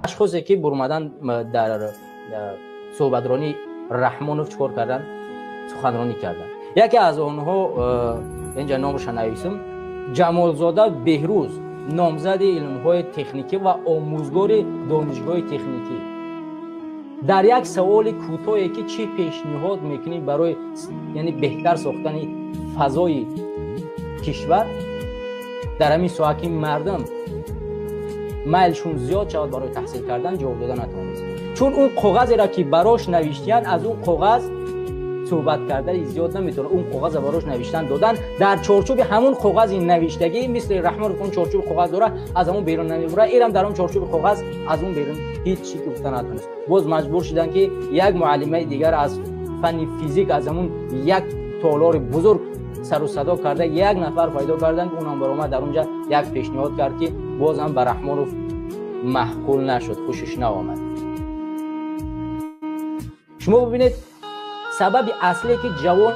Ашхосе ки бурмадан дар суҳбатронии Раҳмонов чӣ кор карданд? Суханронӣ карданд. Яке аз онҳо, инҷа номаша нависам, Ҷамолзода Беҳрӯз, номзади илмҳои техникӣ ва омӯзгори донишгоҳи техникӣ. Дар як саволи кӯтоҳе ки чӣ пешниҳод мекунӣ барои, яъне беҳтар сохтани фазои кишвар дар ҳамин соҳа, ки мардум майлшон зиёд шавад барои таҳсил кардан, ҷавоб дода натавонист. Чун он коғазеро ки барош навиштиянд, аз он коғаз суҳбат кардани зиёд наметавонад. Он коғазро барош навиштан додан, дар чорчӯби ҳамун коғази навиштагӣ, мисли Раҳмонов он чорчӯби коғаз дорад, аз ҳамон берун намебурад. Ирам дар он чорчӯби коғаз аз он берун ҳеҷ чӣ гуфта натавонист. Боз маҷбур шуданд, ки як муаллимаи дигар аз фанни физик аз ҳамун як толори бузург сару садо карда як нафар пайдо карданд, ки унам баромад дар онҷа як пешниҳод кард, ки бозам ба Раҳмонов маъқул нашуд, хушиш наомад. Шумо бибинед, сабаби аслие ки ҷавон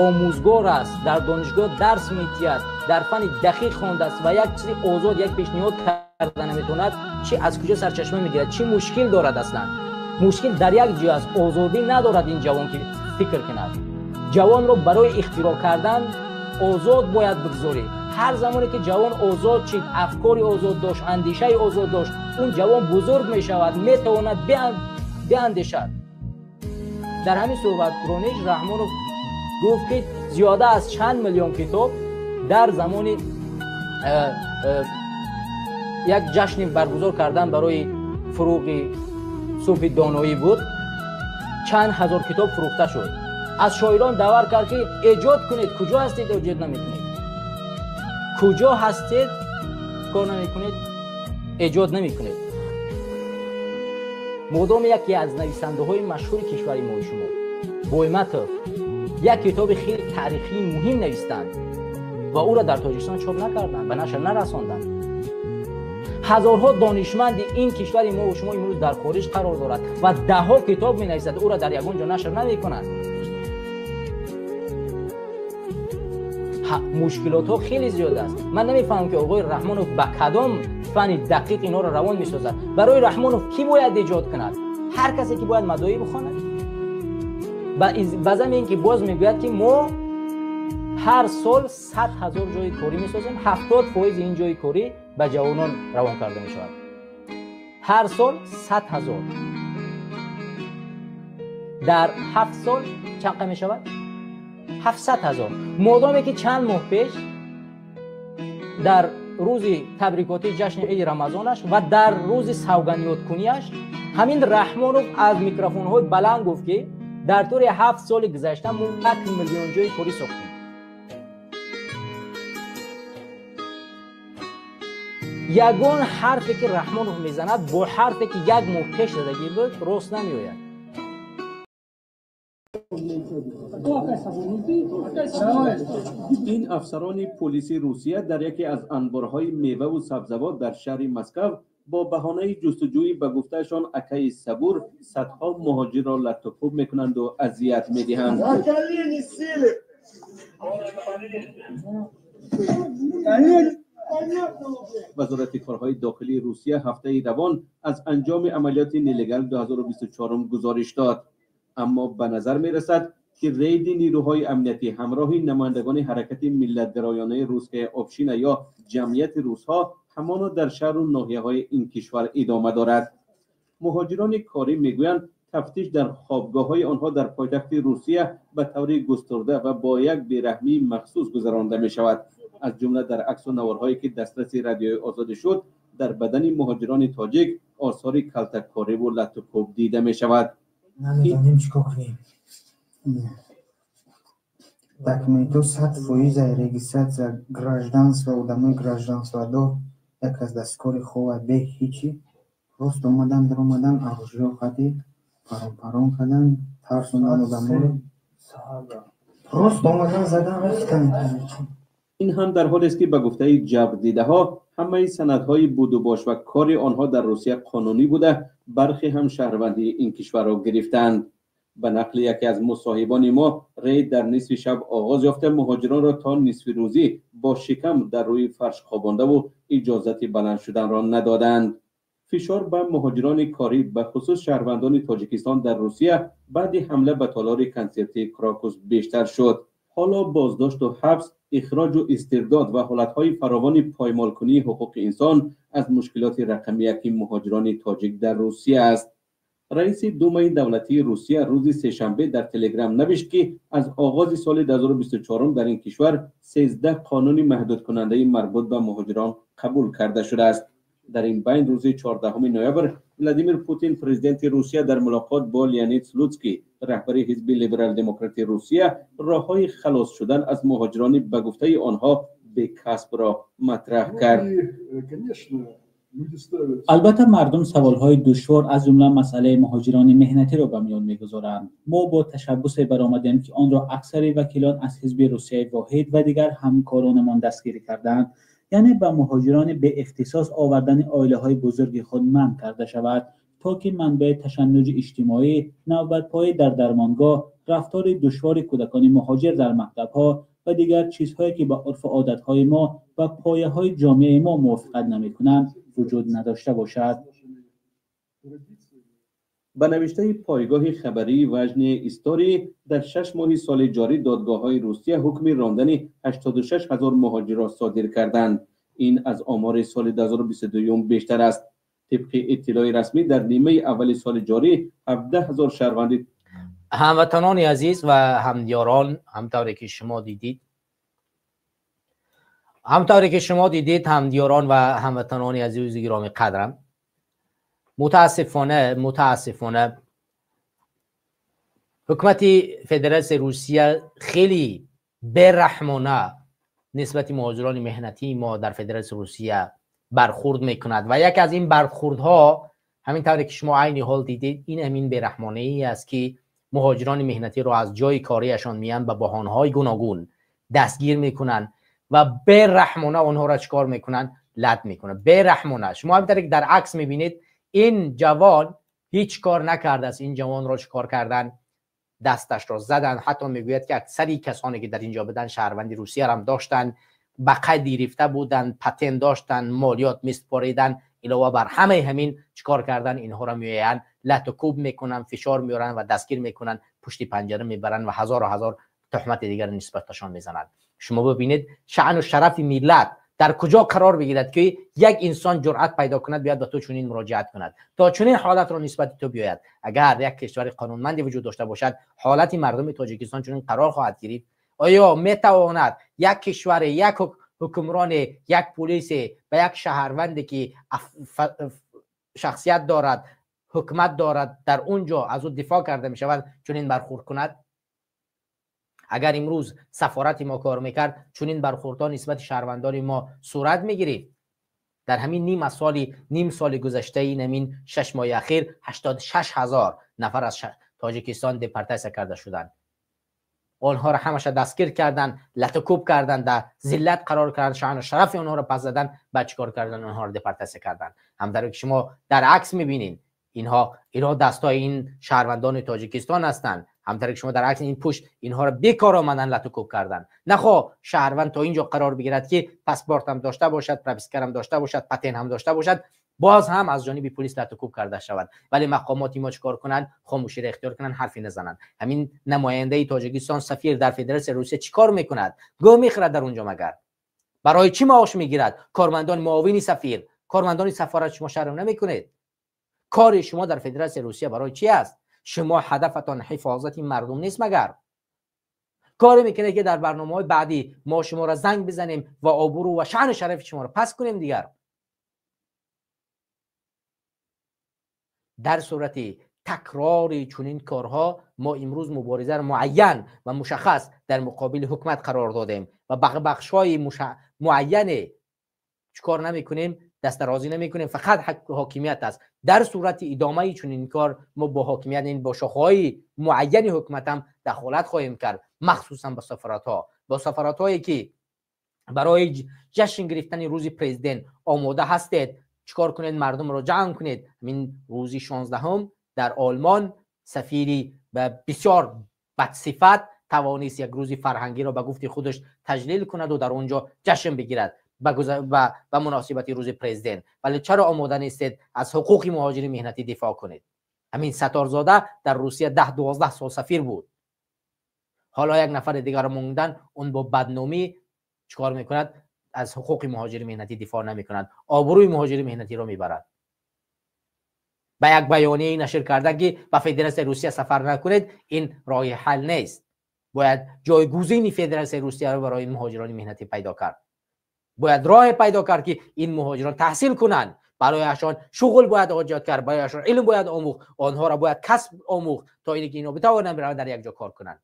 омӯзгор аст, дар донишгоҳ дарс медиҳад, дар фанни дақиқ хондааст ва як чизи озод, як пешниҳод карда наметавонад, чи аз куҷо сарчашма мегирад? Чӣ мушкил дорад аслан? Мушкил дар як ҷой аст: озодӣ надорад ин ҷавон, ки фикр кунад. Ҷавонро барои ихтироъ кардан озод бояд бигзорӣ. Ҳар замоне ки ҷавон озод шид, афкори озод дошт, андешаи озод дошт, он ҷавон бузург мешавад, метавонад биандешад. Дар ҳамин суҳбатрониш Раҳмонов гуфт, ки зиёда аз чанд миллион китоб дар замони як ҷашни баргузор кардан барои фуруғи субҳи доноӣ буд, чанд ҳазор китоб фурӯхта шуд. Аз шоирон даъват кард, ки эҷод кунед. Куҷо ҳастед, эҷод намекунед? Куҷо ҳастед, кор намекунед, эҷод намекунед? Модоме яке аз нависандаҳои машҳури кишвари мои шумо, Бойматов, як китоби хеле таърихии муҳим навистанд ва ӯро дар Тоҷикистон чоп накарданд, ба нашр нарасонданд. Ҳазорҳо донишманди ин кишвари мо шумо имрӯз дар хориҷ қарор дорад ва даҳҳо китоб менависад, ӯро дар ягон ҷо нашр намекунанд. Мушкилотҳо хеле зиёд аст. Ман намефаҳмам, ки оғои Раҳмонов ба кадом фанни дақиқ инҳоро равон месозад. Барои Раҳмонов кӣ бояд эҷод кунад? Ҳар касе ки бояд мадоӣ бихонад. Ба зами ин ки боз мегӯяд, ки мо ҳар сол 100 000 ҷои корӣ месозем, 70% ин ҷои корӣ ба ҷавонон равон карда мешавад. Ҳар сол 100 000 дар 7 сол чанд қа мешавад? 700 000. Модоме ки чанд моҳ пеш дар рӯзи табрикотии ҷашни иди Рамазонаш ва дар рӯзи савганёдкунияш ҳамин Раҳмонов аз микрофонҳои баланд гуфт, ки дар тӯли 7 соли гузашта мо 1 миллион ҷои корӣ сохтем. Ягон ҳарфе ки Раҳмонов мезанад, бо ҳарфе ки як моҳ пеш задагӣ буд, рост намеояд. Ин афсарони полиси Русия дар яке аз анборҳои меваву сабзавот дар шаҳри Москав бо баҳонаи ҷустуҷӯи, ба гуфтаашон, акаи Сабур садҳо муҳоҷирро латтукӯб мекунанду азият медиҳанд. На колени сели! Колени! Вазорати корҳои дохилии Русия ҳафтаи равон аз анҷоми амалиёти «Нелегал 2024» гузориш дод, аммо ба назар мерасад, ки рейди нирӯҳои амниятӣ ҳамроҳи намояндагони ҳаракати миллатгароёнаи «Русская община» ё ҷамъияти русҳо ҳамоно дар шаҳру ноҳияҳои ин кишвар идома дорад. Муҳоҷирони корӣ мегӯянд, тафтиш дар хобгоҳҳои онҳо дар пойтахти Русия ба таври густурда ва бо як бераҳмии махсус гузаронда мешавад. Аз ҷумла дар аксу наворҳое, ки дастраси Радиои Озодӣ шуд, дар бадани муҳоҷирони тоҷик осори калтаккориву латтукӯб дида мешавад. Намедонем, чӣ кор кунем. Документҳо 100% регистрация, гражданство, одамои гражданстводор, як аз дасткори хова бе ҳичи просто омадан, даромадан, оружие қади парон парон кардан, тарсондан одаморо, просто омадан, задан, рафтан. Ин ҳам дар ҳолест, ки ба гуфтаи ҷабрдидаҳо, ҳамаи санадҳои будубош ва кори онҳо дар Русия қонунӣ буда, бархе ҳам шаҳрвандии ин кишварро гирифтаанд. Ба нақли яке аз мусоҳибони мо, рейд дар нисфи шаб оғоз ёфта, муҳоҷиронро то нисфи рӯзӣ бо шикам дар рӯи фарш хобондаву иҷозати баланд шуданро надоданд. Фишор ба муҳоҷирони корӣ, ба хусус шаҳрвандони Тоҷикистон дар Русия, баъди ҳамла ба толори консертии Крокус бештар шуд. Ҳоло боздошту ҳабс, ихроҷу истирдод ва ҳолатҳои фаровони поймолкунии ҳуқуқи инсон аз мушкилоти рақами яки муҳоҷирони тоҷик дар Русия аст. Раиси Думаи давлатии Русия рӯзи сешанбе дар Телеграм навишт, ки аз оғози соли 2024 дар ин кишвар 13 қонуни маҳдудкунандаи марбут ба муҳоҷирон қабул карда шудааст. Дар ин байн рӯзи 14 ноябр Владимир Путин, президенти Русия, дар мулоқот бо Леонид Слуцкий, раҳбари ҳизби либерал-демократи Русия, роҳҳои халос шудан аз муҳоҷирони ба гуфтаи онҳо бекасбро матраҳ кард. Албатта, мардум саволҳои душвор, аз ҷумла масъалаи муҳоҷирони меҳнатиро ба миён мегузоранд. Мо бо ташаббусе баромадем, ки онро аксари вакилон аз ҳизби Русияи воҳид ва дигар ҳамкоронамон дастгирӣ карданд, яъне ба муҳоҷирони беихтисос овардани оилаҳои бузурги худ манъ карда шавад, то ки манбаи ташаннуҷи иҷтимоӣ, навбатпоӣ дар дармонгоҳ, рафтори душвори кӯдакони муҳоҷир дар мактабҳо ва дигар чизҳое, ки ба урфу одатҳои мо ва пояҳои ҷомеаи мо мувофиқат намекунанд, вуҷуд надошта бошад. Ба навиштаи пойгоҳи хабарии Важные истории, дар 6 моҳи соли ҷорӣ додгоҳҳои Русия ҳукми рондани 86 ҳазор муҳоҷирро содир карданд. Ин аз омори соли 2022 бештар аст. Тибқи иттилои расмӣ, дар нимаи аввали соли ҷорӣ 17 ҳазор шаҳрванди Ҳамватанони азиз ва ҳамдиёрон, ҳамтавре ки шумо дидид, ҳамдиёрон ва ҳамватанони азизи гироми қадрам, мутаассифона ҳукумати Федератсияи Русия хеле бераҳмона нисбати муҳоҷирони меҳнатии мо дар Федератсияи Русия бархурд мекунад ва яке аз ин бархурдҳо, ҳамин тавре ки шумо айни ҳол дидед, ин ҳамин бераҳмонаӣ аст, ки муҳоҷирони меҳнатиро аз ҷои кориашон меянд, ба баҳонаҳои гуногун дастгир мекунанд ва бераҳмона онҳоро чӣ кор мекунанд? Лат мекунанд бераҳмона. Шумо ҳамин тавре ки дар акс мебинед, ин ҷавон ҳеҷ кор накардааст. Ин ҷавонро чӣ кор карданд? Дасташро заданд. Ҳатто мегӯяд, ки аксари касоне ки дар инҷо буданд, шаҳрванди Русияро доштанд, ба қайд гирифта буданд, патент доштанд, молиёт месупориданд. Илова бар ҳамаи ҳамин чӣ кор карданд? Инҳоро меоянд, лату кӯб мекунанд, фишор меоранд ва дастгир мекунанд, пушти панҷара мебаранд ва ҳазору ҳазор туҳмати дигар нисбаташон мезананд. Шумо бибинед, шаъну шарафи миллат дар куҷо қарор бигирад, ки як инсон ҷуръат пайдо кунад, биёяд ба ту чунин муроҷиат кунад, то чунин ҳолатро нисбати ту биёяд. Агар як кишвари қонунманде вуҷуд дошта бошад, ҳолати мардуми Тоҷикистон чунин қарор хоҳад гирифт? Оё метавонад як кишваре, як ҳукмроне, як пулисе ба як шаҳрванде, ки шахсият дорад, ҳукумат дорад, дар он ҷо аз ӯ дифоъ карда мешавад, чунин бархурд кунад? Агар имрӯз сафорати мо кор мекард, чунин бархурдҳо нисбати шаҳрвандони мо сурат мегирифт? Дар ҳамин ним соли гузаштаи ҳамин 6 моҳи ахир 86 ҳазор нафар аз Тоҷикистон депортатсия карда шуданд. Онҳоро ҳамаша дастгир карданд, латукӯб карданд, дар зиллат қарор карданд, шаъну шарафи онҳоро пас заданд. Баъд чӣ кор карданд? Онҳоро депортатсия карданд. Ҳамтавре ки шумо дар акс мебинед, инҳо дастҳои ин шаҳрвандони Тоҷикистон ҳастанд. Ҳамтавре ки шумо дар акс, ин пушт инҳоро бекор омадан латукӯб карданд. Нахо шаҳрванд то инҷо қарор бигирад, ки паспортам дошта бошад, пропискарам дошта бошад, патент ҳам дошта бошад, боз ҳам аз ҷониби полис латукӯб карда шавад. Вале мақомоти мо чӣ кор кунанд? Хомӯширо ихтиёр кунанд, ҳарфе назананд. Ҳамин намояндаи Тоҷикистон, сафир дар Федератсияи Русия чӣ кор мекунад? Гӯ мехӯрад дар унҷо магар? Барои чӣ маош мегирад? Кормандони муовини сафир, кормандони сафорат, шумо шарм намекунед? Кори шумо дар Федератсияи Русия барои чӣ аст? Шумо ҳадафатон ҳифозати мардум нест магар? Коре мекунед, ки дар барномаҳои баъдӣ мо шуморо занг бизанем ва обрӯ ва шаъну шарафи шуморо паст кунем дигар. Дар сурати такрори чунин корҳо мо имрӯз муборизаро муайян ва мушаххас дар муқобили ҳукумат қарор додем ва ба бахшҳои муайяне чӣ кор намекунем? Дастдарозӣ намекунем, фақат ҳокимият аст. Дар сурати идомаи чунин кор мо бо ҳокимият, бо шохаҳои муайяни ҳукумат ҳам дахолат хоҳем кард, махсусан ба сафоратҳо, бо сафоратҳое ки барои ҷашн гирифтани рӯзи президент омода ҳастед. Чӣ кор кунед? Мардумро ҷамъ кунед. Ҳамин рӯзи 16-ҳум дар Олмон сафири бисёр бадсифат тавонист як рӯзи фарҳангиро ба гуфти худаш таҷлил кунаду дар он ҷо ҷашн бигирад. ба муносибати рӯзи президент, вале чаро омода нестед аз ҳуқуқи муҳоҷири меҳнатӣ дифоъ кунед? Ҳамин Сатторзода дар Русия 10-12 сол сафир буд. Ҳоло як нафари дигарро мондан, он бо бадномӣ чикор мекунад? Аз ҳуқуқи муҳоҷири меҳнатӣ дифоъ намекунад, обрӯи муҳоҷири меҳнатиро мебарад. Ба як баёнияи нашр кардан, ки ба Федератсияи Русия сафар накунед, ин роҳи ҳал нест. Бояд ҷойгузини Федератсияи Русияро барои муҳоҷирони меҳнатӣ пайдо кард. Бояд роҳе пайдо кард, ки ин муҳоҷирон таҳсил кунанд, барояшон шуғл бояд эҷод кард, барояшон илм бояд омӯхт, онҳоро бояд касб омӯхт, то ине ки инҳо битавонанд бираванд дар як ҷо кор кунанд.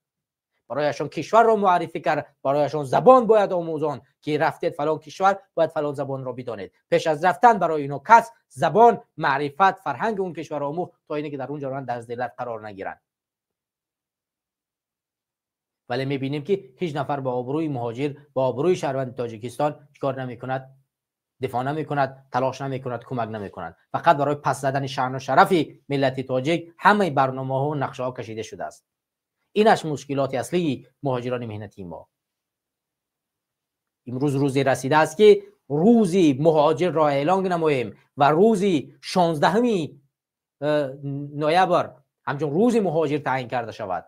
Барояшон кишварро муаррифӣ кард, барояшон забон бояд омӯзон, ки рафтед фалон кишвар, бояд фалон забонро бидонед. Пеш аз рафтан барои инҳо касб, забон, маърифат, фарҳанги он кишварро омӯхт, то ине ки дар он ҷо дар зиллат қарор нагиранд. Вале мебинем, ки ҳеҷ нафар ба обрӯи муҳоҷир, ба обрӯи шаҳрванди Тоҷикистон чикор намекунад? Дифоъ намекунад, талош намекунад, кӯмак намекунад. Фақат барои пас задани шаъну шарафи миллати тоҷик ҳамаи барномаҳо ва нақшаҳо кашида шудааст. Инаш мушкилоти аслии муҳоҷирони меҳнатии мо. Имрӯз рӯзе расидааст, ки рӯзи муҳоҷирро эълон намоем ва рӯзи 16 ноябр ҳамчун рӯзи муҳоҷир таъин карда шавад.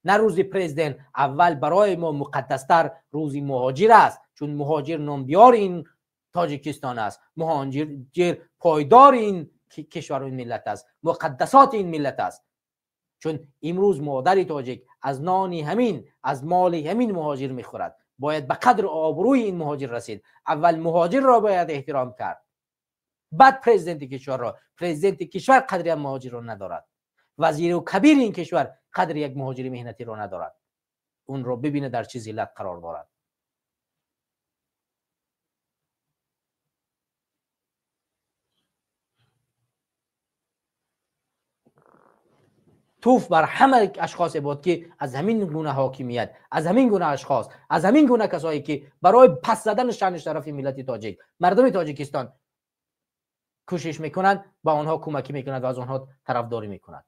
На рӯзи президент, аввал барои мо муқаддастар рӯзи муҳоҷир аст, чун муҳоҷир номбиёри ин Тоҷикистон аст, муҳоҷир пойдори ин кишвару ин миллат аст, муқаддасоти ин миллат аст. Чун имрӯз модари тоҷик аз нони ҳамин, аз моли ҳамин муҳоҷир мехӯрад. Бояд ба қадру обрӯи ин муҳоҷир расид. Аввал муҳоҷирро бояд эҳтиром кард, баъд президенти кишварро. Президенти кишвар қадри муҳоҷирро надорад, вазиру кабири ин кишвар қадри як муҳоҷири меҳнатиро надорад. Онро бибинад дар чӣ зиллат қарор дорад. Туф бар ҳама ашхосе буд, ки аз ҳамин гуна ҳокимият, аз ҳамин гуна ашхос, аз ҳамин гуна касое ки барои пас задани шаъну шарафи миллати тоҷик, мардуми Тоҷикистон кӯшиш мекунанд, ба онҳо кӯмакӣ мекунад ва аз онҳо тарафдорӣ мекунад.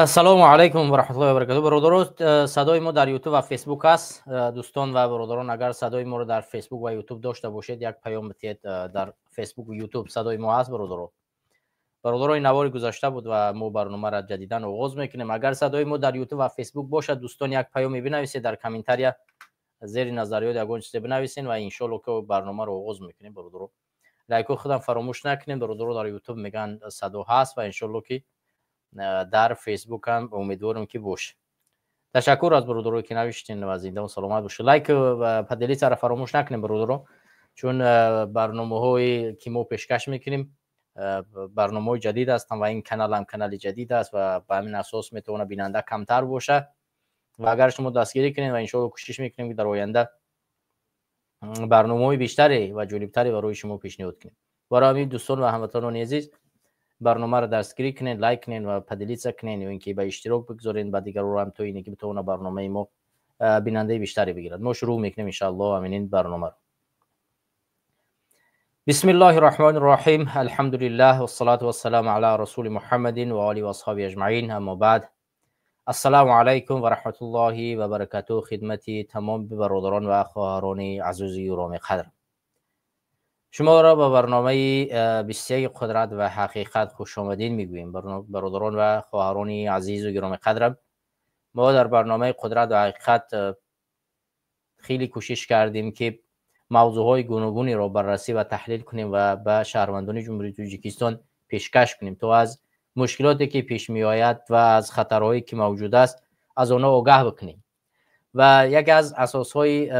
Салому алайкум ва раҳматуллоҳи ва баракатуҳ. Бародарон, садои мо дар Ютуб ва Фейсбук аст. Дӯстон ва бародарон, агар садои моро дар Фейсбук ва Ютуб дошта бошед, як паём бидиҳед. Дар Фейсбук ва Ютуб садои мо ҳаст, бародарон. Бародарони, навори гузашта буд ва мо барномаро ҷадидан оғоз мекунем. Агар садои мо дар Ютуб ва Фейсбук бошад, дӯстон, як паёме бинависед дар комментария, зери назариёт ягон чизе бинависед ва иншоалло ки барномаро оғоз мекунем. Бародарон, лайко худам фаромӯш накунем. Бародарон, дар Ютуб мегӯянд садо ҳаст ва иншоалло ки дар Фейсбук ҳам умедворам ки бош. Ташаккур аз бародарое ки навиштин ва зинда саломат бошед. Лайк ва поделиться фаромӯш накунем, бародарон, чун барномаҳое ки мо пешкаш мекунем барномаҳои ҷадид ҳастанд ва ин канал ҳам канали ҷадид аст ва ба ҳамин асос метавонад бинанда камтар бошад. Ва агар шумо дастгирӣ кунед ва иншоалло кӯшиш мекунем, ки дар оянда барномаҳои бештаре ва ҷолибтаре барои шумо пешниҳод кунем. Барои ҳамин, дӯстон ва ҳамватанони азиз, барномаро дастгирӣ кунед, лайк кунед ва поделиться кунед ё ин ки ба иштирок бигзоред ба дигарон ҳам, то ине ки битавонад барномаи мо бинандаи бештаре бигирад. Мо шурӯъ мекунем иншоалло ҳамин ин барномаро. بسم الله الرحمن الرحیم. الحمد لله والصلاة والسلام على رسول محمد و آله و اصحابه اجمعین. اما بعد، السلام علیکم و رحمت الله و برکاته. خدمت تمام برادران و خواهران عزیز گرامی قدر، شما را به برنامه 21 قدرت و حقیقت خوش آمدین میگوییم. برادران و خواهران عزیز و گرامی قدرم، ما در برنامه قدرت و حقیقت خیلی کوشش کردیم که موضوعهای گوناگونی را بررسی و تحلیل کنیم و به شهروندان جمهوری تاجیکستان پیشکش کنیم تا از مشکلاتی که پیش می آید و از خطرهایی که موجود است از آنها آگاه بکنیم. و یکی از اساسهای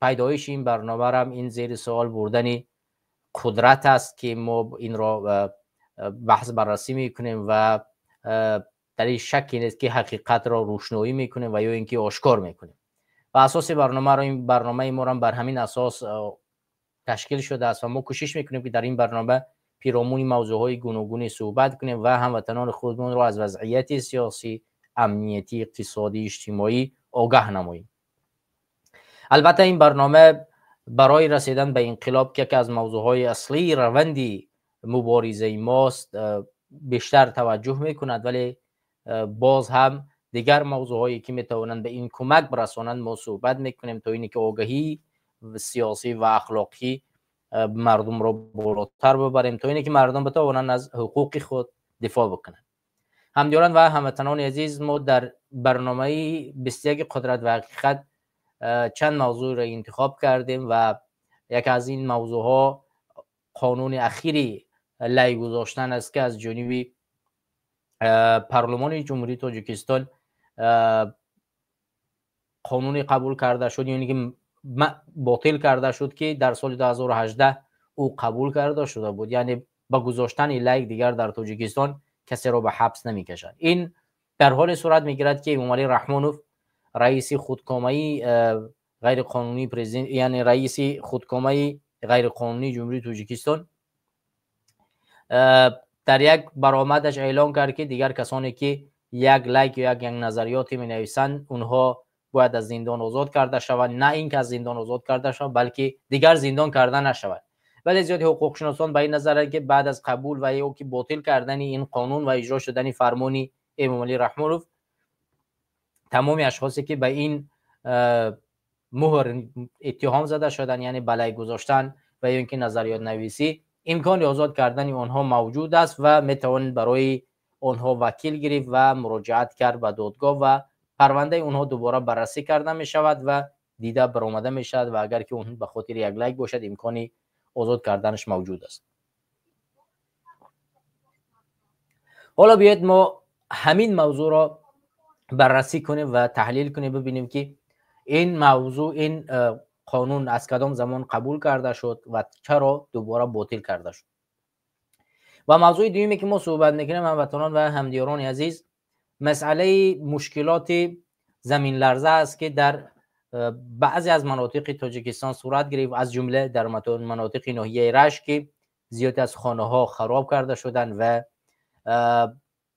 پیدایش این برنامه هم این زیر سوال بردن قدرت است که ما این را بحث بررسی میکنیم و در این شکی نیست که حقیقت را روشنایی میکنیم و یا اینکه آشکار میکنیم. و اساس برنامه را، این برنامه ما را بر همین اساس تشکیل شده است و ما کوشش میکنیم که در این برنامه پیرامون موضوعهای گوناگونی صحبت کنیم و هموطنان خودمون را از وضعیت سیاسی، امنیتی، اقتصادی، اجتماعی آگاه نماییم. البته این برنامه برای رسیدن به انقلاب که یکی از موضوعهای اصلی روندی مبارزه ماست بیشتر توجه میکند، ولی باز هم دیگر موضوعهایی که میتوانند به این کمک برسانند ما صحبت میکنیم تا اینکه آگاهی سیاسی و اخلاقی مردم را بالاتر ببریم تا اینکه مردم بتوانند از حقوق خود دفاع بکنند. همدیاران و هموطنان عزیز، ما در برنامه 21 قدرت و حقیقت چند موضوع را انتخاب کردیم و یکی از این موضوعها قانون اخیری لای گذاشتن است که از جانب پارلمان جمهوری تاجیکستان قانونی قبول کرده شد، یعنی که باطل کرده شد که در سال 2018 او قبول کرده شده بود. یعنی با گذاشتن لایک دیگر در تاجیکستان کسی را به حبس نمیکشند. این در حال صورت میگیرد که امامعلی رحمانوف رئیس خودکامه‌ای غیر قانونی پرزیدنت، یعنی رئیس خودکامه‌ای غیر قانونی جمهوری تاجیکستان در یک برآمدش اعلام کرد که دیگر کسانی که یک لایک یا یک نظریاتی می نویسند اونها باید از زندان آزاد کرده شوند، نه اینکه از زندان آزاد کرده شوند بلکه دیگر زندان کرده نشود. ولی زیاد حقوقشناسان به این نظرند که بعد از قبول و یا که باطل کردن این قانون و اجرا شدن فرمان امامعلی رحمانوف تمام اشخاصی که به این مهر اتهام زده شدن، یعنی بلای گذاشتن و یا اینکه نظریات نویسی، امکان آزاد کردن آنها موجود است و میتوان برای آنها وکیل گرفت و مراجعت کرد به دادگاه و پرونده آنها دوباره بررسی کرده می شود و دیده برآمده می شود و اگر که اون به خاطر یک لایک باشد امکان آزاد کردنش موجود است. حالا بیاید ما همین موضوع را بررسی کنیم و تحلیل کنیم، ببینیم که این موضوع، این قانون از کدام زمان قبول کرده شد و چرا دوباره باطل کرده شد. و موضوع دومی که ما صحبت میکنیم هموطنان و همدیاران عزیز، مسئله مشکلات زمین لرزه است که در بعضی از مناطق تاجیکستان صورت گرفت، از جمله در مناطق ناحیه رشت که زیاد از خانه ها خراب کرده شدند و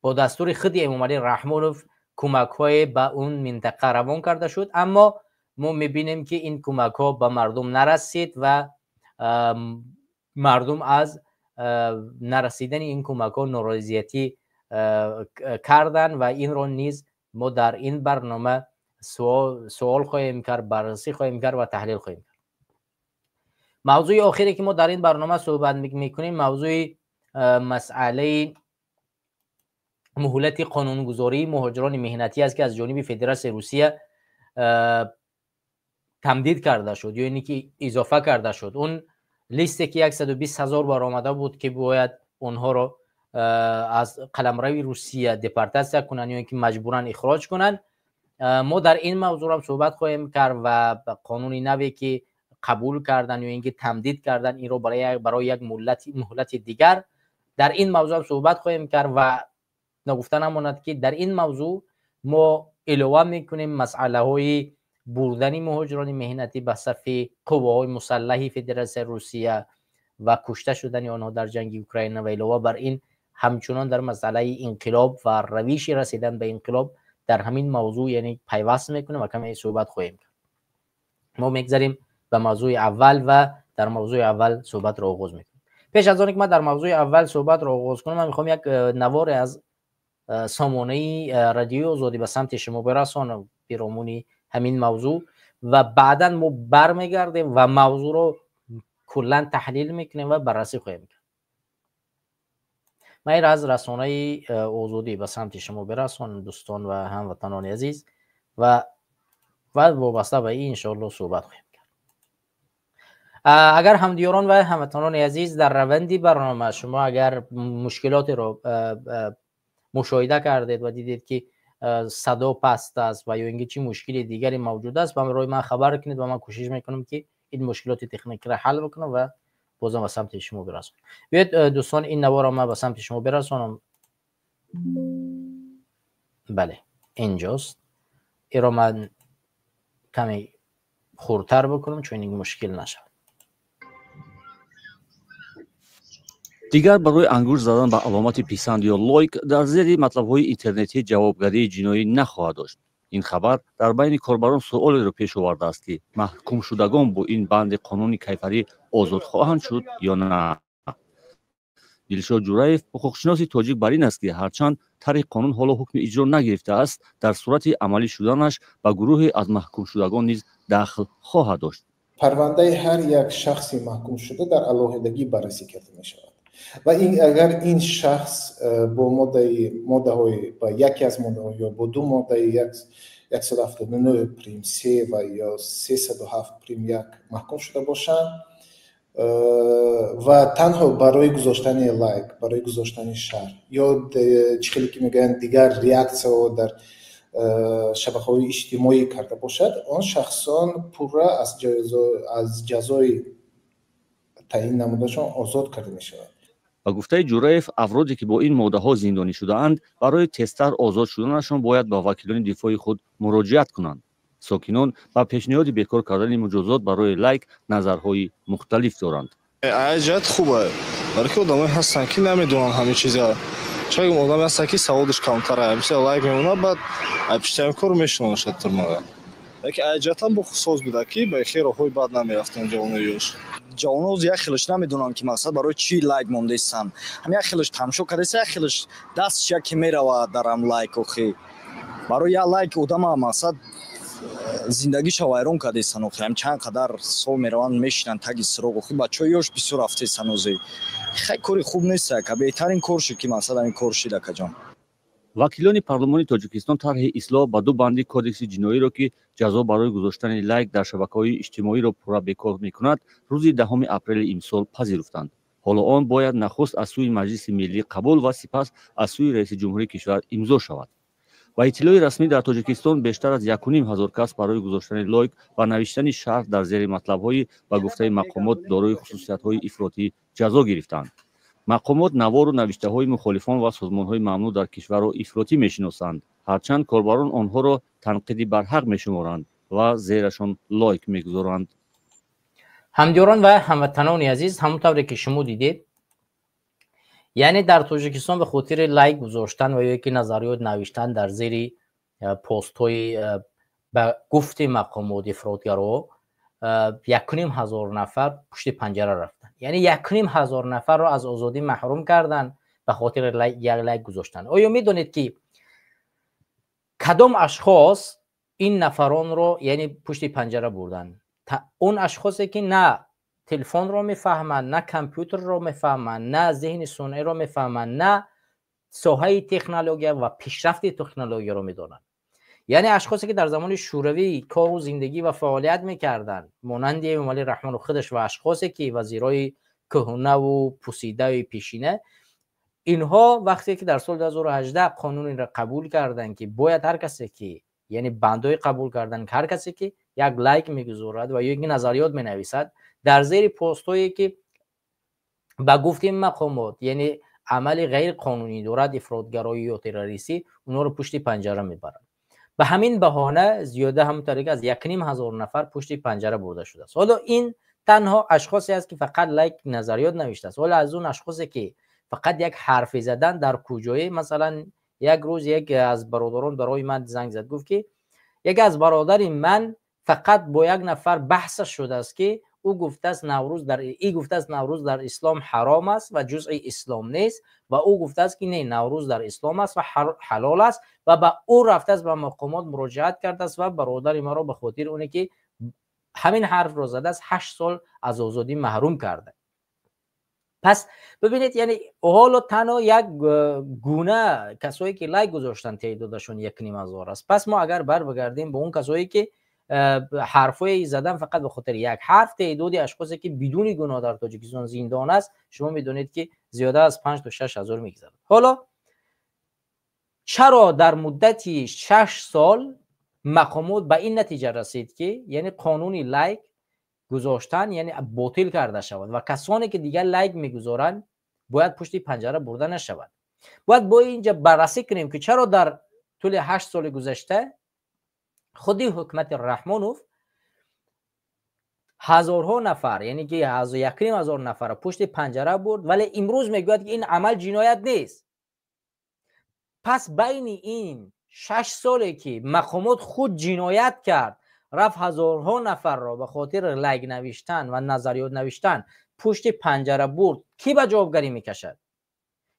با دستور خود امامعلی رحمانوف کمک های به اون منطقه روان کرده شد، اما ما میبینیم که این کمک ها به مردم نرسید و مردم از نرسیدن این کمک ها نارضایتی کردن و این را نیز ما در این برنامه سوال خواهیم کرد، بررسی خواهیم کرد و تحلیل خواهیم کرد. موضوع آخری که ما در این برنامه صحبت میکنیم موضوع مسئله مهلت قانونگذاری مهاجران مهنتی است که از جانب فدراسیون روسیه تمدید کرده شد، یعنی که اضافه کرده شد. اون لیستی که 120,000 بار آمده بود که باید اونها را از قلمرو روسیه دپارتاسیا کنن یا اینکه مجبورا اخراج کنن، ما در این موضوع هم صحبت خواهیم کرد و قانون نوی که قبول کردن یا اینکه تمدید کردن این رو برای یک مهلت دیگر، در این موضوع هم صحبت خواهیم کرد. و نگفته نماند که در این موضوع ما علاوه میکنیم مسئله های بردن مهاجران مهنتی به صف قواهای مسلح فدراسیون روسیه و کشته شدن آنها در جنگ اوکراین و علاوه بر این همچنان در مسئله انقلاب و روش رسیدن به انقلاب در همین موضوع یعنی پیوست میکنیم و کمی صحبت خواهیم کرد. ما میگذریم به موضوع اول و در موضوع اول صحبت را آغاز میکنیم. پیش از آن که من در موضوع اول صحبت را آغاز کنم، من میخوام یک نوار از سامانه رادیو آزادی به سمت شما برسانم پیرامون همین موضوع و بعدا ما برمیگردیم و موضوع رو کلا تحلیل میکنیم و بررسی خواهیم کرد. من از رسانه آزادی به سمت شما برسانم دوستان و هموطنان عزیز و وابسته به این انشاءالله صحبت خواهیم کرد. اگر همدیاران و هموطنان عزیز در روندی برنامه شما اگر مشکلات رو مشاهده کردید و دیدید که صدا پست است و یا اینکه چی مشکل دیگری موجود است، برای من خبر کنید و من کوشش میکنم که این مشکلات تکنیکی را حل بکنم و بازم به سمت شما برسونم. بیاید دوستان این نوار را من به سمت شما برسونم. بله اینجاست. این را من کمی خردتر بکنم چون این مشکل نشود. Дигар барои ангушт задан ба аломати писанд ё лойк дар зери матлабҳои интернетӣ ҷавобгарии ҷиноӣ нахоҳад дошт. Ин хабар дар байни корбарон суолеро пеш овардааст, ки маҳкумшудагон бо ин банди қонуни кайфарӣ озод хоҳанд шуд ё на. Дилшод Ҷураев, ҳуқуқшиноси тоҷик, бар ин аст, ки ҳарчанд Тарҳи қонун ҳоло ҳукми иҷро нагирифтааст, дар сурати амалӣ шуданаш ба гурӯҳе аз маҳкумшудагон низ дахл хоҳад дошт. Парвандаи ҳар як шахси маҳкумшуда дар алоҳидагӣ баррасӣ карда мешавад ва агар ин шахс бо моддаҳои ба яке аз моддаҳо ё бо ду моддаи 179 прим се ва ё 307 прим 1 маҳкум шуда бошанд ва танҳо барои гузоштани лайк, барои гузоштани шарҳ ё чӣ хеле ки мегӯянд, дигар реаксияҳо дар шабакаҳои иҷтимоӣ карда бошад, он шахсон пурра аз ҷазои таъин намудашон озод карда мешавад. Ба гуфтаи Ҷураев, афроде ки бо ин моддаҳо зиндонӣ шудаанд, барои тезтар озод шуданашон бояд ба вакилони дифои худ муроҷиат кунанд. Сокинон ба пешниҳоди бекор кардани муҷозот барои лайк назарҳои мухталиф доранд. Ҷиҳат хуба, барои ки одамое ҳастанд, ки намедонанд ҳамин чиза. Чаро одаме ҳастанд, ки саводаш камтара, мисол, лайк мемонад, баъд пиштаи кор мешунонашад турмага. Лекин ҷиҳатам бо соз буда, ки ба хел роҳҳои бад намерафтанд ҷавонои ёш. Ҷавоно як хелаш намедонанд, ки мақсад барои чӣ лайк мондаистанд. Ҳам як хелаш тамошо кардаист, як хелаш дастш яке меравад дар ҳам лайк. Охи, барои як лайк одама мақсад зиндагиша вайрон кардаистанд. Охи, ҳам чанд қадар сол мераванд, мешинанд таги сироғ. Охи, бачаҳои ёш бисёр рафтаистанд. Ози хай кори хуб нест, ака, беҳтарин кор шуд, ки мақсад ҳамин кор шид, акаҷон. Вакилони парлумони Тоҷикистон тарҳи ислоҳ ба ду банди Кодекси ҷиноиро, ки ҷазо барои гузоштани лайк дар шабакаҳои иҷтимоиро пурра бекор мекунад, рӯзи 10 апрели имсол пазируфтанд. Ҳоло он бояд нахуст аз сӯи Маҷлиси Миллӣ қабул ва сипас аз сӯи раиси ҷумҳурии кишвар имзо шавад. Ба иттилои расмӣ, дар Тоҷикистон бештар аз 1500 кас барои гузоштани лайк ва навиштани шарҳ дар зери матлабҳои, ба гуфтаи мақомот, дорои хусусиятҳои ифротӣ ҷазо гирифтанд. Мақомот навору навиштаҳои мухолифон ва созмонҳои мамнӯъ дар кишварро ифротӣ мешиносанд, ҳарчанд корбарон онҳоро танқиди барҳақ мешуморанд ва зерашон лайк мегузоранд. Ҳамдиёрон ва ҳамватанони азиз, ҳамон тавре ки шумо дидед, яъне дар Тоҷикистон ба хотири лайк гузоштан ва ё ки назариёт навиштан дар зери постҳои, ба гуфти мақомот, ифротгаро 1500 нафар пушти панҷара рафтанд. Яъне 1500 нафарро аз озодӣ маҳрум карданд ба хотири як лайк гузоштан. Оё медонед, ки кадом ашхос ин нафаронро, яъне, пушти панҷара бурданд? Он ашхосе ки на телефонро мефаҳманд, на компютерро мефаҳманд, на зеҳни сунъиро мефаҳманд, на соҳаи технология ва пешрафти технологияро медонанд. Яъне ашхосе ки дар замони шӯравӣ кору зиндагӣ ва фаъолият мекарданд, монанди Эмомалӣ Раҳмону худаш ва ашхосе ки вазирои кӯҳнаву пусидаи пешина. Инҳо вақте ки дар соли 2018 қонунеро қабул карданд, ки бояд ҳар касе ки, яъне бандҳое қабул карданд, ки ҳар касе ки як лайк мегузорад ва ё ки назариёт менависад дар зери постҳое, ки ба гуфти мақомот, яъне амали ғайрқонунӣ дорад, ифротгароӣ ё террористӣ, онҳоро пушти панҷара мебаранд. Ба ҳамин баҳона зиёда, ҳамон тариқа, аз 1500 нафар пушти панҷара бурда шудааст. Ҳоло ин танҳо ашхосе аст, ки фақат лайк, назариёт навиштааст. Ҳоло аз он ашхосе ки фақат як ҳарфе задан дар куҷое, масалан, як рӯз як аз бародарон барои ман занг зад, гуфт, ки яке аз бародари ман фақат бо як нафар баҳсаш шудааст, ки ӯ гуфтааст, Наврӯз дар и гуфтааст, Наврӯз дар ислом ҳаром аст ва ҷузъи ислом нест, ва ӯ гуфтааст, ки не, Наврӯз дар ислом аст ва ҳалол аст. Ва ба ӯ рафтааст, ба мақомот муроҷиат кардааст ва бародари маро ба хотири оне ки ҳамин ҳарфро задааст, 8 сол аз озодӣ маҳрум карда. Пас бибинед, яъне ҳоло танҳо як гуна касое ки лайк гузоштанд, теъдодашон 1500 аст. Пас мо агар барбагардем ба он касое ки ҳарфое задан, фақат ба хотири як ҳарф, теъдоди ашхосе ки бидуни гуноҳ дар Тоҷикистон зиндон аст, шумо медонед, ки зиёда аз 5 то 6 ҳазор мегузарад. Ҳоло чаро дар муддати 6 сол мақомот ба ин натиҷа расид, ки яъне қонуни лайк гузоштан, яъне, ботил карда шавад ва касоне ки дигар лайк мегузоранд, бояд пушти панҷара бурда нашавад? Бояд бо инҷа баррасӣ кунем, ки чаро дар тӯли 8 соли гузашта худи ҳукумати Раҳмонов ҳазорҳо нафар, яъне ки 1500 нафарро пушти панҷара бурд, вале имрӯз мегӯяд, ки ин амал ҷиноят нест. Пас байни ин 6 соле ки мақомот худ ҷиноят кард, рафт ҳазорҳо нафарро ба хотири лайк навиштан ва назариёт навиштан пушти панҷара бурд, кӣ ба ҷавобгарӣ мекашад?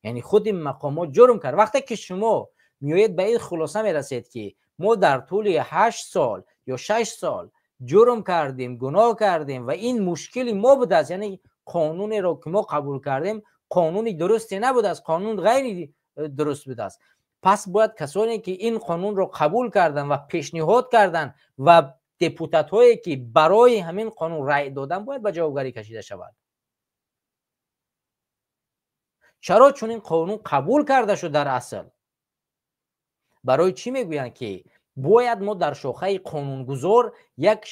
Яъне худи мақомот ҷурм кард. Вақте ки шумо меоед ба ин хулоса мерасед, ки мо дар тӯли 8 сол ё 6 сол ҷурм кардем, гуноҳ кардем ва ин мушкили мо будааст, яъне қонунеро ки мо қабул кардем қонуни дурусте набудааст, қонун ғайри дуруст будааст. Пас бояд касоне ки ин қонунро қабул карданд ва пешниҳод карданд ва депутатҳое ки барои ҳамин қонун рай доданд бояд ба ҷавобгарӣ кашида шавад. Чаро чунин қонун қабул карда шуд дар асл? Барои чӣ мегӯянд ки бояд мо дар шохаи қонунгузор як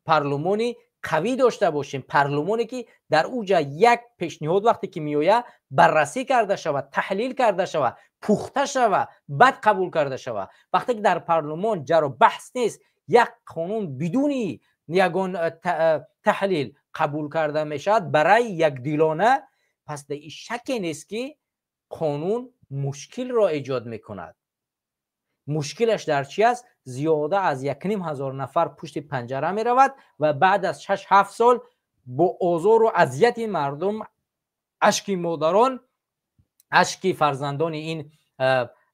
парлумони қавӣ дошта бошем, парлумоне ки дар уҷа як пешниҳод вақте ки меояд баррасӣ карда шавад, таҳлил карда шавад, пухта шавад, баъд қабул карда шавад. Вақте ки дар парлумон ҷаро баҳс нест, як қонун бидуни ягон таҳлил қабул карда мешавад барои якдилона, пас дар ин шаке нест ки қонун мушкилро эҷод мекунад. Мушкилаш дар чи аст? Зиёда аз 1500 нафар пушти панҷара меравад ва баъд аз 6-7 сол бо озору азияти мардум, ашки модарон, ашки фарзандони ин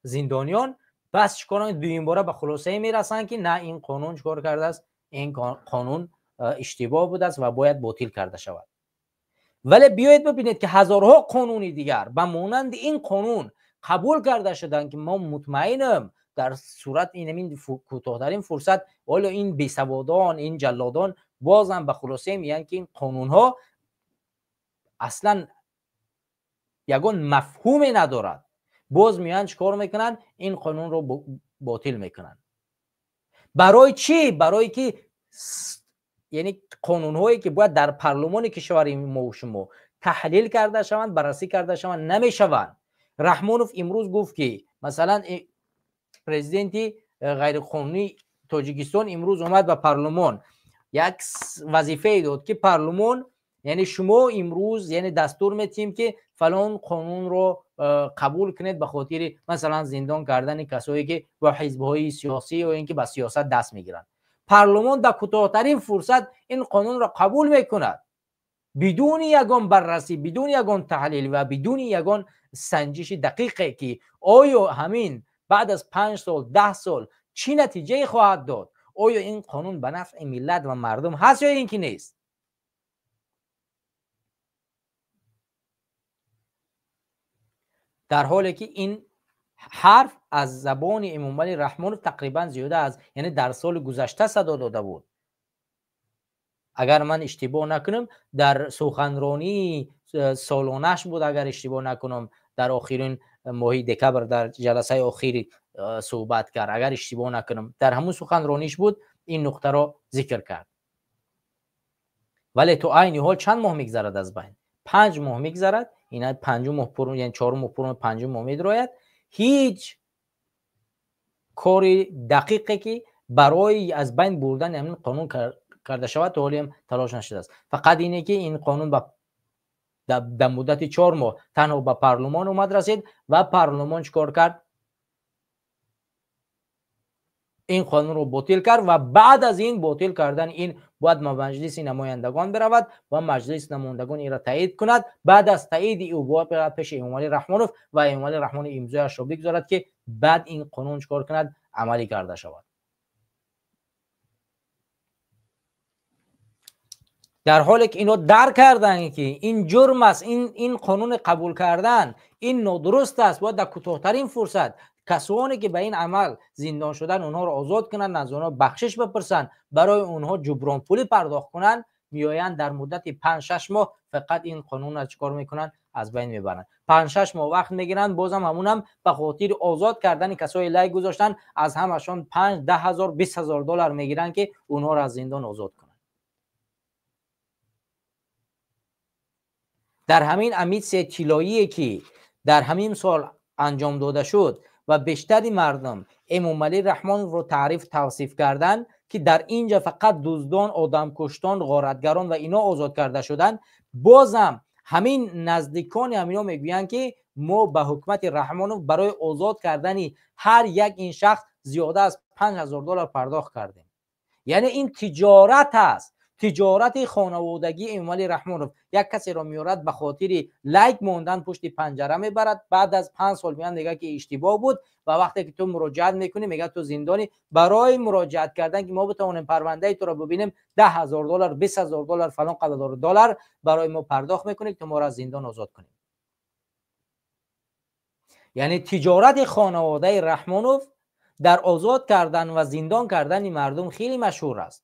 зиндониён, бас чикор дуюмбора ба хулосае мерасанд ки на, ин қонун чикор кардааст, ин қонун иштибоҳ будааст ва бояд ботил карда шавад. Вале биёед бибинед ки ҳазорҳо қонуни дигар ба монанди ин қонун қабул карда шуданд ки мо мутмаинам дар сурат инамин кӯтоҳтарин фурсат ҳоло ин бесаводон, ин ҷаллодон бозам ба хулоса меянд ки ин қонунҳо аслан ягон мафҳуме надорад. Боз меянд чикор мекунанд? Ин қонунро ботил мекунанд. Барои чӣ? Барои ки яъне қонунҳое ки бояд дар парлумони кишвари мо шумо таҳлил карда шаванд, баррасӣ карда шаванд, намешаванд. Раҳмонов имрӯз гуфт ки масалан президенти ғайриқонунии Тоҷикистон имрӯз омад ба парлумон, як вазифае дод ки парлумон, яъне шумо имрӯз яъне дастур метиҳем ки фалон қонунро қабул кунед ба хотири масалан зиндон кардани касое ки бо ҳизбҳои сиёсӣ ё ин ки ба сиёсат даст мегиранд. Парлумон дар кӯтоҳтарин фурсат ин қонунро қабул мекунад бидуни ягон баррасӣ, бидуни ягон таҳлил ва бидуни ягон санҷиши дақиқе ки оё ҳамин баъд аз 5 сол, 10 сол чӣ натиҷае хоҳад дод, оё ин қонун ба нафъи миллат ва мардум ҳаст ё ин ки нест. Дар ҳоле ки ин ҳарф аз забони Эмомалӣ Раҳмонов тақрибан зиёда аз, яъне дар соли гузашта садо дода буд. Агар ман иштибоҳ накунам, дар суханронии солонаш буд, агар иштибоҳ накунам, дар охирин моҳи декабр дар ҷаласаи охири суҳбат кард, агар иштибоҳ накунам, дар ҳамун суханрониш буд ин нуқтаро зикр кард. Вале то айни ҳол чанд моҳ мегзарад аз байн? 5 моҳ мегзарад, ина 5 моҳ пур, яъне 4 моҳ пур, 5 моҳ медрояд. Ҳеҷ кори дақиқе ки барои аз байн бурдани ҳамин қонун карда шавад то ҳолиам талош нашудааст. Фақат ине ки ин қонун дар муддати 4 моҳ танҳо ба парлумон омад расид ва парлумон чикор кард? Ин қонунро ботил кард ва баъд аз ин ботил кардан ин бояд ба маҷлиси намояндагон биравад ва маҷлиси намояндагон инро таъид кунад. Баъд аз таъиди ӯ бояд биравад пеши Эмомалӣ Раҳмонов ва Эмомалӣ Раҳмонов имзояшро бигзорад ки баъд ин қонун чикор кунад? Амалӣ карда шавад. Дар ҳоле ки инҳо дарк карданд ки ин ҷурм аст, ин қонуни қабул кардан ин нодуруст аст, бояд дар кӯтоҳтарин фурсат касоне ки ба ин амал зиндон шуданд онҳоро озод кунанд, аз онҳо бахшиш бипурсанд, барои онҳо ҷубронпулӣ пардохт кунанд. Меоянд дар муддати 5-6 моҳ фақат ин қонунро чикор мекунанд? Аз байн мебаранд. 5-6 моҳ вақт мегиранд, бозам ҳамунам ба хотири озод кардани касои лайк гузоштан аз ҳамашон 5, 10 ҳазор, 20 ҳазор доллар мегиранд ки онҳоро аз зиндон озод кунанд. Дар ҳамин амнистияи тиллоие ки дар ҳамин сол анҷом дода шуд ва бештари мардум Эмомалӣ Раҳмоновро таъриф тавсиф карданд ки дар инҷа фақат дуздон, одамкуштон, ғоратгарон ва ино озод карда шуданд, бозам ҳамин наздикони ҳамино мегӯянд ки мо ба ҳукумати Раҳмонов барои озод кардани ҳар як ин шахс зиёда аз 5000 доллар пардохт кардем. Яъне ин тиҷорат аст. Тиҷорати хонаводагии Эмомалӣ Раҳмонов як касеро меорад, ба хотири лайк мондан пушти панҷара мебарад. Баъд аз 5 сол меяд, мегӯяд, ки иштибоҳ буд, ва вақте ки ту муроҷиат мекунӣ, мегӯяд, ту зиндонӣ. Барои муроҷиат кардан, ки мо битавонем парвандаи туро бибинем, $10,000, $20,000, фалон қадар доллар барои мо пардохт мекунӣ, ки моро аз зиндон озод кунӣ. Яъне тиҷорати хонаводаи Раҳмонов дар озод кардан ва зиндон кардани мардум хеле машҳур аст.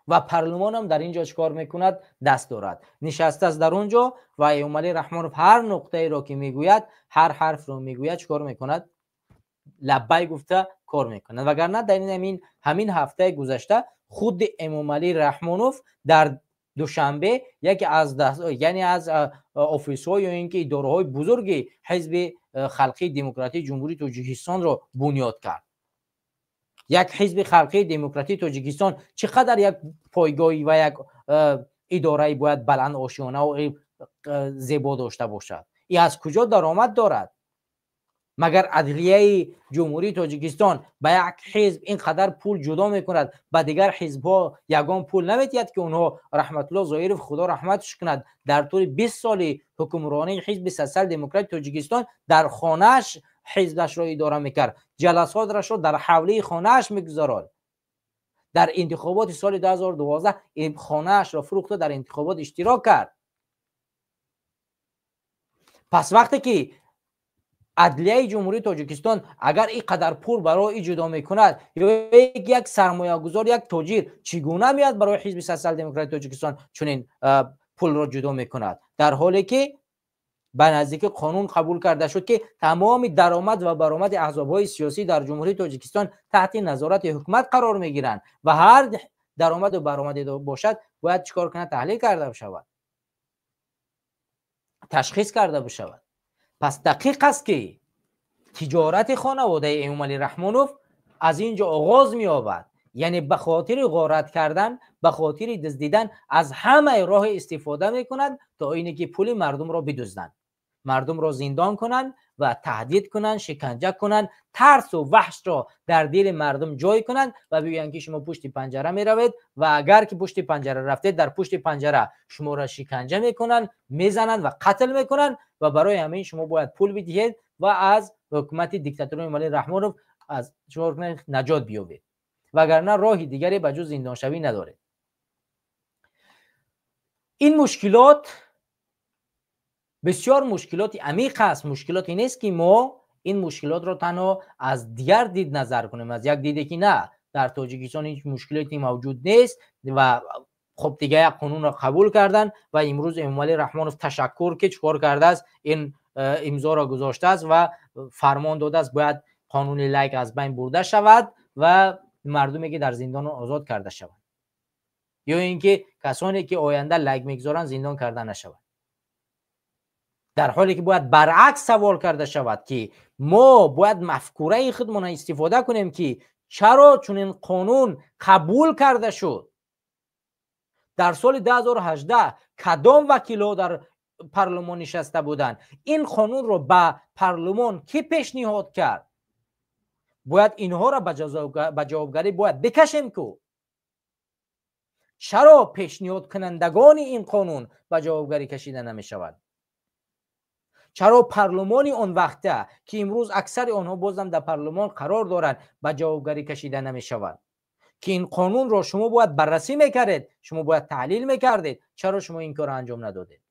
Ва парлумонам дар ин ҷо чӣ кор мекунад? Даст дорад, нишастааст дар он ҷо, ва Эмомалӣ Раҳмонов ҳар нуқтаеро ки мегӯяд, ҳар ҳарфро мегӯяд, чӣ кор мекунад? Лаббай гуфта кор мекунад. Вагарна дар ин ҳамин ҳафтаи гузашта худи Эмомалӣ Раҳмонов дар Душанбе яке аз, яъне аз офисҳо ё ин ки идораҳои бузурги Ҳизби Халқии Демократии Ҷумҳурии Тоҷикистонро бунёд кард. Як Ҳизби Халқии Демократии Тоҷикистон чӣ қадар як пойгоҳӣ ва як идораи бояд баланд ошёна ва зебо дошта бошад? И аз куҷо даромад дорад? Магар адлияи Ҷумҳурии Тоҷикистон ба як ҳизб ин қадар пул ҷудо мекунад, ба дигар ҳизбҳо ягон пул намедиҳад, ки онҳо, Раҳматулло Зоиров, Худо раҳматш кунад, дар тӯли 20 соли ҳукмронии Ҳизби Социал Демократи Тоҷикистон дар хонааш ҳизбашро идора мекард, ҷаласоташро дар ҳавлии хонааш мегузаронд. Дар интихоботи соли 2012 хонаашро фурӯхта дар интихобот иштирок кард. Пас вақте ки адлияи Ҷумҳурии Тоҷикистон агар ин қадар пул барои ҷудо мекунад, ё як сармоягузор, як тоҷир чӣ гуна меяд барои Ҳизби Социал Демократи Тоҷикистон чунин пулро ҷудо мекунад, дар ҳоле ки ба наздикӣ қонун қабул карда шуд, ки тамоми даромад ва баромади аҳзобҳои сиёсӣ дар Ҷумҳурии Тоҷикистон таҳти назорати ҳукумат қарор мегиранд ва ҳар даромаду баромаде бошад, бояд чӣ кор кунад? Таҳлил карда бишавад, ташхис карда бишавад. Пас дақиқ аст, ки тиҷорати хонаводаи Эмомалӣ Раҳмонов аз ин ҷо оғоз меёбад. Яъне ба хотири ғорат кардан, ба хотири дуздидан аз ҳамаи роҳ истифода мекунанд, то ине ки пули мардумро бидузданд, мардумро зиндон кунанд ва таҳдид кунанд, шиканҷа кунанд, тарсу ваҳшро дар дили мардум ҷой кунанд ва бигӯянд, ки шумо пушти панҷара меравед, ва агар ки пушти панҷара рафтед, дар пушти панҷара шуморо шиканҷа мекунанд, мезананд ва қатл мекунанд, ва барои ҳамин шумо бояд пул бидиҳед ва аз ҳукумати диктатори Эмомалӣ Раҳмонов аз шумо наҷот биёбед, вагарна роҳи дигаре ба ҷуз зиндоншавӣ надоред. Ин мушкилот бисёр мушкилоти амиқ аст. Мушкилоте нест, ки мо ин мушкилотро танҳо аз дигар дид назар кунем, аз як диде ки на, дар Тоҷикистон ҳеҷ мушкилоте мавҷуд нест ва хуб, дига як қонунро қабул кардан ва имрӯз Эмомалӣ Раҳмонов ташаккур, ки чӣ кор кардааст, ин имзоро гузоштааст ва фармон додааст, бояд қонуни лайк аз байн бурда шавад ва мардуме ки дар зиндон озод карда шаванд, ё ин ки касоне ки оянда лайк мегузоранд, зиндон карда нашаванд. Дар ҳоле ки бояд баръакс савол карда шавад, ки мо бояд мафкураи худмона истифода кунем, ки чаро чунин қонун қабул карда шуд? Дар соли 2018 кадом вакилҳо дар парлумон нишаста буданд? Ин қонунро ба парлумон кӣ пешниҳод кард? Бояд инҳоро ба ҷавобгарӣ бояд бикашем ку. Чаро пешниҳодкунандагони ин қонун ба ҷавобгарӣ кашида намешавад? Чаро парлумони он вақта, ки имрӯз аксари онҳо бозам дар парлумон қарор доранд, ба ҷавобгарӣ кашида намешавад, ки ин қонунро шумо бояд баррасӣ мекардед, шумо бояд таҳлил мекардед, чаро шумо ин корро анҷом надодед?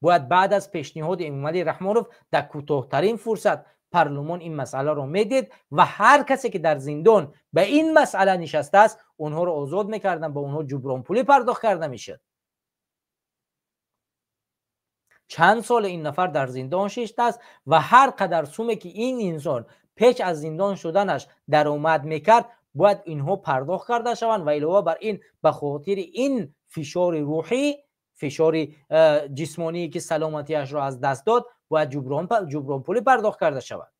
Бояд баъд аз пешниҳоди Эмомалӣ Раҳмонов дар кӯтоҳтарин фурсат парлумон ин масъаларо медид ва ҳар касе ки дар зиндон ба ин масъала нишастааст, онҳоро озод мекарданд, ба онҳо ҷубронпулӣ пардохт карда мешуд. Чанд сол ин нафар дар зиндон шиштааст ва ҳар қадар суме ки ин инсон пеш аз зиндон шуданаш даромад мекард, бояд инҳо пардохт карда шаванд ва илова бар ин ба хотири ин фишори рӯҳӣ, фишори ҷисмоние ки саломатиашро аз даст дод, бояд ҷубронпулӣ пардохт карда шавад.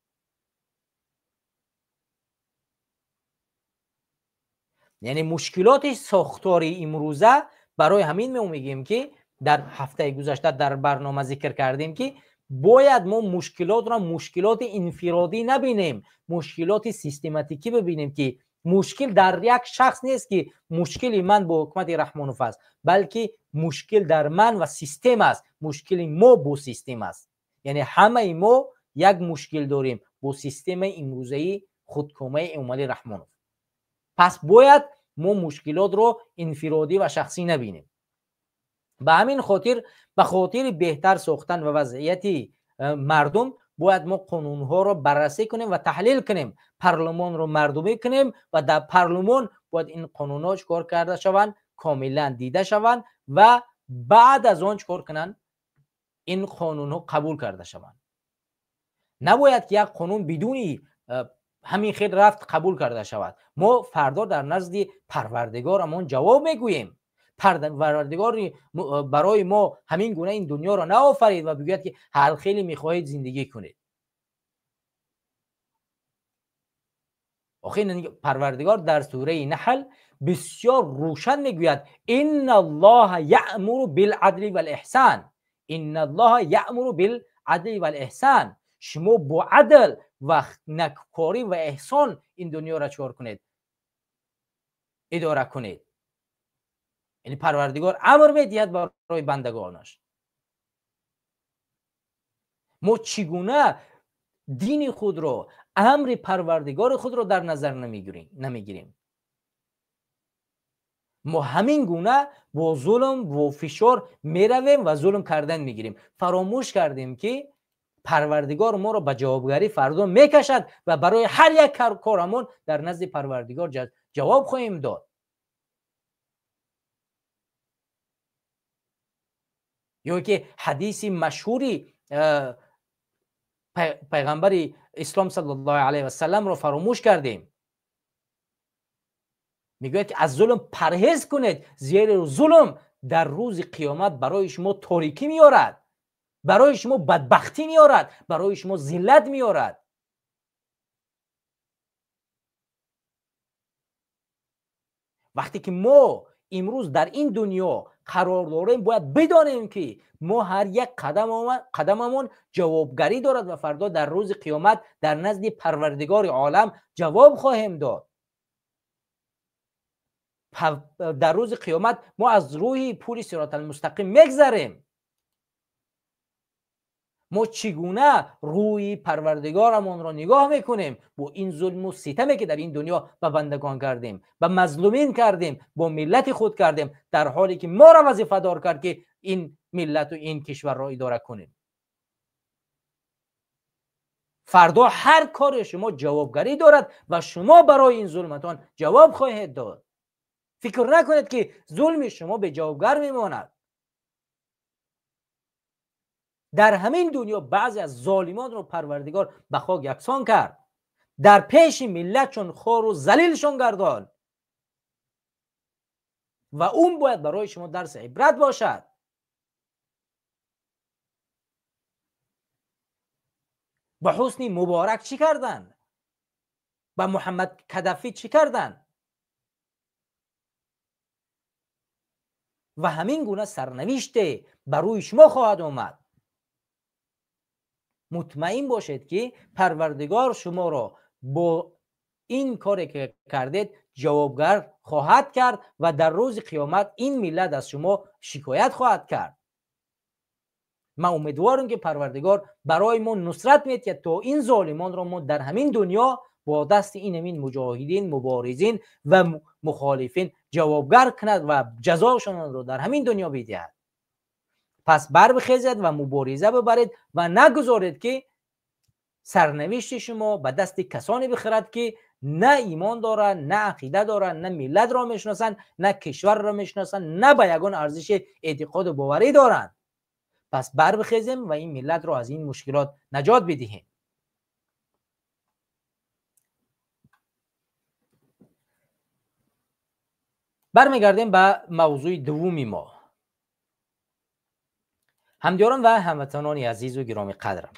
Яъне мушкилоти сохтории имрӯза, барои ҳамин мо мегӯем, ки дар ҳафтаи гузашта дар барнома зикр кардем, ки Бояд мо мушкилотро мушкилоти инфиродӣ набинем, мушкилоти систематикӣ бибинем, ки мушкил дар як шахс нест, ки мушкили ман бо ҳукумати Раҳмонов аст, балки мушкил дар ман ва система аст, мушкили мо бо система аст. Яъне ҳамаи мо як мушкил дорем бо системаи имрӯзаи худкомаи Эмомалӣ Раҳмонов. Пас бояд мо мушкилотро инфиродӣ ва шахсӣ набинем. Ба ҳамин хотир, ба хотири беҳтар сохтан ва вазъияти мардум, бояд мо қонунҳоро баррасӣ кунем ва таҳлил кунем, парлумонро мардумӣ кунем ва дар парлумон бояд ин қонунҳо чикор карда шаванд, комилан дида шаванд ва баъд аз он чикор кунанд, ин қонунҳо қабул карда шаванд. Набояд ки як қонун бидуни ҳамин хел рафт қабул карда шавад. Мо фардо дар назди Парвардигорамон ҷавоб мегӯем. Парвардигор барои мо ҳамин гуна ин дунёро наофарид ва бигӯяд ки ҳар хеле мехоҳед зиндагӣ кунед. Охир Парвардигор дар сураи Наҳл бисёр рӯшан мегӯяд: инналлоҳа яъмуру билъадли валэҳсан, инналлоҳа яъмуру билъадли валэҳсан. Шумо бо адл ва неккорӣ ва эҳсон ин дунёро чикор кунед, идора кунед. Яъне Парвардигор амр медиҳад барои бандагонаш. Мо чӣ гуна дини худро, амри Парвардигори худро дар назар намегирем? Мо ҳамин гуна бо зулм, бо фишор меравем ва зулм кардан мегирем. Фаромӯш кардем ки Парвардигор моро ба ҷавобгарӣ фардо мекашад ва барои ҳар як корамон дар назди Парвардигор ҷавоб хоҳем дод. Ё ки ҳадиси машҳури пайғамбари ислом саллаллоҳу алайҳи васалламро фаромӯш кардем. Мегӯяд ки аз зулм парҳез кунед, зеро зулм дар рӯзи қиёмат барои шумо торикӣ меорад, барои шумо бадбахтӣ меорад, барои шумо зиллат меорад. Вақте ки мо имрӯз дар ин дунё қарор дорем, бояд бидонем ки мо ҳар як қадамамон ҷавобгарӣ дорад ва фардо дар рӯзи қиёмат дар назди Парвардигори олам ҷавоб хоҳем дод. Дар рӯзи қиёмат мо аз рӯҳи пули сироталмустақим мегзарем. Мо чӣ гуна рӯи Парвардигорамонро нигоҳ мекунем бо ин зулму ситаме ки дар ин дунё ба бандагон кардем, ба мазлумин кардем, бо миллати худ кардем, дар ҳоле ки моро вазифадор кард ки ин миллату ин кишварро идора кунем. Фардо ҳар кори шумо ҷавобгарӣ дорад ва шумо барои ин зулматон ҷавоб хоҳед дод. Фикр накунед ки зулми шумо беҷавобгар мемонад. Дар ҳамин дунё баъзе аз золимонро Парвардигор ба хок яксон кард, дар пеши миллатшон хору залилшон гардонд ва он бояд барои шумо дарси ибрат бошад. Ба Ҳусни Муборак чӣ карданд? Ба Муҳаммад Кадафӣ чӣ карданд? Ва ҳамин гуна сарнавиште ба рӯи шумо хоҳад омад. Мутмаин бошед ки Парвардигор шуморо бо ин коре ки кардед ҷавобгар хоҳад кард ва дар рӯзи қиёмат ин миллат аз шумо шикоят хоҳад кард. Ман умедворам ки Парвардигор барои мо нусрат медиҳад то ин золимонро мо дар ҳамин дунё бо дасти ин ҳамин муҷоҳидин, муборизин ва мухолифин ҷавобгар кунад ва ҷазошонро дар ҳамин дунё бидиҳад. Пас барбихезед ва мубориза бибаред ва нагузоред ки сарнавишти шумо ба дасти касоне бихӯрад ки на имон доранд, на ақида доранд, на миллатро мешиносанд, на кишварро мешиносанд, на ба ягон арзиши эътиқоду боварӣ доранд. Пас барбихезем ва ин миллатро аз ин мушкилот наҷот бидиҳем. Бармегардем ба мавзӯи дуввуми мо. Ҳамдиёрон ва ҳамватанони азизу гиромӣ қадрам,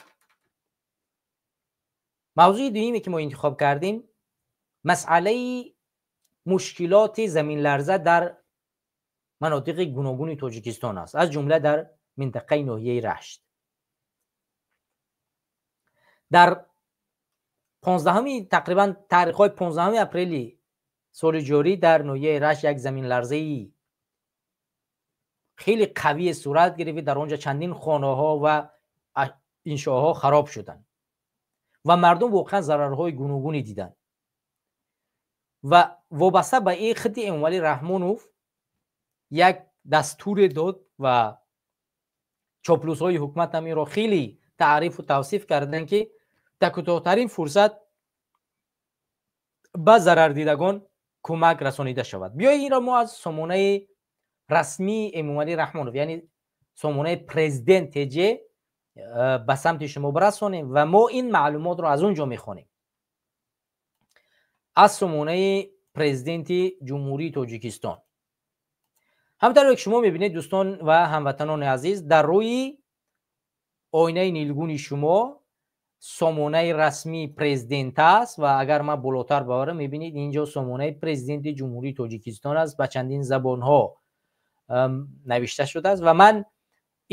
мавзӯи дуюме ки мо интихоб кардем масъалаи мушкилоти заминларза дар манотиқи гуногуни Тоҷикистон аст, аз ҷумла дар минтақаи ноҳияи Рашт. Дар 15, тақрибан таърихҳои 15 апрели соли ҷорӣ дар ноҳияи Рашт як заминларзаи хеле қавие сурат гирифт. Дар он ҷо чандин хонаҳо ва иншоотҳо хароб шуданд ва мардум воқеан зарарҳои гуногунӣ диданд. Ва вобаста ба ин худи Эмомалӣ Раҳмонов як дастуре дод ва чоплусҳои ҳукумат ҳам инро хеле таърифу тавсиф карданд, ки дар кӯтоҳтарин фурсат ба зарардидагон кӯмак расонида шавад. Биёед инро мо аз сомонаи расмии Эмомалӣ Раҳмонов, яъне сомонаи Президент ТЖ, ба самти шумо бирасонем ва мо ин маълумотро аз он ҷо мехонем, аз сомонаи Президенти Ҷумҳурии Тоҷикистон. Ҳамтавре ки шумо мебинед, дӯстон ва ҳамватанони азиз, дар рӯи оинаи нилгуни шумо сомонаи расмии президент аст ва агар ман болотар бабарам, мебинед, инҷо сомонаи Президенти Ҷумҳурии Тоҷикистон аст, ба чандин забонҳо навишта шудааст. Ва ман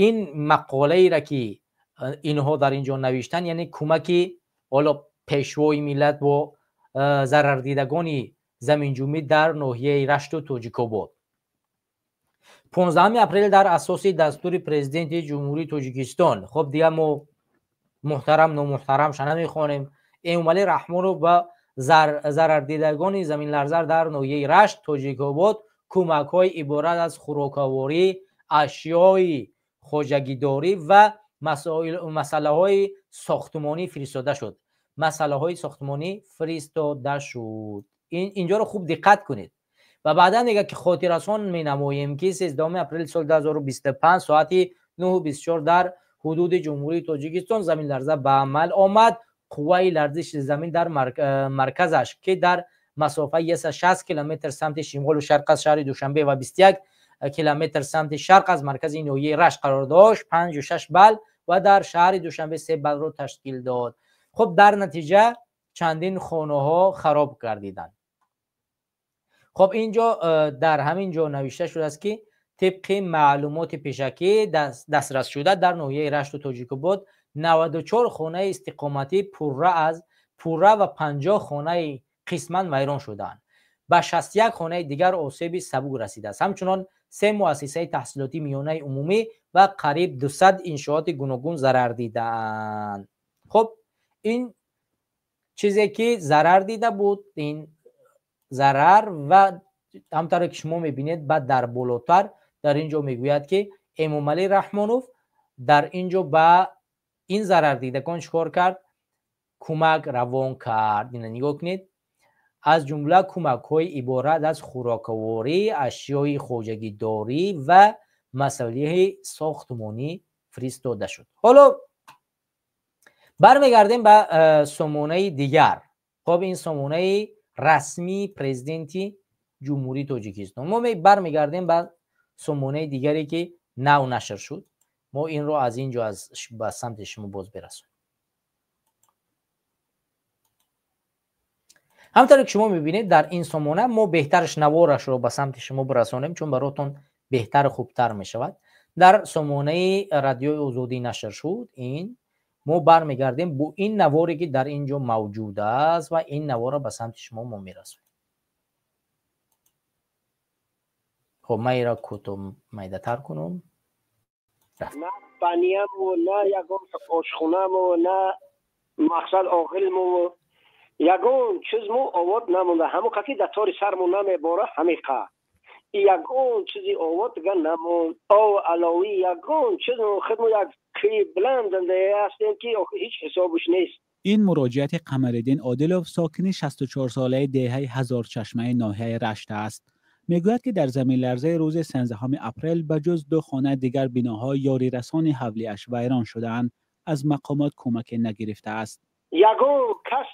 ин мақолаеро ки инҳо дар ин ҷо навиштанд, яъне кӯмаки ҳоло Пешвои миллат бо зарардидагони заминҷунбӣ дар ноҳияи Рашту Тоҷикобод. 15 апрел дар асоси дастури Президенти Ҷумҳурии Тоҷикистон, хоб, дигар мо муҳтарам номуҳтарамша намехонем, Эмомалӣ Раҳмонов ба зарардидагони заминларза дар ноҳияи Рашт, Тоҷикобод кӯмакҳои иборат аз хӯрокаворӣ, ашёи хоҷагидорӣ ва масъалаҳои сохтмонӣ фиристода шуд. Масъалаҳои сохтмонӣ фиристода шуд. Инҷоро хуб диққат кунед. Ва баъдан мегӯяд ки хотиррасон менамоем, ки 13 апрели соли 2025 соати 9:24 дар ҳудуди Ҷумҳурии Тоҷикистон заминларза ба амал омад. Қувваи ларзиши замин дар марказаш, ки дар масофаи 160 километр самти шимолу шарқ аз шаҳри Душанбе ва 21 километр самти шарқ аз маркази ноҳияи Рашт қарор дошт, 5,6 балл ва дар шаҳри Душанбе 3 баллро ташкил дод. Хуб, дар натиҷа чандин хонаҳо хароб гардиданд. Хоб, инҷо дар ҳамин ҷо навишта шудааст, ки тибқи маълумоти пешакӣ дастрасшуда дар ноҳияи Рашту Тоҷикобод 94 хонаи истиқоматӣ пурра ва 50 хонаи қисман вайрон шудаанд. Ба 61 хонаи дигар осеби сабук расидааст. Ҳамчунон се муассисаи таҳсилотии миёнаи умумӣ ва қариб 200 иншооти гуногун зарар дидаанд. Хуб, ин чизе ки зарар дида буд, ин зарар. Ва ҳамтавре ки шумо мебинед, баъд дар болотар дар ин ҷо мегӯяд, ки Эмомалӣ Раҳмонов дар ин ҷо ба ин зарардидагон чӣ кор кард? Кӯмак равон кард. Ина нигоҳ кунед: аз ҷумла кӯмакҳои иборат аз хӯрокаворӣ, ашёи хоҷагидорӣ ва масолеҳи сохтмонӣ фиристода шуд. Ҳоло бармегардем ба сомонаи дигар. Хоб, ин сомонаи расмии Президенти Ҷумҳурии Тоҷикистон. Мо бармегардем ба сомонаи дигаре, ки нав нашр шуд. Мо инро аз ин ҷо ба самти шумо боз берасонем. Ҳамтавре ки шумо мебинед, дар ин сомона мо беҳтараш наворашро ба самти шумо бирасонем, чун баротон беҳтару хубтар мешавад. Дар сомонаи Радиои Озодӣ нашр шуд ин. Мо бармегардем бо ин наворе, ки дар ин ҷо мавҷуд аст, ва ин наворро ба самти шумо мо мерасонем. Хоб, ман инро кӯтоҳ майдатар кунам. На банияму, на ягон ошхонаму, на мақсад оғилму, ягон чизму овод намонда. Ҳамон ки дар тори сарму намебора, ҳамиқа ягон чизи овод дига намонд. Ов аловӣ, ягон чиз. Худмо як кӯи баланд зиндаги ҳастем, ки ҳеҷ ҳисобаш нест. Ин муроҷиати Қамариддин Одилов, сокини 64-солаи деҳаи Ҳазорчашмаи ноҳияи Рашт аст. Мегӯяд, ки дар заминларзаи рӯзи 13 апрел ба ҷуз ду хона дигар биноҳои ёрирасони ҳавлиаш вайрон шудаанд. Аз мақомот кӯмаке нагирифтааст. Ягон кас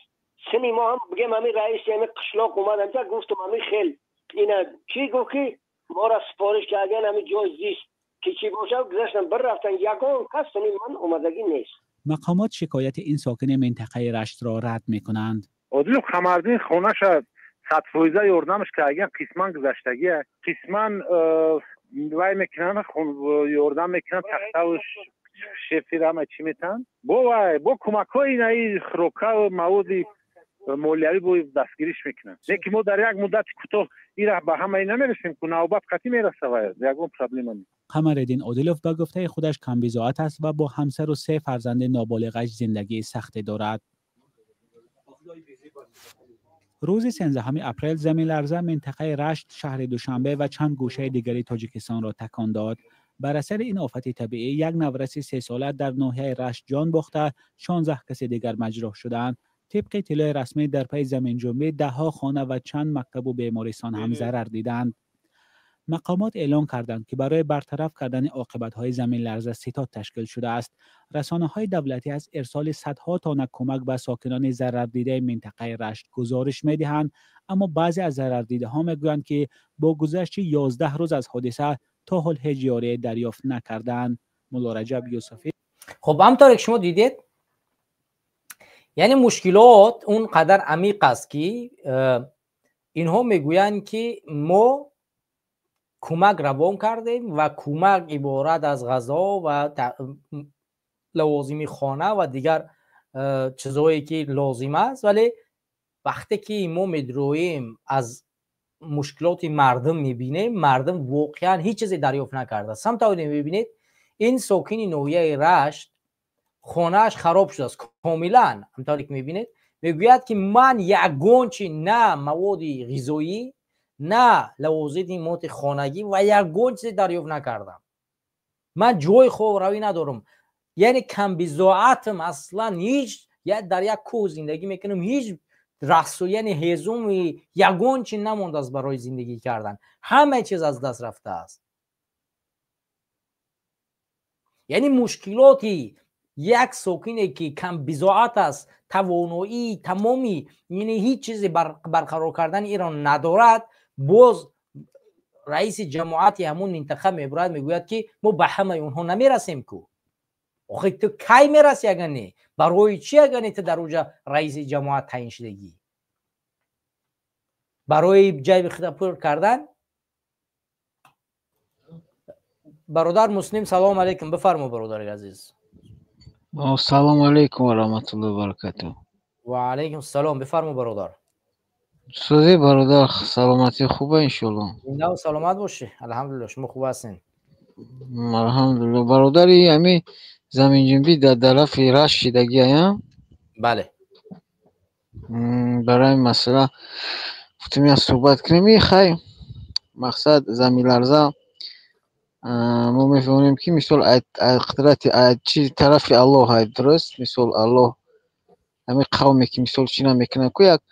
сини мо ҳам бигем, ҳамин раиси ҳамин қишлоқ омад, ҳамҷа гуфтум, ҳамин хел ина чӣ гуфт, ки моро супориш кардаган, ҳамин ҷой зист ки чӣ бошад, гузаштан бир рафтан. Ягон кас сини ман омадагӣ нест. Мақомот шикояти ин сокини минтақаи Раштро рад мекунанд. Одилов Қамардин хонаша 100 фоиза ёрдамаш кардаган, қисман гузаштагия, қисман вай мекунанд, ёрдам мекунанд, тахтавш Шефир ҳама чӣ метаҳанд, бо вай бо кӯмакҳои инаи хӯрока, маводи молиявӣ бо дастгириш мекунанд. Лекин мо дар як муддати кӯтоҳ ира ба ҳамаи намерасем, ку навбат қатъӣ мераса, вай ягон проблема нест. Қамариддин Одилов ба гуфтаи худаш камбизоат аст ва бо ҳамсару се фарзанди ноболиғаш зиндагии сахте дорад. Рӯзи 13 апрел заминларза минтақаи Рашт, шаҳри Душанбе ва чанд гӯшаи дигари Тоҷикистонро такон дод. Бар асари ин офати табиӣ як навраси сесола дар ноҳияи Рашт ҷон бохта, 16 каси дигар маҷрӯҳ шуданд. Тибқи иттилои расмӣ, дар пайи заминҷунбӣ даҳҳо хона ва чанд мактабу бемористон ҳам зарар диданд. Мақомот эълон карданд, ки барои бартараф кардани оқибатҳои заминларза ситод ташкил шудааст. Расонаҳои давлатӣ аз ирсоли садҳо тонна кӯмак ба сокинони зарардидаи минтақаи Рашт гузориш медиҳанд, аммо баъзе аз зарардидаҳо мегӯянд, ки бо гузашти 11 рӯз аз ҳодиса то ҳол ҳеҷ ёрие дарёфт накардаанд. Мулло Раҷаб Юсуфӣ. Хуб, ҳамторе ки шумо дидед, яъне мушкилот он қадар амиқ аст, ки инҳо мегӯянд, ки мо кӯмак равон кардем ва кӯмак иборат аз ғазо ва лавозими хона ва дигар чизҳое ки лозим аст, вале вақте ки мо медроем, аз мушкилоти мардум мебинем, мардум воқеан ҳеҷ чизе дарёфт накардааст. Ҳамтавре мебинед, ин сокини ноҳияи Рашт хонааш хароб шудааст комилан. Ҳамтавре ки мебинед, мегӯяд, ки ман ягон чи, на маводи ғизоӣ, на лавозимоти хонагӣ ва ягон чизе дарёфт накардам, ман ҷои хобравӣ надорам, яъне камбизоатам, аслан ҳеҷ, дар як кӯҳ зиндагӣ мекунам, ҳеҷ расу, яъне ҳезуми ягон чи намондааст барои зиндагӣ кардан, ҳама чиз аз даст рафтааст. Яъне мушкилоти як сокине ки камбизоат аст, тавоноии тамоми, яъне ҳеҷ чизе барқарор кардани инро надорад, боз раиси ҷамоати ҳамун минтақа мебурад, мегӯяд, ки мо ба ҳамаи онҳо намерасем ку. Охи ту кай мераси, агар не? Барои чӣ, агар не, ту дар оҷа раиси ҷамоат таъин шудагӣ? Барои ҷайби худа пур кардан? Бародар Муслим, салому алайкум, бифармо, бародари азиз. Салому алайкум ва раҳматуллоҳи ва баракатуҳ. Ва алайкум салом, бифармо, бародар. Сӯзи бародар, саломатӣ хуба, иншоалло. Зинда саломат бошӣ, алҳамдулилло. Шумо хуб ҳастед? Алҳамдулилло, бародари. Ҳами заминҷунбӣ дар тарафи Рашт шидагия? Бале. Барои масъала гуфтем як суҳбат кунем. И хай, мақсад, заминларза мо мефаҳмем, ки мисол қудрати чи тарафи Аллоҳ ай, дуруст? Мисол, Аллоҳ ҳамин қавме ки мисол чӣ намекунад ку, як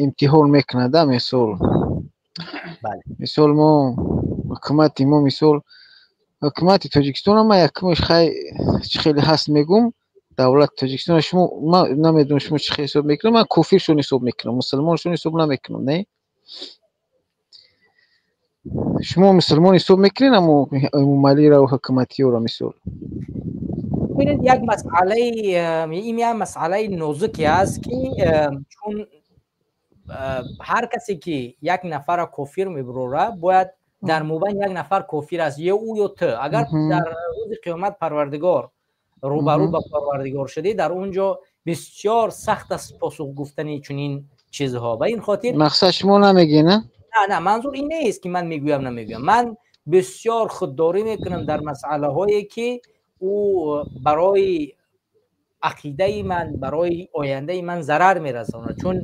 имтиҳон мекунада. Мисол, мо ҳукумати мо, мисол, ҳукумати Тоҷикистон, ма якумш хай чӣ хеле ҳаст мегум, давлати Тоҷикистон, шумо, ма намедонам, шумо чӣ хел ҳисоб мекунед, ман кофиршон ҳисоб мекунам, мусулмоншон ҳисоб намекунам. Не, шумо мусулмон ҳисоб мекунед амо Эмомалиро, ҳукуматиёро, мисол? Бибинед, як масъалаи ин як масъалаи нозуке аст, ки чун ҳар касе ки як нафарро кофир мебурора, бояд дар мобайн як нафар кофир аст, ё ӯ, ё ту. Агар дар рӯзи қиёмат Парвардигор рӯбарӯ ба Парвардигор шудӣ, дар он ҷо бисёр сахт аст посух гуфтани чунин чизҳо. Ба ин хотир Мақсад, шумо намегӣ, на? На, манзур ин нест, ки ман мегӯям, намегӯям. Ман бисёр худдорӣ мекунам дар масъалаҳое ки ӯ барои ақидаи ман, барои ояндаи ман зарар мерасонад, чун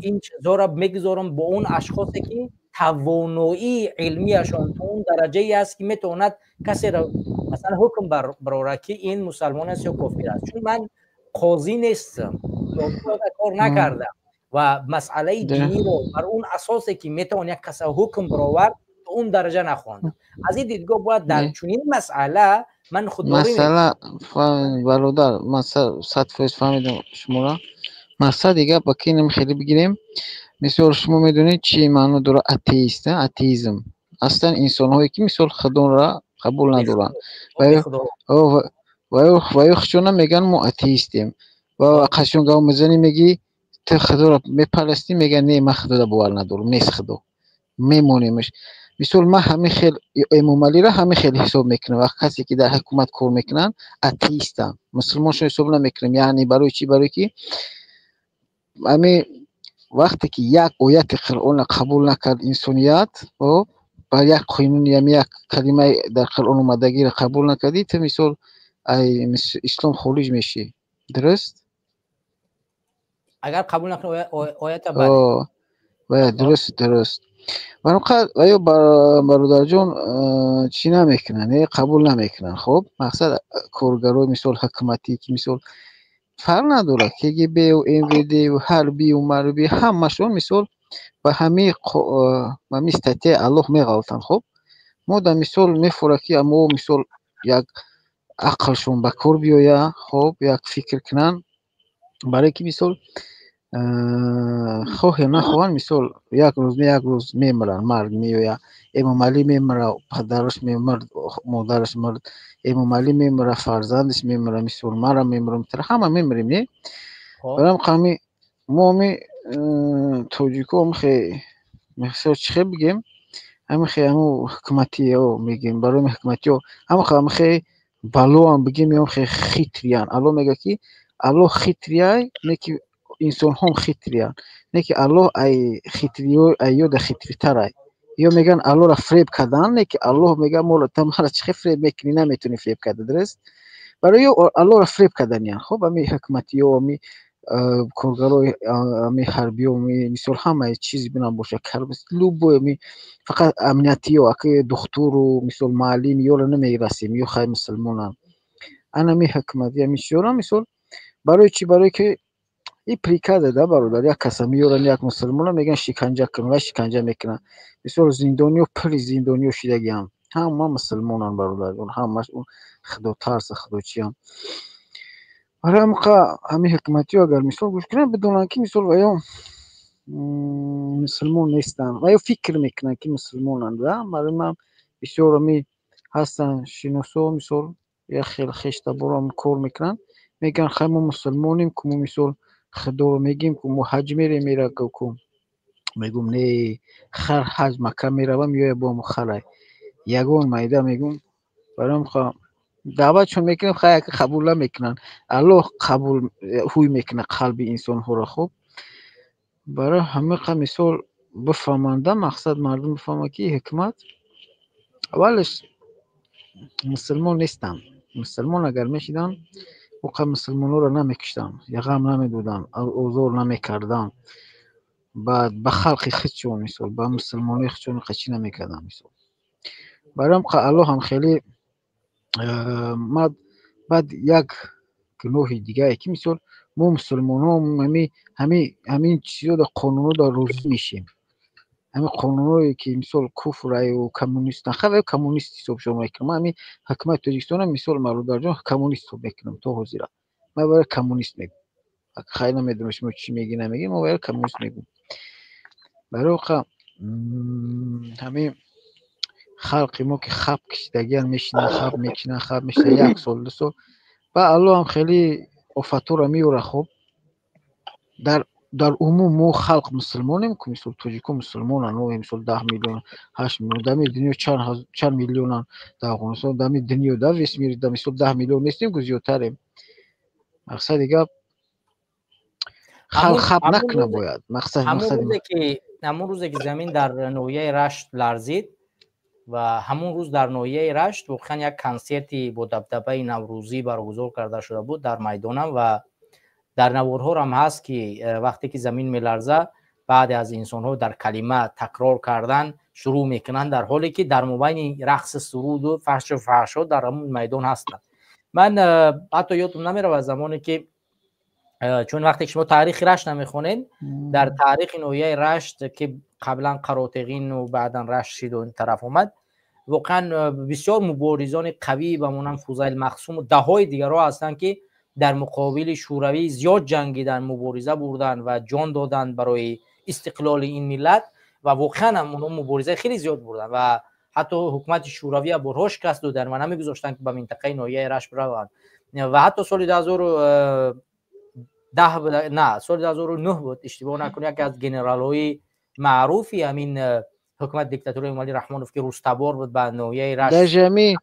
ин чизҳоро мегузорам бо он ашхосе ки тавоноии илмияшон то он дараҷае аст, ки метавонад касеро, масалан, ҳукм барорад, ки ин мусалмон аст ё кофир аст. Чун ман қозӣ нестам, кор накардам ва масъалаи диниро бар он асосе ки метавон як каса ҳукм баровард, то он дараҷа нахондам. Аз ин дидгоҳ бояд дар чунин масъала ман худдорӣ. Масъала, бародар, ман 100% фаҳмидам шуморо. Мақсади гап ба кинам хеле бигирем. Мисол, шумо медонед, чӣ маъно дорад атеист? Атеизм аслан инсонҳое ки, мисол, худоро қабул надоранд ва ё худшона мегӯянд, мо атеистем. Ва қашон гап мезанӣ, мегӣ, ту худоро мепарастӣ, мегӯяд, не, ман худоро бовар надорам, нест худо, мемонемаш. Мисол, ман ҳамин хел Эмомалиро ҳамин хел ҳисоб мекунам. Вақт касе ки дар ҳукумат кор мекунанд, атеистанд, мусулмоншон ҳисоб намекунам. Яъне барои чӣ? Барои ки ҳамин вақте ки як ояти Қуръонро қабул накард инсоният, хоб, бар як қонуни, ҳамин як калимаи дар Қуръон омадагиро қабул накардӣ, ту мисол ай ислом хориҷ мешӣ. Дуруст? Агар қабул накунӣ оята, бале. Бале, дуруст, дуруст. Ва ё бародарҷон, чӣ намекунанд, қабул намекунанд. Хоб, мақсад, коргарои мисол ҳукуматӣ, ки мисол фарқ надорад, КГБ-ю МВД-ю ҳарбию марбӣ, ҳамашон мисол ба ҳамин статьяи Аллоҳ меғалтанд. Хоб, мо дар мисол мефорад, ки мо мисол як ақлшон ба кор биёяд, хоб, як фикр кунанд, барое ки мисол хоҳе нахоҳанд, мисол як рӯз не, як рӯз мемиранд, марг меояд. Эмомалӣ мемирад, падараш мемирд, модараш мирд. Эмомалӣ мемирад, фарзандаш мемирад, мисол манам мемирам, ҳама мемирем, не? Барои ҳами мо ҳами тоҷико ҳамихе, мисол, чӣ хел бигем, ҳамихе ҳаму ҳукуматиё мегем, барои ҳукуматиё ҳамихе балоам бигем, ё ҳамихе хитрый янд. Аллоҳ мегӯяд, ки Аллоҳ хитрый ай, не ки инсонҳом хитрый янд, не ки Аллоҳ ай хитрый ё ай ёда хитрый тарай. Ё мегӯянд, Аллоҳро фиреб кардан, не ки Аллоҳ мегӯяд, моро ту маро чӣ хел фиреб мекунӣ? Наметавонӣ фиреб карда, дуруст? Барои ё Аллоҳро фиреб карданиянд. Хоб, ҳами ҳукуматиё, ҳами коргарои ҳами ҳарбиё, мисол ҳамаи чизи бинам бошад, любой, ами фақат амниятиё, аки духтуру мисол муаллим ёро намерасем, ё хай мусулмонанд. Ана ҳами ҳукумати ҳами чизёро мисол барои чӣ? Барое ки и приказ а да, бародар, як каса меёранд, як мусулмона мегӯянд, шиканҷа кун, ва шиканҷа мекунанд. Мисол, зиндониё пури зиндониё шидагианд, ҳама мусулмонанд, бародарҷон, ҳамаш худотарса, худочианд. Барои ҳамин ҳамин ҳукуматиё агар мисол гӯш кунанд, бидонанд, ки мисол ва ё мусулмон нестанд, ва ё фикр мекунанд, ки мусулмонанд. Барои ман бисёр ҳами ҳастанд шиносо, мисол як хел хештаборам кор мекунанд, мегӯянд, хай, мо мусулмонем ку, мо мисол худоро мегӯем ку, мо ҳаҷ мерем, мера ку. Мегӯм, не, хар ҳаҷ Макка мерава, меояд, бо ҳамун харай ягон майда. Мегӯм, барои ҳам даъватшон мекунем, хай, яке қабул намекунанд. Аллоҳ қабул ҳуй мекунад қалби инсонҳоро. Хуб, барои ҳамиқа мисол бифаҳманда, мақсад, мардум бифаҳмад, ки ҳукумат аввалаш мусулмон нестанд. Мусулмон агар мешиданд, оқа мусулмонҳоро намекуштанд, яғам намедоданд, озор намекарданд, баъд ба халқи худшон, мисол ба мусулмонои худшон қачӣ намекарданд. Мисол, барои ҳам Аллоҳ ҳам хеле баъд як гуноҳи дигае, ки мисол мо мусулмонҳо ҳамин чизо дар қонунҳо дар розӣ мешем, ҳамин қонунҳое ки мисол куфраю коммунистан, хай, коммунист ҳисобшон мекунам. Ман ҳамин ҳукумати Тоҷикистона, мисол, бародарҷон, коммунист ҳисоб мекунам то ҳозира. Ман барои коммунист мегӯм, хай, намедонам шумо чӣ мегӣ, намегӣ, мо барои коммунист мегӯм. Барои оқа ҳамин халқи мо ки хаб кишидагиан, мешинанд, хаб мекушинанд, хаб мешинанд як сол, 2 сол, ба Аллоҳ ҳам хеле офатҳоро меорад. Хоб, дар умум мо халқ мусулмонем ку, мисол тоҷико мусулмонанд. Мо мисол 10 миллион, 8 миллион, дар дунё чанд миллионанд, дар Афғонистон, дар дунё, да весь мир, да мисол 10 миллион нестем ку, зиёдтарем. Мақсади гап, халқ хаб накуна бояд, мақсад. Ҳамун рӯзе ки замин дар ноҳияи Рашт ларзид ва ҳамун рӯз дар ноҳияи Рашт воқеан як консерти бо дабдабаи наврӯзӣ баргузор карда шуда буд дар майдонам ва дар наворҳорам ҳаст, ки вақте ки замин меларза, баъде аз инсонҳо дар калима такрор кардан шурӯъ мекунанд, дар ҳоле ки дар мобайни рақси суруду фаҳшу фаҳшо дар ҳамун майдон ҳастанд. Ман ҳатто ёдам намеравад замоне ки чун вақте ки шумо таърихи Рашт намехонед, дар таърихи ноҳияи Рашт, ки қаблан Қаротеғину баъдан Рашт шиду ин тараф омад, воқеан бисёр муборизони қавӣ ба монанд Фузайл Мақсуму даҳҳои дигарҳо ҳастанд, ки дар муқобили Шӯравӣ зиёд ҷангиданд, мубориза бурданд ва ҷон доданд барои истиқлоли ин миллат. Ва воқеан ҳам онҳо муборизаи хеле зиёд бурданд ва ҳатто ҳукумати Шӯравия борҳо шикаст доданд ва намегузоштанд, ки ба минтақаи ноҳияи Рашт бираванд. Ва ҳатто соли 2010, на, соли 2009 буд, иштибоҳ накунем, яке аз генералҳои маъруфи ҳамин ҳукумати диктатураи Эмомалӣ Раҳмонов, ки рустабор буд, ба ноҳияи Рашт. Даже ами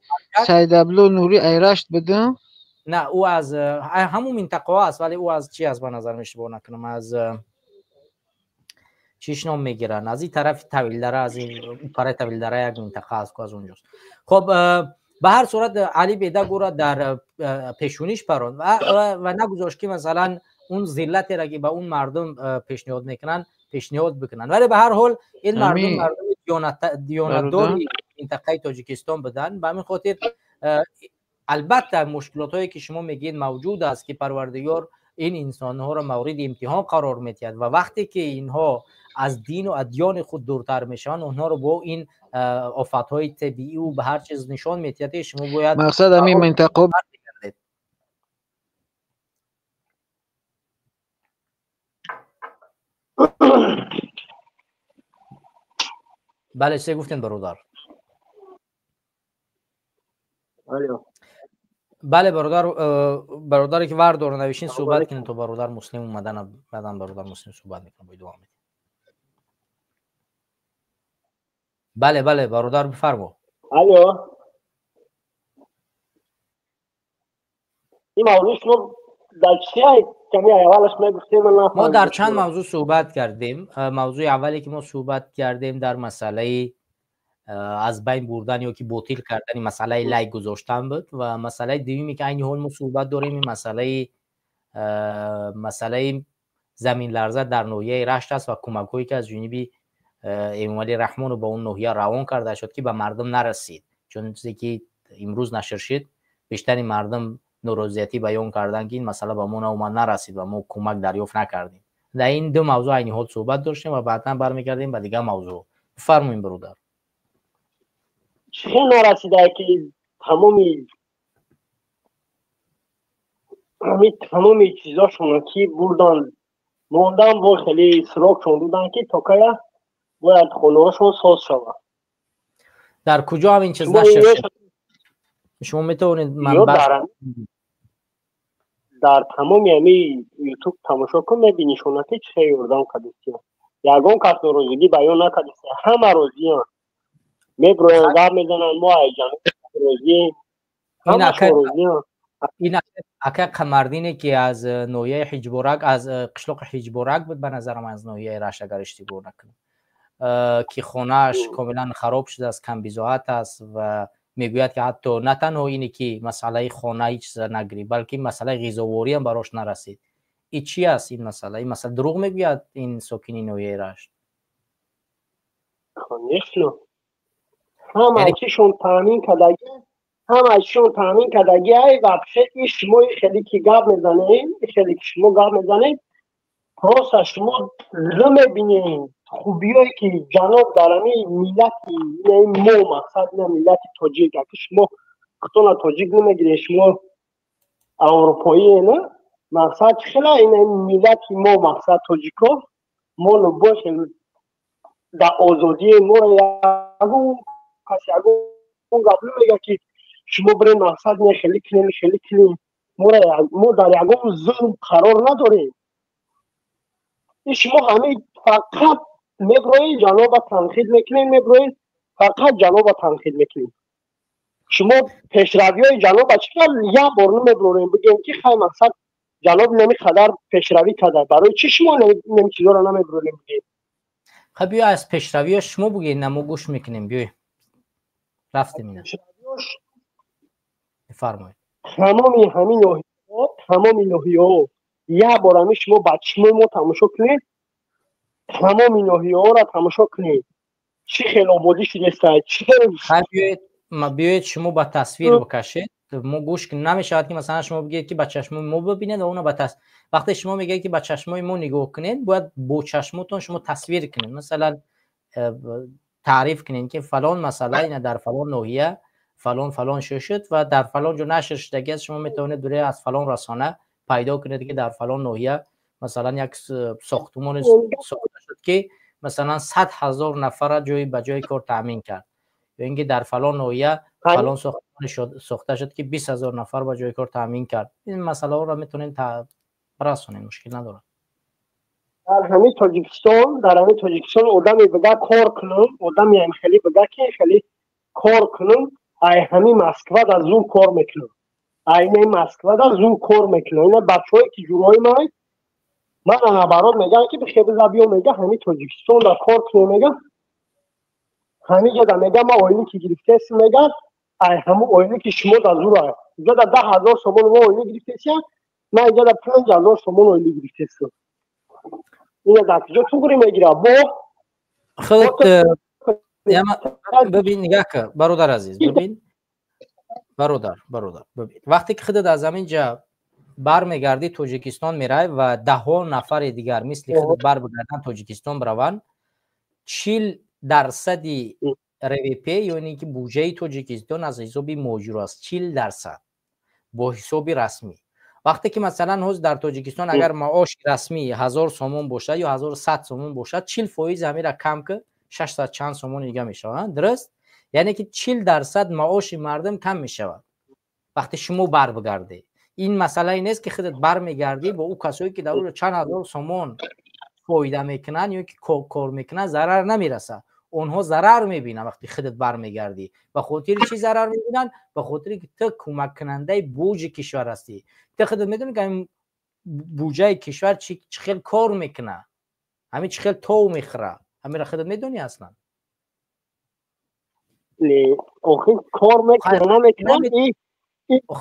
Саидабло Нури ай Рашт будам? На, ӯ аз ҳамун минтақаҳо аст, вале ӯ аз чи аст, ба назар иштибоҳ накунам, аз чиш ном мегиранд, аз ин тарафи Тавилдара, аз ин параи Тавилдара як минтақа аст, ку аз онҷост. Хоб, ба ҳар сурат Али Бедаг ӯро дар пешониш паронд ва нагузошт, ки масалан он зиллатеро ки ба он мардум пешниҳод мекунанд, пешниҳод бикунанд. Вале ба ҳар ҳол ин мардум мардуми диёнатдори минтақаи Тоҷикистон буданд. Ба ҳамин хотир, албатта, мушкилотҳое ки шумо мегӯед мавҷуд аст, ки Парвардигор ин инсонҳоро мавриди имтиҳон қарор медиҳад ва вақте ки инҳо аз дину адёни худ дуртар мешаванд, онҳоро бо ин офатҳои табиӣ ба ҳар чиз нишон медиҳад, ки шумо бояд Мақсад ҳамин минтақа. Бале, се гуфтем, бародар. Бале, бародар, бародаре ки вардор навишин, суҳбат кунед, то бародар Муслим омадан. Баъдан бародар Муслим суҳбат мекунад, бо идома медиҳем. Бале, бале, бародар, бифармо. Алло, ин мавзӯъ шумо дар чия ками аввалаш мегуфтем? Мо дар чанд мавзӯъ суҳбат кардем. Мавзӯи аввале ки мо суҳбат кардем, дар масъалаи аз байн бурдан ё ки ботил кардани масъалаи лайк гузоштан буд ва масъалаи дуюме ки айни ҳол мо суҳбат дорем, ин масъалаи заминларза дар ноҳияи Рашт аст ва кӯмакҳое ки аз ҷониби Эмомалӣ Раҳмонов ба он ноҳия равон карда шуд, ки ба мардум нарасид, чун чизе ки имрӯз нашр шуд, бештари мардум норозиятӣ баён карданд, ки ин масъала ба мо наомад, нарасид ва мо кӯмак дарёфт накардем. Дар ин ду мавзӯъ айни ҳол суҳбат доштем ва баъдан бармегардем ба дигар мавзӯъ. Бифармоем, бародар. Чӣ нарасида, ки тамоми чизошонро ки бурдан, мондан, бо хеле срокшон додан, ки то кая бояд хонаҳошон соз шавад. Дар куҷо ҳам ин чиз нашр шуд? Шумо метавонед манбаъ? Дар тамоми ҳами Ютуб тамошо кун, мебинишона, ки чӣ хел ёрдам кардистия. Ягон кас норозигӣ баён накардистия, ҳама розиянд, меброянд, гап мезананд: мо айҷаноб розием, ҳамашон розиянд. Ин ака Қамардине, ки аз ноҳияи Ҳиҷборак, аз қишлоқи Ҳиҷборак буд, ба назарам аз ноҳияи Рашт, агар иштибоҳ накунам, ки хонааш комилан хароб шудааст, камбизоат аст ва мегӯяд, ки ҳатто на танҳо ине ки масъалаи хона ҳеҷ чиза нагирифт, балки масъалаи ғизоворӣ ҳам барош нарасид. И чӣ аст ин масъала? Ин масъала дурӯғ мегӯяд ин сокини ноҳияи Рашт? Конечно, ҳама чишон таъмин кардагӣ, ҳама чишон таъмин кардагӣ. Ай вообще, и шумо хеле ки гап мезанед, хеле ки шумо гап мезанед, просто шумо зӯ мебинед хубиҳое ки ҷаноб дар ҳами миллати мо, мақсад ина миллати тоҷик, аки шумо худтона тоҷик намегиред, шумо аврупоие, на мақсад хела ина миллати мо, мақсад тоҷико, мо бошем дар озодии моро, ягон кас ягон гап намега, ки шумо бирен, мақсад не хеле кунем, хеле кунем. Мо дар ягон зулм қарор надорем. И шумо ҳамин фақат меброед, ҷаноба танқид мекунед, меброед, фақат ҷаноба танқид мекунед. Шумо пешравиҳои ҷаноба чӣ қадр як бор намеброрем, бигем, ки хай, мақсад ҷаноб неми қадар пешравӣ карда. Барои чӣ шумо неми чизоро намеброрем, бигем? Хаб, биё, аз пешравиҳо шумо бигӯед, на мо гӯш мекунем. Биёй, рафтем ина. Бифармоед. Тамоми ҳамин ноҳияҳо, тамоми ноҳияҳо, як бор ҳамин шумо ба чишмои мо тамошо кунед, тамоми ноҳияҳоро тамошо кунед, чӣ хел ободӣ шудеста, чӣ хел. Биёед, шумо ба тасвир бикашед, мо гӯш намешавад, ки масалан шумо бигӯед, ки ба чашмои мо бибинед ва она ба тас. Вақте шумо мегӯед, ки ба чашмои мо нигоҳ кунед, бояд бо чашмотон шумо тасвир кунед, масалан таъриф кунед, ки фалон масъала ина дар фалон ноҳия фалон фалон шуд ва дар фалон ҷо нашр шудагӣ аст. Шумо метавонед дуре аз фалон расона пайдо кунед, ки дар фалон ноҳия масалан як сохтумоне сохта шуд, ки масалан 100 000 нафарра ҷои ба ҷои кор таъмин кард, ё ин ки дар фалон ноҳия фалон сохтумоне сохта шуд, ки 20 000 нафар ба ҷои кор таъмин кард. Ин масъалаҳоро метавонед расонед, мушкил надорад. Дар ҳамин Тоҷикистон, дар ҳамин Тоҷикистон одаме буда кор кунам, одаме ҳам хеле буда ки хеле кор кунам, ай ҳамин Москва да зур кор мекунам. Айне Москва да зур кор мекунам. Ина бачаҳое ки ҷурои ман, ман наоборот мегӯям ки бихе биза биё, мега ҳамин Тоҷикистон да кор кунем, мега ҳамин ҷо да, мега ман оилӣ ки гирифтаси, мега ай ҳамун оилӣ ки шумо да зур ай. Иҷо да 10 000 сомон мо оилӣ гирифтесия, ман иҷо да 5000 сомон оилӣ гирифтесам. Ина дар куҷо туғри мегира бо? Худ бибин, нигаҳ кар, бародар азиз, бибин, бародар, бибин, вақте ки худат аз ҳамин ҷа бармегардӣ, Тоҷикистон мерай ва даҳҳо нафари дигар мисли худат барбигарданд, Тоҷикистон бираванд, 40 дарсади РВП ё ин ки буҷаи Тоҷикистон аз ҳисоби муҳоҷиро аст, 40 дарсад бо ҳисоби расмӣ. Вақте ки масалан ҳозир дар Тоҷикистон агар маоши расмӣ 1000 сомон бошад ё 1100 сомон бошад, 40 фоиз ҳамира кам ки, 600 чанд сомон дига мешавад, дуруст? Яъне ки 40 дарсад маоши мардум кам мешавад, вақте шумо барбигардед. Ин масъалае нест, ки худат бармегардӣ, бо ӯ касое ки дар ӯ чанд ҳазор сомон фоида мекунанд ё ки кор мекунанд, зарар намерасад. Онҳо зарар мебинанд, вақте худат бармегардӣ. Ба хотири чӣ зарар мебинанд? Ба хотире ки ту кӯмаккунандаи буҷи кишвар ҳастӣ. Ту худат медонӣ, ки ҳамин буҷаи кишвар чӣ хел кор мекунад, ҳамин чӣ хел тов мехӯрад, ҳаминро худат медонӣ аслан. Охир кор мекунад, намекунад.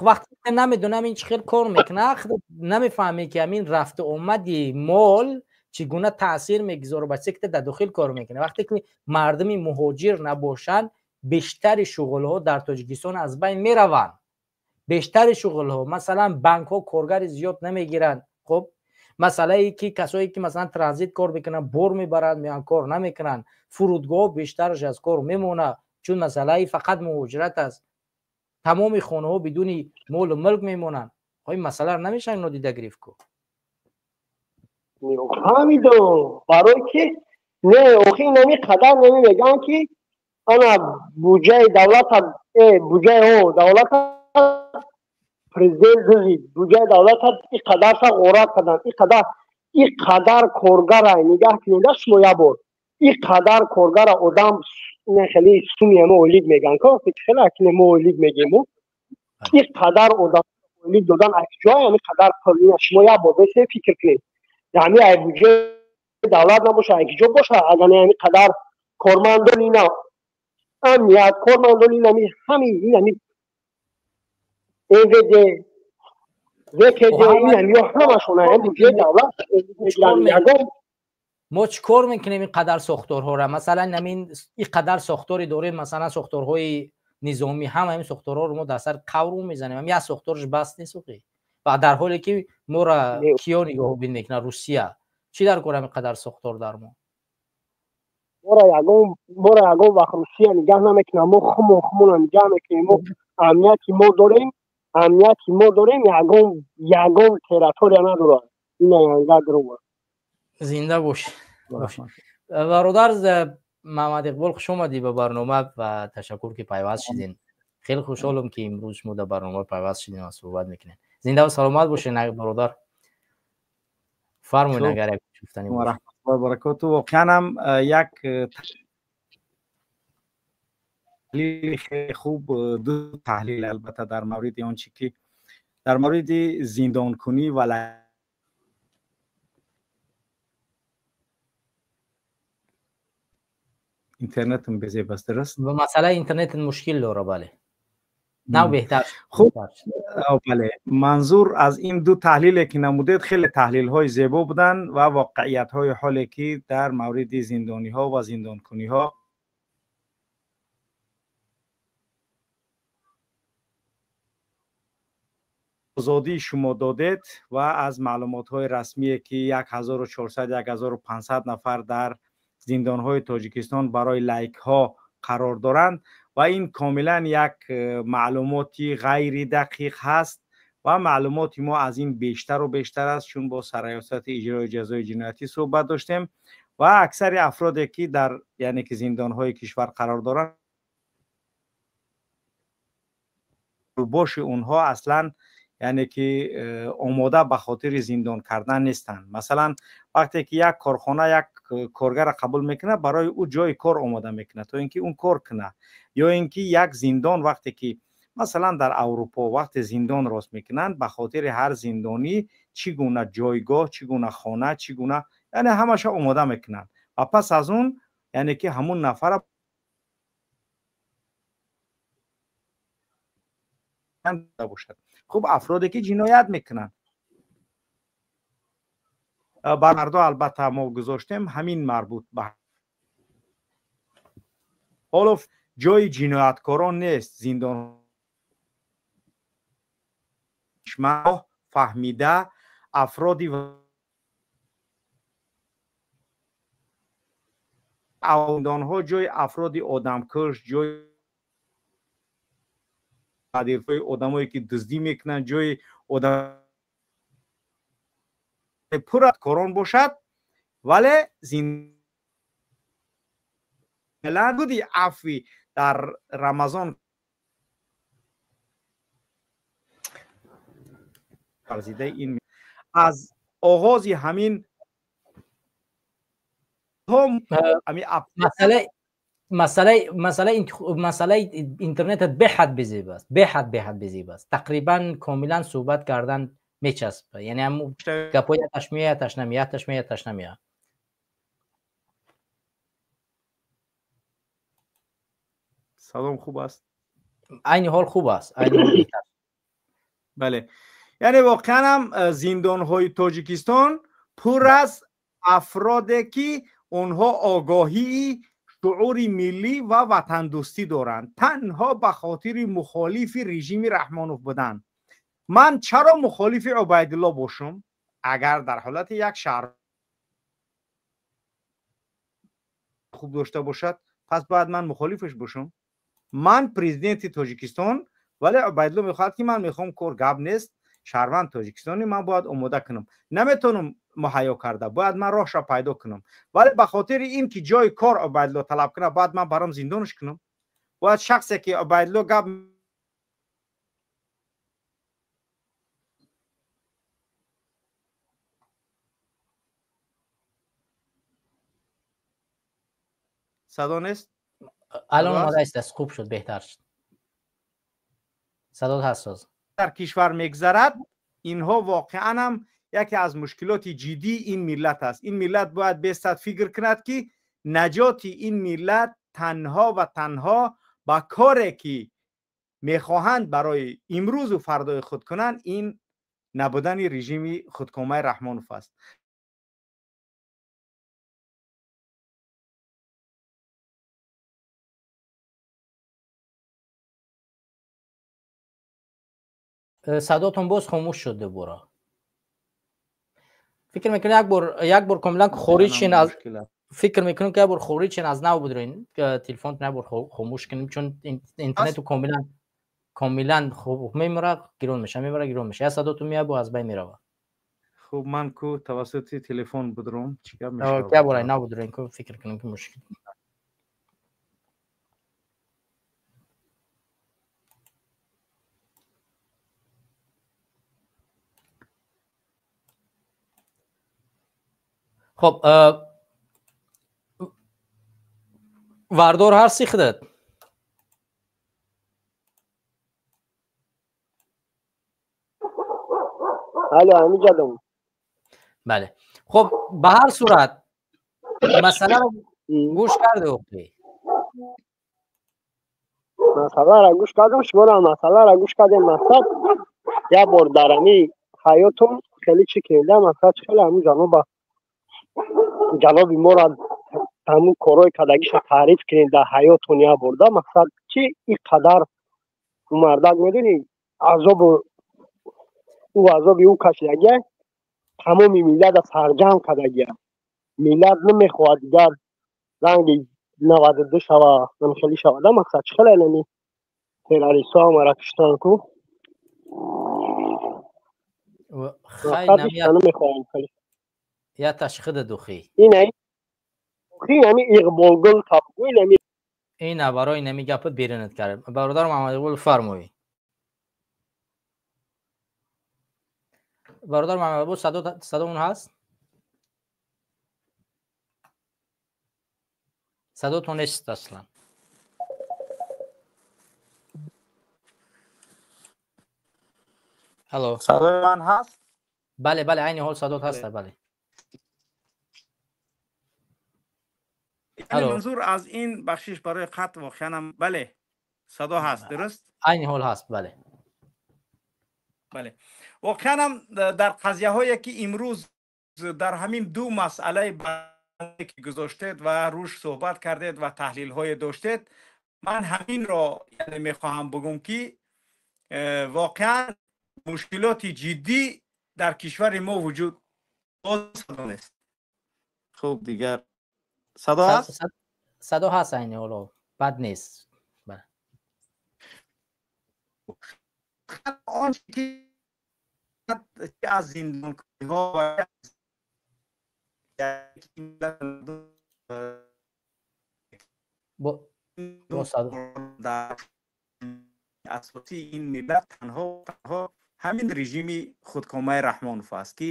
Вақте намедонам ин чӣ хел кор мекунад, худат намефаҳмӣ, ки ҳамин рафту омади мол чӣ гуна таъсир мегузорад ба чизе, ки дар дохил кор мекунад. Вақте ки мардуми муҳоҷир набошанд, бештари шуғлҳо дар Тоҷикистон аз байн мераванд, бештари шуғлҳо. Масалан, банкҳо коргари зиёд намегиранд. Хуб, масъалае ки касое ки масалан транзит кор мекунанд, бор мебаранд, меян, кор намекунанд. Фурудгоҳ бештараш аз кор мемонад, чун масъалаи фақат муҳоҷират аст. Тамоми хонаҳо бидуни молу мулк мемонанд. Ин масъаларо намешавад нодида гирифт ку. Фаҳмидам, барои ки не, охи инами қадар неми мегӯянд, ки ана буҷаи давлата, буҷаи о давлата президент дузид, буҷаи давлата и қадарша ғорат карданд, и қадар коргара нигаҳ кунеда шумо як бор, и қадар коргара одам хеле суми ама ойлик мегӯянд ко, хеле акине мо ойлик мегӯему, и қадар одам ойлик додан аз ҷой ами қадар пул? Шумо як бор бесе фикр кунед, ҳами ай буҷаи давлат набоша, ай киҷо боша? Агар ҳами қадар кормандон, ина амният, кормандон, инами ҳами инами МВД, ВКД, инами ҳамашон ай буҷаи давлат ягон. Мо чӣ кор мекунем ин қадар сохторҳоро? Масалан, ҳамин ин қадар сохторе дорем, масалан сохторҳои низомӣ, ҳама ҳамин сохторҳоро мо дар сар қавру мезанем. Ҳам як сохтораш бас нест охи? Ва дар ҳоле ки моро киё нигаҳбон мекунад? Русия. Чӣ дар кор ҳамин қадар сохтор дар мо? Моро ягон вақт Русия нигаҳ намекунад. Мо хумон хумона нигаҳ мекунем. Мо амнияти мо дорем, амнияти мо дорем, ягон территория надорад. Ина янга грова. Зинда бош, бародар Маҳмад Иқбол. Хуш омадӣ ба барнома ва ташаккур, ки пайваст шудин. Хеле хушҳолам, ки имрӯз шумо дар барнома пайваст шудин ва суҳбат мекунем. Зинда ва саломат бошед, бародар. Фармоед, агар як гуфтанӣ. Баракоту. Воқеан ҳам як таҳлили хеле хуб, ду таҳлил албатта, дар мавриди он чи ки дар мавриди зиндонкунӣ ва интернетам безеб аст, дуруст? Масъалаи интернет мушкил дора, бале, нав беҳтар. Хуб, бале, манзур аз ин ду таҳлиле ки намудед, хеле таҳлилҳои зебо буданд ва воқеиятҳои ҳоле ки дар мавриди зиндониҳо ва зиндонкуниҳо озодӣ шумо додед ва аз маълумотҳои расмие ки 1400, 1500 нафар дар зиндонҳои Тоҷикистон барои лайкҳо қарор доранд ва ин комилан як маълумоти ғайридақиқ ҳаст ва маълумоти мо аз ин бештару бештар аст, чун бо сарраёсати иҷрои ҷазои ҷиноятӣ суҳбат доштем ва аксари афроде ки дар, яъне ки зиндонҳои кишвар қарор доранд, боши онҳо аслан Яъне ки омода ба хотири зиндон кардан нестанд. Масалан, вақте ки як корхона як коргарро қабул мекунад, барои ӯ ҷои кор омода мекунад, то ин ки он кор кунад. Ё ин ки як зиндон, вақте ки масалан дар Аврупо вақте зиндон рост мекунанд, ба хотири ҳар зиндонӣ чӣ гуна ҷойгоҳ, чӣ гуна хона, чӣ гуна, яъне ҳамаша омода мекунанд ва пас аз он, яъне ки ҳамун нафара бошад. Хуб, афроде ки ҷиноят мекунанд бар мардо, албатта мо гузоштем ҳамин марбут ба ҳоло ҷои ҷинояткорон нест. Зиндон фаҳмида афроди зиндонҳо ҷои афроди одамкуш, ҷои қадирҳои одамое ки дуздӣ мекунанд, ҷои одам пур аз корон бошад, вале зиндон афви дар Рамазон варзидаи ин аз оғози ҳамин масъалаи интернет беҳад безеб аст, беҳад безеб аст. Тақрибан комилан суҳбат кардан мечаспад, яъне ҳам гапҳои яташ меояд, яташ намеояд, яташ меояд, яташ намеояд. Салом, хуб аст? Айни ҳол хуб аст, айни ҳол беҳтар. Бале, яъне воқеан ҳам зиндонҳои Тоҷикистон пур аз афроде ки онҳо огоҳии шуури миллӣ ва ватандӯстӣ доранд, танҳо ба хотири мухолифи режими Раҳмонов буданд. Ман чаро мухолифи Убайдулло бошам, агар дар ҳолати як шаҳр хуб дошта бошад, пас бояд ман мухолифаш бошам? Ман президенти Тоҷикистон, вале Убайдулло мехоҳад ки ман мехоҳам кор, гап нест, шаҳрванд тоҷикистони ман бояд омода кунам, наметавонам муҳайё карда, бояд ман роҳша пайдо кунам. Вале ба хотири ин ки ҷои кор Убайдулло талаб кунад, бояд ман баром зиндонаш кунам? Бояд шахсе ки Убайдулло гап садо нест? Алон омода аст, хуб шуд, беҳтар шуд. Садо ҳаст соз. Дар кишвар мегзарад, инҳо воқеан ҳам яке аз мушкилоти ҷиддии ин миллат аст. Ин миллат бояд бестад фикр кунад ки наҷоти ин миллат танҳо ва танҳо ба коре ки мехоҳанд барои имрӯзу фардои худ кунанд, ин набудани режими худкомаи Раҳмонов аст. Садотон боз хомӯш шуд дубора. Фикр мекунам як бор комилан хориҷ шин аз, фикр мекунам ки як бор хориҷ шин аз нав будрин, телефонтон як бор хомӯш кунем, чун интернету комилан хуб мемирад, гирон меша, мемирад, гирон меша. Як садотон меояд, бо аз байн меравад. Хуб, ман ку тавассути телефон будром, чӣ гап мешавад? Як бор нав будрин, ку фикр кунам ки мушкил. Хоб, вардор ҳасти худат? Алло, ҳамиҷадам. Бале. Хоб, ба ҳар сурат масъаларо гӯш карди охи? Масъаларо гӯш кардам, шуморо масъаларо гӯш кардем. Мақсад як бор дар ҳамин ҳаётум хеле чӣ кардам, мақсад хеле ҳамун ҷаноби моро ҳамун корҳои кардагиша таъриф кунем дар ҳаётон як борда. Мақсад чи ин қадар мардак, медонӣ, азобу ӯ азоби ӯ кашидагия, тамоми миллата сарҷамъ кардагия. Миллат намехоҳад дигар ранги 92 шава, хеле шавада. Мақсад чӣ хеле нами террористҳо ҳамаро куштанд ку. Намехоҳам хеле. Я ташхида духи. Ин ами иқболгул табгул ами. Ина барои нами гапат беринат кард. Бародар Муҳаммад Иқбол, фармоӣ. Бародар Муҳаммад Аббос, садоамон ҳаст? Садотон нест аслан. Алло. Садои ман ҳаст? Бале, бале, айни ҳол садот ҳаст, бале. Яъне манзур аз ин бахшиш барои қатъ воқеан, бале, садо ҳаст, дуруст? Айни ҳол ҳаст, бале. Бале. Воқеан ҳам дар қазияҳое ки имрӯз дар ҳамин ду масъалаи ки гузоштед ва рӯш суҳбат кардед ва таҳлилҳое доштед, ман ҳаминро яъне мехоҳам бигӯм ки воқеан мушкилоти ҷиддӣ дар кишвари мо вуҷуд нест. Хуб, дигар садо ҳаст? Садо ҳаст айни ҳоло, бад нест. Он ки аз зиндонкориҳо ва дар асосии ин миллат танҳо ҳамин режими худкомаи Раҳмонов аст ки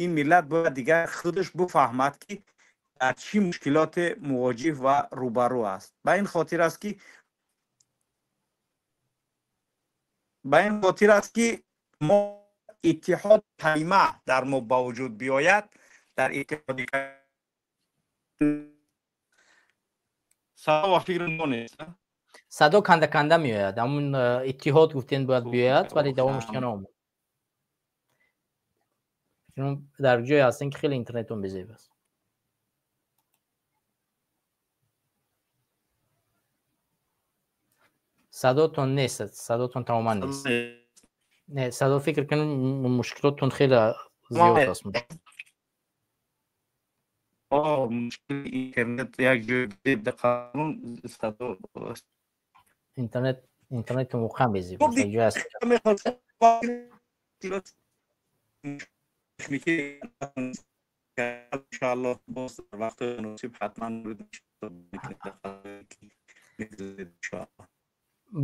ин миллат бояд дигар худаш бифаҳмад ки дар чӣ мушкилоте мувоҷиҳ ва рӯбарӯ аст. Ба ин хотир аст ки мо иттиҳод калима дар мо ба вуҷуд биёяд, дар иттиҳоди садо ва фикр мо нест. Садо канда канда меояд. Ҳамун иттиҳод гуфтен бояд биёяд, вале давомаш ки наомад. Дар ҷое ҳастен ки хеле интернетон безеб аст. Садотон нест, садотон тамоман нест. Не, садо фикр кунам мушкилотон хеле зиёд аст. Мушкили интернет як ҷои қанун садо интернет воқеан безеб аст. Як ҷое аст. Иншоаллоҳ боз дар вақти муносиб ҳатман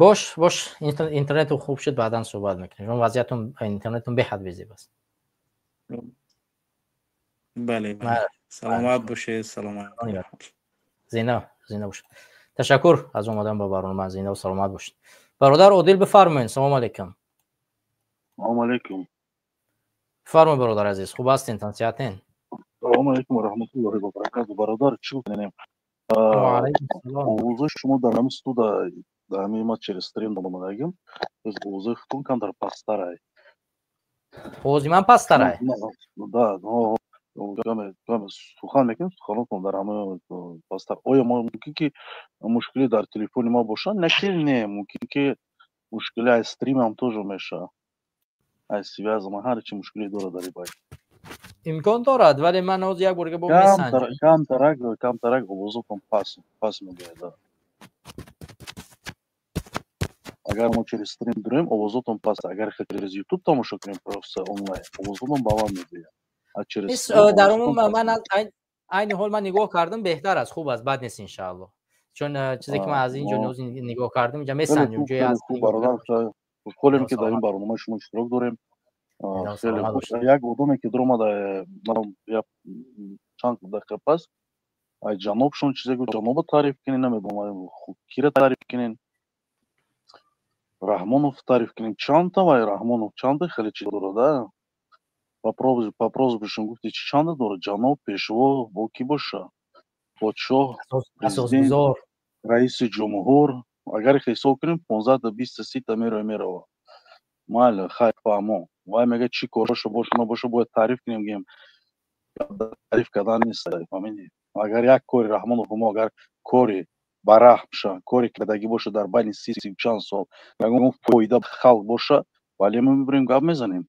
бош бош, интернету хуб шуд, баъдан суҳбат мекунем. Чун вазъиятон интернетон беҳад безеб аст. Бале, саломат бошед, саломат. Зина, зина бошед. Ташаккур аз омадан ба барнома, зина ва саломат бошед. Бародар Одил, бифармоед. Салом алейкум. Салом алейкум. Бифармоед, бародар азиз, хуб ҳастен, тансиҳатен? Салом алейкум ва раҳматуллоҳи ва баракатуҳ. Бародар, чӣ кунем? Овози шумо дар ҳамин студа, дар ҳамин ма через стрим омадагим, овози худтон камтар пасттарай. Овози ман пасттарай? Да, сухан мекунем, суханотон дар ҳамин пасттар. Оё мумкин ки мушкилӣ дар телефони ма бошад? Не ки не, мумкин ки мушкили аз стримам тоже мешавад, аз связь ма ҳар чи мушкилӣ дорад дар ибай. Имкон дорад, вале ман ҳозир як бор дига бо месанҷам. Камтарак овозотон пас мегӯяд. Агар мо через стрим дуроем, овозотон пас, агар через YouTube тамошо кунем просто онлайн, овозотон баланд мегӯяд. Дар умум ман айни ҳол ман нигоҳ кардам, беҳтар аст, хуб аст, бад нест иншааллоҳ. Чун чизе ки ман аз ин ҷо нигоҳ кардам, инҷа месанҷам, ҷое аст. Бародар, хушҳолем ки дар ин барномаи шумо иштирок дорем. Хеле хуб. Як одаме ки дуромада чанд дақиқа пас, ай ҷанобшон чизе гуфт, ҷаноба таъриф кунед, намедонам кира таъриф кунед, Раҳмонов таъриф кунед. Чандта вай Раҳмонов чанда хеле чиз дорад, по просьбашон гуфти чи чанда дорад? Ҷаноб, пешво, бо ки боша? Подшоҳ, президент, раиси ҷумҳур. Агар ҳисоб кунем, 15 та 20 та 30 та мерава. Майли, хайр, фаҳмо. Вай мегӯяд чӣ короша боша, набоша, бояд таъриф кунем, гӯем. Таъриф кардан нест, фаҳмидӣ? Агар як кори Раҳмонов мо агар кори бараҳм ша, кори кардагӣ боша дар байни 30 чанд сол, ягон фоида халқ боша, вале мо мебарем гап мезанем.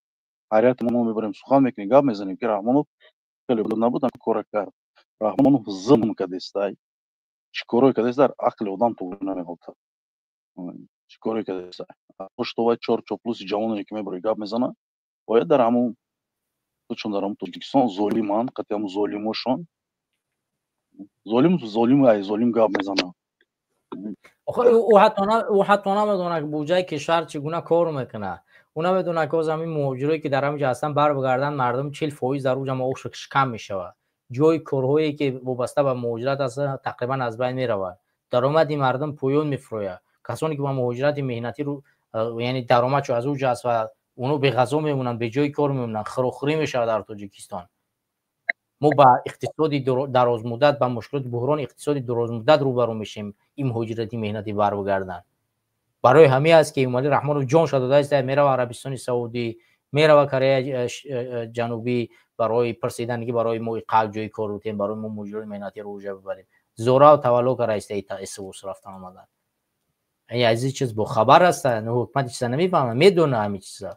Ҳар мо мебарем сухан мекунем, гап мезанем ки Раҳмонов хеле набуд, кора кард. Раҳмонов зулм кардест, чӣ корое кардест, дар ақли одам туғри намеғалтад. Чӣ корое кардест? Пошто вай чор чоплуси ҷавоне ки мебаре гап мезана, бояд дар ҳамун чун дар ҳамун Тоҷикистон золиманд, қатъи ҳамун золимошон. Золим золим ай золим гап мезана. Охир ӯ ҳатто намедонад ки буҷаи кишвар чӣ гуна кор мекунад. Ӯ намедонад, ки ҳозир ҳамин муҳоҷирое, ки дар ҳаминҷо ҳастанд, барбигарданд, мардум 40% дар уҷа маошаш кам мешавад. Ҷои корҳое, ки вобаста ба муҳоҷират ҳастанд, тақрибан аз байн меравад. Даромади мардум поён мефурояд. Касоне, ки ба муҳоҷирати меҳнатӣ, яъне даромадшо аз уҷа аст, ва оно беғазо мемонанд, беҷои кор мемонанд, хӯрохӯрӣ мешавад дар Тоҷикистон. Мо ба иқтисоди дарозмуддат, ба мушкилоти буҳрони иқтисоди дарозмуддат рӯбарӯ мешем, ин муҳоҷирати меҳнатӣ барбигарданд. Барои ҳамин аст, ки Эмомалӣ Раҳмонов ҷонша додааст, мерава Арабистони Саудӣ, мерава Кореяи Ҷанубӣ барои пурсидан, ки барои мо қалб ҷои кор бутем, барои мо муҳоҷирони меҳнатиро уҷа бибарем. Зорав тавалло карда исвос рафтан омадан. Аз ин чиз бохабар ҳастанд, ҳукумати чиза намефаҳмад, медона ҳамин чиза.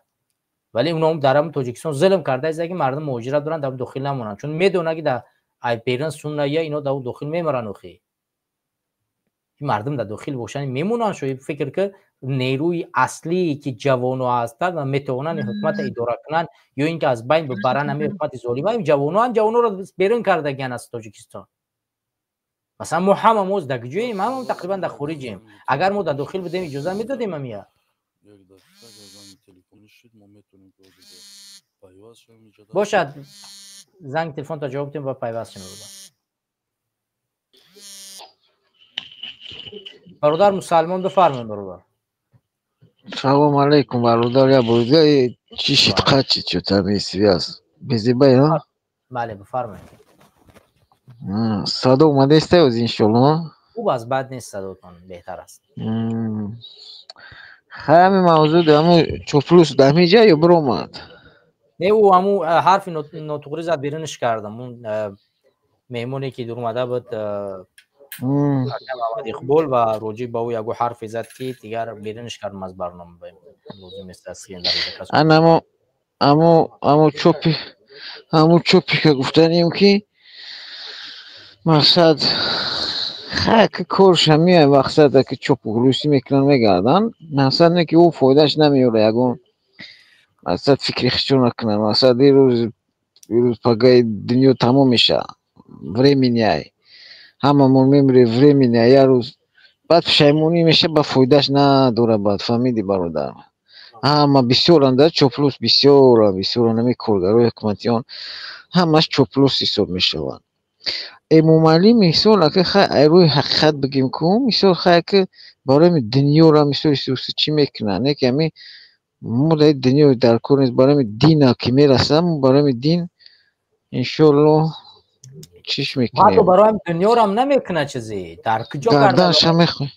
Вале уно дар ҳамин Тоҷикистон зулм кардааст, ки мардум муҳоҷират доранд, дар дохил намонанд, чун медона, ки дар ай берун сунная ино дар дохил мемаранд. Охи мардум дар дохил бошанд, мемонанд. Шо фикр ки нерӯи аслие, ки ҷавоно ҳастанд ва метавонанд ин ҳукуматро идора кунанд ё ин ки аз байн бибаранд ҳамин ҳукумати золима, ин ҷавоноам ҷавононро берун кардагиан аз Тоҷикистон. Масалан, мо ҳама мо дар куҷоем? Ҳамамо тақрибан дар хориҷем. Агар мо дар дохил будем, иҷоза медодем ҳамия? Бошад, занг телефонто ҷавоб дем ва пайваст шем. Бародар мусалмон, бифармоед, бародар. Салом алейкум, бародар. Я бурда чӣ шид, қачи чё там связь безебай, а? Бале, бифармоед. Садо омадаиста оз, иншолло? Хуб аст, бад нест, садотон беҳтар аст. Хай, ҳамин мавзӯъ ҳамун чоплус дар ҳамин ҷа ё биромад? Не, ӯ ҳамун ҳарфи нотуғрӣ зад, берунаш кардам. Он меҳмоне, ки дуромада буд, Муҳаммад Иқбол, ва роҷиб ба ӯ ягу ҳарфе зад, ки дигар берунаш кардам аз барнома. Лозим нест аст. Анамо амо чопи, ҳамун чопи, ка гуфтанем, ки мақсад хай ки корш ҳамия, мақсад ки чопу рӯсӣ мекунанд, мегарданд, мақсад не, ки ӯ фоидааш намеёра. Ягон мақсад фикри хичо накунанд. Мақсад ирӯз пагаи дунё тамом меша, временный, ҳамамон мемирем, временный, як рӯз баъд пушаймонӣ меша, ба фоидааш надора баъд. Фаҳмидӣ, бародар? Ҳама бисёранд да чоплус, бисёранд, бисёранд. Ҳамин коргарои ҳукуматиён ҳамаш чоплус ҳисоб мешаванд. Эмомалӣ, мисол, ака, хай, ай рӯи ҳақиқат бигем ку, мисол, хай, ки барои дунёра, мисол, чӣ мекунанд, не ки ҳамин мо дар дунё дар кор нест, барои дина ки мерасам, барои дин, иншоалло, чиш мекунем. Ҳатто барои дунёрам намекунад чизе. Дар куҷо гарданша мехоҳ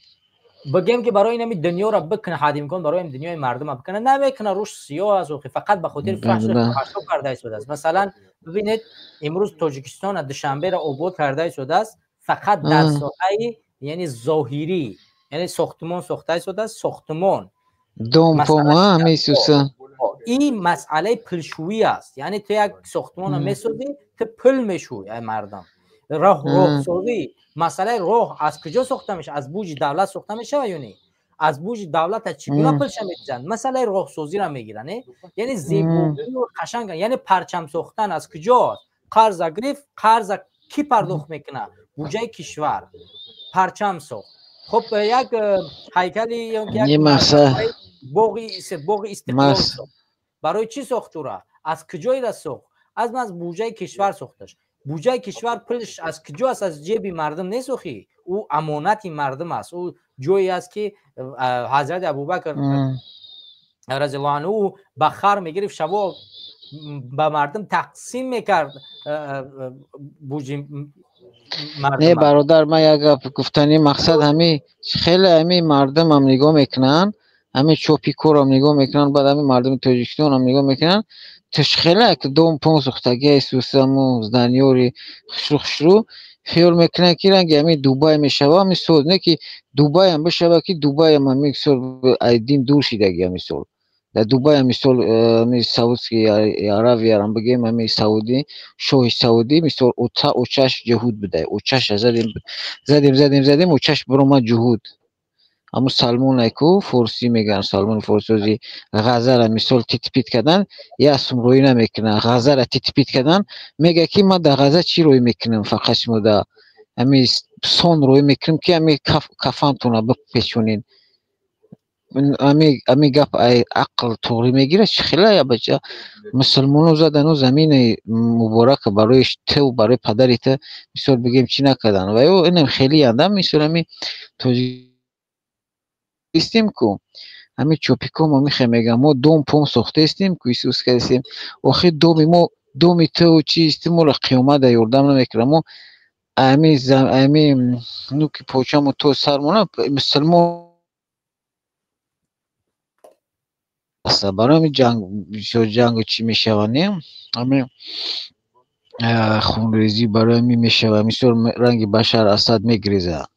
бигем, ки барои инами дунёро бикуна, ҳад имкон барои ин дунёи мардума бикуна, намекуна. Рӯш сиёҳ аст охи, фақат ба хотири фаҳшо карда истодааст. Масалан, бибинед, имрӯз Тоҷикистона, Душанберо обод карда истодааст фақат дар соҳаи, яъне зоҳирӣ, яъне сохтмон сохта истодааст, сохтмон. Домпома месуса. Ин масъалаи пулшӯӣ аст, яъне ту як сохтмонро месозӣ, ту пул мешӯӣ ай мардум. Роҳсозӣ, масъалаи роҳ аз куҷо сохта мешавад? Аз буҷи давлат сохта мешавад ё не? Аз буҷи давлата чӣ гуна пулша медиҳанд? Масъалаи роҳсозиро мегиранд, яъне зебогию қашанг, яъне парчам сохтан аз куҷост? Қарза гирифт, қарза кӣ пардохт мекунад? Буҷаи кишвар. Парчам сохт. Хуб, як ҳайкали, боғи Истиқлол сохт. Барои чӣ сохт ура? Аз куҷоира сохт? Аз буҷаи кишвар сохташ. Буҷаи кишвар пулш аз куҷо аст? Аз ҷеби мардум нест охи, ӯ амонати мардум аст. Ӯ ҷое аст, ки ҳазрати Абубакр разиаллоҳу анҳу ба хар мегирифт, шаво ба мардум тақсим мекард буҷи. Не, бародар, ман як гап гуфтанӣ. Мақсад ҳами хеле ҳами мардумам нигоҳ мекунанд, ҳами чопи корам нигоҳ мекунанд, баъд ҳами мардуми Тоҷикистонам нигоҳ мекунанд. Тушхела ки дом пон сохтагиаи сусаму зданиёри хушрӯ хушрӯ, хиёл мекунанд, ки ранги ҳами Дубай мешава. Ҳами сол не, ки Дубайам бишава, ки Дубайам ҳами сол ай дин дур шидаги. Ҳами сол дар Дубай, мисол, ҳами Саудский Аравиярам бигем, ҳами Саудӣ, шоҳи Саудӣ, мисол, ота очаш ҷуҳуд будай. Очаша задем, задем, задем, задем, очаш биромад ҷуҳуд. Ҳамун Салмоне ку форсӣ мегӯянд, Салмони форсози Ғазара, мисол, титпит кардан, як сум рӯӣ намекунад. Ғазара титпит кардан, мегӯяд, ки ман дар Ғаза чӣ рӯӣ мекунам, фақат шумо да ҳами сон рӯӣ мекунем, ки ҳами кафантона бипечонед. Ами гап ай ақл туғри мегирад, чӣ хела я бача мусулмоно задану замини муборака барои ту, барои падари ту, мисол бигем, чӣ накардан. Ва ё инам хеле ядам, мисол ами тоҷикистем ку, ами чопиком мехе мегам, мо дом пом сохтаистем ку, исус кардистем. Охир доми мо, доми ту чист, моро қиёмат ёрдам намекунад. Мо ами нуки почамо то сармона мусулмон аст. Барои ҳамин ҷанг, бисёр ҷангу чӣ мешавад, не, ҳамин хунрезӣ барои ҳамин мешавад. Мисол, ранги Башар Асад мегиреза,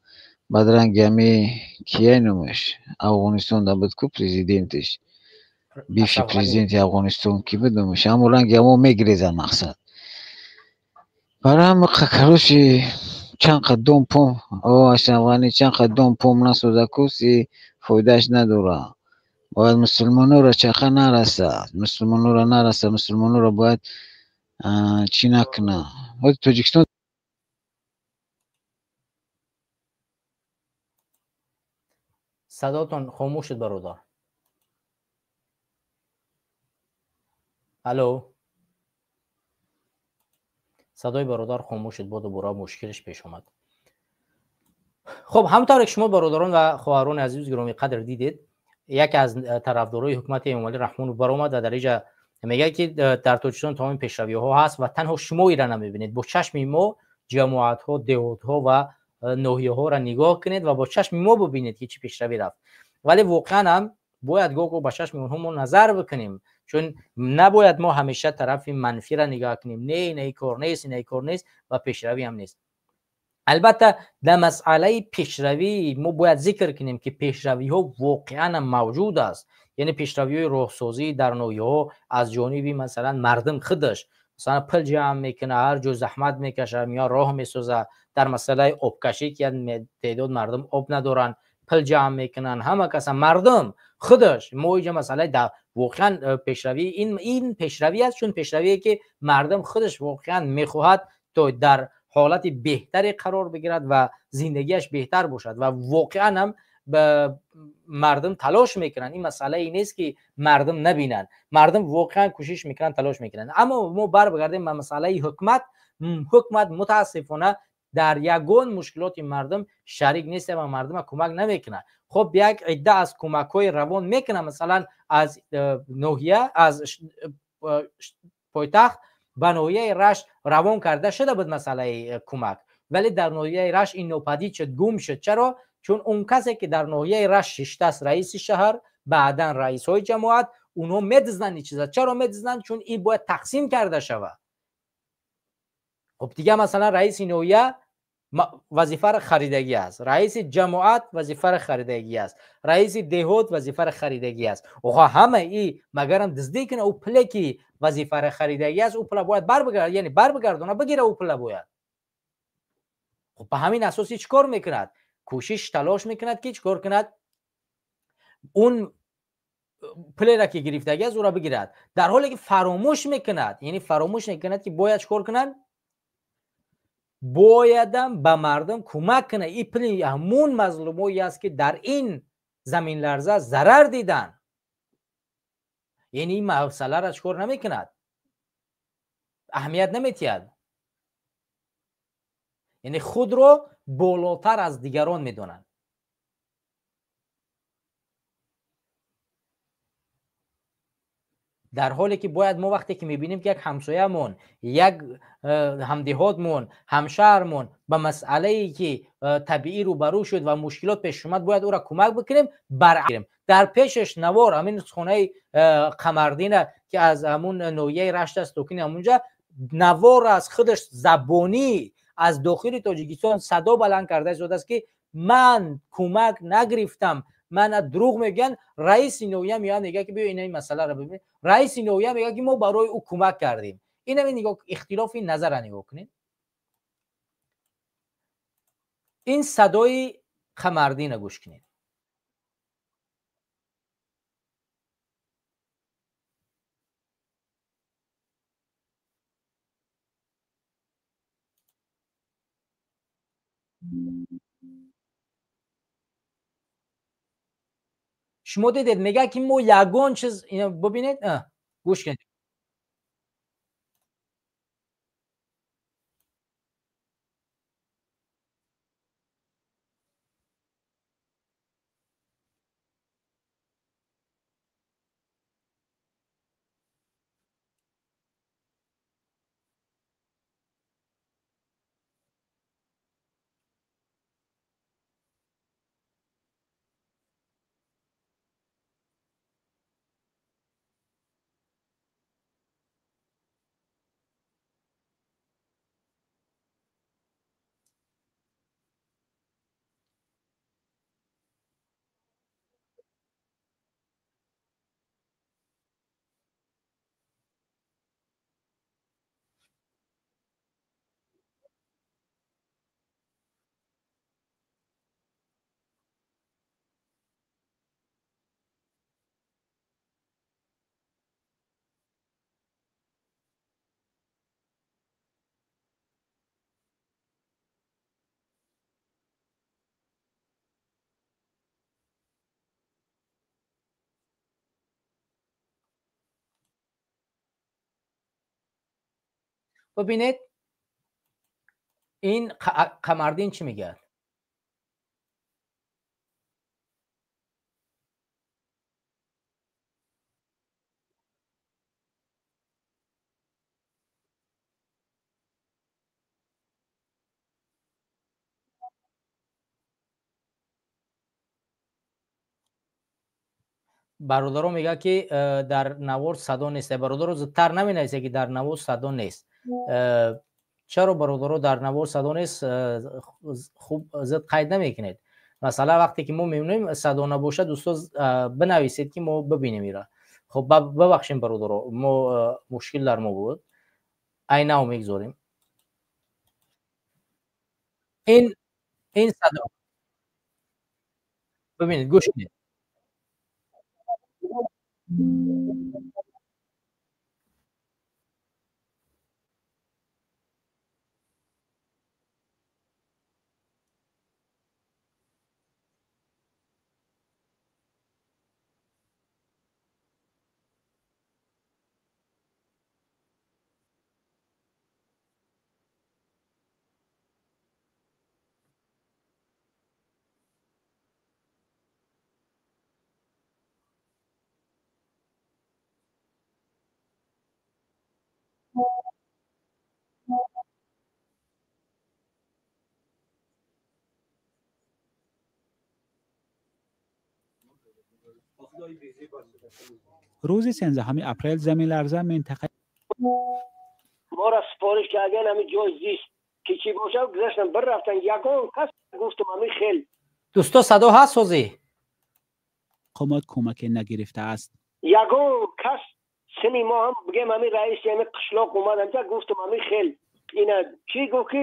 баъд ранги ҳами кияй номаш, Афғонистон да буд ку президентиш, бивший президенти Афғонистон ки буд номаш, ҳамон ранги ҳамо мегирезад. Мақсад, барои ҳамин, короче, чанд қад дом пом, Ашраф Ғанӣ чанд қад дом пом насоза ку, си фоидааш надорад. Бояд мусулмонора чақа нарасад, мусулмонора нарасад, мусулмонора бояд чӣ накунад. Тоҷикистон Садотон хомӯш шуд, бародар. Алло, садои бародар хомӯш шуд, бо дубора мушкилаш пеш омад. Хуб, ҳамонтавре ки шумо, бародарон ва хоҳарони азиз гиромиқадр, дидед, яке аз тарафдорои ҳукумати Эмомалӣ Раҳмонов баромад ва дар инҷа мегӯяд, ки дар Тоҷикистон тамоми пешравиҳо ҳаст ва танҳо шумо ира намебинед. Бо чашми мо ҷамоатҳо, деҳотҳо ва ноҳияҳоро нигоҳ кунед ва бо чашми мо бибинед, ки чӣ пешравӣ рафт. Вале воқеан ҳам бояд гоҳ ба чашми онҳо мо назар бикунем, чун набояд мо ҳамеша тарафи манфиро нигоҳ кунем. Не, ина кор нест, ина кор нест ва пешравӣ ҳам нест. Албатта, дар масъалаи пешравӣ мо бояд зикр кунем, ки пешравиҳо воқеан мавҷуд аст, яъне пешравиҳои роҳсозӣ дар ноҳияҳо аз ҷониби, масалан, мардум худаш, масалан, пул ҷамъ мекунад, ҳар ҷо заҳмат мекашад, меояд, роҳ месозад. Дар масъалаи обкашӣ, ки як теъдод мардум об надоранд, пул ҷамъ мекунанд ҳама каса, мардум худаш. Мо инҷа масъалаи воқеан пешравӣ, ин пешравӣ аст, чун пешравие ки мардум худаш воқеан мехоҳад то дар ҳолати беҳтаре қарор бигирад ва зиндагиаш беҳтар бошад ва воқеан ҳам мардум талош мекунанд. Ин масъалае нест, ки мардум набинанд, мардум воқеан кӯшиш мекунанд, талош мекунанд. Аммо мо барбигардем ба масъалаи ҳукумат. Ҳукумат мутаассифона дар ягон мушкилоти мардум шарик нест ва мардума кӯмак намекунад. Хуб, як идда аз кӯмакҳои равон мекунад, масалан, аз ноҳия, аз пойтахт ба ноҳияи Рашт равон карда шуда буд масъалаи кӯмак, вале дар ноҳияи Рашт ин нопадид шуд, гум шуд. Чаро? Чун он касе ки дар ноҳияи Рашт шиштааст, раиси шаҳр, баъдан раисҳои ҷамоат, онҳо медизнанд ин чиза. Чаро медизнанд? Чун ин бояд тақсим карда шавад. Хуб, дига, масалан, раиси ноҳия вазифаро харидагӣ аст, раиси ҷамоат вазифаро харидагӣ аст, раиси деҳот вазифаро харидагӣ аст. Оха, ҳама и магарам дуздӣ кунад, ӯ пуле ки вазифаро харидагӣ аст, ӯ пула бояд барбигард, яъне барбигардона, бигира ӯ пула бояд. Хуб, ба ҳамин асоси чӣ кор мекунад? Кӯшиш, талош мекунад, ки чӣ кор кунад, он пулеро ки гирифтагӣ аст, ӯро бигирад, дар ҳоле ки фаромӯш мекунад, яъне фаромӯш мекунад, ки бояд чӣ кор кунад, боядам ба мардум кӯмак кунад. Ин пули ҳамун мазлумое аст, ки дар ин заминларза зарар диданд. Яъне ин масъаларо чӣ кор намекунад, аҳамият наметиҳад, яъне худро болотар аз дигарон медонад. Дар ҳоле ки бояд мо вақте ки мебинем, ки як ҳамсоямон, як ҳамдеҳотмон, ҳамшаҳрмон ба масъалае ки табиӣ рӯбарӯ шуд ва мушкилот пеш омад, бояд ӯро кӯмак бикунем, баръакс дар пешаш навор ҳамин хонаи Қамардина, ки аз ҳамун ноҳияи Рашт аст, токини ҳамунҷа, навор аз худаш забонӣ аз дохили Тоҷикистон садо баланд карда истодааст, ки ман кӯмак нагирифтам, мана дурӯғ мегӯянд. Раиси ноҳия меояд, мегӯяд, ки биё ина ин масъаларо бибин. Раиси ноҳия мегӯяд, ки мо барои ӯ кӯмак кардем. Инами нигоҳ, ихтилофи назарро нигоҳ кунед. Ин садои Қамардина гӯш кунед. Шумо дидед, мегӯяд ки мо ягон чиз, бубинед, гӯш кунед. Бубинед, ин Қамардин чӣ мегӯяд? Бародаро мегӯяд ки дар навор садо нест. Бародаро зудтар наменависед ки дар навор садо нест. Чаро бародаро дар навор садо нест, хуб зуд қайд намекунед? Масалан вақте ки мо мебинем садо набошад, дӯсто бинависед ки мо бибинем ира. Хуб, бибахшем бародаро, мо мушкил дар мо буд. Айнав мегузорем. Ин садо бибинед, гӯш кунед. Рӯзи 13 апрел заминларза минтақа моро супориш кардан ҳамин ҷои зист ки чӣ бошад, гузаштам бір рафтан, ягон кас гуфтам ҳамин хел. Дӯсто, садо ҳаст ҳозир? Мақомот кӯмаке нагирифтааст. Ягон кас сини мо ҳам бигем ҳамин раиси ҳамин қишлоқ омад анҷа, гуфтам ҳамин хел. Ина чӣ гуфт ки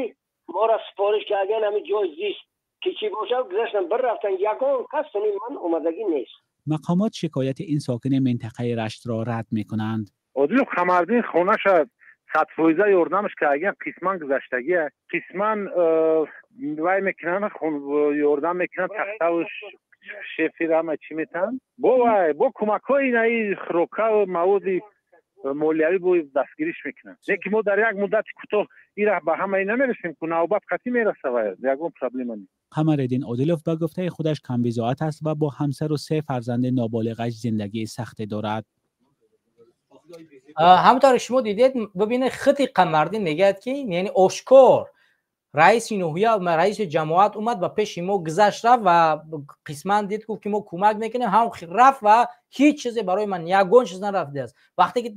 моро супориш кардан ҳамин ҷои зист ки чӣ бошад, гузаштам бір рафтан, ягон кас сини ман омадагӣ нест. Мақомот шикояти ин сокини минтақаи Раштро рад мекунанд. Одилов Қамардин хонаша 100% ёрдамаш кардан, қисман гузаштагия, қисман вай мекунанд, ёрдам мекунанд, тахтаву шефир ҳама чӣ метаҳанд. Бо вай, бо кӯмакҳои инаи хӯрокаву маводи молиявӣ бо дастгириш мекунанд. Не ки мо дар як муддати кӯтоҳ ира ба ҳамаи намерасем, ку навбат қатъӣ мераса, вай ягон проблема нест. Қамариддин Одилов ба гуфтаи худаш камбизоат аст ва бо ҳамсару 3 фарзанди ноболиғаш зиндагии сахте дорад. Ҳамонтавре шумо дидед, бибинед, худи Қамардин мегӯяд ки яъне ошкор раиси ноҳия, раиси ҷамоат омад ба пеши мо гузашт рафт ва қисман дид, гуфт ки мо кӯмак мекунем, ҳам рафт ва ҳеҷ чизе барои ман ягон чиз нарафтааст. Вақте ки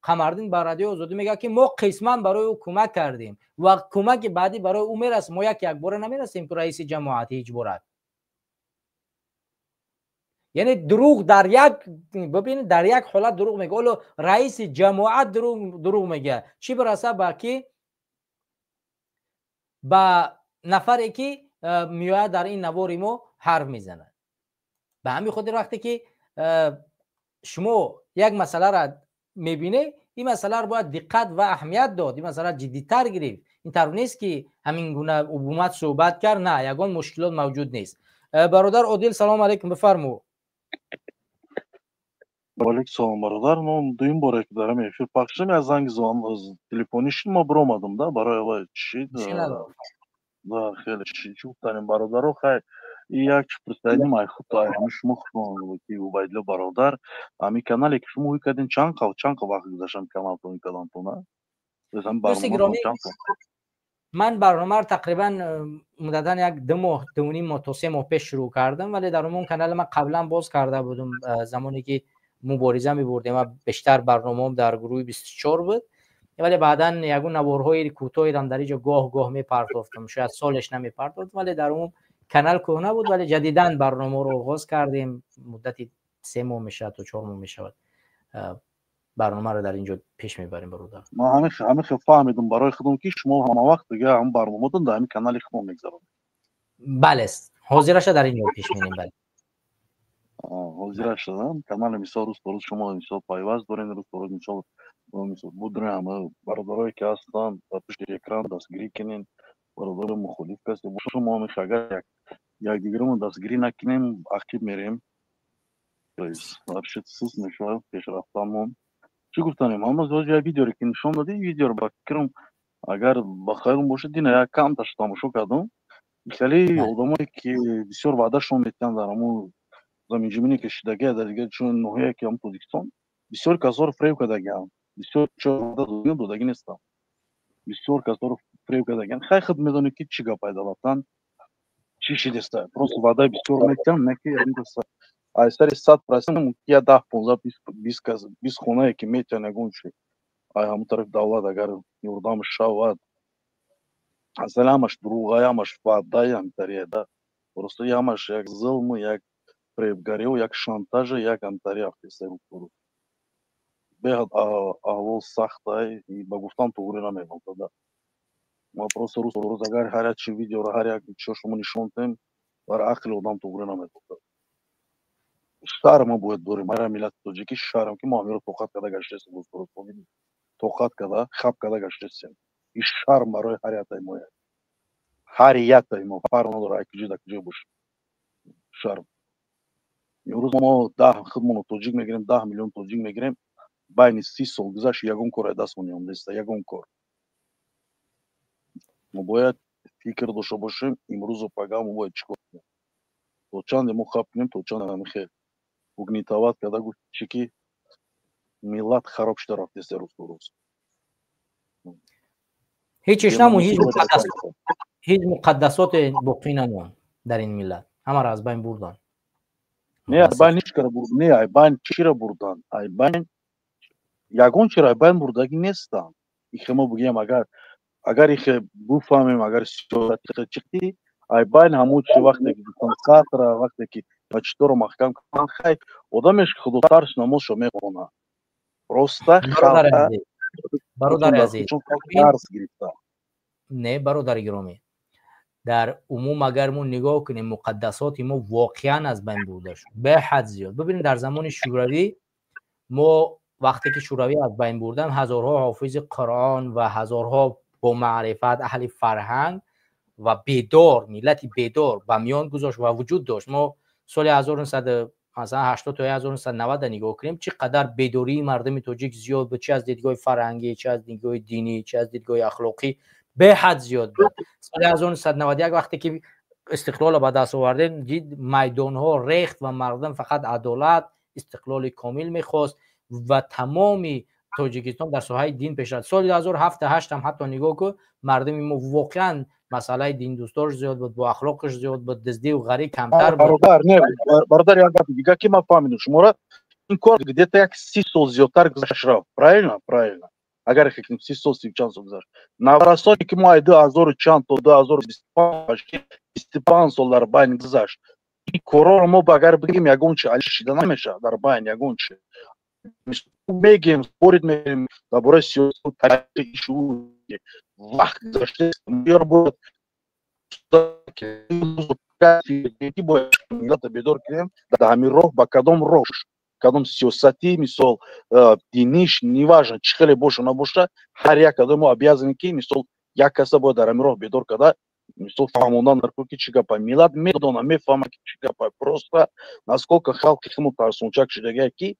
Қамардин ба Радиои Озодӣ мегӯяд ки мо қисман барои ӯ кӯмак кардем ва кӯмаки баъдӣ барои ӯ мерасад, мо як якбора намерасем ки раиси ҷамоат ҳеҷ борад. Яъне дурӯғ дар як, бибинед, дар як ҳолат дурӯғ мегӯяд. Ҳоло раиси ҷамоат дурӯғ мегӯяд, чӣ бираса ба ки ба нафаре ки меояд дар ин навори мо ҳарф мезанад. Ба ҳамин хотир вақте ки шумо як масъаларо мебинед, ин масъаларо бояд диққат ва аҳамият дод, ин масъала ҷиддитар гирифт. Ин тавр нест ки ҳамин гуна умумат суҳбат кард, на, ягон мушкилот мавҷуд нест. Бародар Одил, салом алейкум, бифармо. Ваалайкум салом, бародар. Ну, дуюм боре ки дар ҳамин эфир пахш шудам, як занги телефонӣ шуд, ма биромадам да барои аввал чӣ да хеле чӣ гуфтанем, бародаро. Хай, як чӣ пурсиданим ай худ, ай ҳамин шумо худтон ки Убайдулло бародар, ҳамин канале ки шумо ҳуй кардин, чанд вақт гузашт ҳамин каналтон ҳуй кардантон? Ман барномаро тақрибан муддатан як 2 моҳ, 2.5 моҳ то 3 моҳ пеш шурӯъ кардам, вале дар умум канали ман қаблан боз карда будум, замоне ки мубориза мебурдем ва бештар барномаам дар гурӯҳи 24 буд, вале баъдан ягон наворҳои кӯтоҳирам дар инҷо гоҳ гоҳ мепартофтам, шояд солеш намепартофтам, вале дар умум канал кӯҳна буд, вале ҷадидан барномаро оғоз кардем. Муддати 3 моҳ мешавад то 4 моҳ мешавад, барномаро дар инҷо пеш мебарем, бародар. Ман ҳамин хел фаҳмидам барои худам, ки шумо ҳама вақт дига ҳам барномаатон дар ҳамин канали худмон мегзаронед. Бале, ҳозираша дар инҷо пеш мерем, бале. Ҳозираша канали, мисол, рӯз то рӯз шумо, мисол, пайваст дорем, рӯз то рӯз, мисол, будем. Ҳама бародарое ки ҳастанд дар пушти экран, дастгирӣ кунен бародари мухолиф касе боша. Мо агар якдигарамон дастгирӣ накунем, ақиб мерем, вообще суст мешавад пешрафтанмон. Чӣ гуфтанем, ҳама як видеоре ки нишон додӣ, видеоро, ба фикрам, агар ба хаёлам бошад, дина як камташ тамошо кардам. Хеле одамое ки бисёр ваъдашон метиҳанд дар ҳамун заминҷумине ки шидагия дар дигар чун ноҳия ки ҳам Тоҷикистон, бисёр касоро фреб кардагиам, бисёр додагӣ нестам, бисёр касоро фреб кардагиам. Хай, худ медонӣ ки чӣ гап айдалатан чӣ шидеста. Просто ваъдаи бисёр метиҳанд, не ки аз сари 100% мумкин я 10, 15, 20 кас, 20 хонае ки метиҳанд, ягон чи ай ҳамун тарафи давлат агар ёрдам шавад, асали ҳамаш дурӯғай, ҳамаш ваъдаи ҳамтария да. Просто ҳамаш як зулму, як фребгариу, як шантажа, як ҳамтари афтеста. Беҳад аҳвол сахтай, ба гуфтан туғри намегӯям. Ма просто рӯз рӯз агар ҳар як чи видеоро, ҳар як чио шумо нишон диҳем, бар ақли одам туғри намегӯяд. Шарм мо бояд дорем, ҳар миллати тоҷикӣ шарм, ки мо ҳамиро тоқат карда гаштаистем, рӯз тоқат карда, хаб карда гаштаистем. Ин шарм барои ҳар яктаи мо, ҳар яктаи мо, фарқ надорад ай куҷо дар куҷо бошем, шарм. Имрӯз мо 10 худмонро тоҷик мегирем, 10 миллион тоҷик мегирем, байни 30 сол гузашт, ягон кор дастмон неомадааст, ягон кор. Мо бояд фикр дошта бошем, имрӯзу пага мо бояд чӣ кор кунем, то чанде мо хаб кунем, то чанд ҳамихел угнетать карда, гуфт чи ки миллат хароб шуда рафтест рӯз то рӯз. Ҳечиш намон, ҳеҷ муқаддасоте боқӣ намонд дар ин миллат, ҳамаро аз байн бурданд. Не, айбайн ҳеҷ кара бурд не, айбайн чиро бурданд? Айбайн ягон чиро айбайн бурдагӣ нестанд. Ихе мо бигӯем, агар ихе буфаҳмем, агар сиёсати чиқти айбайн ҳамун чи вақте ки гуфтан сатра, вақте ки мачиторо маҳкам карданд, хай, одамеш ки худотарс намозшо мехонад, просто Бародари азиз, қарз гирифта. Не, бародари гиромӣ, дар умум агар мо нигоҳ кунем, муқаддасоти мо воқеан аз байн бурда шуд беҳад зиёд. Бибинед, дар замони Шӯравӣ мо вақте ки Шӯравӣ аз байн бурдан, ҳазорҳо ҳофизи Қуръон ва ҳазорҳо бо маърифат, аҳли фарҳанг ва бедор, миллати бедор ба миён гузошт ва вуҷуд дошт. Мо соли масалан 80 то 1990 нигоҳ кунем, чӣ қадар бедории мардуми тоҷик зиёд буд, чи аз дидгоҳи фарҳангӣ, чи аз дидгоҳи динӣ, чи аз дидгоҳи ахлоқӣ, беҳад зиёд буд. Соли 1991 вақте ки истиқлолро ба даст овардем, дид майдонҳо рехт ва мардум фақат адолат, истиқлоли комил мехост ва тамоми Тоҷикистон дар соҳаи дин пешрафт. Соли 2007, ҳам ҳатто нигоҳ кун, мардуми мо воқеан масъалаи диндӯстдорш зиёд буд, бо ахлоқаш зиёд буд, дуздиву ғарӣ камтар буд. Бародар, не, бародар, як гапи дига ки ман фаҳмидам шуморо, ин кор где-то як 30 сол зиёдтар гузашт рафт, правильно? Правильно. Агар фикр, 30 сол, си чанд сол гузашт, наврасоне ки мо ай 2000 чанд то 2025, 25 сол дар байн гузашт. Ин корҳоро мо агар бигем, ягон чи али шида намешавад. Дар байн ягон чи мегем, спорить мекунем дар бораи сиёсат, тарихи, шуур, вақт гузашта, бояд миллата бедор кунем дар ҳамин роҳ, ба кадом роҳ, кадом сиёсатӣ, мисол, диниш, неважно, чӣ хеле боша набоша, ҳар як кадом мо обязаны, ки, мисол, як каса бояд дар ҳамин роҳ бедор карда. Мисол фаҳмондан дар кор ки чӣ гапа, миллат медона, мефаҳма ки чӣ гапа. Просто насколько халқи химо тарсончак шудагия, ки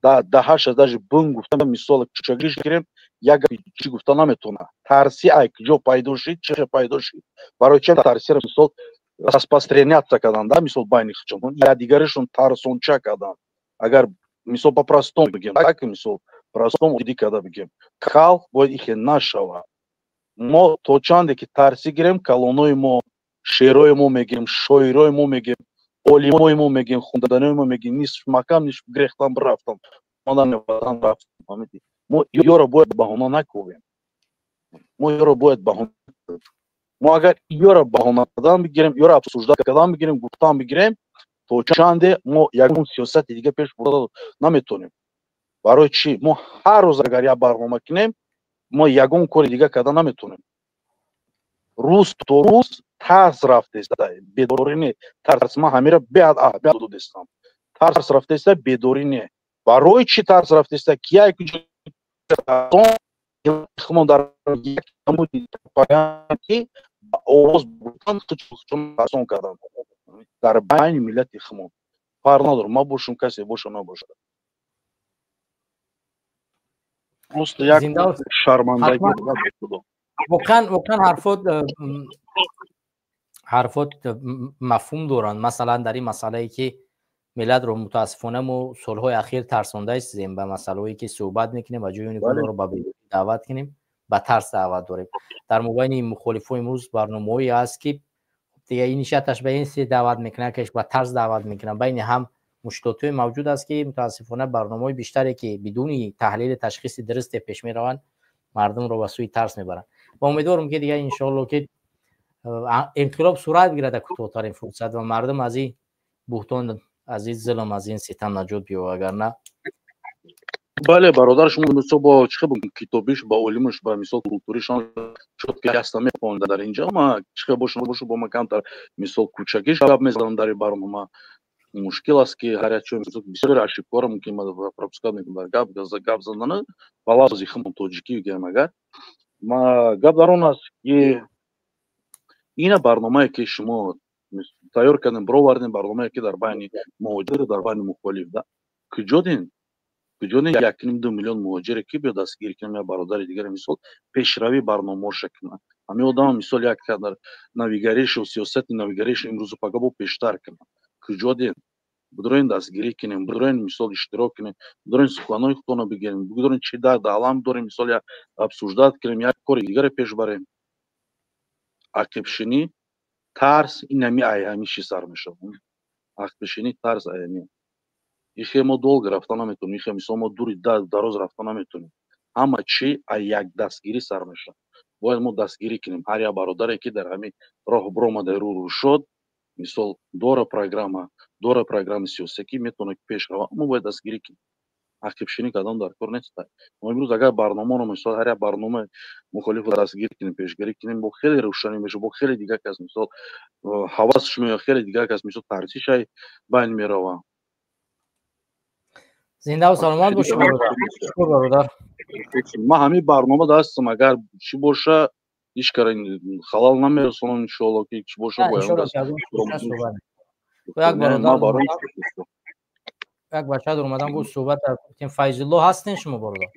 даҳаша даже бун гуфта, мисол кучагиш гирем, як гапи чӣ гуфта наметавона. Тарси ай куҷо пайдо шид, чӣ хел пайдо шид, барои чи тарсиро мисол распространяться кардан, да, мисол байни худшон якдигарашон тарсонча кардан. Агар мисол по-простому бигем, так, мисол простому оддӣ карда бигем, халқ бояд ихе нашава. Мо то чанде ки тарсӣ гирем, калонои мо, шерои мо мегем, шоирои мо мегем, олимои мо мегем, хунданои мо мегем, нисф макам, нисф грехтам рафтам, ватан рафтам. Фаҳмидӣ? Мо ёро бояд баҳона накунем, мо ёро бояд баҳона, мо агар ёро баҳона кардан бигирем, ёро обсуждать кардан бигирем, гуфтан бигирем, то чанде мо ягон сиёсати дига пеш бурда наметонем. Барои чӣ? Мо ҳар рӯз агар як барнома кунем, мо ягон кори дига карда наметонем. Рӯз то рӯз тарс рафтеста, бедорӣ не, тарс. Ман ҳамира беҳад аҳамият додестам. Тарс рафтеста, бедорӣ не. Барои чӣ тарс рафтеста? Ки як мо дар як намуди пропаганда, ки ба овоз бурдан, худшон кардан дар байни миллати хумон. Фарқ надорам, ман бошам, касе боша, набошад. Просто як шармандагӣ. Воқеан ҳарфот мафҳум доранд. Масалан, дар ин масъалае ки миллатро мутаассифона мо солҳои ахир тарсонда истем ба масъалаҳое ки суҳбат мекунем ва ҷои онро ба бедорӣ даъват кунем, ба тарс даъват дорем. Дар мобайни мухолифҳо имрӯз барномаҳое ҳаст, ки дига ин нишаташ ба ин се даъват мекунад, ки ба тарс даъват мекунад. Байни ҳам мушкилотҳое мавҷуд аст, ки мутаассифона барномаҳои бештаре, ки бидуни таҳлили ташхиси дурусте пеш мераванд, мардумро ба сӯи тарс мебаранд. Ва умедворам, ки дига иншоалло ки инқилоб сурат гирад дар кӯтоҳтарин фурсат ва мардум аз ин буҳтон, аз ин зулм, аз ин ситам наҷот биёбад, агар на Бале, бародар, шумо мисол бо чӣ хел китобиш, ба олимаш, ба мисол культуришон шуд, ки яста мехонда дар инҷа. Ма чӣ хел боша, боша, бо ма камтар мисол кӯчакиш гап мезанам дар ин барнома. Мушкил аст, ки ҳар як чой бисёри ошибкаро мумкин ма пропускать мекунам дар гап задана ба лафзи хумон тоҷикӣ гӯям. Агар ма гап дар он аст, ки ина барномае, ки шумо тайёр кардем, бировардем, барномае, ки дар байни муҳоҷиру дар байни мухолиф, да, куҷо дин, куҷо дин 1,5-2 миллион муҳоҷире, ки биё дастгирӣ кунем, як бародари дигаре мисол пешравӣ барномаоша кунад, ҳамин одама мисол як дар навигаришу сиёсати навигаришу имрӯзу пага бо пештар кунад. Куҷо дин? Бидорен дастгирӣ кунем, бидорен мисол иштирок кунем, бидорен суханои худтонро бигирем, бидорен чӣ дард алам дорем, мисол як обсуждать кунем, як кори дигаре пеш барем. Ақибшинӣ, тарс инами ай ҳамин чиз сар мешавад. Ақибшинӣ, тарс аями ихе мо долго рафта наметонем, ихе мисол мо дури дароз рафта наметонем. Ҳама чӣ ай як дастгирӣ сар мешавад. Бояд мо дастгирӣ кунем ҳар як бародаре, ки дар ҳамин роҳ биромада, рӯ шуд, мисол дора программа, дора программаи сиёсӣ, ки метавонад пеш равад, мо бояд дастгирӣ кунем. Ақибшинӣ кардан дар кор нест. Мо имрӯз агар барномаро, мисол ҳар як барномаи мухолифро дастгирӣ кунем, пешгирӣ кунем, бо хеле рӯшанӣ мешавад, бо хеле дигар кас мисол ҳавасш меояд, хеле дигар кас мисол тарсишай байн меравад. Зиндаву саломат бошед, бародар. Ман ҳамин барнома ҳастам, агар чӣ боша, ҳеҷ кара халал намерасонам, иншоалло, ки чӣ боша. Як бародар, як бача дар омадан гуфт, суҳбат гуфтем. Файзулло ҳастен шумо, бародар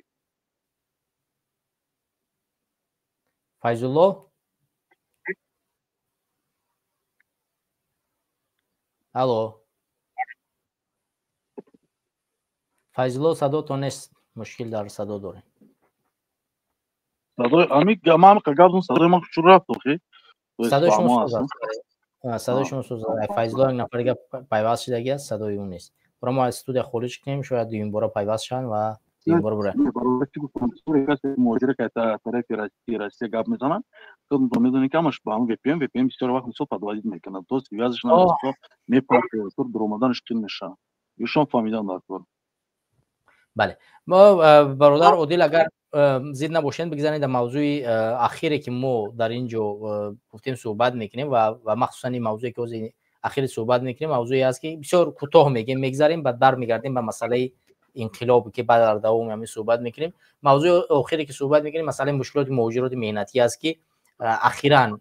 Файзулло? Алло, Файзулло, садотон нест, мушкил дар садо дорем. Садои ами ман гап садои ман чур рафт охи. Садои шумо суз аст, садои шумо суз. Файзулло як нафари гап пайваст шудагӣ аст, садои ӯ нест. Бура мо аз студия хориҷ кунем, шояд дуюмбора пайваст шаванд ва дуюмбора бура. Муҳоҷире ки тарафи Россия гап мезананд, медонӣ, ки ҳамаш ба ҳам VPN бисёр вақт мисол подводить мекунад, то связь ш мепартояд, дуромаданаш қин мешавад. Ишон фаҳмидан дар кор. Бале, мо, бародар Одил, агар зид набошед, бигзаред дар мавзӯи ахире, ки мо дар ин ҷо гуфтем суҳбат мекунем, ва махсусан ин мавзӯе, ки ҳозир ахири суҳбат мекунем, мавзӯе аст, ки бисёр кӯтоҳ мегем, мегзарем, баъд бармегардем ба масъалаи инқилоб, ки баъд дар давоми ҳамин суҳбат мекунем. Мавзӯи охире, ки суҳбат мекунем, масъалаи мушкилоти муҳоҷироти меҳнатӣ аст, ки ахиран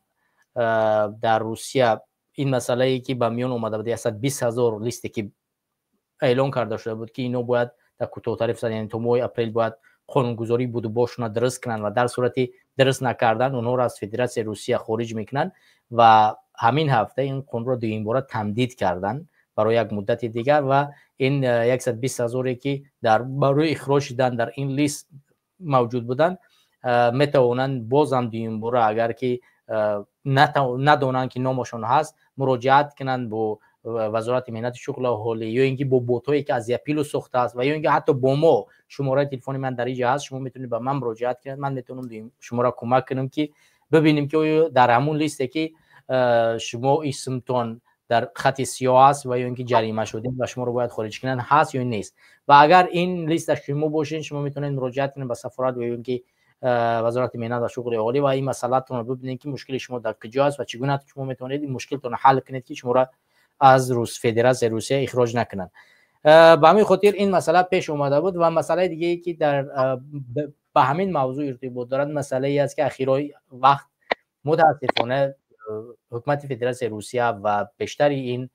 Дар Русия ин масъалае, ки ба миён омада буд, 120 ҳазор листе, ки эълон карда шуда буд, ки ино бояд дар кӯтоҳтари фурсат, яъне то моҳи апрел, бояд қонунгузории будубошона дуруст кунанд ва дар сурати дуруст накардан онҳоро аз Федератсияи Русия хориҷ мекунанд. Ва ҳамин ҳафта ин қонунро дуюмбора тамдид карданд барои як муддати дигар. Ва ин 120 ҳазоре, ки дар барои ихроҷ шудан дар ин лист мавҷуд буданд, метавонанд бозам дуюмбора, агар ки надонанд, ки номашон ҳаст, муроҷиат кунанд бо Вазорати меҳнати шуғли аҳолӣ ё ин ки бо ботҳое, ки аз Япилу сохтааст, ва ё ин ки ҳатто бо мо. Шумораи телефони ман дар инҷа ҳаст, шумо метавонед ба ман муроҷиат кунед. Ман метавонам шуморо кӯмак кунам, ки бибинем, ки оё дар ҳамун листе, ки шумо исмтон дар хати сиёҳ аст ва ё ин ки ҷарима шудем ва шуморо бояд хориҷ кунанд, ҳаст ё нест. Ва агар ин листа шумо бошед, шумо метавонед муроҷиат кунед ба сафорат ва ё ин ки Вазорати меҳнат ва шуғли аҳолӣ ва ин масъалатонро бибинед, ки мушкили шумо дар куҷо аст ва чӣ гуна шумо метавонед ин мушкилтонро ҳал кунед, ки шуморо аз Федератсияи Русия ихроҷ накунанд. Ба ҳамин хотир ин масъала пеш омада буд. Ва масъалаи дигае, ки дар ба ҳамин мавзӯъ иртибот дорад, масъалае аст, ки ахирои вақт мутаассифона ҳукумати Федератсияи Русия ва бештари ин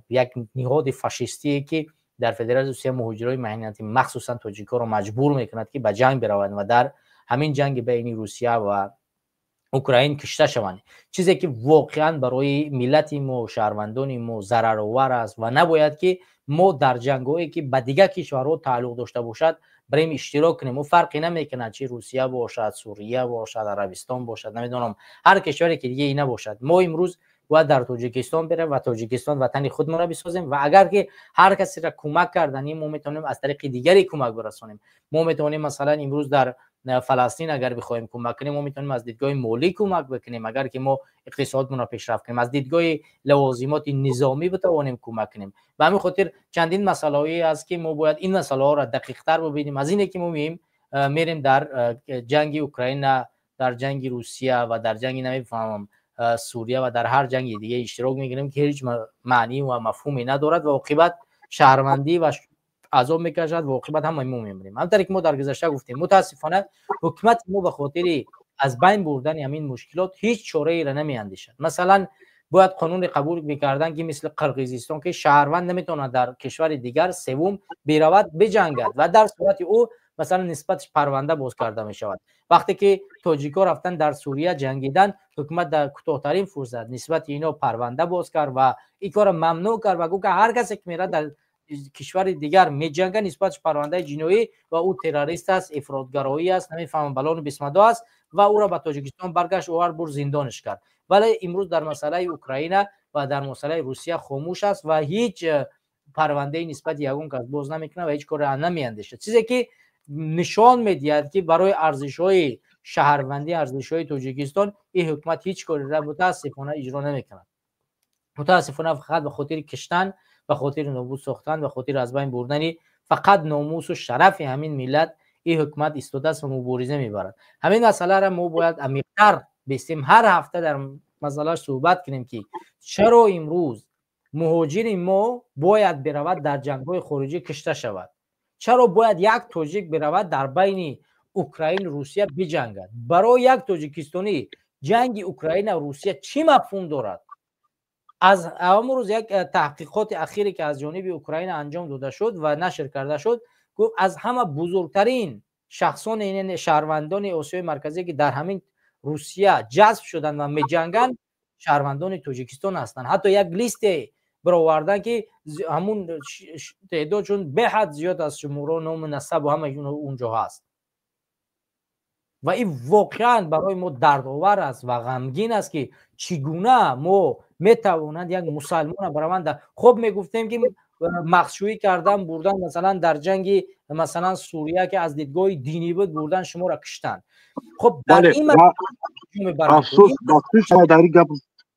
як ниҳоди фашистие, ки дар Федератсияи Русия муҳоҷирои меҳнатӣ, махсусан тоҷикҳоро маҷбур мекунад, ки ба ҷанг бираванд ва дар ҳамин ҷанги байни Русия ва Украин кишта шаванд, чизе ки воқеан барои миллати мо, шаҳрвандони мо зараровар аст. Ва набояд, ки мо дар ҷангҳое, ки ба дигар кишварҳо тааллуқ дошта бошад, барем иштирок кунем. Ӯ фарқе намекунад, чи Русия бошад, Сурия бошад, Арабистон бошад, намедонам, ҳар кишваре ки диге набошад. Мо имрӯз бояд дар Тоҷикистон берем ва Тоҷикистон ватани худмонро бисозем. Ва агар ки ҳар касеро кӯмак карданӣ, мо метавонем аз тариқи дигаре кӯмак бирасонем. Мо метавонем, масалан, имрӯз дар Фаластин агар бихоҳем кӯмак кунем, мо метавонем аз дидгоҳи молӣ кӯмак бикунем, агар ки мо иқтисодмонро пешрафт кунем, аз дидгоҳи лавозимоти низомӣ битавонем кӯмак кунем. Ба ҳамин хотир чандин масъалаҳое аст, ки мо бояд ин масъалаҳоро дақиқтар бибинем аз ине, ки мо меем мерем дар ҷанги Украина, дар ҷанги Русия ва дар ҷанги, намефаҳмам, Сурия ва дар ҳар ҷанги диге иштирок мекунем, ки ҳеҷ маънӣ ва мафҳуме надорад ва оқибат шаҳрвандӣ ва азоб мекашад ва оқибат ҳамаи мо мемирем. Ҳамтаре ки мо дар гузашта гуфтем, мутаассифона ҳукумати мо ба хотири аз байн бурдани ҳамин мушкилот ҳеҷ чораеро намеандешад. Масалан, бояд қонуне қабул мекарданд, ки мисли Қирғизистон, ки шаҳрванд наметавонад дар кишвари дигар севум биравад биҷангад ва дар сурати ӯ, масалан, нисбаташ парванда боз карда мешавад. Вақте ки тоҷикҳо рафтан дар Сурия ҷангидан, ҳукумат дар кӯтоҳтарин фурсат нисбати ино парванда боз кард ва ин корро мамнӯъ кард ва гуфт, ки ҳар касе ки мерад дар кишвари дигар меҷангад, нисбаташ парвандаи ҷиноӣ ва ӯ террорист аст, ифротгароӣ аст, намефаҳмам, балону бисмадо аст, ва ӯро ба Тоҷикистон баргашт овард, бурд, зиндонаш кард. Вале имрӯз дар масъалаи Украина ва дар масъалаи Русия хомӯш аст ва ҳеҷ парвандаи нисбати ягон кас боз намекунад ва ҳеҷ коре намеандешад, чизе ки нишон медиҳад, ки барои арзишҳои шаҳрвандӣ, арзишҳои Тоҷикистон ин ҳукумат ҳеҷ кореро мутаассифона иҷро намекунад. Мутаассифона фақат ба хотири киштан, ба хотири нобуд сохтан, ба хотири аз байн бурдани фақат номусу шарафи ҳамин миллат ин ҳукумат истодааст ва мубориза мебарад. Ҳамин масъаларо мо бояд амиқтар бистем, ҳар ҳафта дар масъалааш суҳбат кунем, ки чаро имрӯз муҳоҷири мо бояд биравад дар ҷангҳои хориҷӣ кишта шавад? Чаро бояд як тоҷик биравад дар байни Украин, Русия биҷангад? Барои як тоҷикистонӣ ҷанги Украина, Русия чӣ мафҳум дорад? Аз ҳамон рӯз як таҳқиқоти ахире, ки аз ҷониби Украина анҷом дода шуд ва нашр карда шуд, гуфт, аз ҳама бузургтарин шахсони, шаҳрвандони Осиёи Марказӣ, ки дар ҳамин Русия ҷазб шуданд ва меҷанганд, шаҳрвандони Тоҷикистон ҳастанд. Ҳатто як листе баровардан, ки ҳамун теъдодшон беҳад зиёд аст, шуморо, ному насабу ҳама унҷо ҳаст. Ва ин воқеан барои мо дардовар аст ва ғамгин аст, ки чӣ гуна мо метавонанд як мусалмона бараванд. Хоб, мегуфтем, ки мағшӯӣ кардан, бурдан, масалан, дар ҷанги, масалан, Сурия, ки аз дидгоҳи динӣ буд, бурдан, шуморо киштанд. Хоб, дар ин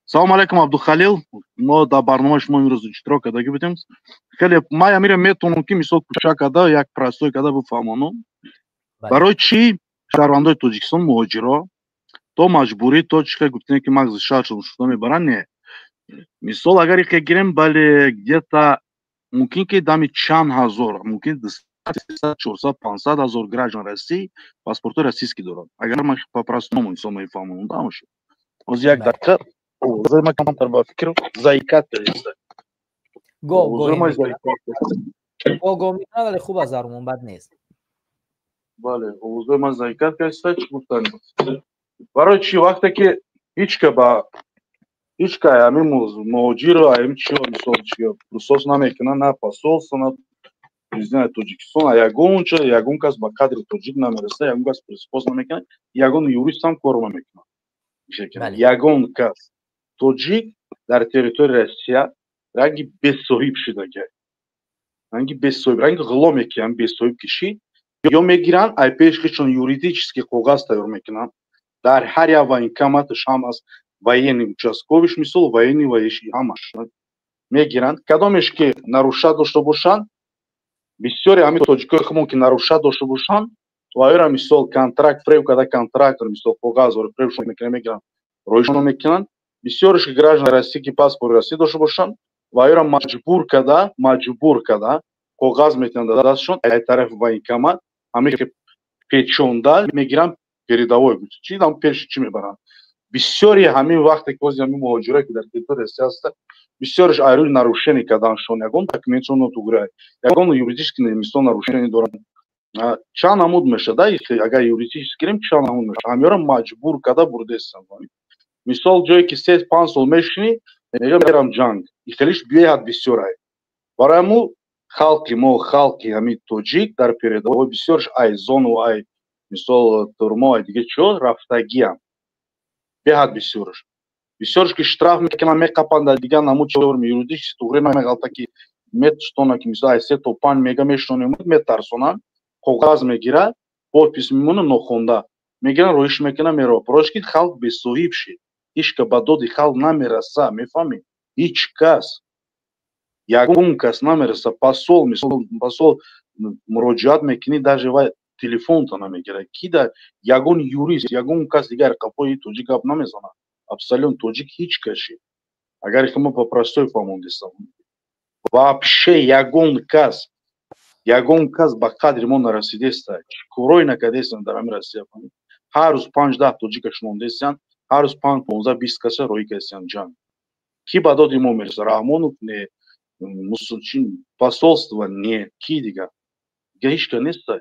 Салому алайкум, Абдухалил. Мо дар барномаи шумо имрӯз иштирок кардагӣ будем. Хеле ман амира метавонам, ки мисол кӯчак карда, як простой карда бифаҳмонам, барои чӣ шаҳрвандои Тоҷикистон, муҳоҷиро то маҷбурӣ, то чӣ хел гуфтем, ки мағзи шаҳршон шуда мебаранд. Не, мисол, агар ике гирем, бале, где-то мумкин ки дами чанд ҳазор, мумкин 200, 400, 500 ҳазор граждан России паспортҳои российский доранд. Агар ман по простому мисол мефаҳмонам, дамашо. Оз як дақиқа, овозаи ман камтар ба фикр заикат кардааст. Го го мекунад, вале хуб аст, зарумон бад нест. Бале, овозаи ман заикат кардааст, чӣ гуфтан? Барои чӣ вақте ки ҳеч ка ба ҳеч ка ҳамин муҳоҷирро ҳамин чиро мисол присос намекунад, на посольство, на президенти Тоҷикистон, ягон ча, ягон кас ба қадри тоҷик намерасад, ягон кас присос намекунад, ягон юрист ҳам кор намекунад. Ягон кас тоҷик дар территорияи Россия ранги бесоҳиб шудага, ранги бесоҳиб, ранги ғуломе ки ҳам бесоҳиб кишид, ё мегиранд ай пеш худшон юридически коғаз тайёр мекунанд, дар ҳар як военкоматаш ҳам аст военный участковыш, мисол военный воиши ҳамаш мегиранд. Кадомеш ки нарушат дошта бошанд, бисёре ҳамин тоҷикои худмон ки нарушат дошта бошанд, ваёра мисол контракт фреб карда, контракт мисол коғаз фребшон мекунанд, мегиранд, роишон мекунанд. Бисёреш ки граждан Россия, ки паспорти Россия дошта бошанд, ваёра маҷбур карда коғаз метиҳанд дар дастшон ай тарафи военкомат, ҳамин ки печонда мегиранд передовой, чи там пеши чӣ мебаранд. Бисёри ҳамин вақте ки ҳозир ҳамин муҳоҷиро ки дар территорияи Россия ҳастанд, бисёриш айрӯи нарушение карданшон, ягон документшон нотугра, ягон юридически мисол нарушение доранд. Чанд намуд мешавад, агар юридически гирем, чанд намуд мешавад. Ҳамёро маҷбур карда бурдестанд. Мисол ҷое ки 3-5 сол мешинӣ, мега мерам ҷанг. Ихелиш беҳад бисёр ай. Барои ҳамун халқи мо, халқи ҳамин тоҷик дар передовой бисёрш ай зону ай мисол турмо ай дига чиҳо рафтагиам. Беҳад бисёрш. Бисёрш ки штраф мекунанд, меқапанд, дар дигар намуд чор юридически туғри намеғалта ки метштона ки мисол ай 3 то 5 мега мешонем, метарсонанд, коғаз мегирад, подпись мемонад нохонда. Мегиранд, роиш мекунанд, меравад. Барои ки халқ бесоҳиб шид. Ҳеч ка ба доди халқ намераса, мефаҳмӣ? Ҳеч кас, ягон кас намераса. Посол, мисол посол муроҷиат мекунӣ, даже вай телефонта намегирад. Ки да ягон юрист, ягон кас дигар қафои тоҷик гап намезанад. Абсолютно тоҷик ҳеч кас шид. Агар мо по простой фаҳмондистам, вообще ягон кас ба қадри мо нарасидеста. Корое накардестанд дар ҳамин Россия. Ҳар рӯз 5-10 тоҷика шунондестанд, ҳар рӯз 5, 15, 20 каса роҳӣ кардестанд ҷанг. Ки ба доди мо мерасад? Раҳмонов не, мусулчин посольство не, ки дигар? Дига ҳеч ка неста.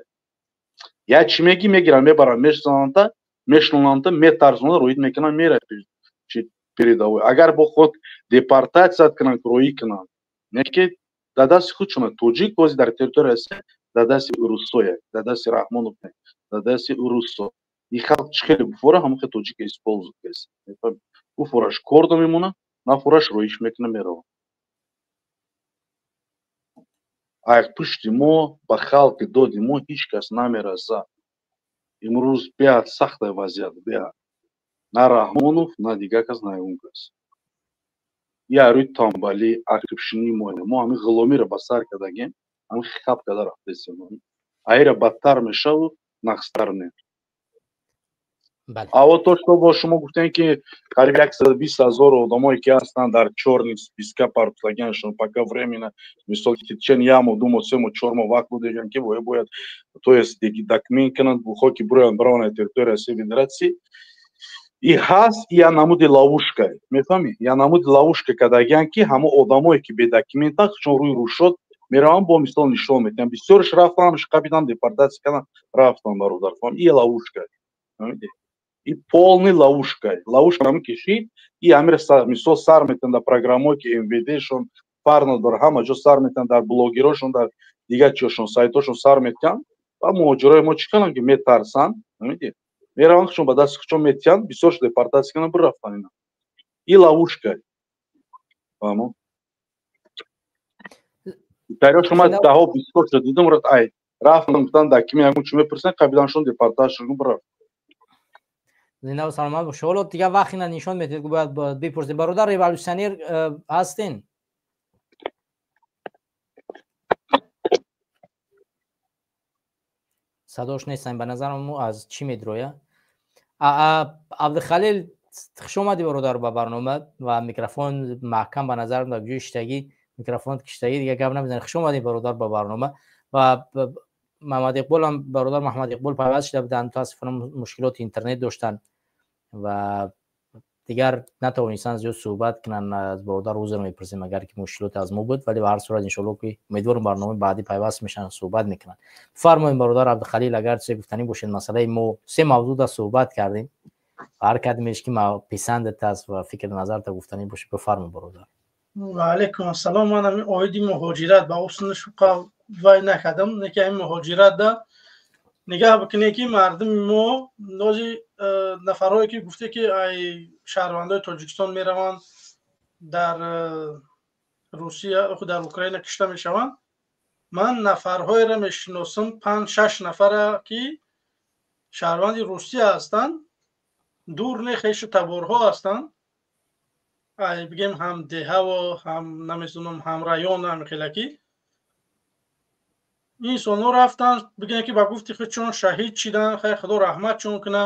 Я чӣ мегӣ, мегиранд, мебаранд, мешунонанда, мешунонанда, метарсонанд, роҳид мекунанд, меравад передовой. Агар бо худ депортатсия кунанд, роҳӣ кунанд, не ки дар дасти худшон тоҷик бози дар территорияи Россия дар дасти русоя, дар дасти Раҳмонов не, дар дасти русо. И халқ чӣ хеле буфора, ҳамон хел тоҷика использует кардааст. Буфораш кордо мемонад, нафораш роиш мекунад, меравад. Ай пушти мо ба халқи доди мо ҳеч кас намераса. Имрӯз беҳад сахта вазъият, беҳад. На Раҳмонов, на дигар кас, на ягон кас. Я рӯи тамбалӣ, ақибшинии мо. Мо ҳамин ғуломиро ба сар кардагем, ҳамин хап карда рафтаистем. Айра бадтар мешаву нақстар не. А вот то, что бо шумо гуфтем, ки қариб 120 000 одамое ки ҳастанд дар чёрный списка партофтагианшон пока временно, мисол ки течение як моҳ, 2 моҳ, 3 моҳ, 4 моҳ вақт будеган ки бояд, то есть документ кунанд, бухо ки буроянд, бараванд аз территорияи Россияи Федератсия. И ҳаст я намуди ловушка, мефаҳмӣ? Я намуди ловушка кардагиан, ки ҳамон одамое ки бедокументанд, чун рӯи рушод мераванд, бо мисол нишон медиҳанд. Бисёрш рафтан, қапидан, депортатсия кардан, рафтан, бародар. Фаҳм? И ловушка. Фаҳмидӣ? И полный ловушка. Ловушка ҳам кишид, и ҳамира мисол сар метиҳанд дар программое ки МВДшон фарқ надорад, ҳама ҷо сар метиҳанд, дар блогерошон, дар дигар чиёшон, сайтошон сар метиҳанд. Ва муҳоҷирои мо чӣ карданд, ки метарсанд, фаҳмидӣ? Мераванд, худшон ба дасти худшон метиҳанд, бисёрш депортатсия карданд, бирафтан ина. И ловушка. Фаҳмо? Дарё шума даҳо бисёр шуд, дидам, ай рафтан, гуфтан, документ ягон чӣ мепурсанд, қабиданшон депортатсия шуд, бирафт. Зинда ва саломат бош. Ҳоло дигар вақт ина нишон медиҳед, бояд бипурсем. Бародар революционер ҳастин? Садош нестан, ба назарам мо аз чӣ медроя. Абдухалил, хуш омадӣ бародар ба барнома ва микрофон маҳкам ба назарам дар ҷои иштагӣ, микрофон киштагӣ, дигар гап намезанем. Хуш омадӣ бародар ба барнома. Ва Муҳаммад Иқбол ҳам, бародар Муҳаммад Иқбол пайваст шуда буданд, мутаассифона мушкилоти интернет доштанд ва Дигар натавонистанд зиёд суҳбат кунанд. Аз бародар узр мепурсем, агар ки мушкилоте аз мо буд, вале ба ҳар сурат, иншоалло, ки умедворам, барномаи баъдӣ пайваст мешаванд, суҳбат мекунанд. Фармоем, бародар Абдухалил, агар чизе гуфтанӣ бошед. Масъалаи мо се мавзӯъ да суҳбат кардем, ҳар кадомеш ки писандат аст ва фикр назарта гуфтанӣ бошед, бифармо, бародар. Ва алайкум ассалом. Ман ҳамин оиди муҳоҷират ба усни шуқа вай накардам, неки ҳамин муҳоҷират да нигаҳ бикунед, ки мардуми мо нози нафарҳое ки гуфте, ки ай шаҳрвандои Тоҷикистон мераванд, дар Русия, дар Украина кишта мешаванд. Ман нафарҳоеро мешиносам, панҷ шаш нафара, ки шаҳрванди Русия ҳастанд, дур не, хешу таборҳо ҳастанд, ай бигем ҳам деҳаво, ҳам намедонам, ҳам район, ҳамихелакӣ инсонҳо рафтанд, бигем ки ба гуфти худшон шаҳид шидан. Хайр, Худо раҳматшон куна.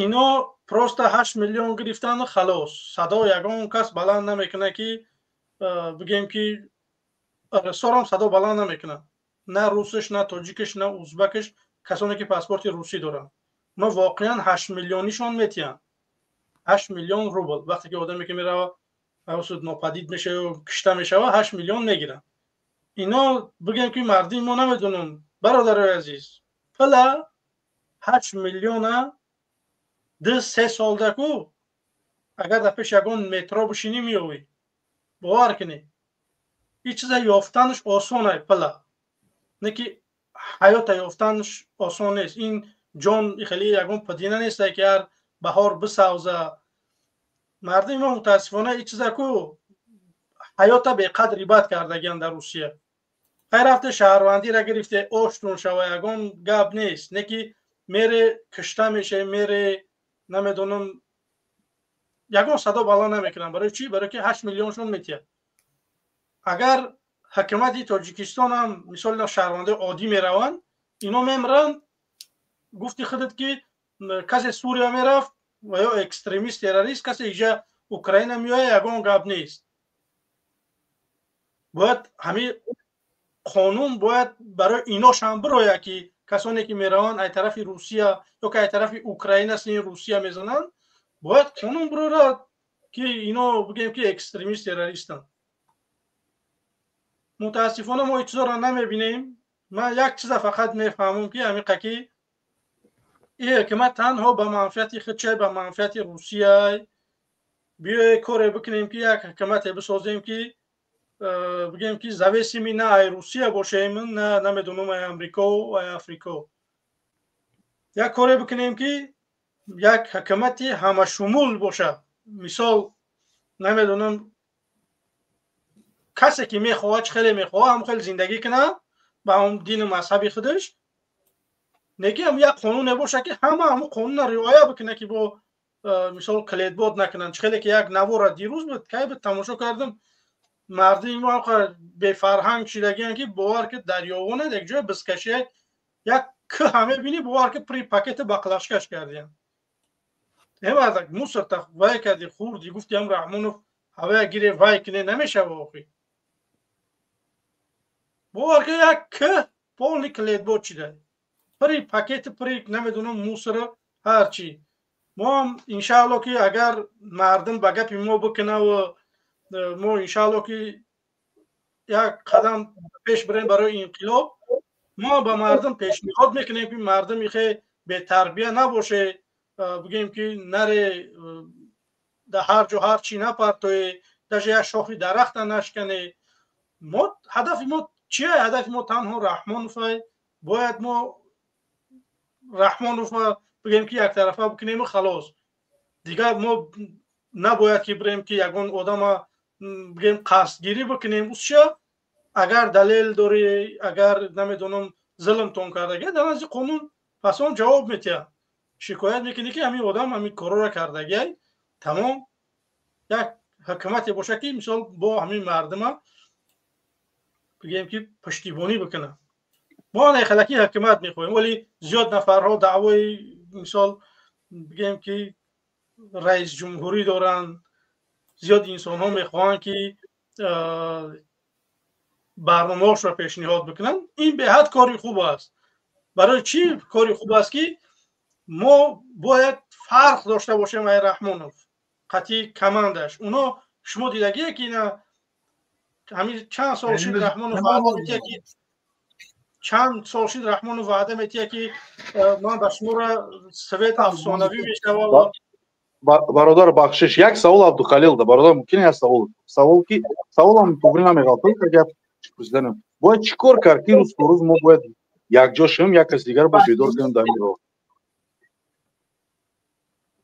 Ино просто 8 миллион гирифтану халос. Садо ягон кас баланд намекунад, ки бигем ки сорам садо баланд намекунад, на русиш, на тоҷикиш, на узбакиш. Касоне ки паспорти русӣ доранд, ма воқеан 8 миллионишон метиҳанд, 8 миллион рубл. Вақте ки одаме ки мерава, нопадид мешава ё кишта мешава, 8 миллион мегиранд ино. Бигем ки мардуми мо, намедонам, бародарои азиз, пила 8 миллиона 2-3 солда ку агар дар пеш ягон метро бишинӣ, меёвӣ. Бовар кунед, ин чиза ёфтанаш осон ай, пила не ки ҳаёта ёфтанаш осон нест. Ин ҷон хеле ягон падина нест, ки ҳар баҳор бисавза. Мардуми мо, мутаассифона, ин чиза ку ҳаёта беқадр ибад кардагиан дар Русия. Хай, рафте, шаҳрвандиро гирифте, оштун шава, ягон гап нест, не ки мере, кишта меше, мере, намедонам, ягон садо баланд намекунам. Барои чӣ? Барои ки 8 миллионшон метиҳад. Агар ҳукумати Тоҷикистон ҳам, мисол, шаҳрвандои оддӣ мераванд, ино мемиранд. Гуфти худат ки касе Сурия мерафт ва ё экстремист, террорист, касе иҷа Украина меояд, ягон гап нест. Бояд ҳамин қонун бояд барои иношам бирояд, ки касоне ки мераванд ай тарафи Русия ё ки ай тарафи Украина сини Русия мезананд, бояд қонун бирорад, ки ино бигем ки экстремист, террористанд. Мутаассифона, мо ин чизоро намебинем. Ман як чиза фақат мефаҳмам, ки ҳамиқа ки ин ҳукумат танҳо ба манфиати худчай, ба манфиати Русия. Биёе, коре бикунем, ки як ҳукумате бисозем, ки бигем ки зависимый на ай Русия бошем, на, намедонам, ай Амрико, ай Африко. Як коре бикунем, ки як ҳукумати ҳамашумул бошад. Мисол, намедонам, касе ки мехоҳад, чӣ хеле мехоҳад, ҳам хеле зиндагӣ кунад ба ҳам дину мазҳаби худаш, неки ҳам як қонуне бошад, ки ҳама ҳамун қонунро риоя бикунад, ки бо мисол клетбот накунанд. Чӣ хеле ки як навора дирӯз буд, кай буд, тамошо кардам, мардуми мо бефарҳанг шидагиянд, ки бовар ки дарёвонад як ҷоя бизкашия, як кӯҳа мебинӣ, бовар ки при пакети баклажкаш кардиянд. Мардак, мусорта вай карди, хурди, гуфти ҳам Раҳмонов ҳавая гире, вай кине, намешава охи. Бовар ки як кӯҳ полный клетбот шида, при пакети, при, намедонам, мусора, ҳарчи. Мо ҳам, иншаалло, ки агар мардум ба гапи мо бикунаву мо, иншаалло, ки як қадам пеш бирем барои инқилоб, мо ба мардум пешниҳод мекунем, ки мардум ихе бетарбия набоше, бигем ки наре, дар ҳар ҷо ҳар чӣ напартое, даже як шохи дарахта нашкане. Мо ҳадафи мо чия? Ҳадафи мо танҳо Раҳмоновай. Бояд мо Раҳмонова бигем ки яктарафа бикунему халос. Дигар мо набояд ки бирем, ки ягон одама, бигем, қасдгирӣ бикунем. Усча агар далел дорӣ, агар, намедонам, зулмтон кардагия, дар назди қонун пас он ҷавоб метиҳад. Шикоят мекунӣ, ки ҳамин одам ҳамин корора кардагиай. Тамом. Як ҳукумате бошад, ки мисол бо ҳамин мардума, бигем ки, пуштибонӣ бикунад. Мо халаки ҳукумат мехоҳем, вале зиёд нафарҳо даъвои, мисол, бигем ки раисҷумҳурӣ доранд. Зиёд инсонҳо мехоҳанд, ки барномаҳошро пешниҳод бикунанд. Ин беҳад кори хуб аст. Барои чӣ кори хуб аст? Ки Мо бояд фарқ дошта бошем ай Раҳмонов қатъи командаш. Уно шумо дидагие ки ина ҳамин чанд сол шид Раҳмонов ваъда метиҳад ки чанд сол шид Раҳмонов ваъда метиҳад ки ман ба шуморо совет афсонавӣ мешавад. Бародар, бахшиш, як савол Абдухалил да бародар, мумкин як савол? Савол ки саволам туғри намеғалтам, агар пурсиданам. Бояд чӣ кор кард ки рӯз то рӯз мо бояд якҷо шавем, як кас дигар бо бедор кунем дар ин роҳ?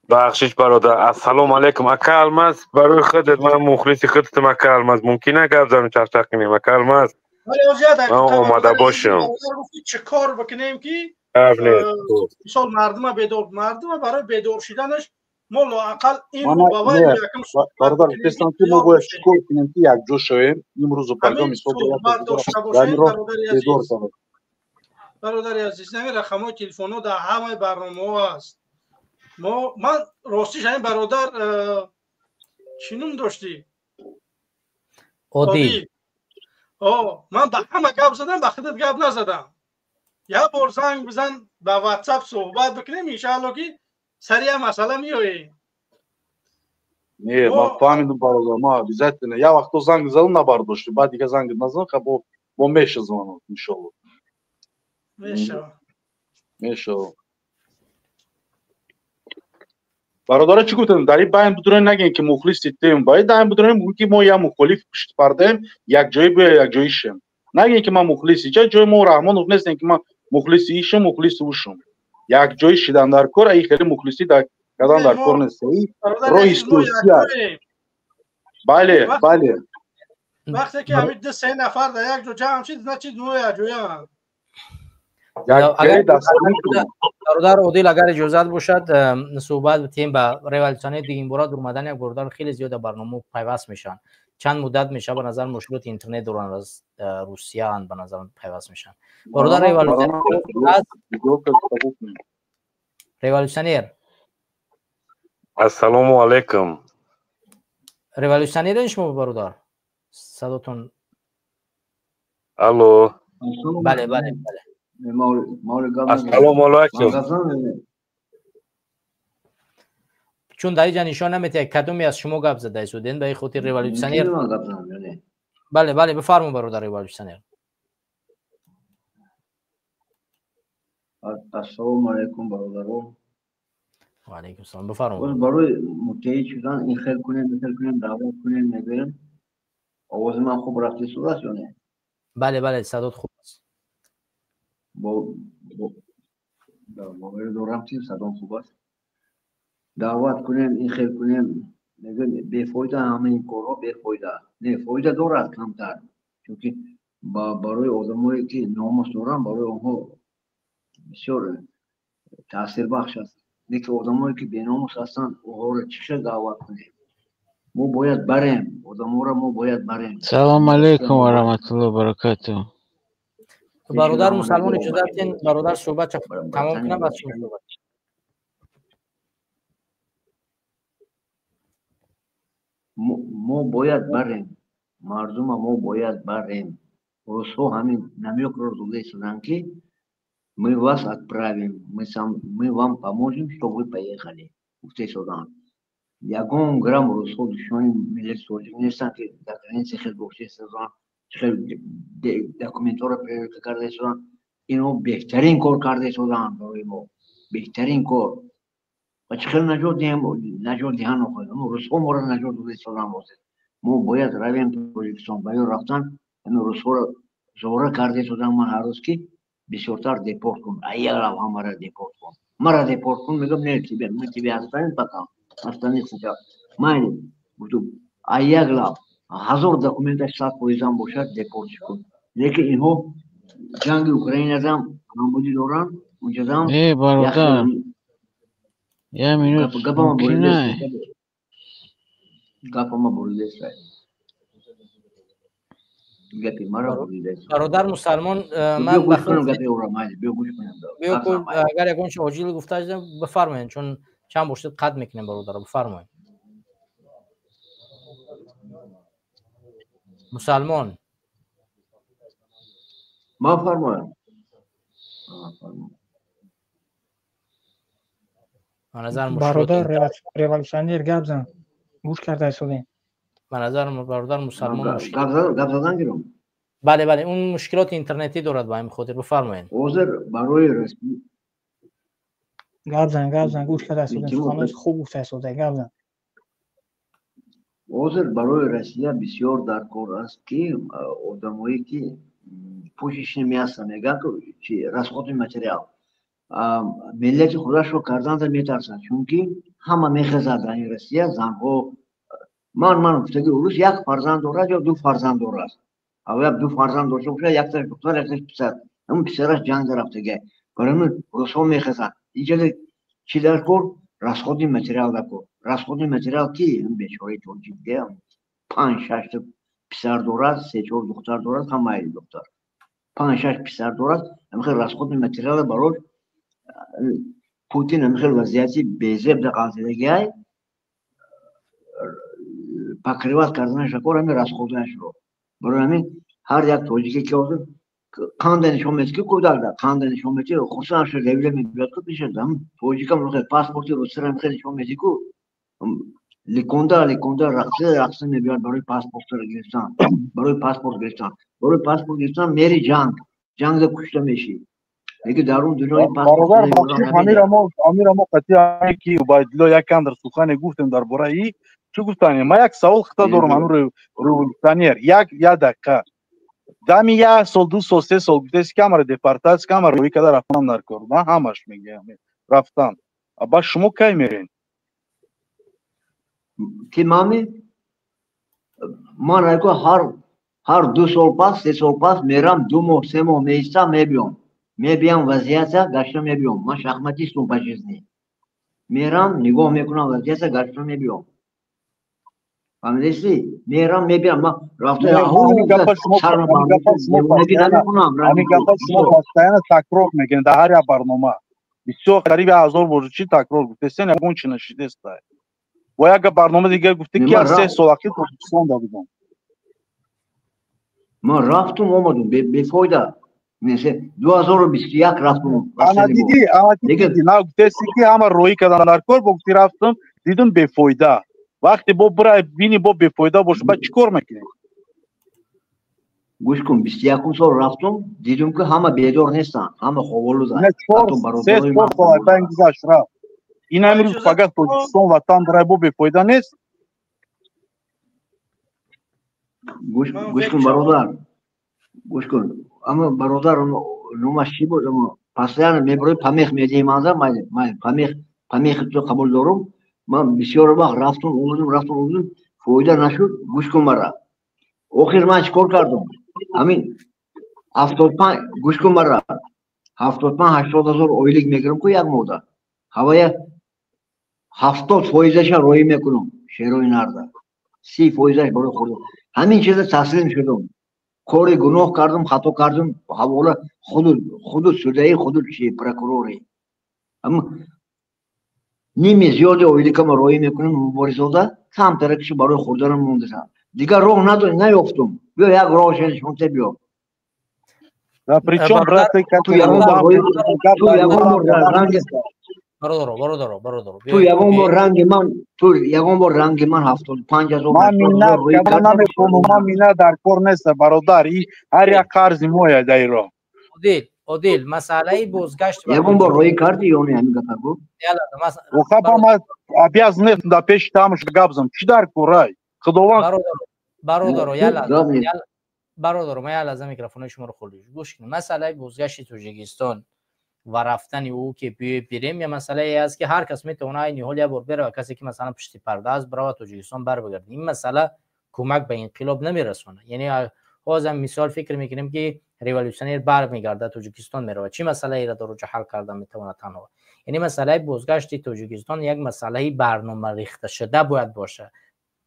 Бахшиш бародар, ассалому алайкум. Ака Алмаз, барои худат ман мухлиси худатам ака Алмаз. Мумкин аст гап занем, чақчақ кунем ака Алмаз? Ман омада бошам. Чӣ кор бикунем ки мисол мардума бедор, мардума барои бедор шуданаш мо лоақал ин бародар гуфтам ки мо бояд чӣ кор кунем ки якҷо шавем имрӯзу пагоҳ, мисол дар ин роҳ бедор шавем. Бародари азиз, ҳамин рақамҳои телефонҳо дар ҳамаи барномаҳо аст. Мо ман ростиш ҳамин бародар чӣ ном доштӣ? Одил. Ман ба ҳама гап задам, ба худат гап назадам. Як бор занг бизан, ба WhatsApp суҳбат бикунем, иншаалло ки сари як масъала меоем. Не, ман фаҳмидам бародар, ман обязательно. Як вақто занг задам, набардошти, баъд дига занг назадам, ха бо меша звонок, иншоалло. Мешава. Мешава. Бародаро, чӣ гуфтем? Дар ин байн бидурем, нагем ки мухлиси тем, бояд дар ин бидурем ки мо як мухолиф пушти пардаем, якҷоӣ биё, якҷоӣ шем. Нагем ки ман мухлиси ҷа ҷои мо Раҳмонов нестем ки ман мухлиси ишам, мухлиси ушам. Якҷоӣ шидан дар кор, ай хеле мухлисӣ дар кардан дар кор нест. Роҳи сиёсӣ. Бале, бале. Вақте ки ҳамин ду се нафар дар як ҷо ҷамъ шид, значит мо якҷоянд. Бародар Одил, агар иҷозат бошад, суҳбат битем ба революционер дигинбора дуромадан як бародар хеле зиёд дар барнома пайваст мешаванд. Чанд муддат мешавад, ба назар мушкилоти интернет доранд, аз Русияанд, ба назар пайваст мешаванд. Бародар революционер. Ассалому алайкум. Революционерен шумо бародар? Садотон. Алло. Бале, бале, бале. Ассалому алайкум. Чун дар инҷа нишон наметиҳад кадоме аз шумо гап зада истодем, ба ин хотир революционер. Бале, бале, бифармо бародар революционер. Ассалому алайкум бародарон. Ва алайкум салом, бифармо. Барои муттаҳид шудан ин хел кунем, ин хел кунем, даъват кунем, мегӯем. Овози ман хуб рафта истодааст ё не? Бале, бале, садот хуб аст. Боварӣ дорам ки садом хуб аст. Даъват кунем, ин хел кунем, мегӯем бефоида, ҳамаи ин корҳо бефоида. Не, фоида дорад камтар, чунки барои одамое ки номус доранд, барои онҳо бисёр таъсирбахш аст. Лекин одамое ки беномус ҳастанд, онҳоро чӣ хел даъват кунем? Мо бояд барем, одаморо мо бояд барем. Салому алайкум ва раҳматуллоҳи ва баракатуҳ. Бародар мусалмон, иҷозат диҳед бародар суҳбат тамом кунам, баъд шумо суҳбат. Мо бояд барем, мардума мо бояд барем. Русҳо ҳамин намёкро дода истоданд ки мы вас отправим, мы вам поможем, чтобы вы поехали. Гуфта истоданд. Ягон грамм русҳо душмани миллати тоҷик нестанд ки дар граница хел гуфта истоданд, хел документҳоро проверка карда истоданд. Инҳо беҳтарин кор карда истоданд барои мо, беҳтарин кор. Ва чӣ хел наҷот диҳем, наҷот диҳанд русҳо моро наҷот дода истоданд. Мо бояд равем Тоҷикистон. Ба ё рафтан ҳамин русҳоро зора карда истодам ман ҳар рӯз ки бисёртар депорт кун, аяра ҳамара депорт кун, мара депорт кун. Мегӯям не, тебе мы тебе оставим пока, останись сначала. Майли гуфтум, аягла ҳазор документаш 100% бошад, депортш кун. Лекин инҳо ҷанги Украинадам ҳамбудӣ доранд, унҷадам. Э, бародар, як минут, гапама мумкин гапама буридест, гапи мара буридест. Бародар мусалмон, ман гӯш кунам гапи ӯро, майли, биё гӯш кунам. Биё, агар ягон чи оҷил гуфта бифармоед, чун чанд бошед қад мекунем бародаро, бифармоед. Мусалмон, ман фармоям. Ба назар бародар революционер гап зан, гӯш карда истодем. Ба назар бародар мусалмон гап задан гирам. Бале, бале, он мушкилоти интернетӣ дорад, ба ҳамин хотир бифармоед. Ҳозир барои расмӣ гап зан, гап зан, гӯш карда истодем. Суханои хуб гуфта истода, гап зан. Ҳозир барои Россия бисёр даркор аст, ки одамое ки пӯшиши мясо мегӯянд, чи расходи материал миллати худашро карданда метарсад, чунки ҳама мехезад дар ин Россия занҳо. Ман гуфтаги, урус як фарзанд дорад ё ду фарзанд дорад, аввал ду фарзанд дошта бошад, якташ духтар, якташ писар, ҳамн писараш ҷанг рафтага. Барои ҳамин русҳо мехезанд. Инҷа чӣ дар кор? Расходи материал дар кор. Расходи материал ки бечораи тоҷик панҷ шашта писар дорад, се чор духтар дорад, ҳамаи духтар, панҷ шаш писар дорад. Ҳамхел расходи материала барош Путин ҳамхел вазъияти безеб да ғалтидагиай покрывать карданаш кор ҳамин расходашро. Барои ҳамин ҳар як тоҷике ки ҳозир қанда нишон медиҳад, ки кӯдак қанда нишон медиҳад, хурсанд шуда ревле мебиёд, ку пешад тоҷикам паспорти русияро хел нишон медиҳад, ку ликонда ликонда рақса рақса мебиёд барои паспортро гирифтан, барои паспорт гирифтан. Барои паспорт гирифтан мери ҷанг, ҷангда кушта мешӣ. Лекин дар он дунёи бародар ҳамира мо қатъи ки Убайдулло якам дар сухане гуфтем дар бораи чӣ гуфтани. Ман як савол хита дорам, ҳамин революционер, як дақиқа. Дами як сол, 2 сол, 3 сол гуфтеси, ки ҳамаро депортатсия, ки ҳамаро рӯй карда рафтан дар кор. Ман ҳамаш мегӯям рафтан. Ба шумо кай мерен? Ки мами ман айко ҳар 2 сол пас, 3 сол пас мерам, 2 моҳ, 3 моҳ меистам, мебиём. Мебиям, вазъията гашта мебиём. Ман шахматистум по жизни. Мерам, нигоҳ мекунам вазъията, гашта мебиём. Фаҳмидеси? Мерам, мебиям. Ман рафта ҳамин гапа шумо постоянно такрор мекунед дар ҳар як барнома. Бисёр қариби 1000 бор чӣ такрор гуфтесен, ягон чи нашидеста. Бо як барнома дигар гуфте, ки аз 3 сол ахир Тоҷикистон да будам. Ман рафтум, омадум, бефоида. 2021 рафтум. Ана дидӣ, ана дидӣ, на гуфтеси, ки ҳама роҳӣ кардан дар кор, бо гуфти рафтум, дидум бефоида. Вақте бо бирай бини, бо бефоида боша, баъд чӣ кор мекунӣ? Гӯш кун, 21 сол рафтум, дидум, ки ҳама бедор нестанд, ҳама ховолуданд. 3 сол айбайн гузашт, рафт. Ин ҳамин рӯз фақат Тоҷикистон ватан бирай, бо бефоида нест? Гӯш кун, бародар, гӯш кун. Ама бародар номаш чӣ буд? Ама постоянно меброи, помех медиҳӣ манза, майли помех, помехи ту қабул дорум. Ман бисёр вақт рафтум, омадум, рафтум, омадум, фоида нашуд. Гӯш кун мара. Охир ман чӣ кор кардум? Ҳамин 75, гӯш кун мара, 75-80 ҳазор ойлик мегирам ку як моҳда, ҳавая 70%-аша роҳӣ мекунам шерои нарда, 30%-аш барои хӯрдан. Ҳамин чиза таслим шудум. Кори гуноҳ кардум, хато кардум, ҳавола худу судаи, худу чи прокурори. Ними зиёди ойликама роҳӣ мекунам муборизода, камтаракши барои хӯрданам мондаам. Дигар роҳ наёфтум. Биё як роҳ нишонте, биё. Да причём, брат, ту ягон бор ранги бародаро, бародаро, бародаро, ту ягон бор ранги ман, ту ягон бор ранги ман 75 000 Ман миннат карда наметавонам, ман миннат дар кор нест, бародар. И ҳар як қарзи моя дар ин роҳ. Одил, Одил, масъалаи бозгашт Ягон бор роҳӣ кардӣ ё не, ҳамин гапа гӯ? Охаба ман обязан нестам дар пеши тамаш гап занам. Чӣ дар корай? Худованд. Бародаро, як лаҳза, бародаро, ман як лаҳза микрофони шуморо холӣ гӯш кунед. Масъалаи бозгашти Тоҷикистон ва рафтани ӯ, ки биёй бирем, я масъалае аст, ки ҳар кас метавонад айни ҳол як бор беравад. Касе ки масалан пушти парда аст, биравад Тоҷикистон, барбигардад. Ин масъала кӯмак ба инқилоб намерасонад. Яъне ҳозам мисол фикр мекунем, ки революционер бармегардад, Тоҷикистон меравад, чӣ масъалаеро дар ҳал карда метавонад танҳо? Яъне масъалаи бозгашти Тоҷикистон як масъалаи барнома рехташуда бояд бошад,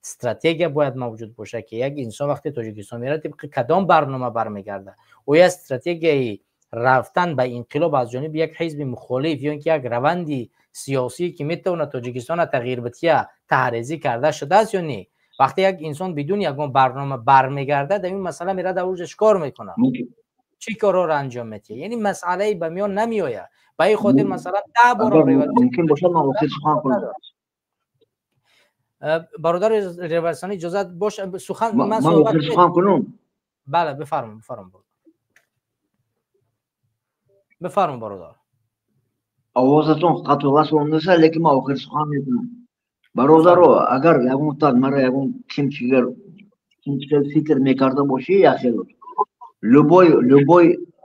стратегия бояд мавҷуд бошад, ки як инсон вақте Тоҷикистон меравад, тибқи кадом барнома бармегардад. Оя стратегияи рафтан ба инқилоб аз ҷониби як ҳизби мухолиф ё ин ки як раванди сиёсӣ, ки метавонад Тоҷикистонро тағйир бития, таҳрезӣ карда шудааст ё не? Вақте як инсон бидуни ягон барнома бармегардад, дар ин масъала меравад, дар уҷа чӣ кор мекунад, чӣ корҳоро анҷом медиҳад? Яъне масъалае ба миён намеояд. Ба ин хотир масалан 10 бор мумкин бошад ман охир сухан кунам. Бародар революционер иҷозат бош сухан ман охир сухан кунам. Бале, бифармоед, бифармоед. Бифармоед бародар. Овозатон қатъ васл нест, лекин ман охир сухан мекунам. Бародаро, агар ягон тан мара ягон ким чигар фикр мекарда бошӣ, як хел любой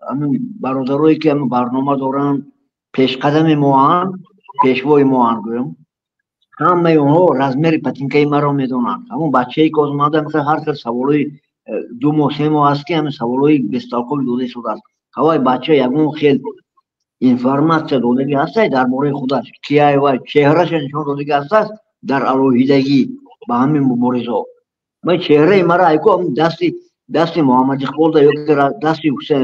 ҳамин бародарое ки ҳамин барнома доранд, пешқадами моанд, пешвои моанд, гӯям, ҳамаи онҳо размери патинкаи маро медонанд. Ҳамон бачае ки озмада ҳар хел саволои 2 моҳ 3 моҳ аст ки ҳамин саволои бесталқоби дода истодааст. Ҳавай бача ягон хел информатсия додагӣ ҳастай дар бораи худаш, кияй вай чеҳраша нишон додагӣ ҳастааст дар алоҳидагӣ ба ҳамин муборизо. Ман чеҳраи мара айко дасти Муҳаммад Иқболда ё дасти Ҳусайн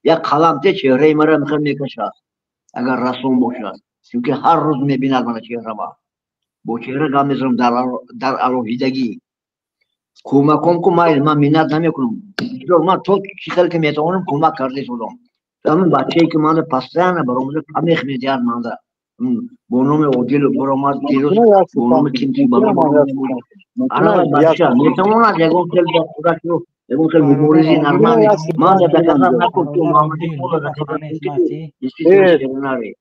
як қалам те чеҳраи мара мехел мекашад, агар рассом бошад, чунки ҳар рӯз мебинад мана чеҳрама. Бо чеҳра гап мезанам дар алоҳидагӣ. Кӯмаком ку майли, ман миннат намекунам. Ман то чӣ хел ки метавонам кӯмак карда истодам. Ҳамин бачае ки манда постоянно баромада памех медиҳад манда. Бо номи Одил баромад дирӯз, бо номи кимти баромад. Ана бача метавонад ягон хел ба худашро ягон хел муборизи нормалӣ. Ман доказат накун ту Муҳаммад Иқболро доказат кун.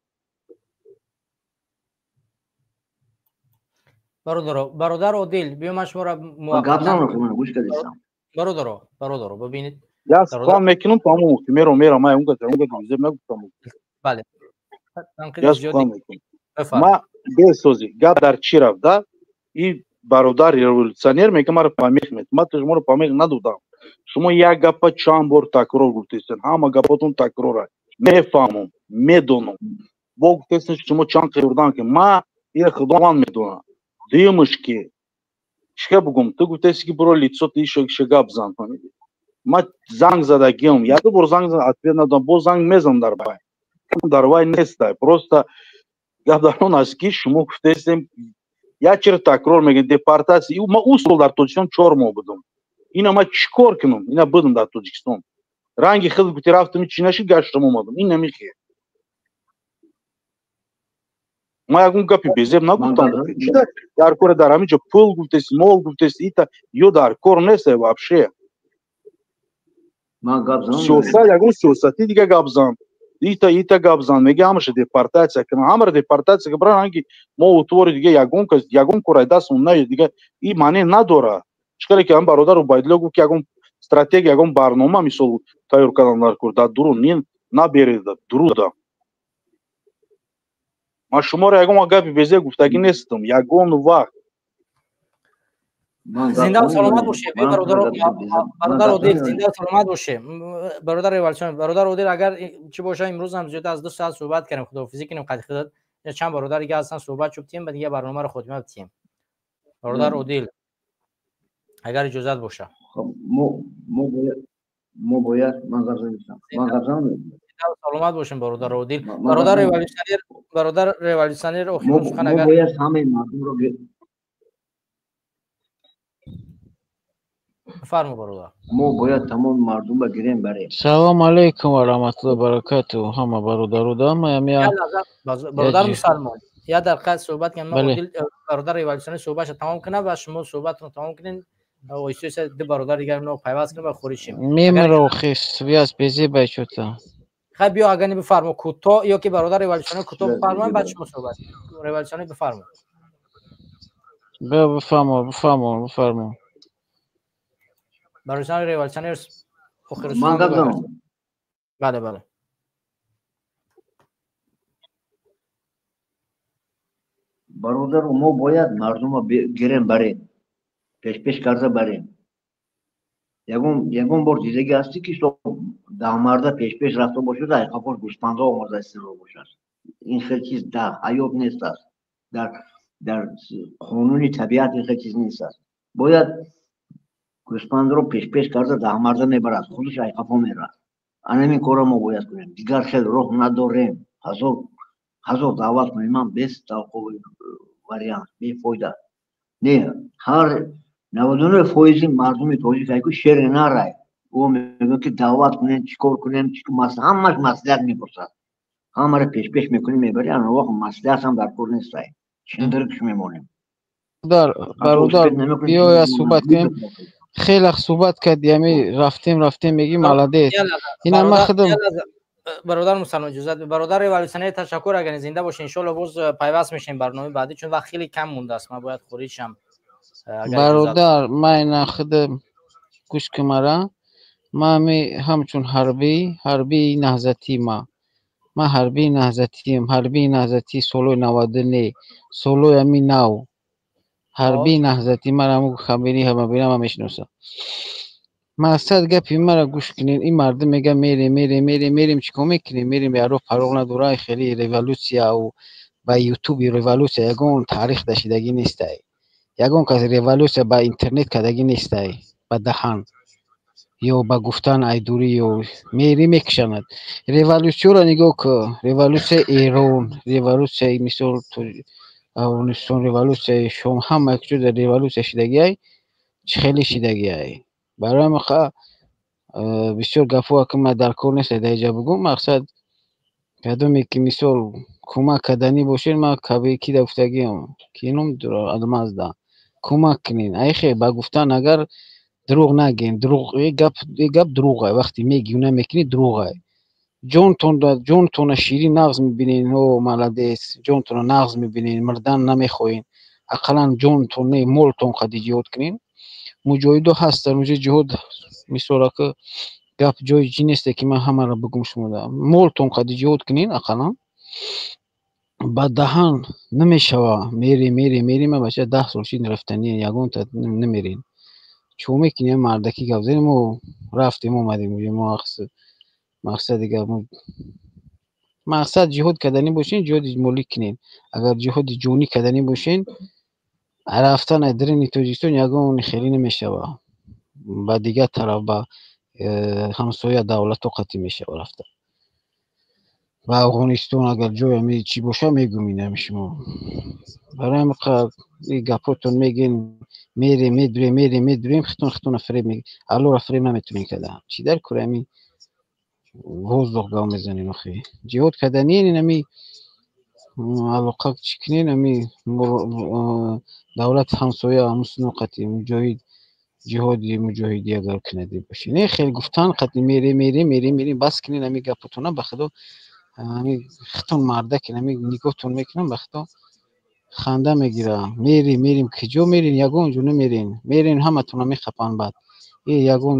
Бародар Одил, биё ман шуморо гап занам, гӯш кардистам. Бародаро, бибинед. Я сухан мекунам, тамом, мерам, ман онга зеб нагуфтам. Бале. Я сухан мекунам. Ма бесозӣ, гап дар чӣ рафт, да? И бародар революционер мегӯяд маро памех мед. Ман шуморо памех надодам. Шумо як гапа чанд бор такрор гуфтестен, ҳама гапотон такрор аст. Мефаҳмам, медонам. Бо гуфтестен шумо чанд қирдан ки ма ира Худованд медонам. Дуюмаш ки чӣ бугум, ту гуфтести ки биро лицо ти ишо гап зан, фаҳмидӣ? Ма занг задагиам, як бор занг зад, ответ надодам, боз занг мезанам дар вай. Дар вай нестай. Просто гап дар он аст ки шумо гуфтестем як чиро такрор мегӯем, депортатсия. Ма ӯ сол дар Тоҷикистон 4 моҳ будам. Ина ма чӣ кор кунам? Ина будам дар Тоҷикистон. Ранги худ гуфти рафтам, чӣ нашид, гаштам омадам. Ин намехе. Ма ягон гапи безеб нагуфтам. Дар кор дар ҳамин ҷо пул гуфтест, мол гуфтест, ита ё дар кор нест вообще. Сиёсат, ягон сиёсати дига гап зан. Ита гап зан, мега ҳамаша депортатсия кунам. Ҳамаро депортатсия кунам, ранги мо утвори дига ягон кас, ягон кор дастмон наёд дига и маъне надора. Чӣ хеле ки ҳам бародар Убайдулло гуфт ки ягон стратегия, ягон барнома мисол тайёр кардан дар кор, дар дурун нин наберед, дуруда. Ман шуморо ягон гапи безеб гуфтагӣ нестам, ягон вақт. Зинда саломат бошед, бародар Одил, зинда саломат бошед. Бародар революционер, бародар Одил, агар чӣ бошад, имрӯз ҳам зиёда аз 2 соат суҳбат кардем, худоҳофизӣ кунем қадри худат. Чанд бародар дига ҳастан, суҳбат шуд тем, ба дига барномаро хотима битем. Бародар Одил, агар иҷозат бошад. Мо бояд ман гап занам. Ман гап занам. Саломат бошем бародар Одил. Бародар революционер, бародар революционер охирин сухан агар мо бояд ҳамаи мардумро бифармо бародар. Мо бояд тамоми мардумро гирем барем. Салом алейкум ва раҳматуллоҳи баракатуҳ ҳама бародарудам. Бародар мусалмон, як дақиқа суҳбат кунем. Ман Одил бародар революционер суҳбатша тамом кунам ва шумо суҳбатро тамом кунед. Оҳиста ду бародар дигар но пайваст кунем ва хориҷ шем. Мемро хис связь безебай чута. Хай биё агар бифармо кӯтоҳ ё ки бародар революционер кӯтоҳ бифармоянд, баъд шумо суҳбат. Революционер бифармо. Бифармо, бифармо, бифармо. Бародар революционер охир ман гап занам. Бале, бале. Бародар, мо бояд мардумро гирем барем, пешпеш карда барем. Ягон бор дидагӣ ҳастӣ ки даҳмарда пешпеш рафта бошад, айқафош гӯспандо омада истода бошад? Ин хел чиз дар ҳаёт нест аст, дар қонуни табиат ин хел чиз нест аст. Бояд гӯспандро пешпеш карда даҳмарда мебарад, худаш айқафо меравад. Ана ҳамин корро мо бояд кунем, дигар хел роҳ надорем. Ҳазор даъват кунем, ман без тавқуфи вариант, бефоида. Не, ҳар 99% мардуми тоҷик айку шере нарай. Ӯ мегӯяд ки даъват кунем, чӣ кор кунем, ҳамаш маслиҳат мепурсад. Ҳамаро пешпеш мекунӣ, мебарӣ, ана вақт маслиҳат ҳам дар кор нестай. Чиндиркш мемонем. Бародар, биё я суҳбат кунем. Хеле суҳбат кардӣ, ами рафтем, рафтем, мегӣ молодец. Ина ман худам бародар мусалмон иҷозат, бародар революционер, ташаккур, агар зинда бошед, иншоалло боз пайваст мешем барномаи баъдӣ, чун вақт хеле кам мондааст, ман бояд хориҷ шам. Бародар, ман ина худам гӯш кун мара, ман ами ҳамчун ҳарбӣ, ҳарбии наҳзатӣ, ман ҳарбии наҳзатиам, ҳарбии наҳзатӣ солҳои 99, солҳои ами нав, ҳарбии наҳзатӣ, мара ҳамун хабири ҳамабира ман мешиносам. Мақсад гапи мара гӯш кунед, ин мардум мега мерем, мерем, мерем, мерем, чӣ кор мекунем? Мерем, яро фароғ надора, хеле революсия ба ютуби революсия ягон таърих дашидагӣ нестай. Ягон кас революсия ба интернет кардагӣ нестай, ба даҳан ё ба гуфтан айдурӣ ё мери мекушанад. Революсияро нигоҳ кун, революсияи Эрон, революсияи мисол Афғонистон, революсияи Шом, ҳама як ҷо дар революсия шидагиай, чӣ хеле шидагиай. Барои ҳамин бисёр гапҳо ки ман дар кор нест дар инҷа бугум, мақсад кадоме ки мисол кӯмак карданӣ бошед, ман ки да гуфтагиам, ки ном Алмазда кӯмак кунед. Айхе ба гуфтан агар дурӯғ нагӯем, дурӯғ гап дурӯғ ай, вақте мегӯӣ намекунӣ дурӯғ ай. Ҷонтонро ширин нағз мебинед, о молодец, ҷонтонро нағз мебинед, мурдан намехоҳед, ақаллан ҷонтон не, молтон қади ҷиҳод кунед. Муҷоҳидо ҳастанд, уҷо ҷиҳод мисол ака гап ҷои чӣ несте ки ман ҳамаро бигӯм шумода. Молтон қади ҷиҳод кунед ақаллан. Ба даҳан намешава, мерем, мерем, мерем, ман бача 10 сол шид рафтанӣ, ягонта намерем. Чӣ мекунем, мардакӣ гап занем, мо рафтем омадем, мо мақсади гап мақсад ҷиҳод карданӣ бошен, ҷиҳоди молӣ кунед. Агар ҷиҳоди ҷонӣ карданӣ бошен, рафтан аз даруни Тоҷикистон ягон хеле намешава. Ба дигар тараф, ба ҳамсоя давлатҳо қатъӣ мешава рафтан. Ба Афғонистон агар ҷой ами чӣ боша мегӯм инами шумо. Барои ҳамин ин гапҳотон мегӯен, мерем, медурем, мерем, медурем, хитон хитонро фиреб мегӯ, Аллоҳро фиреб наметавонем карда. Чӣ дар кори ами воздух гав мезанем охи. Ҷиҳод карданӣ инами алоқа чӣ кунед, ами давлати ҳамсоя мусулмон қатъӣ муҷоҳид, ҷиҳоди муҷоҳидӣ агар кунадӣ бошед. Не, хеле гуфтан қатъӣ мерем, мерем, мерем, мерем, бас кунед ами гапотона, ба худо ами хитон мардак ами нигоҳтон мекунам, ба худо ханда мегира. Мерем, мерем, куҷо мерем? Ягон ҷо намерем. Мерем, ҳаматонро мехапанд баъд. Ягон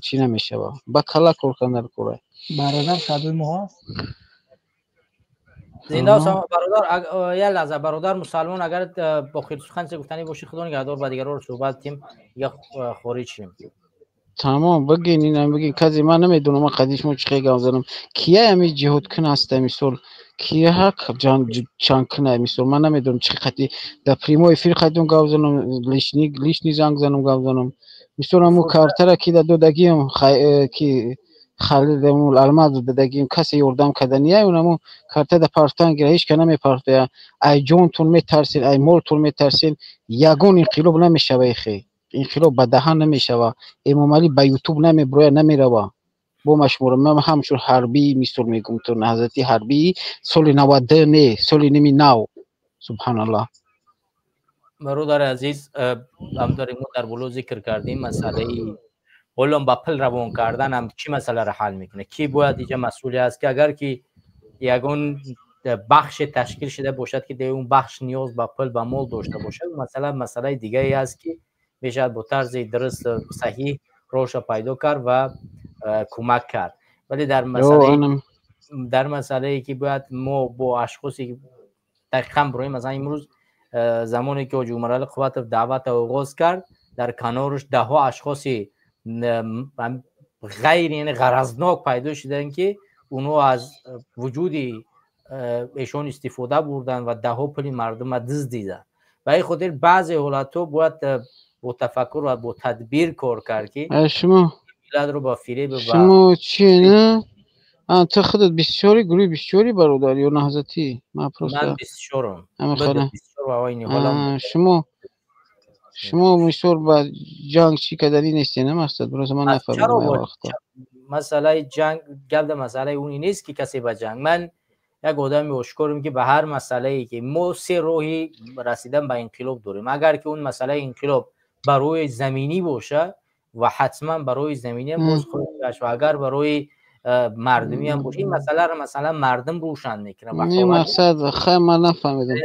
чӣ намешава. Ба кала кор кардан дар кора. Бародар, садои мо ҳаст? Зинда бародар, як лаҳза бародар мусалмон, агар бо хел сухан чизе гуфтанӣ бошӣ, худо нигаҳдор, ба дигарро суҳбат кунем, я хориҷ шем. Тамом, бигин, инам бигин, кази ман намедонам, ман қади шумо чӣ хел гап занам. Кия ами ҷиҳод кун ҳаста мисол, кия ҳақ чанг куна мисол, ман намедонам чӣ қати дар прямой эфир қадим гап занам, лишний занг занам гап занам. Мисол ҳамун картара ки да додагиам, ки Халил амун Алмаз додагиам, касе ёрдам кардания, унамун карта да партан гира, ҳеч ка намепартоя. Ай ҷонтон метарсен, ай молтон метарсен, ягон инқилоб намешава ихе. Инқилоб ба даҳан намешава. Эмомалӣ ба ютуб намеброя, намерава. Бо машмура ман ҳамчун ҳарбӣ мисол мегӯм ту, наҳзати ҳарбӣ соли 92 не, соли ними нав. Субҳаналлоҳ. Бародари азиз, ҳамдорем мо дар боло зикр кардем масъалаи ҳоло ба пул равон кардан ҳам чӣ масъаларо ҳал мекунад? Ки бояд инҷа масъулӣ аст ки агар ки ягон бахше ташкил шуда бошад ки дар он бахш ниёз ба пул, ба мол дошта бошад, масъалаи дигаре аст ки мешавад бо тарзи дуруст саҳиҳ роҳша пайдо кард ва кӯмак кард. Вале дар масъалае ки бояд мо бо ашхосе ки дақиқан бироем, масалан имрӯз замоне ки ҳоҷи Умаралӣ Қувватов даъватро оғоз кард, дар канораш даҳҳо ашхоси ғайр, яъне ғаразнок пайдо шуданд ки онҳо аз вуҷуди эшон истифода бурданд ва даҳҳо пули мардумро дуздиданд. Ба ин хотир баъзе ҳолатҳо бояд бо тафаккур ва бо тадбир кор кард ки миллатро ба фиреб ва шумо чи не? Ту худат бисёри гурӯҳи бисёри бародар ё наҳзатӣ? Ман просто ман бисёрам. Шумо мисол ба ҷанг чӣ карданӣ нестед, не мақсад? Просто ман нафаҳмидам вақта. Масъалаи ҷанг гап дар масъалаи он нест ки касе ба ҷанг. Ман Як одами ошкорем ки ба ҳар масъалае ки мо се роҳи расидан ба инқилоб дорем, агар ки он масъалаи инқилоб барои заминӣ боша ва ҳатман барои заминӣ боз хоҳем гашт, ва агар барои мардумӣ ҳам боша, ин масъаларо масалан мардум рӯшан мекунад. Не, мақсад хай ман нафаҳмидам.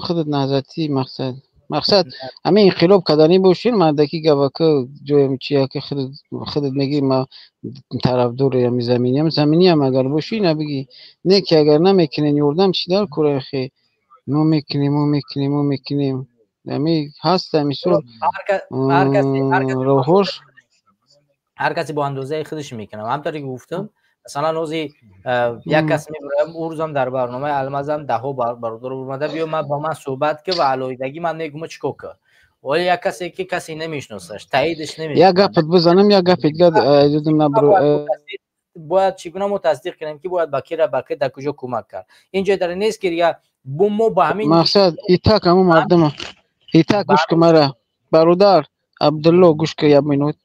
Худат наҳзатӣ мақсад. Мақсад ҳамин инқилоб карданӣ бошин, мардаки гавака ҷоям чия ки худат мегӣ ма тарафдори ҳами заминиам, заминиам агар бошӣ на бигӣ. Не ки агар намекунен ёрдам чӣ дар кора хе? Мо мекунем, мо мекунем, мо мекунем. Ҳами ҳаст ҳами сол роҳош. Ҳар касе бо андозаи худаш мекунад. Ҳамтаре ки гуфтам, масалан ҳозир як кас мебароям, ӯ рӯзам дар барномаи Алмазам даҳо бародар омада биё ман бо ман суҳбат ки ва алоҳидагӣ ман мегӯм чӣ кор кар. Вале як касе ки касе намешиносаш, таъидаш намекунад. Як гапат бизанам, як гапи дигар дудум набро. Бояд чӣ гуна мо тасдиқ кунем ки бояд ба кира ба ки дар куҷо кӯмак кард. Ин ҷой дар нест ки дига бо мо ба ҳамин мақсад итак ҳамун мардума. Итак гӯш кун мара. Бародар Абдулло гӯш кун як минут.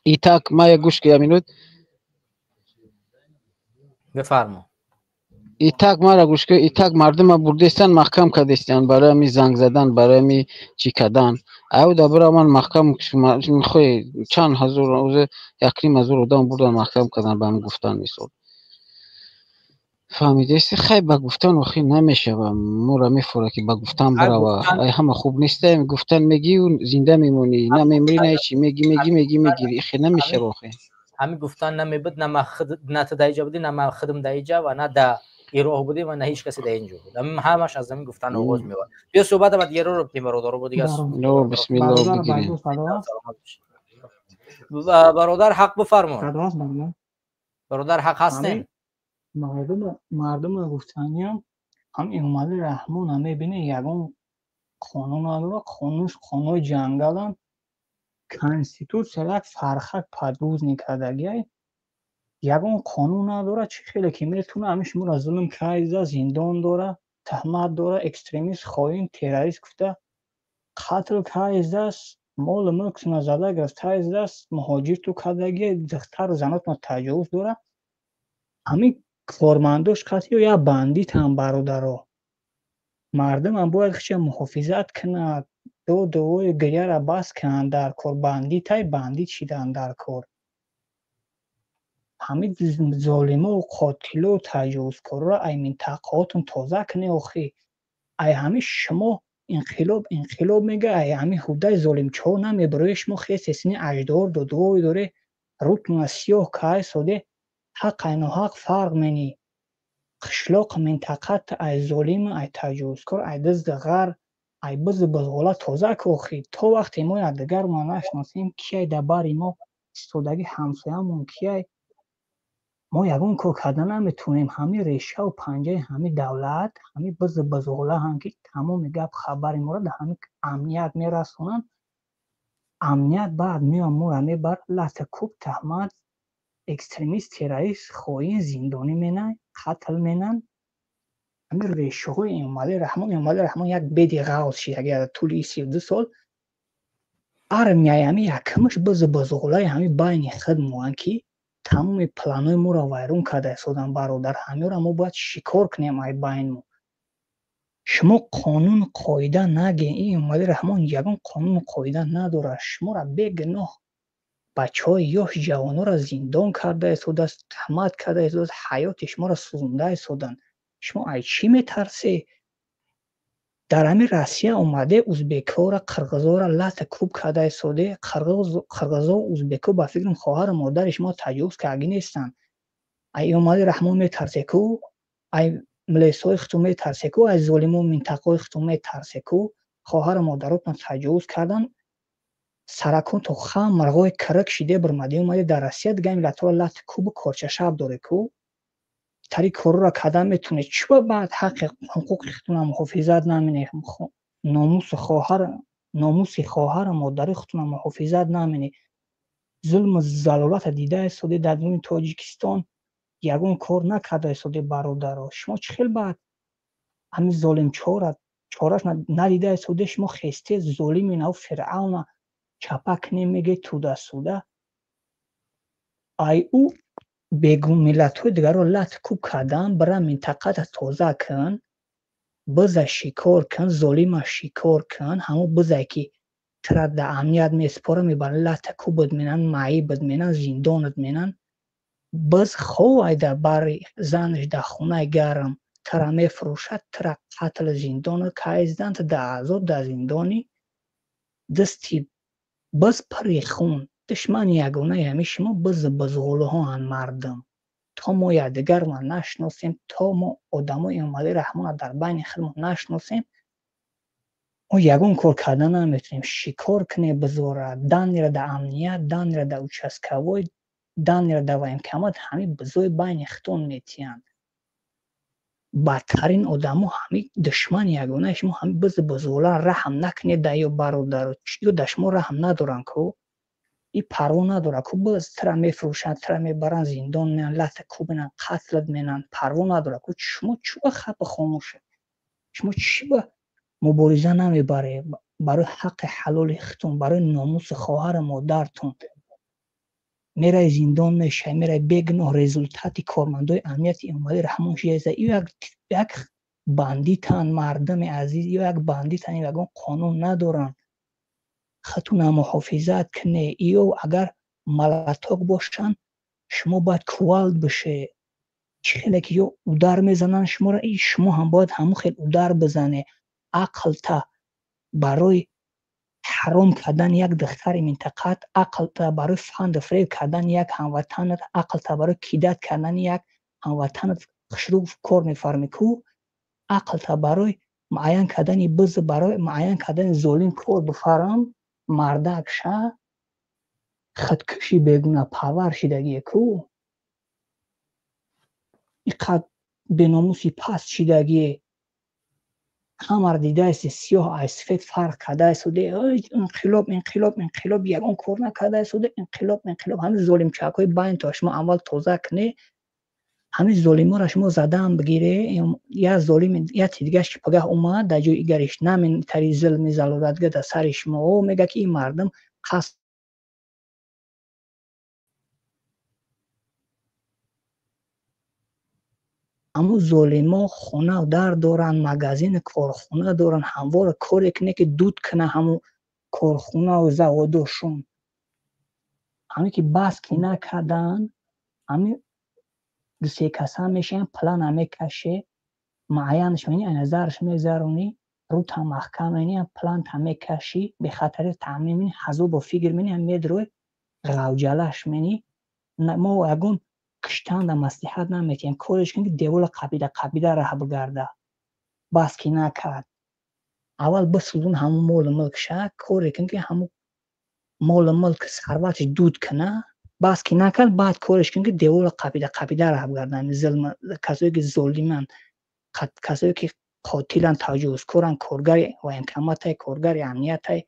Итак ма як гӯш кун як минут. Бифармо. Итак мара гӯш кун, итак мардума бурдестан маҳкам кардестан барои ҳами занг задан, барои ҳами чӣ кардан. Аю да бира ман маҳкам мехоҳи чанд ҳазор, ӯзе як ним ҳазор одам бурдан маҳкам кардан ба ҳам гуфтан мисол. Фаҳмидести? Хай ба гуфтан охир намешава. Моро мефора ки ба гуфтан барава. Ай ҳама хуб нестаем, гуфтан мегӣ зинда мемонӣ, на мемирӣ, на ҳечи, мегӣ, мегӣ, мегӣ, мегирӣ. Ихе намешава охир. Ҳамин гуфтан намебуд, на ман худ, на ту дар инҷа будӣ, на ман худам дар инҷа ва на дар Ироқ будем ва на ҳеҷ касе дар инҷо буд. Ҳамаш аз ҳамин гуфтан оғоз меёбад. Биё суҳбата ба дигароро бикунем, бародаро, бо дигар. Бисмиллоҳ бигирем. Бародар ҳақ бифармо. Бародар ҳақ ҳастем. Мардума гуфтаниям ҳам Эмомалӣ Раҳмон мебине ягон қонун надорад, қонунш қонуни ҷангаланд. Конститутсия як фархак подгузник кардагиай, ягон қонун надорад, чӣ хеле ки метавона ҳамин шуморо зулм карда, зиндон дора, таҳмат дора, экстремист, хоин, террорист гуфта қатл кардааст, молу мулктона зада гирифтааст, муҳоҷирту кардагиай, духтару занотона таҷовуз дора. Ҳамин кормандош қатъиё як бандитам бародаро. Мардумам бояд хича муҳофизат кунад, додовои гиряра бас кунанд дар кор, бандитай бандит шидан дар кор. Ҳамин золимову қотилову таҷовузкорро ай минтақаотон тоза кунед охи. Ай ҳамин шумо инқилоб инқилоб мега, ай ҳамин ҳудаи золимчаҳо намебарои шумо хесесини аждор додовой доре, рӯтона сиёҳ кай соде, ҳақ ай ноҳақ фарқ менӣ. Қишлоқ минтақат ай золим, ай таҷовузкор, ай дизди ғар, ай бизу бузғола тоза ку охи. То вақте мо якдигармон нашиносем, кияй дар бари мо истодагӣ ҳамсоямон кияй, мо ягон кор карда наметавонем. Ҳамин решаву панҷаи ҳамин давлат, ҳамин бизу бузғола ҳам ки тамоми гап хабари моро дар ҳамин амният мерасонанд. Амният баъд меояд моро мебарад, лата кӯб, таҳмат, экстремист, террорист, хоин, зиндонӣ менанд, қатл менанд. Ҳамин решаҳои Эмомалӣ Раҳмон, Эмомалӣ Раҳмон як беди ғавз шид агар тӯли 32 сол. Армияи ҳамин якмаш бизу бузғолаи ҳамин байни худ моанд ки тамоми планҳои моро вайрон карда истодан бародар. Ҳаминро мо бояд шикор кунем ай байни мо. Шумо қонун қоида нагем. Ин Эмомалӣ Раҳмон ягон қонуну қоида надорад. Шуморо бегуноҳ бачаҳои ёш ҷавонҳоро зиндон карда истодааст, таҳмат карда истодааст, ҳаёти шуморо сӯзонда истоданд. Шумо ай чӣ метарсед? Дар ҳамин Россия омаде узбекҳоро, қирғизҳоро лата кӯб карда истоде. Қирғизҳо, узбекҳо ба фикрам хоҳару модари шумо таҷовуз кардагӣ нестанд. Ай Эмомалӣ Раҳмон метарсе ку, ай милисҳои худтон метарсе ку, ай золимо минтақаҳои худтон метарсе ку, хоҳару модаротон таҷовуз карданд. Саракон то хам марғои кирик шиде бирмаде омаде дар Россия дига миллатҳоро лати кӯбу корчашаб доре ку. Тари корро кардан метавонед. Чӣ ба баъд ҳаққи ҳуқуқи худтонро муҳофизат наменед? Номуси хоҳар, номуси хоҳару модари худтонро муҳофизат наменед. Зулму залолатро дида истоде дар дуни Тоҷикистон, ягон кор накарда истоде бародаро. Шумо чӣ хел баъд ҳамин золимчора чораш надида истоде, шумо хесте золими нав Фиръавна чапа кунем меге туда суда. Ай ӯ Бегун миллатҳои дигарро лат куб кардан, бира минтақата тоза кун, биза шикор кун, золима шикор кун, ҳамон бизае ки тура дар амният месупора, мебаранд лата кубат менан, маибат менан, зиндонат менан. Биз ховай дар бари занаш дар хонаи гарм тура мефурӯшад, тура қатл, зиндонат кайздан, ту дар азоб, дар зиндонӣ, дасти биз пури хун. Душмани ягонаи ҳамин шумо бизу бузғулуҳоанд, мардум. То мо якдигарро нашиносем, то мо одамои Эмомалӣ Раҳмонро дар байни худмон нашиносем, мо ягон кор карда наметавонем. Шикор кунем бизора, данера дар амният, данера дар участковой, данера дар военкомат, ҳамин бизои байни худтон метиҳанд. Бадтарин одамо ҳамин душмани ягонаи шумо ҳамин бизу бузғула. Раҳм накунед дар ё бародаро, ё дар шумо раҳм надоранд ку, и парво надорад ку. Биз тура мефурӯшанд, тура мебаранд, зиндон менанд, лата куб менанд, қатлат менанд, парво надорад ку. Шумо чӣ ба хапи хомӯшед? Шумо чӣ ба мубориза намебаред барои ҳаққи ҳалоли худтон, барои номуси хоҳару модартон? Мераи зиндон мешавӣ, мераи бегуноҳ, результати кормандои амнияти Эмомалӣ Раҳмон шидаиста. Ё як бандитанд, мардуми азиз, ё як бандитанд, ягон қонун надоранд. Худтонро муҳофизат кунед. Ё агар малаток бошанд, шумо бояд кувалд бишед. Чӣ хеле ки ё удар мезананд шуморо, и шумо ҳам бояд ҳамон хел удар бизанед. Ақлта барои ҳаром кардани як духтари минтақаат, ақлта барои фанду фиреб кардани як ҳамватанат, ақлта барои кидат кардани як ҳамватанат хушрӯ кор мефармӣ ку, ақлта барои муайян кардани биз, барои муайян кардани золим кор бифарм, мардак ша, худкуши бегунаҳпарвар шидагие ку, иқадр беномуси паст шидагие. Ҳамаро дидаест, сиёҳ аз сафед фарқ кардаест. Инқилоб, инқилоб, инқилоб, ягон кор накардаест. Инқилоб, инқилоб. Ҳамин золимчакҳои байнто шумо аввал тоза кунед, ҳамин золиморо шумо задаам бигире. Як золим яке дигараш ки пагаҳ омад, дар ҷои игариш наметари зулми залолатга дар сари шумо мега ки ин мардум қасд. Ҳамун золимо хона дар доранд, магазину корхона доранд, ҳамвора коре кунед ки дуд кунад ҳамун корхонаву заводошон. Ҳамин ки бас ки накарданд, ҳамин дусе каса мешаванд, плана мекаше, муайянаш менӣ, назараш мезаронӣ, рута маҳкам менӣ, планта мекашӣ, бехатарӣ таъмин менӣ, ҳазор бор фикр менӣ, медрои ғавҷалаш менӣ. Мо ягон киштанда маслиҳат наметиҳем, кореш кун ки девола қабида қабида раҳ бигарда. Бас ки накард, аввал бисӯзон ҳамун молу мулкша, коре кун ки ҳамун молу мулк сарватш дуд куна. Бас ки накард, баъд кореш кун ки девола қабида қабида раҳ бигарда. Зулм касое ки золиманд, касое ки қотиланд, таҷовузкоранд, коргари военкоматай, коргари амниятай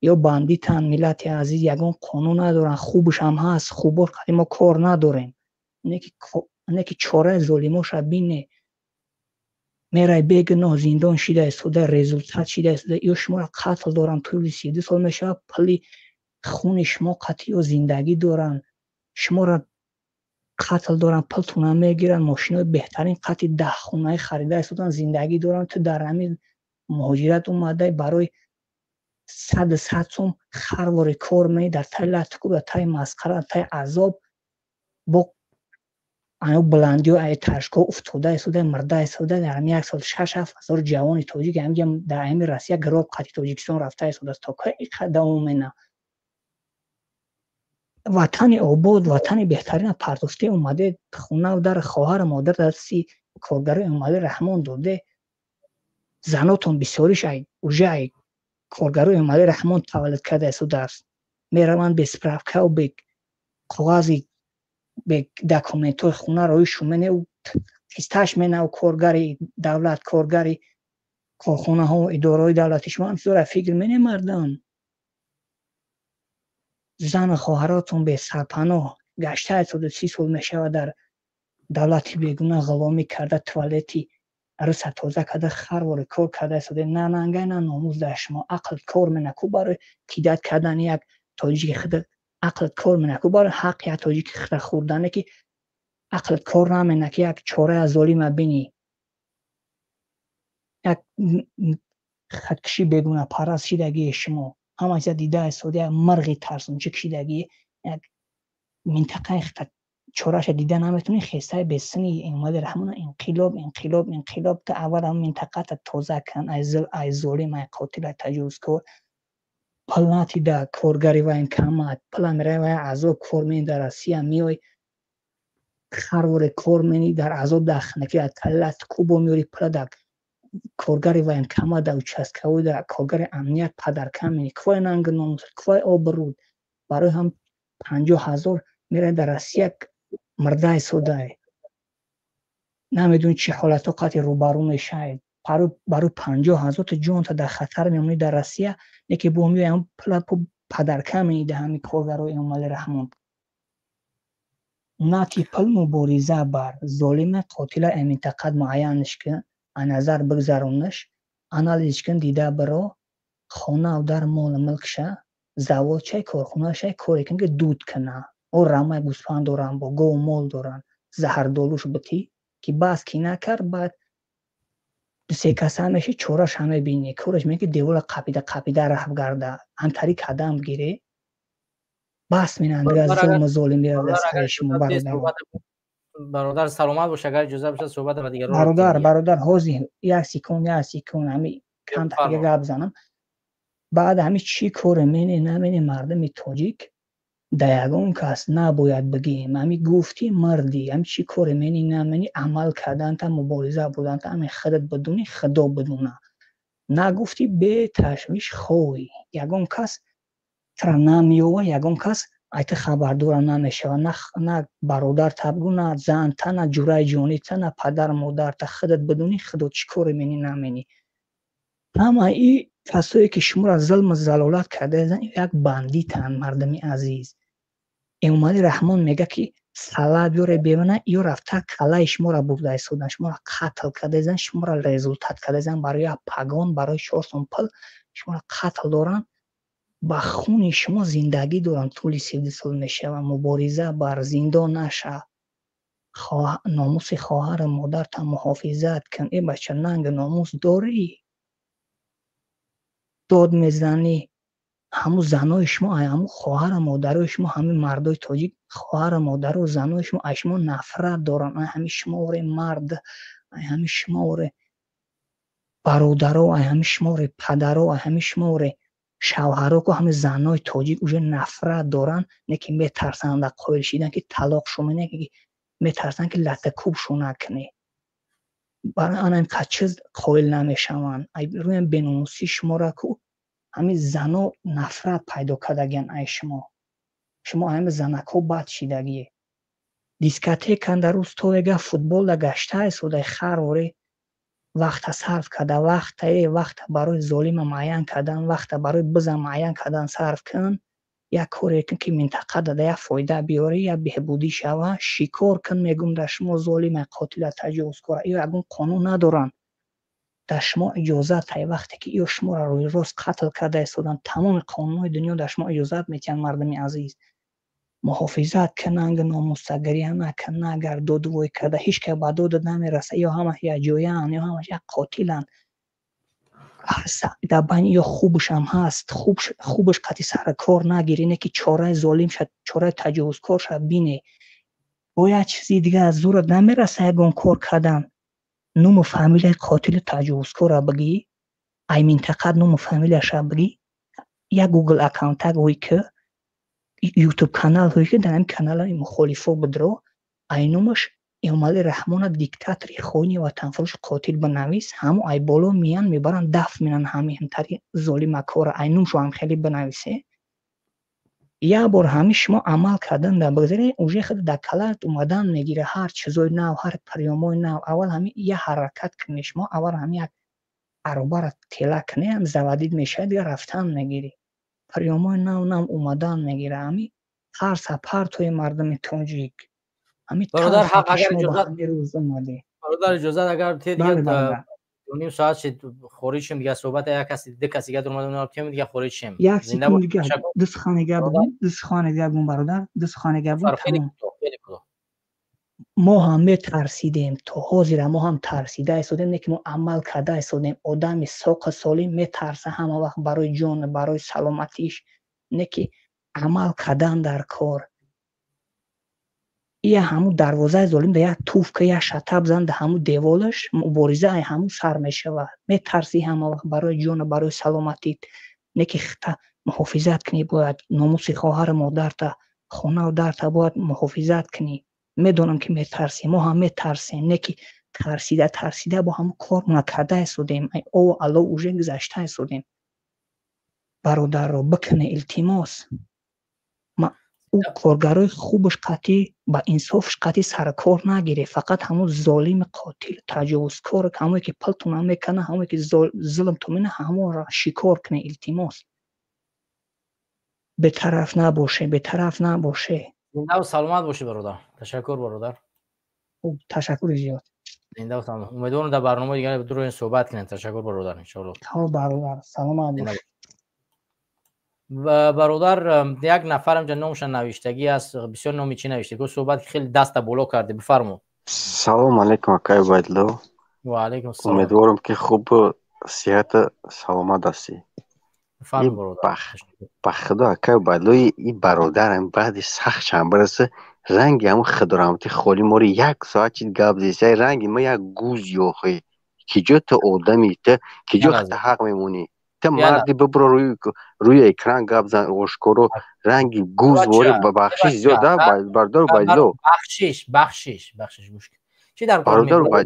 ё бандитанд, миллати азиз, ягон қонун надоранд. Хубаш ҳам ҳаст, хубош қади мо кор надорем. Не ки чораи золимоша бине, мерай бегуноҳ зиндон шида истода, результат шида истода. Ё шуморо қатл доранд, тӯли 32 сол мешавад, пули хуни шумо қатъи ё зиндагӣ доранд, шуморо қатл доранд, пултона мегиранд, мошинои беҳтарин қатъи даҳхонаи харида истодан, зиндагӣ доранд. Ту дар ҳамин муҳоҷират омадай, барои саду сад сом харвори кор менӣ, дар таи латукӯб, дар таи масхара, дар таи азоб, бо ано баландиҳо ай ташкҳо уфтода истода, мурда истода. Дар ҳамин як сол 6-7 ҳазор ҷавони тоҷик ҳаминҷа дар ҳамин Россия гроб қати Тоҷикистон рафта истодааст. То кай иқадр давом мена? Ватани обод, ватани беҳтарина партофте омаде, хонаву дар хоҳару модар дасти коргарои Эмомалӣ Раҳмон доде. Занотон бисёриш ай уже ай коргарои Эмомалӣ Раҳмон таваллуд карда истодааст. Мераванд бе справкаву бе коғази, бе документҳои хона роҳи шумене, қисташ менав коргари давлат, коргари корхонаҳо, идораҳои давлатӣ. Шумо ҳам чизора фикр мене, мардум? Зану хоҳаротон бесарпаноҳ гашта истода, 30 сол мешавад, дар давлати бегуна ғуломӣ карда, туалети руса тоза карда, харвори кор карда истода. На нангай, на номус дар шумо. Ақл кор мена ку барои кидат кардани як тоҷики худ, ақлат кор мена ку барои ҳаққи як тоҷики худа хӯрдане ки Ақлат кор намена, ки як чораи аз золима бинӣ. Як хаткиши бегунапараст шидагие шумо. Ҳама чиза дида истода, як мирғи тарсончӣ кишидагӣ, як минтақаи чораша дида наметавонӣ, хестаи бесини Эмомалӣ Раҳмона инқилоб, инқилоб, инқилоб. Та аввал ҳамн минтақата тоза кан ай зил, ай золим, ай қотил, ай таҷовузкор. Пул натида коргари вайн камат, пула меравӣ вай азоб кор мени, дар Россия меои, харворе кор мени, дар азоб дар хинаки лат кубо меори, пула дар коргари военкомат, дар участковый, дар коргари амният падарка мени. Квай нанг номус, квай обрӯд? Барои ҳам 50 000 меравӣ дар Россия мирда истодаи, намедонӣ чӣ ҳолатҳо қати рӯбарӯ мешавед. Барои 50 000 ту ҷонта дар хатар мемонӣ дар Россия, яке бо меои ҳам пула падарка мени да ҳами коргарои Эмомалӣ Раҳмон. Нати пул мубориза бар золима, қотила минтақат муайянш кун, назар бигзаронаш, анализ кун, дида биро, хонав дар молу мулкша заводшай, корхонашай, коре кун, ки дуд куна. О рамаи гӯсфанд доранд, бо гову мол доранд, заҳрдолуш битӣ, ки бас ки накард, баъд дусе каса меши, чораша мебинӣ. Кораш меги ки девола қапида қапида раҳб гарда, ҳамтари кадам гире, бас менанд дигар зулму золим биравад аз сари шумо, бародар. Бародар, саломат бош. Агар иҷоза бошад, суҳбат ба дигарон. Бародар, ҳозир як секунд, як секунд, ҳами камтар дига гап занам. Баъд ҳами чӣ коре мене намене, мардуми тоҷик да ягон кас набояд бигем. Ҳами гуфтӣ, мардӣ. Ҳами чӣ коре мени намени, амал карданта, мубориза бурданта ҳами худат бидунӣ, худо бидуна. Нагуфтӣ, беташвиш хоҳӣ, ягон кас тра намеёва, ягон кас айта хабардора намешава. На бародарта бигӯ, на занта, на ҷураи ҷонита, на падару модарта. Худат бидунӣ, худо чӣ коре мени намени. Ҳама и касое ки шуморо зулму залолат кардаанд, як бандитанд. Мардуми азиз, Эмомалӣ Раҳмон мега, ки сала биёре бемана, ё рафта калаи шуморо бурда истодан, шуморо қатл кардаизан, шуморо результат кардаизан. Барои як пагон, барои 4 сом пул шуморо қатл доранд, ба хуни шумо зиндагӣ доранд, тӯли 32 сол мешавад. Мубориза бар, зиндон наша, номуси хоҳару модарта муҳофизат кун. Э бача, нанг номус дорӣ, дод мезанӣ. Ҳамун занои шумо, ҳамун хоҳару модарои шумо, ҳамин мардои тоҷик, хоҳару модару занои шумо аз шумо нафрат доранд. Ай ҳами шумо оре мард, ай ҳами шумо оре бародаро, ай ҳами шумо оре падаро, ай ҳами шумо оре шавҳаро ку ҳами занои тоҷик уже нафрат доранд. Не ки метарсанд дар қоил шидан, ки талоқ шумо, не ки метарсанд, ки латакуб-шу накунӣ. Барои ана инқадр чиз қоил намешаванд. Рӯям беномусии шуморо ку ҳамин зано нафрат пайдо кардагиянд ай шумо. Шумо ҳами занакҳо бад шидагие. Дискотекан дар рӯз то ега, футболда гашта истодаи, харворе вақта сарф карда. Вақтае, вақта барои золима муайян кардан, вақта барои биза муайян кардан сарф кун. Як коре кун, ки минтақа дада як фоида биёрӣ, як беҳбудӣ шава. Шикор кун, мегӯм, дар шумо золима, қотила, таҷовузкора. Ё ягон қонун надоранд, дар шумо иҷозат ҳай. Вақте ки ё шуморо рӯи рост қатл карда истоданд, тамоми қонунҳои дунё дар шумо иҷозат метиҳанд. Мардуми азиз, муҳофизат кун нанги номуса, гиря накун, нагар додвой карда, ҳеҷ кас ба додат намераса. Ё ҳамаш якҷояанд, ё ҳамаш як қотиланд. Дар байни ё хубушам ҳаст, хубаш қати сари кор нагирӣ, не ки чораи золим шад, чораи таҷовузкор шад, бине. Бо як чизи дигар аз зурат намераса ягон кор кардан. Нуму фамилияи қотилу таҷовузкорро бигӣ, ай минтақат нуму фамилияша бигӣ, як гугл аккаунтак ҳои ки, ютуб канал ҳои ки, дар ҳамин каналҳои мухолифо бидро, ай номаш Эмомалӣ Раҳмона, диктатори хоини, ватанфурӯши қотил бинавис, ҳамо ай боло меян, мебаранд, дафт менанд ҳами ҳамтари золимакора. Ай номшо ҳам хеле бинависе. Як бор ҳами шумо амал кардан дар бигзаре, уже худ дар калат омадан мегира ҳар чизои нав, ҳар приёмои нав. Аввал ҳами як ҳаракат кунед шумо, аввал ҳами як аробаро тела кунед, ҳам заводить мешавад, дигар рафтан мегирӣ. Приёмои нав нав омадан мегира. Ҳами тарса партои мардуми тоҷик. Ҳами Бародар, тарсе ҳақ ки агар шумо ба иҷозат ҳамин рӯз омадед. Бародар, иҷозат агар те Бале, дига бародар. ним соат шид, хориҷ шем, дига суҳбат як каси, ду каси дига дуромада, онро тем, дига хориҷ шем. Як Зинда секунд бош. дига, Ташаккур. ду сухани гап Бародар. бигӯм, ду сухани гап бигӯм, бародар, ду сухани гап бигӯм, Хеле тамом. кӯтоҳ, хеле кӯтоҳ. Мо ҳам метарсидем, то ҳозира мо ҳам тарсида истодем, не ки мо амал карда истодем. Одами соқу солим метарса ҳама вақт барои ҷон, барои саломатиш, не ки амал кардан дар кор. Ия ҳамун дарвозаи золим да як туфка, як шатаб зан да ҳамун деволаш, мубориза ай ҳамун сар мешавад. Метарсӣ ҳама вақт барои ҷону барои саломатит, не ки хита муҳофизат кунӣ бояд, номуси хоҳару модарта, хонаву дарта бояд муҳофизат кунӣ. Медонам ки метарсем, мо ҳам метарсем, не ки тарсида тарсида бо ҳамун кор накарда истодем, ай ову алов уже гузашта истодем. Бародарро бикуне илтимос. Ӯ коргарои хубаш қатъӣ ба инсофш қатъӣ саркор нагире, фақат ҳамун золими қотил, таҷовузкор, ҳамое ки пултона мекана, ҳамое ки зулмтон мена, ҳамонро шикор куне илтимос. Бетараф набоше, бетараф набоше. Зиндаву саломат бошӣ бародар. Ташаккур бародар. Хуб, ташаккури зиёд. Зиндаву саломат. Умедворам дар барномаи дигар дуроин суҳбат кунем. Ташаккур бародар, иншоалло. Хуб бародар, саломат бош. Бародар, як нафарам ҷа номша навиштагӣ аст, бисёр номи чӣ навишта? Гуфт суҳбат хеле даста боло карде, бифармо. Салом алейкум, акай Убайдулло. Ва алейкум салом. Умедворам ки хуб, сиҳату саломат ҳастӣ. Бифармо бародар. Ба худо акай Убайдулло, и бародарам баъди сахт чанд ранги ҳамун худораҳмати холи моро як соат чид гап зеста, ранги ма як гуз ёхӣ. Киҷо ту одами, ту киҷо ҳақ мемонӣ? Та марди бибро рӯи экран гап зан ошкоро, ранги гуз вори. Бахшиш зиёд да бародар Убайдулло. Бахшиш, бахшиш, бахшиш, гӯш кун. Чӣ дар кор?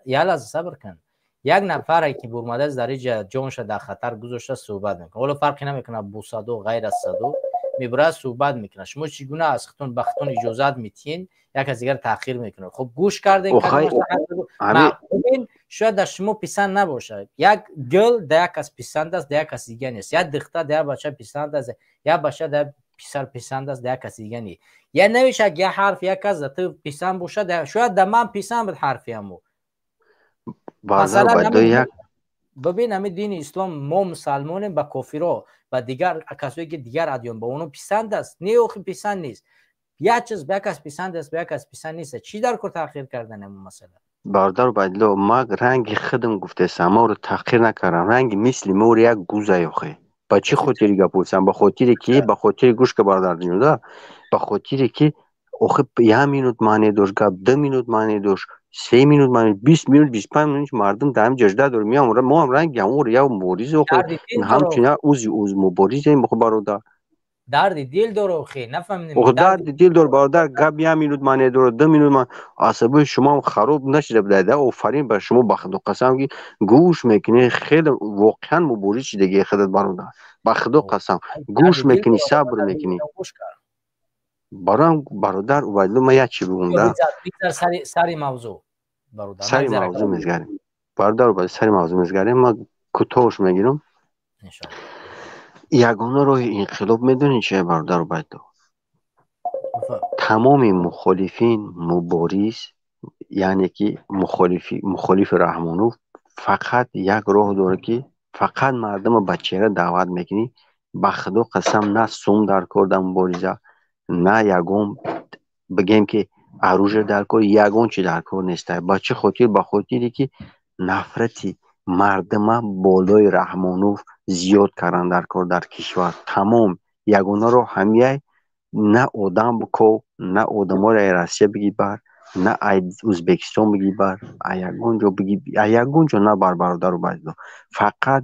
Ялаз сабр кун. Як нафаре ки бурмадааст дар инҷа ҷонша дар хатар гузошта суҳбат мекунад. Ҳоло фарқе намекунад бо садо, ғайр аз садо, мебурад суҳбат мекунад. Шумо чӣ гуна аз худтон ба худтон иҷозат метиҳен, як аз дигар таъхир мекунад? Хуб гӯш кардем, шояд дар шумо писанд набошад. Як гул да як кас писанд аст, да як кас дига нест. Як духтар да як бача писанд аст, як бача да як писар писанд аст, да як кас дига нест. Я намешавад як ҳарф як кас да ту писанд бошад, шояд да ман писанд буд ҳарфи ҳамо. Бибин, ҳамин дини ислом, мо мусалмонем, ба кофиро, ба дигар касое ки дигар адён, ба онҳо писанд аст? Не, охи писанд нест. Як чиз ба як кас писанд аст, ба як кас писанд нест. Чӣ дар кор таъхир кардан ҳамон масъала? Бародар Убайдулло, ма ранги худам гуфтесам, маро таъхир накардам. Ранги мисли моро як гуза ёхе. Ба чӣ хотири гап гуфтам? Ба хотире ки, ба хотири гӯш ка бародар ҷунда, ба хотире ки охи як минут маъне дошт гап, 2 минут маъне дошт, 3 минут маъне, 20 минут, 25 минут мардум дар ҳамин ҷо жда дорем. Меам, мо ҳам ранги ҳамон як мубориз охи, ҳамчун як узи уз муборизем охи бародар. Дарди дил дор охи, нафаҳмидем. Охи дарди дил дор бародар, гап як минут маъне дорад, 2 минут маъне, асабои шумо ҳам хароб нашида буда. Офарин ба шумо, ба худо қасам ки гӯш мекунӣ, хеле воқеан мубориз шидагии худат бародар. Ба худо қасам гӯш мекунӣ, сабр мекунӣ. Бароям бародар Убайдулло, ман як чӣ бигӯм да? Сари мавзӯъ бародар. Сари мавзӯъ мезгарем. Бародар Убайдулло, сари мавзӯъ мезгарем, ман кӯтоҳш мегирам. Ягона роҳи инқилоб медонӣ чия, бародар Убайдулло? Тамоми мухолифин мубориз, яъне ки мухолифи Раҳмонов фақат як роҳ дорад ки фақат мардумро ба чеҳра даъват мекунӣ. Ба худо қасам, на сум дар кор дар мубориза, на ягон бигем ки оружие дар кор, ягон чи дар кор нест. Ба чӣ хотир? Ба хотире ки нафрати мардума болои Раҳмонов зиёд кардан дар кор дар кишвар. Тамом, ягона роҳ ҳамияй. На одам биков, на одаморо ай Россия бигӣ бар, на ай Ӯзбекистон бигӣ бар, ай ягон ҷо бигӣ, ай ягон ҷо набар бародар Убайдулло. Фақат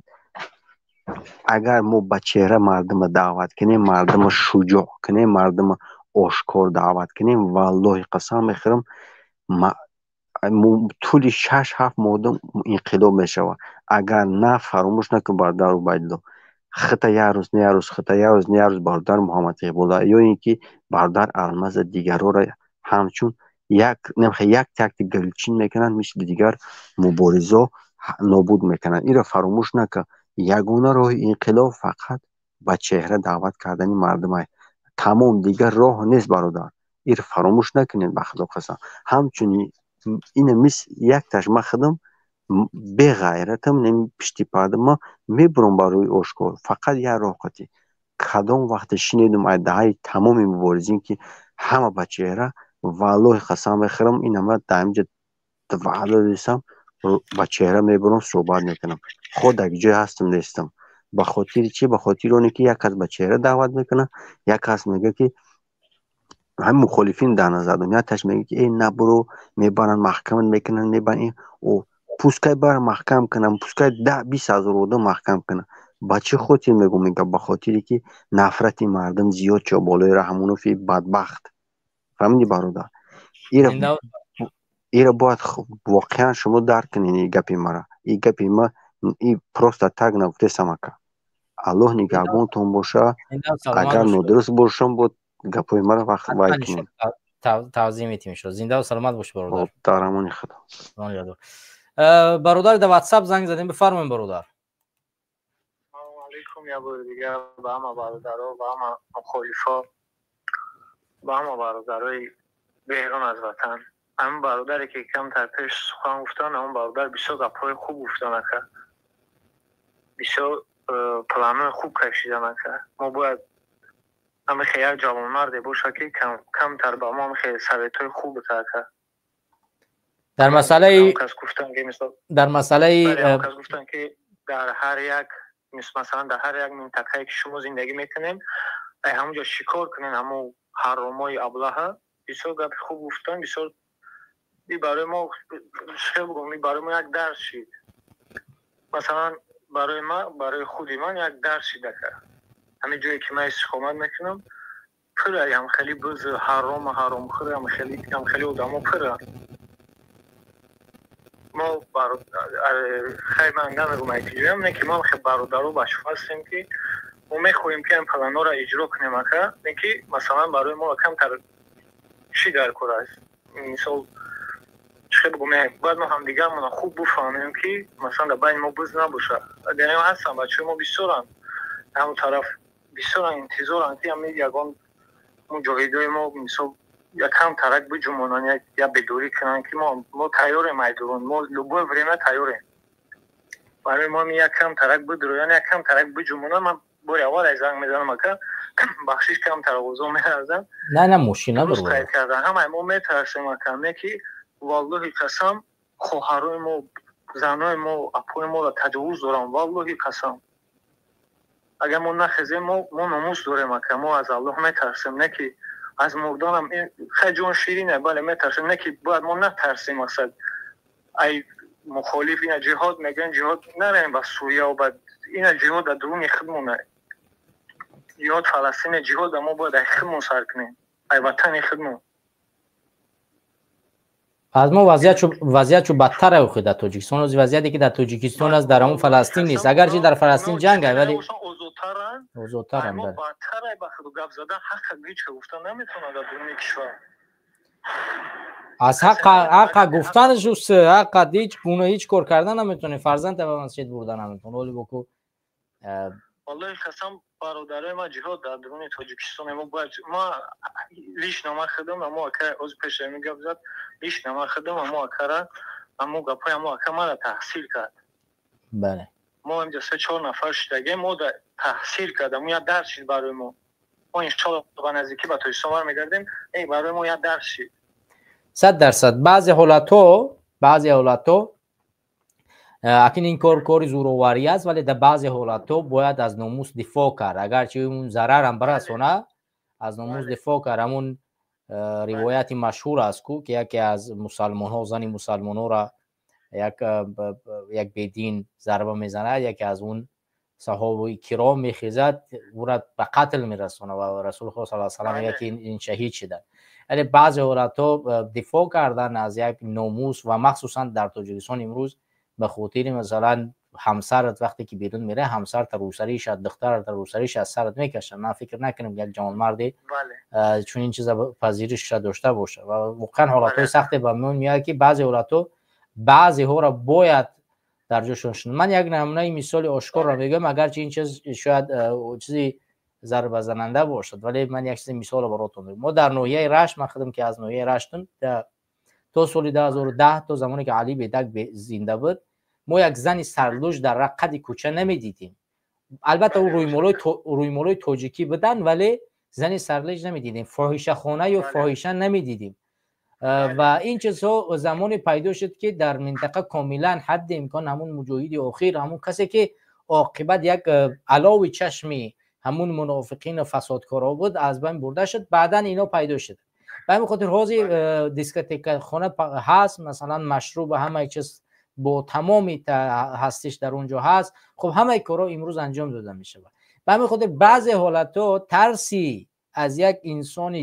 агар мо ба чеҳра мардума даъват кунем, мардума шуҷоъ кунем, мардума ошкор даъват кунем, валлоҳи қасам мехӯрам, тӯли 6-7 моҳ инқилоб мешавад. Агар на, фаромӯш накун бародар Убайдулло, хита як рӯз не як рӯз, хита як рӯз не як рӯз бародар Муҳаммад Иқбола ё ин ки бародар Алмаза дигарҳоро ҳамчун як як такти галчин мекунанд, мисли дигар муборизо нобуд мекунанд. Инро фаромӯш накун. Ягона роҳи инқилоб фақат ба чеҳра даъват кардани мардум аст. Тамом, дигар роҳ нест бародар. Инро фаромӯш накунед ба худо қасам. Ҳамчунин ина мис якташ ман худам беғайратам, неми пишти парда ма мебурам ба рӯи ошкор. Фақат як роҳ қатӣ. Кадом вақте шинедум ай даҳаи тамоми муборизин ки ҳама ба чеҳра, Валлоҳи қасам мехӯрам, ин ама дар инҷа ваъда додистам, ба чеҳра мебурам, суҳбат мекунам. Худ дар ҷое ҳастам нестам. Ба хотири чӣ? Ба хотири оне ки як кас ба чеҳра даъват мекунад, як кас мегӯяд ки ҳамин мухолифин дар назар дорам, якташ мегӯяд ки э набуро, мебаранд маҳкамат мекунанд, мебаранд, пускай барам маҳкам кунам, пускай 10-20 ҳазор одам маҳкам кунам. Ба чӣ хотир мегӯм? Мегӯям ба хотире ки нафрати мардум зиёд шуд болои Раҳмонови бадбахт. Фаҳмидӣ, бародар? Ира бояд воқеан шумо дарк кунед ин гапи мара. Ин гапи ма и просто так нагуфтесам, ака. Аллоҳ нигаҳбонтон боша. Агар нодуруст бошам, бо гапҳои маро вақт вай кунед. Тавзеҳ метиҳем иншоалло. Зиндаву саломат бош, бародар. Дар амони Худо. Бародар, дар WhatsApp занг задем, бифармоед, бародар. Салому алайкум, як бори дигар ба ҳама бародаро, ба ҳама мухолифо, ба ҳама бародарои берун аз ватан. Ҳамин бародаре ки камтар пеш сухан гуфтан, ҳамон бародар бисёр гапҳои хуб гуфтан, ака. Бисёр планҳои хуб кашидан, ака. Мо бояд ҳамихе як ҷавонмарде боша ки камтар ба мо ҳамихе советҳои хуб бита, ака. Дар масъалаи дар масъалаи кас гуфтан ки дар ҳар як, масалан, дар ҳар як минтақае ки шумо зиндагӣ мекунед, ай ҳамонҷо шикор кунед ҳамон ҳаромои аблаҳа. Бисёр гапи хуб гуфтан, бисёр и барои мо, чӣ бигӯм, и барои мо як дарс шид. Масалан, барои ма, барои худи ман як дарс шид, ака. Ҳамин ҷое ки ман истиқомат мекунам, пура ҳам хеле буз ҳаром, ҳаромхӯр, ҳам хеле одамо пура. Мо хай, ман намегӯм айтиҷоям, не ки мо хе бародаро ба шумо ҳастем ки мо мехоҳем ки ин планҳоро иҷро кунем, ака. Не ки масалан барои мо камтар чӣ дар кор аст, мисол, чӣ бигӯм, бояд мо ҳамдигармонро хуб буфаҳмем ки масалан дар байни мо буз набошад. Агар ҳастанд, бачаҳои мо бисёранд, ҳамон тараф бисёранд, интизоранд ки ҳамин ягон муҷоҳидои мо, мисол, якам тарак биҷумонанд, як бедорӣ кунанд ки мо тайёрем, айдурун мо любое время тайёрем. Барои мо якам тарак бидуроян, якам тарак биҷумонанд. Ман бори аввал ай занг мезанам, ака, бахшиш, камтар овозо меразам. Не, мушкил надорад. Қайд кардан, ҳамаи мо метарсем, ака. Не ки валлоҳи қасам, хоҳарои мо, занои мо, апои моро таҷовуз дорам, валлоҳи қасам. Агар мо нахезем, мо номус дорем, ака, мо аз Аллоҳ метарсем. Не ки аз мурданам хай ҷон ширине, бале, метарсем. Не ки бояд мо натарсем. Мақсад, ай мухолиф ина ҷиҳод мегӯян, ҷиҳод нараем ба Сурия, ба ина ҷиҳод дар дуруни худмона, ҷиҳод Фаластине, ҷиҳода мо бояд ай худмон сар кунем, ай ватани худмон. Аз мо вазъият чу бадтар охи дар Тоҷикистон. Ози вазъияте ки дар Тоҷикистон аст, дар ҳамон Фаластин нест, агарчи дар Фаластин ҷанг ай, вале озодтаранд. Озодтаранд. Мо бадтар, ба худ гап задан ҳаққа ҳеҷ гуфта наметавонад дар дуруни кишвар. Аз ҳаққа гуфтанаш ҳаққа ҳеҷ гуна ҳеҷ кор кардан наметавонем, фарзанда ба масҷид бурда наметавон, оли боку. Валлоҳи қасам, бародарои ман, ҷиҳод дар дуруни Тоҷикистон мо бояд. Ма лично ман худам, амо ака оз пеш ами гап зад, лично ман худам амо акара, амо гапҳои амо ака мара таҳсил кард. Мо инҷа се чор нафар шудагем, мо таҳсил кард, амо як дарс шид барои мо. Мо иншоалло ба наздикӣ ба Тоҷикистон бармегардем. Эй, барои мо як дарс шид. 100%. Баъзе ҳолатҳо акин ин кор кори зӯроварӣ аст, вале дар баъзе ҳолатҳо бояд аз номус дифоъ кард, агарчи он зарарам барасона, аз номус дифоъ кард. Ҳамун ривояти машҳур аст ку, ки яке аз мусалмонҳо зани мусалмонҳоро як бедин зарба мезанад, яке аз он саҳобаи киром мехезад, ӯра ба қатл мерасонад ва Расули Худо сал салам мегӯяд ки ин шаҳид шиданд. Яъне баъзе ҳолатҳо дифоъ кардан аз як номус, ва махсусан дар Тоҷикистон имрӯз, ба хотири масалан ҳамсарат вақте ки берун мере, ҳамсарта рӯсариша, духтарата рӯсариша аз сарат мекашад. Ман фикр накунам як ҷавонмарде чунин чиза пазиришша дошта бошад. Ва воқеан ҳолатҳои сахте ба миён меояд, ки баъзе ҳолатҳо баъзеҳоро бояд дар ҷошон шунад. Ман як намунаи мисоли ошкорро мегӯям, агарчи ин чиз шояд чизи зарбазананда бошад, вале ман як чизи мисолро баротон мегӯям. Мо дар ноҳияи Рашт, ман худам ки аз ноҳияи Раштам, то соли 2010, то замоне ки Али Бедак зинда буд, мо як зани сарлӯш дар қади кӯча намедидем. Албатта, ӯ рӯймолои тоҷикӣ буданд, вале зани сарлӯш намедидем, фоҳишахона ё фоҳиша намедидем. Ва ин чизҳо замоне пайдо шуд, ки дар минтақа комилан ҳадди имкон ҳамун муҷоҳиди охир, ҳамун касе ки оқибат як алови чашми ҳамун мунофиқину фасодкорҳо буд, аз байн бурда шуд. Баъдан ино пайдо шуд. Ба ҳамин хотир ҳозир дискотекахона ҳаст, масалан машруб ва ҳамаи чиз бо тамоми ҳастиш дар он ҷо ҳаст. Хуб, ҳамаи корҳо имрӯз анҷом дода мешавад. Ба ҳамин хотир баъзе ҳолатҳо тарси аз як инсони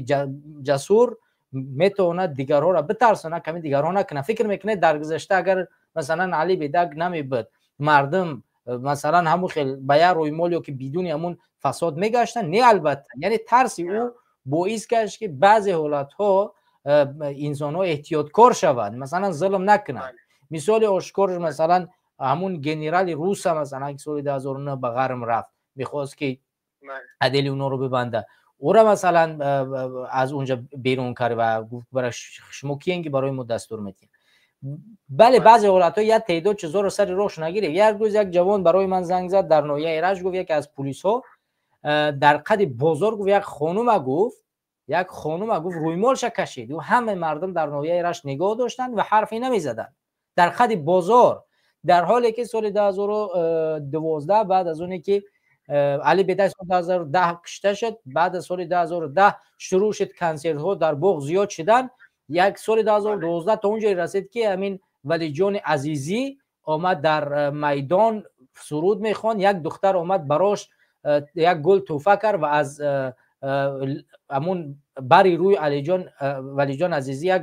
ҷасур метавонад дигарҳоро битарсонад, ками дигарҳо накунад. Фикр мекунед, дар гузашта агар масалан Али Бедак намебуд, мардум масалан ҳамун хел ба як рӯймол ё ки бидуни ҳамун фасод мегаштанд? Не, албатта. Яъне тарси ӯ боис гашт, ки баъзе ҳолатҳо инсонҳо эҳтиёткор шаванд, масалан зулм накунанд. Мисоли ошкор, масалан ҳамун генерали руса, масалан, ки соли 2009 ба ғарм рафт, мехост ки адели онҳоро бибанда, ӯра масалан аз унҷа берун кард ва гуфт: барои шумо киен, ки барои мо дастур медиҳед? Бале, баъзе ҳолатҳо як теъдод чизҳоро сари роҳш нагиред. Як рӯз як ҷавон барои ман занг зад дар ноҳияи Рашт, гуфт, яке аз пулисҳо дар қади бозор, гуфт, як хонума, гуфт, як хонума, гуфт, рӯймолша кашид. Ҳамаи мардум дар ноҳияи Рашт нигоҳ доштанд ва ҳарфе намезаданд дар қади бозор, дар ҳоле ки соли 2012, баъд аз оне ки Али Бедай соли 2010 кушта шуд, баъд аз соли 2010 шурӯъ шуд консертҳо дар боғ зиёд шудан. Як соли 2012 то он ҷое расид, ки ҳамин Валиҷони Азизӣ омад, дар майдон суруд мехонд, як духтар омад, барош як гул тӯҳфа кард ва аз ҳамун бари рӯи Алиҷон, Валиҷон Азизӣ як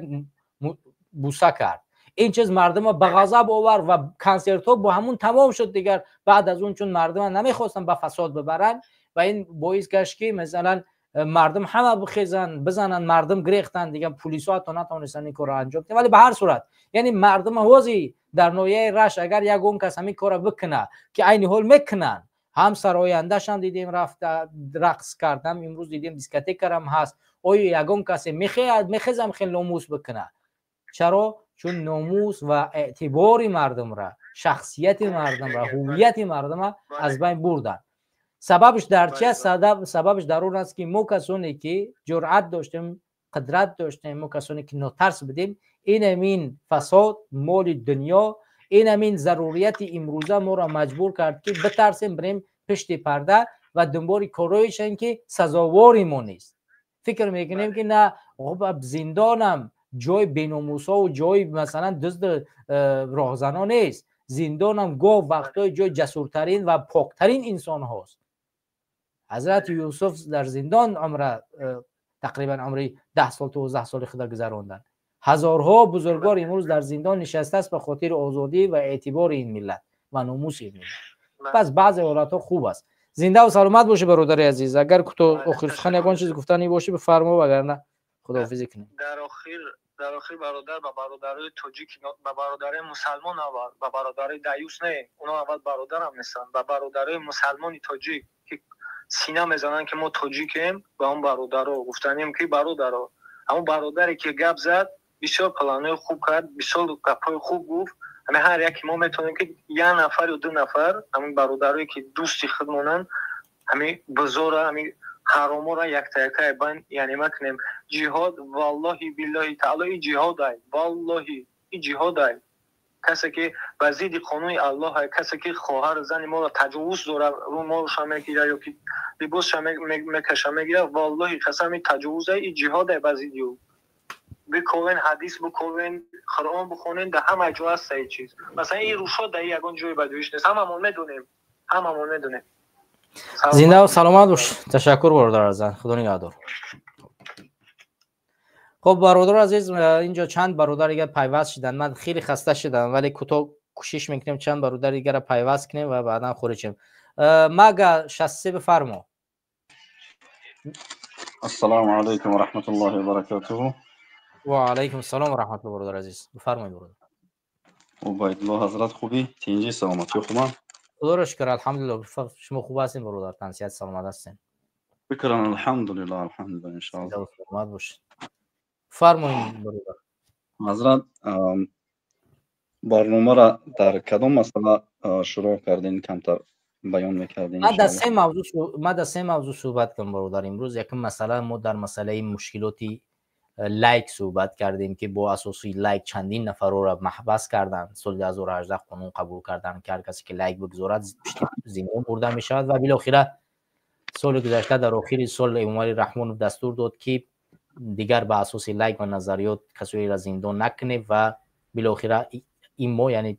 буса кард. Ин чиз мардума ба ғазаб овард ва консертҳо бо ҳамун тамом шуд. Дигар баъд аз он, чун мардума намехостанд ба фасод бибаранд, ва ин боис гашт, ки масалан мардум ҳама бихезанд, бизананд, мардум гирехтанд, дигар пулисҳо ҳатто натавонистанд ин корро анҷом диҳанд. Вале ба ҳар сурат, яъне мардум ҳозир дар ноҳияи Рашт агар ягон кас ҳамин корро бикунад, ки айни ҳол мекунанд, ҳам сарояндашам дидем рафта рақс кард, ҳам имрӯз дидем дискотекарам ҳаст, оё ягон касе мехезам хел номус бикунад? Чаро? Чун номус ва эътибори мардумра, шахсияти мардумра, ҳуввияти мардумра аз байн бурданд. Сабабш дар чи аст? Сабабш дар он аст, ки мо касоне ки ҷуръат доштем, қудрат доштем, мо касоне ки нотарс будем, инамин фасод, моли дунё, инамин зарурияти имрӯза моро маҷбур кард, ки битарсем, бирем пишти парда ва дунболи корҳое шавем, ки сазовори мо нест. Фикр мекунем, ки на, зиндонам ҷои беномусҳову ҷои масалан дузду роҳзанон нест. Зиндонам гоҳ вақтҳои ҷои ҷасуртарин ва поктарин инсонҳост. Ҳазрати Юсуф дар зиндон умра, тақрибан умри 10 сол, 12 соли худа гузаронданд. Ҳазорҳо бузургвор имрӯз дар зиндон нишастааст ба хотири озодӣ ва эътибори ин миллат ва номуси ин миллат. Пас баъзе ҳолатҳо хуб аст. Зиндаву саломат бошӣ, бародари азиз. Агар то охир сухан ягон чиз гуфтанӣ бошӣ, бифармо, вагарна худоҳофизӣ кунем. Дар охир, бародар, ба бародарои тоҷик, ба бародарои мусалмон аввал, ба бародарои даюс не, оно аввал бародарам нестанд, ба бародарои мусалмони тоҷик, ки сина мезананд, ки мо тоҷикем, ба он бародаро гуфтанем, ки бародаро, ҳамон бародаре ки гап зад, бисёр планои хуб кард, бисёр гапҳои хуб гуфт. Ҳами ҳар яке мо метавонем, ки як нафар ё ду нафар ҳамин бародарое ки дӯсти худмонанд, ҳами бузора, ҳами ҳаромора якта якта байн яъне макунем. Ҷиҳод, валлоҳи биллоҳи таъало, и ҷиҳодай, валлоҳи, и ҷиҳодай. Касе ки ба зидди қонуни Аллоҳ, касе ки хоҳару зани моро таҷовуз дора, рӯмолша мегирад ё ки либосша мекаша, мегирад, валлоҳи қасам, и таҷовузай, и ҷиҳодай ба зидди ӯ. Биковен, ҳадис биковен, Қуръон бихонен, дар ҳама ҷо ҳаста ин чиз. Масалан, ин рӯшо дар ягон ҷои ба ҷоиш нест, ҳамамон медонем, ҳамамон медонем. Зиндаву саломат бош. Ташаккур, бародар азан, худо нигаҳдор. Хуб, бародар азиз, инҷо чанд бародар дигар пайваст шуданд. Ман хеле хаста шудам, вале кӯтоҳ кӯшиш мекунем, чанд бародар дигарро пайваст кунем ва баъдан хориҷ шем. Мага 63, бифармо. Ассалому алайкум ва раҳматуллоҳи ва баракатуҳу. Ва алайкум ассалом ва раҳматуллоҳ, бародар азиз, бифармоед, бародар. Убайдулло ҳазрат, хубӣ, тинҷӣ, саломатӣ хубанд? Худоро шукр, алҳамдулилло. Шумо хуб ҳастед, бародар? Тансиҳат, саломат ҳастед? Шукран, алҳамдулилло, алҳамдулилло, иншоалло. Саломат бошед. Фармоед, бародар. Ҳазрат, барномаро дар кадом масъала шурӯъ кардин, камтар баён мекардин? Ман дар се мавзӯъ суҳбат кардам, бародар, имрӯз. Якум масъала, мо дар масъалаи мушкилоти лайк суҳбат кардем, ки бо асоси лайк чандин нафарро маҳбас карданд. Соли 2018 қонун қабул карданд, ки ҳар касе ки лайк бигузорад, зиндон бурда мешавад. Ва билохира соли гузашта, дар охири сол, Эмомалӣ Раҳмонов дастур дод, ки дигар ба асоси лайк ва назариёт касоеро зиндон накунед. Ва билохира ин моҳ, яъне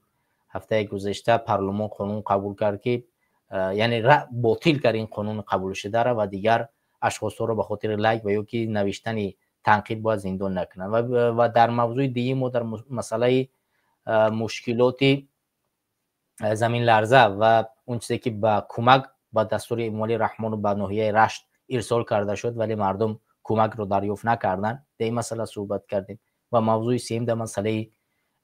ҳафтаи гузашта, парлумон қонун қабул кард, ки яъне ботил кард ин қонуни қабулшударо ва дигар ашхосҳоро ба хотири лайк ва ё ки навиштани танқид бояд зиндон накунанд. Ва дар мавзӯи дуюм мо дар масъалаи мушкилоти заминларза ва он чизе ки ба кӯмак ба дастури Эмомалӣ Раҳмонов ба ноҳияи Рашт ирсол карда шуд, вале мардум кӯмакро дарёфт накарданд, дар ин масъала суҳбат кардем. Ва мавзӯи сеюм дар масъалаи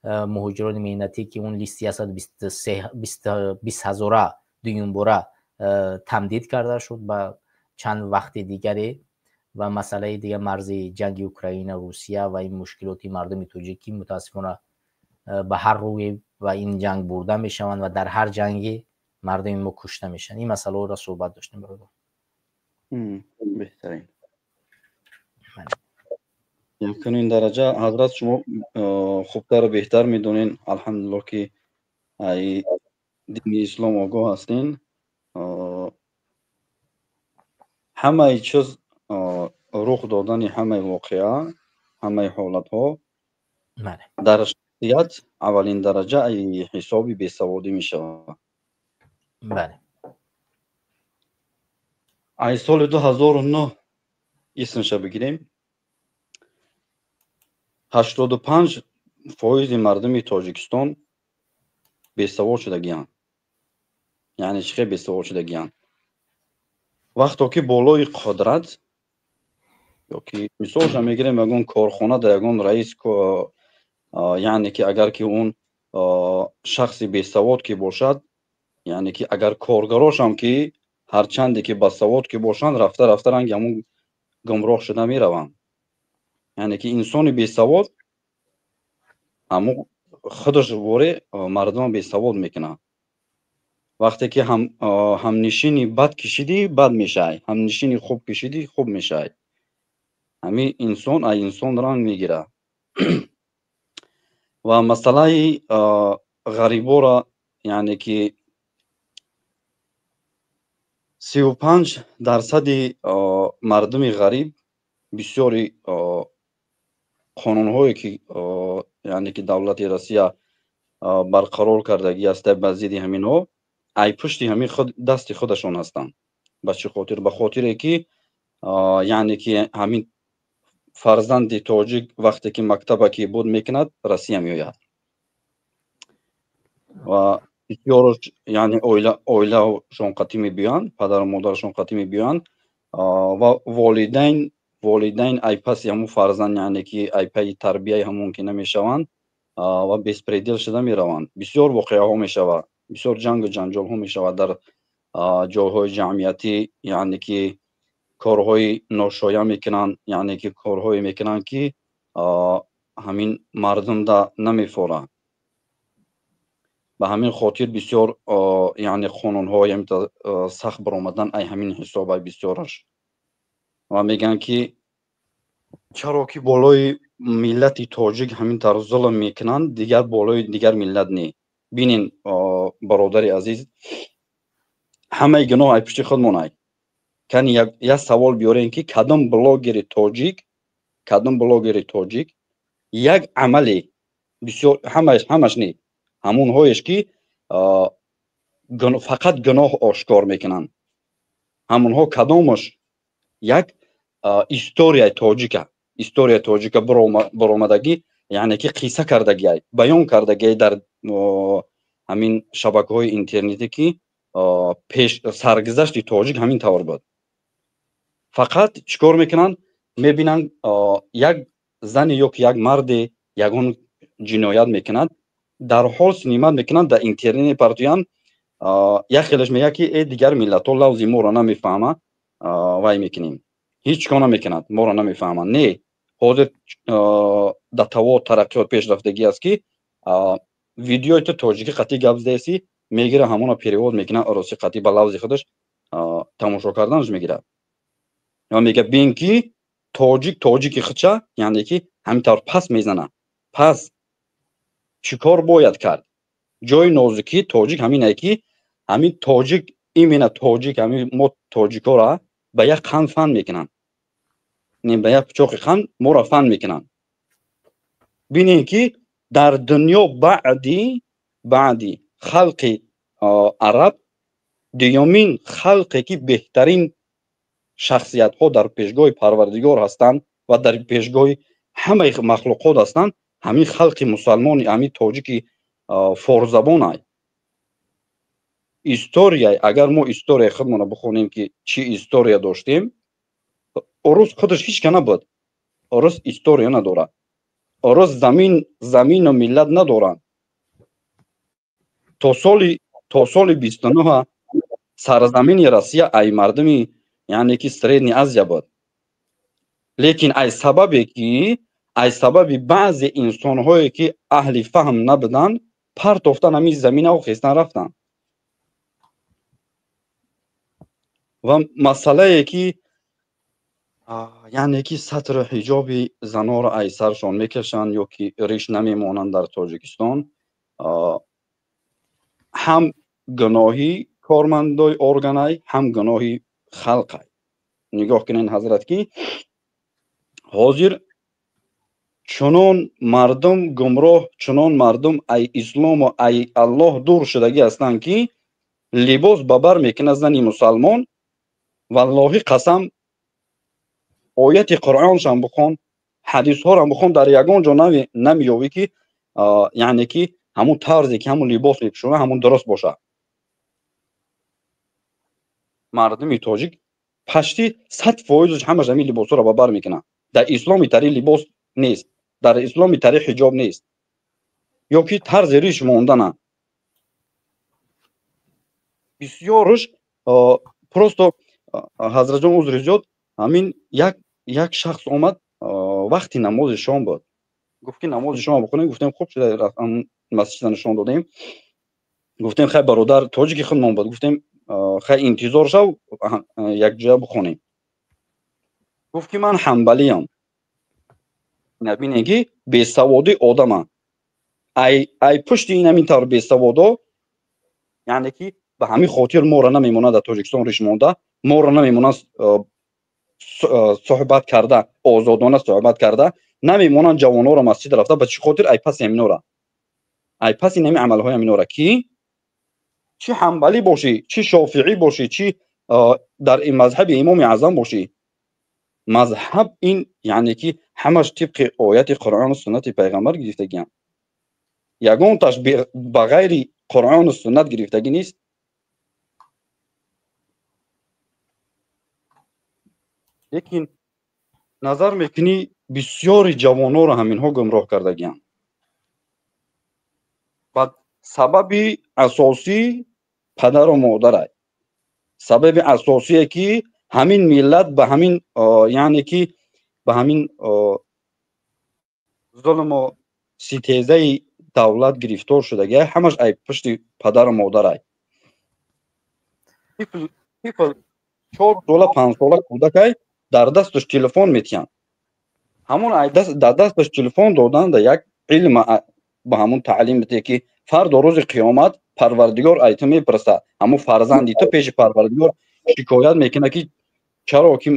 муҳоҷирони меҳнатӣ, ки он листи 120 ҳазора дуюмбора тамдид карда шуд ба чанд вақти дигаре. Ва масъалаи дигар марзи ҷанги Украина, Русия ва ин мушкилоти мардуми тоҷик, ки мутаассифона ба ҳар рӯе ва ин ҷанг бурда мешаванд ва дар ҳар ҷанге мардуми мо кушта мешаванд. Ин масъалаҳоро суҳбат доштем, бародар. Беҳтарин. Якунин дараҷа, ҳазрат, шумо хубтару беҳтар медонен, алҳамдулиллоҳ, ки ай дини ислом огоҳ ҳастен. Ҳамаи чиз, рух додани ҳамаи воқеа, ҳамаи ҳолатҳо дар шахсият аввалин дараҷа ай ҳисоби бесаводӣ мешавад. Ай соли 2009 исмша бигирем, 85% мардуми Тоҷикистон бесавод шудагианд. Яъне чӣ хел бесавод шудагианд? Вақто ки болои қудрат ёки мисолша мегирем, ягон корхона дар ягон раис, яъне ки агар ки он шахси бесавод ки бошад, яъне ки агар коргарошам ки ҳарчанде ки басавод ки бошанд, рафта рафта ранги ҳамун гумроҳ шуда мераванд. Яъне ки инсони бесавод ҳамун худаш воре мардумро бесавод мекунад. Вақте ки ҳамнишини бад кишидӣ, бад мешавӣ, ҳамнишини хуб кишидӣ, хуб мешавӣ. Ҳамин инсон аз инсон ранг мегирад. Ва масъалаи ғариборо, яъне ки 35% мардуми ғариб, бисёри қонунҳое ки яъне ки давлати Россия барқарор кардагӣ аст ба зидди ҳаминҳо, ай пушти ҳамин худ дасти худашон ҳастанд. Ба чӣ хотир? Ба хотире ки яъне ки ҳамин фарзанди тоҷик вақте ки мактаба ки буд мекунад, Россия меояд ва бисёрош, яъне оилаашон қатъӣ мебиёянд, падару модарашон қатъӣ мебиёянд ва волидайн ай паси ҳамун фарзанд, яъне ки ай пайи тарбияи ҳамон ки намешаванд ва беспредел шуда мераванд. Бисёр воқеаҳо мешавад, бисёр ҷангу ҷанҷолҳо мешавад дар ҷойҳои ҷамъиятӣ, яъне ки корҳои ношоя мекунанд, яъне ки корҳое мекунанд, ки ҳамин мардумда намефорад. Ба ҳамин хотир бисёр, яъне қонунҳо сахт баромадан ай ҳамин ҳисоб ай бисёраш. Ва мегӯянд, ки чаро ки болои миллати тоҷик ҳамин тавр зулм мекунанд, дигар болои дигар миллат не. Бинен, бародари азиз, ҳамаи гуноҳ ай пушти худмон ай. Кани як савол биёрем, ки кадом блогери тоҷик як амале бисёр, ҳамаш не, ҳамонҳоеш ки фақат гуноҳ ошкор мекунанд, ҳамонҳо кадомаш як историяи тоҷика баромадагӣ, яъне ки қисса кардагиай, баён кардагиай дар ҳамин шабакаҳои интернетӣ, ки пеш саргузашти тоҷик ҳамин тавр буд? Фақат чӣ кор мекунанд? Мебинанд, як зане ё ки як марде ягон ҷиноят мекунад, дарҳол снимать мекунанд, дар интернет мепартоянд. Як хелаш мегӯяд, ки э, дигар миллатҳо лавзи моро намефаҳмад, вай мекунем, ҳеҷ кор намекунад, моро намефаҳманд. Не, ҳозир датаво тараққиёт пешрафтагӣ аст, ки видеои ту тоҷикӣ қатъи гап задаеси, мегира, ҳамона перевод мекунад ороси қатъи ба лавзи худаш, тамошо карданаш мегирад ва мега, бин, ки Тоҷик тоҷики худша, яъне ки ҳамин тавр пас мезана. Пас чӣ кор бояд кард? Ҷои нозукии тоҷик ҳаминае, ки ҳамин тоҷик, именно тоҷик, ҳамин мо тоҷикора ба як қанд фан мекунанд, ба як пичоқи қанд моро фан мекунанд. Бинем, ки дар дунё баъди халқи араб дуюмин халқе, ки беҳтарин шахсиятҳо дар пешгоҳи Парвардигор ҳастанд ва дар пешгоҳи ҳамаи махлуқот ҳастанд, ҳамин халқи мусалмони, ҳамин тоҷики форсзабонай. История, агар мо историяи худмонро бихонем, ки чӣ история доштем, урус худаш ҳеч ка набуд. Урус история надорад, урус замину миллат надоранд. То соли 29 сарзамини Россия ай мардуми, яъне ки Средний Азия буд. Лекин ай сабабе ки, ай сабаби баъзе инсонҳое, ки аҳли фаҳм набуданд, партофтан ҳамин заминаву хестан рафтанд. Ва масъалае, ки яъне ки сатру ҳиҷоби занонро ай саршон мекашанд ё ки риш намемонанд дар Тоҷикистон, ҳам гуноҳи кормандои органай, ҳам гуноҳи халқай. Нигоҳ кунед, ҳазрат, ки ҳозир чунон мардум гумроҳ, чунон мардум ай ислому ай Аллоҳ дур шудагӣ ҳастанд, ки либос ба бар мекунад зани мусалмон, валлоҳи қасам, ояти Қуръоншам бихон, ҳадисҳорам бихон, дар ягон ҷо намеёвӣ, ки яъне ки ҳамун тарзе, ки ҳамун либос мепӯшона, ҳамун дуруст бошад. Мардуми тоҷик почти 100%-аш ҳамаш ҳамин либосҳоро ба бар мекунанд. Дар исломи тари либос нест, дар исломи тари ҳиҷоб нест ё ки тарзи риш мондана. Бисёрш просто, ҳазратҷон, узри зиёд, ҳамин як шахс омад, вақти намози шом буд, гуфт, ки намози шом бихонем. Гуфтем, хуб шуда, масҷида нишон додем. Гуфтем, хай, бародар, тоҷики худмон буд, гуфтем, хай, интизор шав, якҷоя бихонем. Гуфт, ки ман ҳамбалиям. Набине, ки бесаводи одама ай пушти ин ҳамин тавр бесаводо, яъне ки ба ҳамин хотир моро намемонад дар Тоҷикистон риш монда, моро намемонад суҳбат карда, озодона суҳбат карда намемонанд ҷавонҳоро масҷид рафта. Ба чӣ хотир? Ай паси ҳаминора, ай паси ҳамин амалҳои ҳаминора, ки чӣ ҳамбалӣ бошӣ, чӣ шофиӣ бошӣ, чӣ дар мазҳаби Имоми Аъзам бошӣ. Мазҳаб ин, яъне ки ҳамаш тибқи ояти Қуръону суннати пайғамбар гирифтагиам, ягонташ ба ғайри Қуръону суннат гирифтагӣ нест. Лекин назар мекунӣ, бисёри ҷавонҳоро ҳаминҳо гумроҳ кардагиам. Ба сабаби асосӣ падару модарай, сабаби асосие, ки ҳамин миллат ба ҳамин, яъне ки ба ҳамин зулму ситезаи давлат гирифтор шудагиай, ҳамаш ай пушти падару модарай. Тифл 4 сола, 5 сола кӯдакай, дар дасташ телефон метиҳанд. Ҳамон дар дасташ телефон додан да як илм ба ҳамон таълим бите, ки фардо рӯзи қиёмат Парвардигор ай ту мепурсад. Ҳамон фарзанди ту пеши Парвардигор шикоят мекунад, ки чаро ки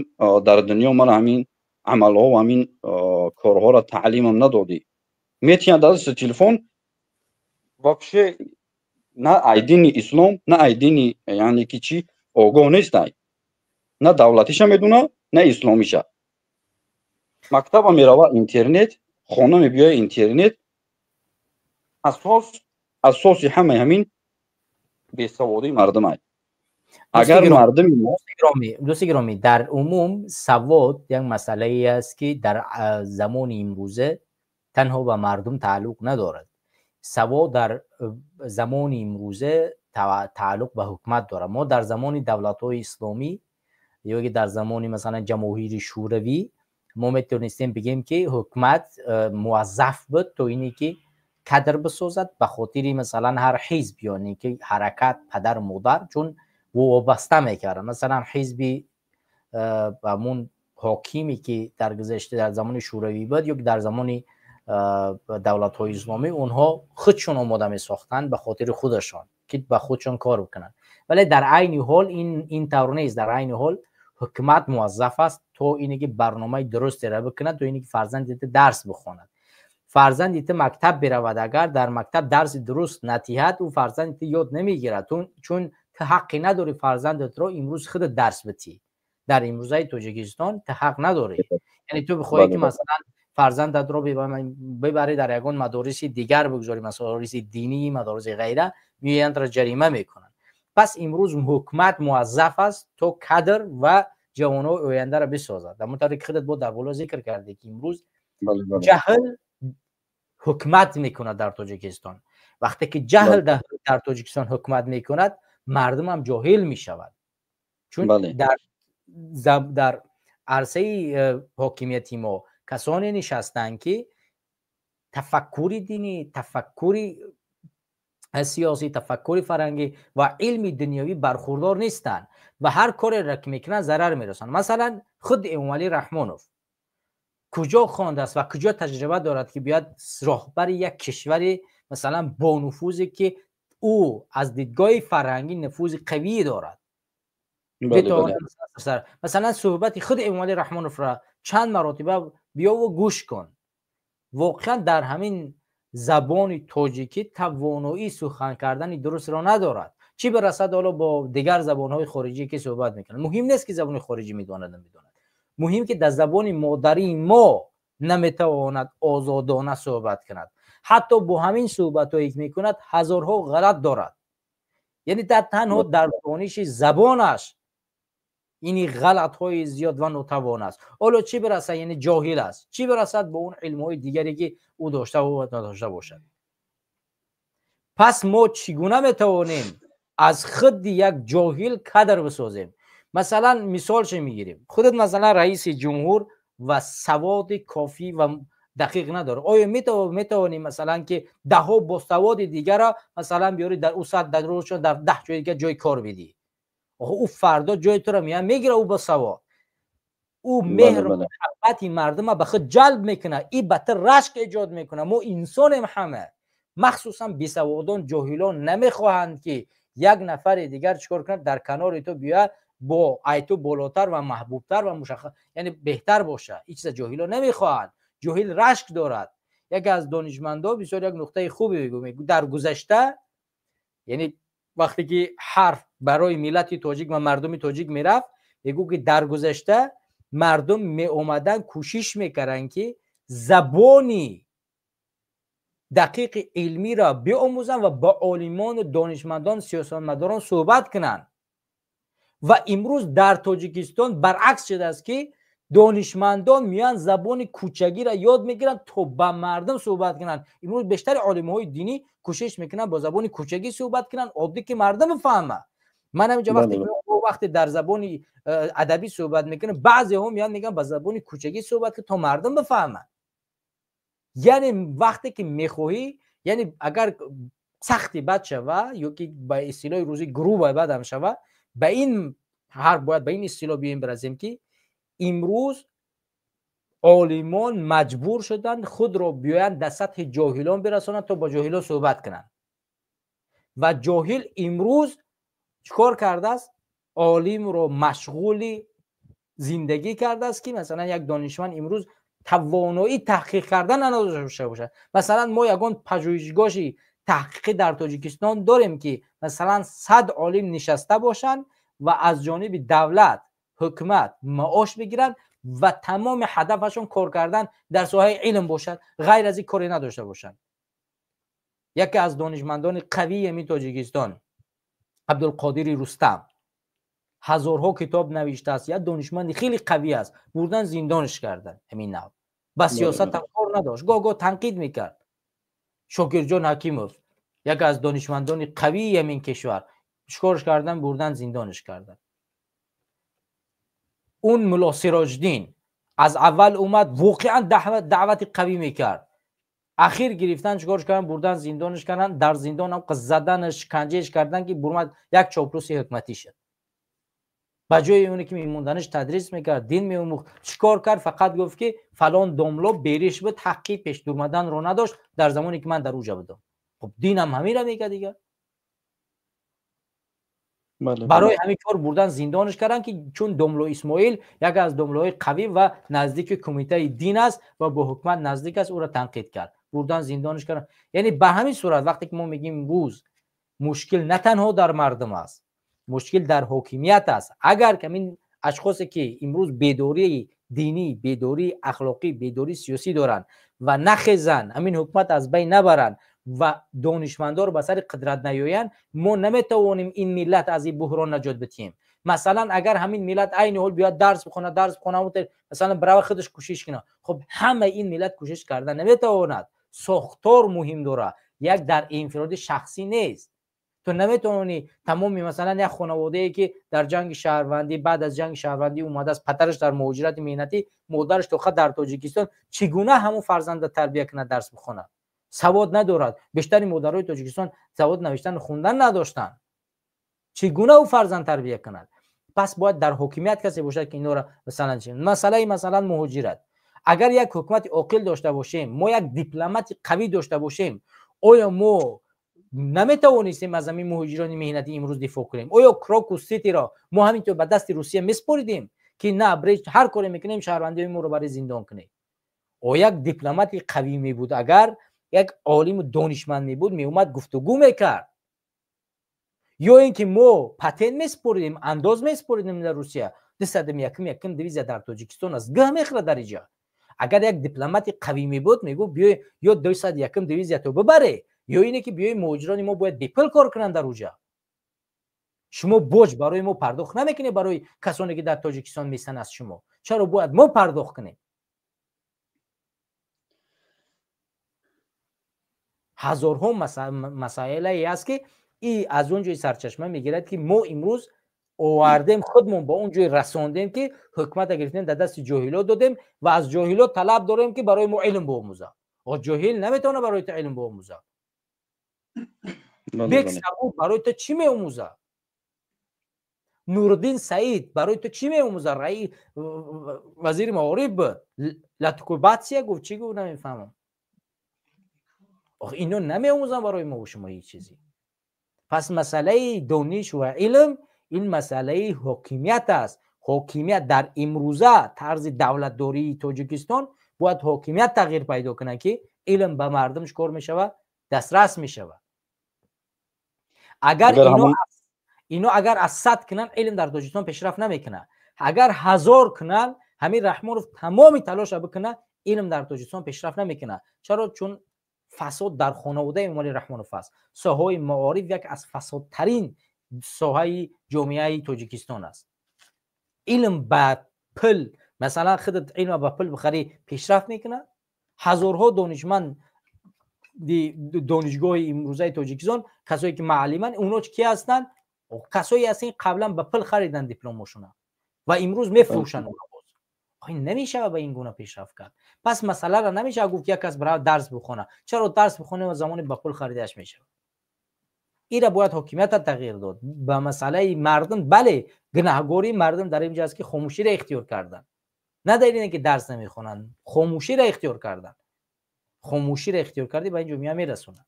дар дунё мана ҳамин амалҳо ва ҳамин корҳоро таълимам надодӣ? Метиҳанд дар дасти телефон, вообще на ай дини ислом, на ай дини, яъне ки чӣ огоҳ нестай, на давлатиша медона, на исломиша. Мактаба мерава — интернет, хона мебиёя — интернет. Асоси ҳамаи ҳамин бесаводии мардумай. Агар мардуми Дӯсти гиромӣ, дар умум савод як масъалае аст, ки дар замони имрӯза танҳо ба мардум тааллуқ надорад. Савод дар замони имрӯза тааллуқ ба ҳукумат дорад. Мо дар замони давлатҳои исломӣ ё ки дар замони, масалан, Ҷамоҳири Шӯравӣ мо метавонистем бигем, ки ҳукумат муваззаф буд то ине ки кадр бисозад ба хотири, масалан, ҳар ҳизб ё ки ҳаракат, падару модар чун вобаста мекарданд, масалан, ҳизби ҳамун ҳокиме ки дар гузашта дар замони шӯравӣ буд ё дар замони давлатҳои исломӣ, онҳо худшон омода месохтанд ба хотири худашон, ки ба худшон кор бикунанд. Вале дар айни ҳол ин тавр нест. Дар айни ҳол ҳукумат муваззаф аст то ине ки барномаи дурустеро бикунад, то ине ки фарзанди ту дарс бихонад, фарзанди ту мактаб биравад. Агар дар мактаб дарси дуруст натиҳад, ӯ фарзанди ту ёд намегирад, чун ту ҳаққе надорӣ фарзандатро имрӯз худат дарс битӣ. Дар имрӯзаи Тоҷикистон ту ҳақ надорӣ. Яъне ту бихоҳӣ ки масалан фарзандатро бибарӣ дар ягон мадориси дигар бигузорӣ, мадориси динӣ, мадориси ғайра, меоянд ра ҷарима мекунанд. Пас имрӯз ҳукумат муваззаф аст то кадр ва ҷавонҳои ояндаро бисозад. Ҳамон тавре ки худат бо дар боло зикр кардӣ, ки имрӯз ҷаҳл ҳукумат мекунад дар Тоҷикистон. Вақте ки ҷаҳл дар Тоҷикистон ҳукумат мекунад, мардум ҳам ҷоҳил мешавад. Чун дар арсаи ҳокимияти мо касоне нишастанд, ки тафаккури динӣ, тафаккури сиёсӣ, тафаккури фарҳангӣ ва илми дунявӣ бархурдор нестанд ва ҳар кореро ки мекунанд, зарар мерасонанд. Масалан, худ Эмомалӣ Раҳмонов куҷо хондааст ва куҷо таҷриба дорад, ки биёяд роҳбари як кишвари масалан бонуфузе, ки ӯ аз дидгоҳи фарҳангӣ нуфузи қавӣ дорад? Масалан, суҳбати худ Эмомалӣ Раҳмоновро чанд маротиба биёву гӯш кун. Воқеан дар ҳамин забони тоҷикӣ тавоноии сухан кардани дурустро надорад. Чӣ бирасад ҳоло бо дигар забонҳои хориҷӣ ки суҳбат мекунад. Муҳим нест, ки забони хориҷӣ медонад, намедонад. Муҳим, ки дар забони модарии мо наметавонад озодона суҳбат кунад. Ҳатто бо ҳамин суҳбатҳое ки мекунад, ҳазорҳо ғалат дорад. Яъне дар танҳо дар дониши забонаш ини ғалатҳои зиёд ва нотавон аст. Ҳоло чӣ бирасад, яъне ҷоҳил аст, чӣ бирасад ба он илмҳои дигаре, ки ӯ дошта надошта бошад. Пас мо чӣ гуна метавонем аз худи як ҷоҳил кадр бисозем? Масалан, мисолше мегирем. Худат масалан раиси ҷумҳур ва саводи кофӣ ва дақиқ надорад. Оё метавонем масалан ки даҳҳо босаводи дигарро масалан биёрӣ, дар ӯ сад дар рӯзшон дар 10 ҷои дигар ҷои кор бидиҳӣ? Ӯ фардо ҷои туро меояд мегирад, ӯ босавод. Ӯ меҳру муҳаббати мардума ба худ ҷалб мекунад, и ба ту рашк эҷод мекунад. Мо инсонем ҳама. Махсусан бесаводон, ҷоҳилон намехоҳанд, ки як нафари дигар чикор кунад, дар канори ту биёяд, бо ай ту болотар ва маҳбубтар ва мушаххас, яъне беҳтар бошад. Ин чиза ҷоҳилон намехоҳанд. Ҷоҳил рашк дорад. Яке аз донишмандо бисёр як нуқтаи хубе мегӯяд. Дар гузашта, яъне вақте ки ҳарф барои миллати тоҷик ва мардуми тоҷик мерафт, мегӯ, ки дар гузашта мардум меомаданд, кӯшиш мекарданд, ки забони дақиқи илмиро биомӯзанд ва ба олимону донишмандон, сиёсатмадорон суҳбат кунанд. Ва имрӯз дар Тоҷикистон баръакс шудааст, ки донишмандон меоянд, забони кӯчагиро ёд мегиранд, то ба мардум суҳбат кунанд. Имрӯз бештари олимҳои динӣ кӯшиш мекунанд бо забони кӯчагӣ суҳбат кунанд, оддӣ, ки мардум фаҳмад. Ман ҳаминҷо вақте дар забони адабӣ суҳбат мекунам, баъзеҳо меоянд, мегӯянд, ба забони кӯчагӣ суҳбат кун, то мардум бифаҳмад. Яъне вақте ки мехоҳӣ, яъне агар сахти бад шава ё ки ба истилоҳи рӯзӣ грубо бадам шава, ба ин ҳар бояд ба ин истилоҳ биёем бирасем, ки имрӯз олимон маҷбур шуданд худро биёянд дар сатҳи ҷоҳилон бирасонанд, то бо ҷоҳилон суҳбат кунанд. Ва ҷоҳил имрӯз чикор кардааст? Олимро машғули зиндагӣ кардааст, ки масалан як донишманд имрӯз тавоноии таҳқиқ кардан надошта бошад. Масалан, мо ягон пажӯҳишгоҳи таҳқиқӣ дар Тоҷикистон дорем, ки масалан 100 олим нишаста бошанд ва аз ҷониби давлат, ҳукумат маош бигиранд ва тамоми ҳадафашон кор кардан дар соҳаи илм бошад, ғайр аз ин коре надошта бошанд? Яке аз донишмандони қавии ҳамин Тоҷикистон, Абдулқодири Рустам, ҳазорҳо китоб навиштааст, як донишманди хеле қавӣ аст. Бурдан зиндонш карданд. Ҳамин нав ба сиёсат кор надошт, гоҳ гоҳ танқид мекард. Шокирҷон Ҳакимов, яке аз донишмандони қавии ҳамин кишвар, чикорш кардан? Бурдан зиндонш карданд. Он Мулло Сироҷдин аз аввал омад, воқеан даъвати қавӣ мекард. Ахир гирифтан, чикорш кардан? Бурдан зиндонш карданд. Дар зиндон ҳам заданаш, шиканҷааш кардан, ки бурмад, як чоплуси ҳукматӣ шуд. Ба ҷои оне ки мемонданаш тадрис мекард, дин меомӯхт, чӣ кор кард? Фақат гуфт, ки фалон домло бериш буд, ҳаққи пешдурмаданро надошт дар замоне ки ман дар уҷа будам. Хуб, динам ҳамира мега дигар. Барои ҳамин кор бурдан зиндонаш карданд, ки чун домло Исмоил яке аз домлоҳои қавӣ ва наздики кумитаи дин аст ва бо ҳукумат наздик аст, ӯро танқид кард, бурдан зиндонаш карданд. Яъне ба ҳамин сурат вақте ки мо мегӯем имрӯз мушкил на танҳо дар мардум аст, мушкил дар ҳокимият аст. Агар ҳамин ашхосе ки имрӯз бедории динӣ, бедории ахлоқӣ, бедории сиёсӣ доранд ва нахезанд, ҳамин ҳукумат аз байн набаранд ва донишмандоро ба сари қудрат наёянд, мо наметавонем ин миллат аз ин буҳрон наҷот бидиҳем. Масалан, агар ҳамин миллат айни ҳол биёяд дарс бихонад, дарс бихонад, масалан барава худаш кӯшиш кунад, хуб, ҳамаи ин миллат кӯшиш карда наметавонад. Сохтор муҳим дорад, як дар инфироди шахсӣ нест. Ту наметавонӣ тамоми масалан як хонаводае ки дар ҷанги шаҳрвандӣ, баъд аз ҷанги шаҳрвандӣ омадааст, падараш дар муҳоҷирати меҳнатӣ, модараш тоқа дар Тоҷикистон, чӣ гуна ҳамон фарзанда тарбия кунад, дарс бихонад? Савод надорад. Бештари модарои Тоҷикистон савод навиштану хундан надоштанд. Чӣ гуна ӯ фарзанд тарбия кунад? Пас бояд дар ҳокимият касе бошад, ки инора масалан чи масъалаи масалан муҳоҷират. Агар як ҳукумати оқил дошта бошем, мо як дипломати қавӣ дошта бошем, оё мо наметавонистем аз ҳамин муҳоҷирони меҳнатӣ имрӯз дифоъ кунем? Оё Крокус Ситиро мо ҳаминтавр ба дасти Русия месупоридем, ки на, ҳар коре мекунем, шаҳрвандиҳои моро барои зиндон кунед? О як дипломати қавӣ мебуд, агар як олиму донишманд мебуд, меомад гуфтугӯ мекард. Ё ин ки мо патент месупоридем, андоз месупоридем дар Русия? 201-ум дивизия дар Тоҷикистон аст, гӯҳ мехӯрад дар иҷа. Агар як дипломати қавӣ мебуд, мегуфт: биёй, ё 201-ум дивизия то бибаре, ё ине ки биёи муҳоҷирони мо бояд бепул кор кунанд дар уҷа. Шумо боҷ барои мо пардохт намекунед, барои касоне ки дар Тоҷикистон местанд аз шумо чаро бояд мо пардохт кунем? Ҳазорҳо масъалае аст, ки и аз он ҷои сарчашма мегирад, ки мо имрӯз овардем, худмон ба он ҷой расондем, ки ҳукумата гирифтем, дар дасти ҷоҳило додем ва аз ҷоҳило талаб дорем, ки барои мо илм биомӯзад. Ҷоҳил наметавонад барои ту илм биомӯзад. Бек Сабур барои ту чӣ меомӯзад? Нуриддин Саид барои ту чӣ меомӯзад? Раи вазири маориф буд, латукубатсия гуфт, чӣ гуфт, намефаҳмам. Ино намеомӯзанд барои мо шумо ҳеҷ чизе. Пас масъалаи дониш ва илм ин масъалаи ҳокимият аст. Ҳокимият дар имрӯза тарзи давлатдории Тоҷикистон бояд ҳокимият тағйир пайдо кунад, ки илм ба мардум чӣ кор мешавад? Дастрас мешавад. Агар ино агар аз 100 кунанд, илм дар Тоҷикистон пешрафт намекунад. Агар 1000 кунанд, ҳамин Раҳмонов тамоми талоша бикунад, илм дар Тоҷикистон пешрафт намекунад. Чаро? Чун фасод дар хонаводаи Эмомалӣ Раҳмонов аст. Соҳаи маориф як аз фасодтарин соҳаи ҷомеаи Тоҷикистон аст. Илм ба пул, масалан худат илма ба пул бихарӣ, пешрафт мекунад? Ҳазорҳо донишманд донишгоҳи имрӯзаи Тоҷикистон, касое ки муаллиманд, оно ки ҳастанд? Касое ҳастанд, қаблан ба пул хариданд дипломошона ва имрӯз мефурӯшанд. Намешавад ба ин гуна пешрафт кард. Пас масъаларо намешавад гуфт, як кас барава дарс бихонад. Чаро дарс бихонад ва замони ба пул харидааш мешавад? Ира бояд ҳокимията тағйир дод. Ба масъалаи мардум, бале, гунаҳгории мардум дар инҷо аст, ки хомӯширо ихтиёр карданд. На дар ине ки дарс намехонанд, хомӯширо ихтиёр карданд. Хомӯширо ихтиёр кардӣ, ба ин ҷомеа мерасонад.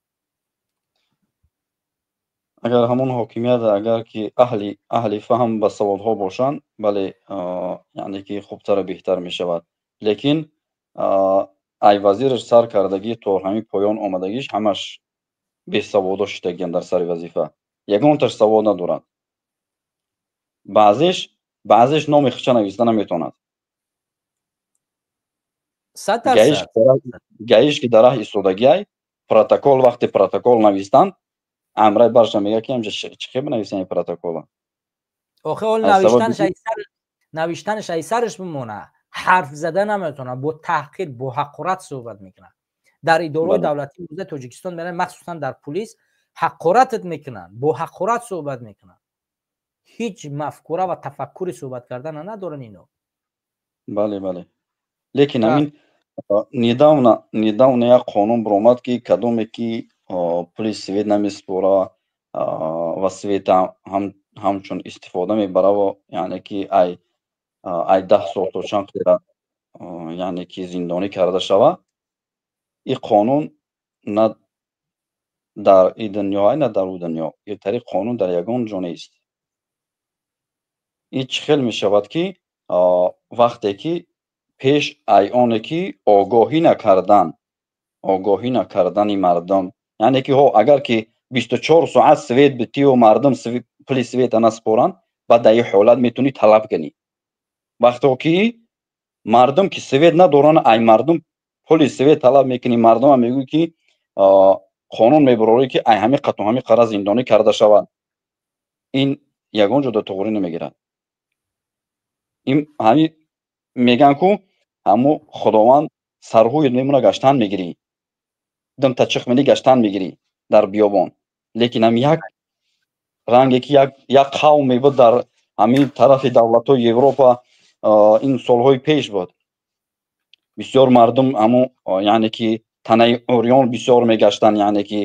Агар ҳамон ҳокимият, агар ки аҳли фаҳм ба саволҳо бошанд, бале, яъне ки хубтару беҳтар мешавад. Лекин ай вазираш сар кардагӣ то ҳамин поён омадагиш, ҳамаш бесаводо шидагиянд дар сари вазифа, ягонташ савод надорад. Баъзеш номи хича нависта наметавонад. Гаиш ки дар раҳ истодагиай, протокол, вақте протокол навистанд, амрай барша мега, ки ҳамҷа чӣ хел бинависем ин протокола? Охе, ҳол навиштанаш ай сараш бимона, ҳарф зада наметавонад, бо таҳқир, бо ҳақорат суҳбат мекунад. Дар идораҳои давлатии имрӯзаи Тоҷикистон мераванд, махсусан дар пулис, ҳақоратат мекунанд, бо ҳақорат суҳбат мекунанд. Ҳеҷ мафкура ва тафаккури суҳбат кардана надоранд ино. Бале, лекин ҳамин недавно як қонун баромад, ки кадоме ки пули свет намесупора ва света ҳам ҳамчун истифода мебараву, яъне ки ай 10 сол то чанд қира, яъне ки зиндонӣ карда шава, ин қонун на дар ин дунё, на дар ӯ дунё, ин тариқ қонун дар ягон ҷо нест. Ин чӣ хел мешавад, ки вақте ки пеш ай оне ки огоҳӣ накардани мардум, яъне ки ҳо, агар ки 24 соат свет битиву мардум пули света наспоранд, баъд дар ин ҳолат метавонӣ талаб кунӣ. Вақто ки мардум ки свет надоранд, ай мардум пули свет талаб мекунӣ, мардумам мегӯӣ ки қонун мебарорӣ ки ай ҳамин қату ҳамин қара зиндонӣ карда шавад, ин ягон ҷо дар туғрӣ намегирад. Ин ҳамин мегӯянд ку, ҳамо Худованд сарҳоят мемона, гаштан мегирӣ, димта чихмини гаштан мегирӣ дар биёбон. Лекин ҳам як ранге ки як қавм мебуд дар ҳамин тарафи давлатҳои Европа, ин солҳои пеш буд, бисёр мардум ҳамо, яъне ки танаи урён бисёр мегаштанд, яъне ки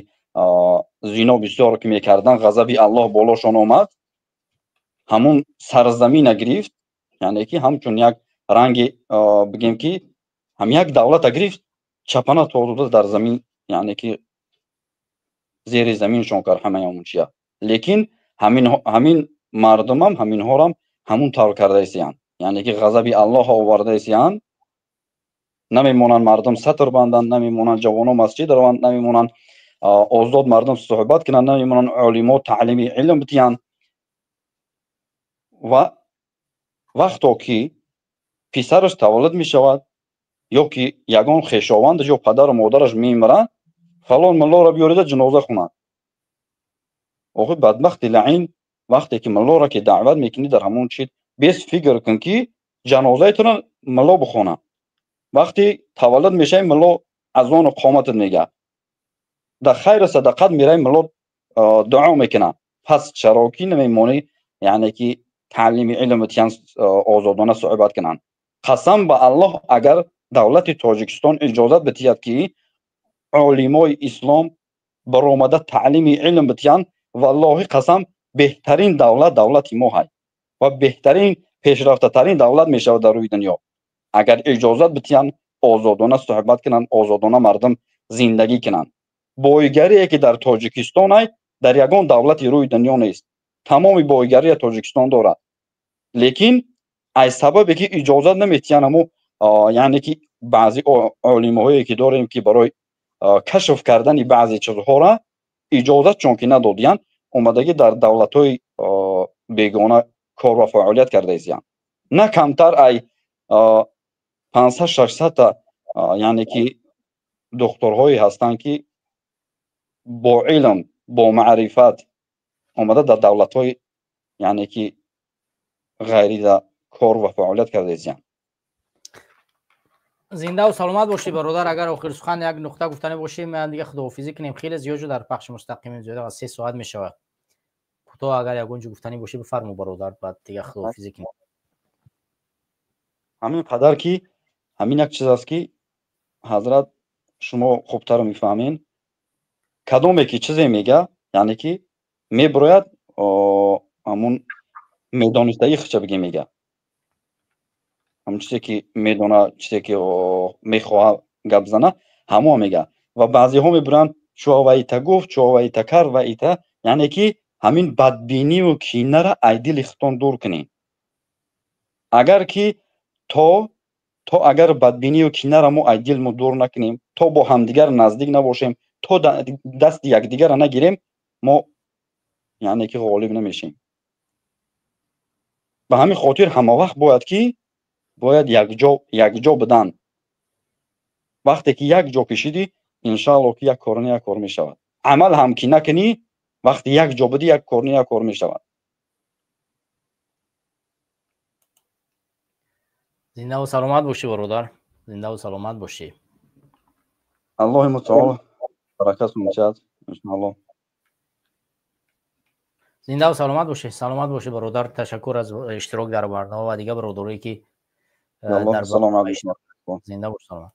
зино бисёр ки мекарданд, ғазаби Аллоҳ болошон омад, ҳамун сарзамина гирифт, яъне ки ҳамчун як ранги бигем ки ҳам як давлата гирифт, чапана то дар замин, яъне ки зери заминшон кард ҳамаи ҳамун чия. Лекин ҳамин мардумам ҳаминҳорам ҳамун тавр кардаисиянд, яъне ки ғазаби Аллоҳ овардаисиянд. Намемонанд мардум сатр банданд, намемонанд ҷавоно масҷид раванд, намемонанд озод мардум суҳбат кунанд, намемонанд олимо таълими илм битиҳанд. Ва вақто ки писараш таваллуд мешавад ё ки ягон хешовандаш ё падару модараш мемирад, фалон муллоро биёрида ҷаноза хунад. Охи, бадбахти лаин, вақте ки муллоро ки даъват мекунӣ, дар ҳамон чи бес фикр кун ки ҷанозаи туро мулло бихонад. Вақте таваллуд мешавӣ, мулло азону қоматат мегӯяд, дар хайру садақат меравӣ, мулло дуо мекунад. Пас чаро ки намемонӣ, яъне ки таълими илм битиҳанд, озодона суҳбат кунанд? Қасам ба Аллоҳ, агар давлати Тоҷикистон иҷозат битиҳад ки олимои ислом баромада таълими илм битиҳанд, валлоҳи қасам, беҳтарин давлат давлати мо ҳай ва беҳтарин, пешрафтатарин давлат мешавад дар рӯи дунё, агар иҷозат битиҳанд озодона суҳбат кунанд, озодона мардум зиндагӣ кунанд. Бойгарие ки дар Тоҷикистон ай, дар ягон давлати рӯи дунё нест. Тамоми бойгария Тоҷикистон дорад, лекин аз сабабе ки иҷозат наметиҳанд, ҳамо, яъне ки баъзе олимҳое ки дорем, ки барои кашф кардани баъзе чизҳоро иҷозат чун ки надодиянд, омадагӣ дар давлатҳои бегона кор ва фаъолият кардаисиянд. На камтар ай 500-600-та, яъне ки духторҳое ҳастанд, ки бо илм, бо маърифат омада дар давлатҳои, яъне ки ғайрида кор ва фаъолият кардаисиянд. Зиндаву саломат бошӣ, бародар. Агар охир сухан як нуқта гуфтанӣ бошӣ, ман дига худоҳофизӣ кунем. Хеле зиёд шуд дар пахши мустақим, зиёда аз 3 соат мешавад. Кӯтоҳ агар ягон ҷо гуфтанӣ бошӣ, бифармо, бародар, баъд дига худоҳофизӣ кунем. Ҳамин қадар ки ҳамин як чиз аст, ки ҳазрат, шумо хубтар мефаҳмед, кадоме ки чизе мега, яъне ки мебирояд, ҳамун медонистагӣ хича бигем мега, ҳамун чизе ки медона, чизе ки мехоҳа гап зана, ҳамон мега. Ва баъзеҳо мебуранд, чӯ гуфт, чӯ кард ва ита, яъне ки ҳамин бадбиниву кинара ай дили худтон дур кунед. Агар ки то агар бадбинию кинара мо ай дилмо дур накунем, то бо ҳамдигар наздик набошем, то дасти якдигарра нагирем, мо, яъне ки ғолиб намешем. Ба ҳамин хотир ҳамавақт бояд ки бояд якҷо будан. Вақте ки як ҷо кишидӣ, иншаалло, ки як кор не, як кор мешавад. Амал ҳам ки накунӣ, вақте як ҷо будӣ, як кор не, як кор мешавад. Зиндаву саломат бошӣ, бародар, зиндаву саломат бошӣ. Аллоҳи мутаол баракатун диҳад, иншаалло. Зиндаву саломат бошӣ, саломат бошӣ, бародар. Ташаккур аз иштирок дар барнома ва дигар бародарое ки зинда бош, саломат.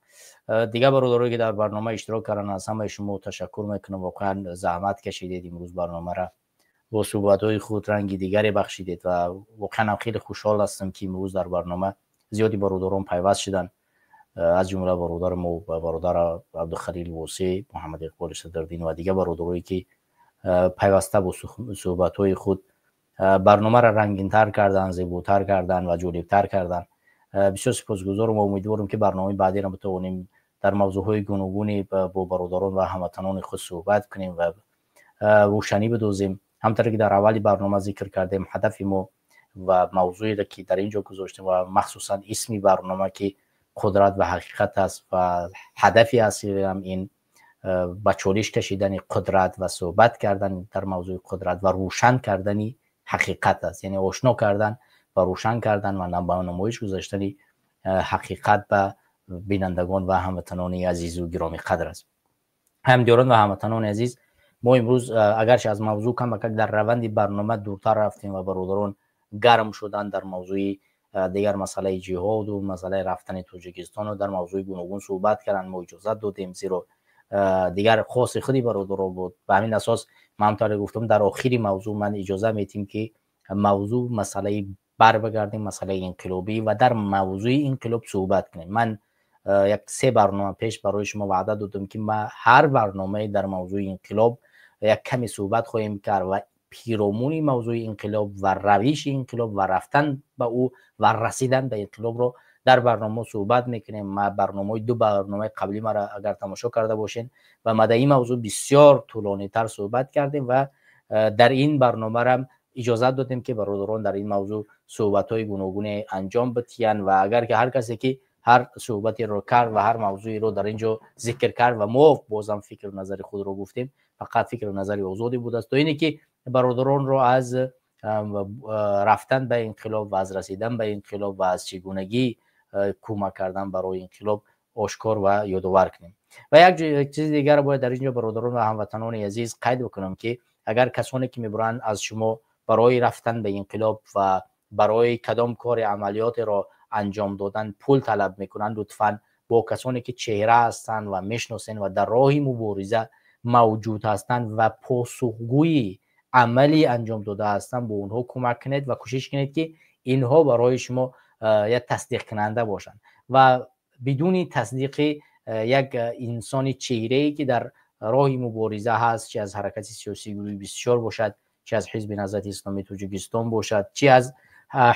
Дигар бародарое ки дар барнома иштирок карданд, аз ҳамаи шумо ташаккур мекунам. Воқеан заҳмат кашидед, имрӯз барномаро бо суҳбатҳои худ ранги дигаре бахшидед ва воқеан ҳам хеле хушҳол ҳастам, ки имрӯз дар барнома зиёди бародарон пайваст шуданд, аз ҷумла бародари мо бародар Абдухалил Восеъ, Муҳаммад Иқболи Садриддин ва дигар бародарое, ки пайваста бо суҳбатҳои худ барномаро рангинтар карданд, зеботар карданд ва ҷолибтар карданд. Бисёр сипосгузорам ва умедворам, ки барномаи баъдиро битавонем дар мавзӯъҳои гуногуне бо бародарон ва ҳамватанони худ суҳбат кунем ва рӯшанӣ бидозем. Ҳамтаре ки дар аввали барнома зикр кардем, ҳадафи мо ва мавзӯеро, ки дар ин ҷо гузоштем ва махсусан исми барнома, ки қудрат ва ҳақиқат аст, ва ҳадафи асосиам ин ба чолиш кашидани қудрат ва суҳбат кардан дар мавзӯи қудрат ва рӯшан кардани ҳақиқат аст, яъне ошно кардан ва рӯшан кардан ва ба намоиш гузоштани ҳақиқат ба бинандагон ва ҳамватанони азизу гиромиқадр аст. Ҳамдиёрон ва ҳамватанони азиз, мо имрӯз агарчи аз мавзӯъ камакак дар раванди барнома дуртар рафтем ва бародарон гарм шуданд дар мавзӯи дигар, масъалаи ҷиҳоду масъалаи рафтани Тоҷикистону дар мавзӯи гуногун суҳбат карданд, мо иҷозат додем, зеро дигар хоси худи бародаро буд. Ба ҳамин асос ман ҳамтавре гуфтам, дар охири мавзӯъ ман иҷоза метим, ки мавзӯъ масъалаи бар бигардем, масъалаи инқилобӣ, ва дар мавзӯи инқилоб суҳбат кунем. Ман як се барнома пеш барои шумо ваъда додам, ки ма ҳар барномае дар мавзӯи инқилоб як каме суҳбат хоҳем кард ва пиромуни мавзӯи инқилоб ва равиши инқилоб ва рафтан ба ӯ ва расидан ба инқилобро дар барнома суҳбат мекунем. Ма барномаи ду барномаи қаблӣ мара агар тамошо карда бошед, ва ма дар ин мавзӯъ бисёр тӯлонитар суҳбат кардем ва дар ин барномарам иҷозат додем, ки бародарон дар ин мавзӯъ суҳбатҳои гуногуне анҷом бидиҳанд. Ва агар ки ҳар касе ки ҳар суҳбатеро кард ва ҳар мавзӯеро дар ин ҷо зикр кард ва мо бозам фикру назари худро гуфтем, фақат фикру назари озодӣ будааст, то ине ки бародаронро аз рафтан ба инқилоб ва аз расидан ба инқилоб ва аз чигунагӣ кӯмак кардан барои инқилоб ошкор ва ёдовар кунем. Ва як чизи дигар бояд дар ин ҷо, бародарон ва ҳамватанони азиз, қайд бикунам, ки агар касоне ки мебуранд аз шумо барои рафтан ба инқилоб ва барои кадом кори амалиётеро анҷом додан пул талаб мекунанд, лутфан бо касоне ки чеҳра ҳастанд ва мешиносен ва дар роҳи мубориза мавҷуд ҳастанд ва посухгӯи амалӣ анҷом дода ҳастанд, бо онҳо кӯмак кунед ва кӯшиш кунед, ки инҳо барои шумо як тасдиқкунанда бошанд. Ва бидуни тасдиқи як инсони чеҳрае, ки дар роҳи мубориза ҳаст, чи аз ҳаракати сиёсии гурӯҳи 24 бошад, чи аз Ҳизби Наҳзати Исломии Тоҷикистон бошад, чи аз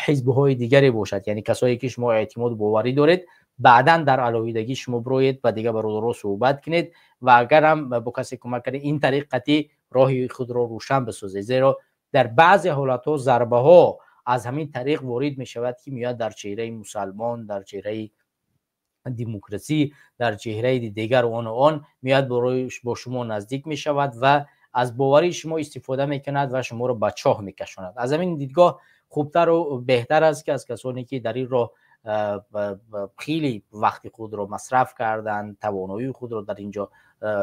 ҳизбҳои дигаре бошад, яъне касое ки шумо эътимоду боварӣ доред, баъдан дар алоҳидагӣ шумо бироед ба дигар бародаро суҳбат кунед ва агарам бо касе кӯмак кунед, ин тариқ қатъи роҳи худро рӯшан бисозед, зеро дар баъзе ҳолатҳо зарбаҳо аз ҳамин тариқ ворид мешавад, ки меояд дар чеҳраи мусалмон, дар чеҳраи демократсӣ, дар чеҳраи дигар ону он меояд, бо шумо наздик мешавад ва аз боварии шумо истифода мекунад ва шуморо ба чоҳ мекашонад. Аз ҳамин дидгоҳ хубтару беҳтар аст, ки аз касоне ки дар ин роҳ хеле вақти худро масраф карданд, тавоноии худро дар ин ҷо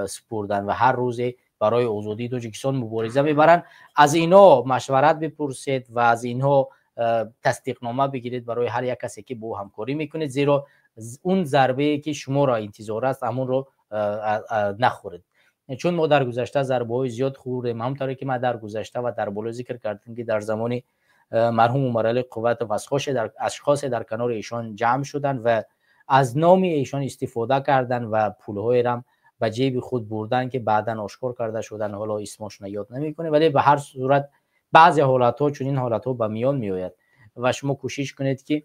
супурданд ва ҳар рӯзе барои озодии Тоҷикистон мубориза мебаранд, аз инҳо машварат бипурсед ва аз инҳо тасдиқнома бигиред барои ҳар як касе ки бо ӯ ҳамкорӣ мекунед, зеро он зарбае ки шуморо интизор аст, ҳамонро нахӯред. Чун мо дар гузашта зарбаҳои зиёд хӯрдем, ҳамонтавре ки ман дар гузашта ва дар боло зикр кардем, ки дар замони марҳум Умаралӣ Қувватов ашхосе дар канори эшон ҷамъ шуданд ва аз номи эшон истифода карданд ва пулҳоеро ба ҷеби худ бурданд, ки баъдан ошкор карда шуданд. Ҳоло исмошонро ёд намекунем, вале ба ҳар сурат баъзе ҳолатҳо чунин ҳолатҳо ба миён меояд ва шумо кӯшиш кунед, ки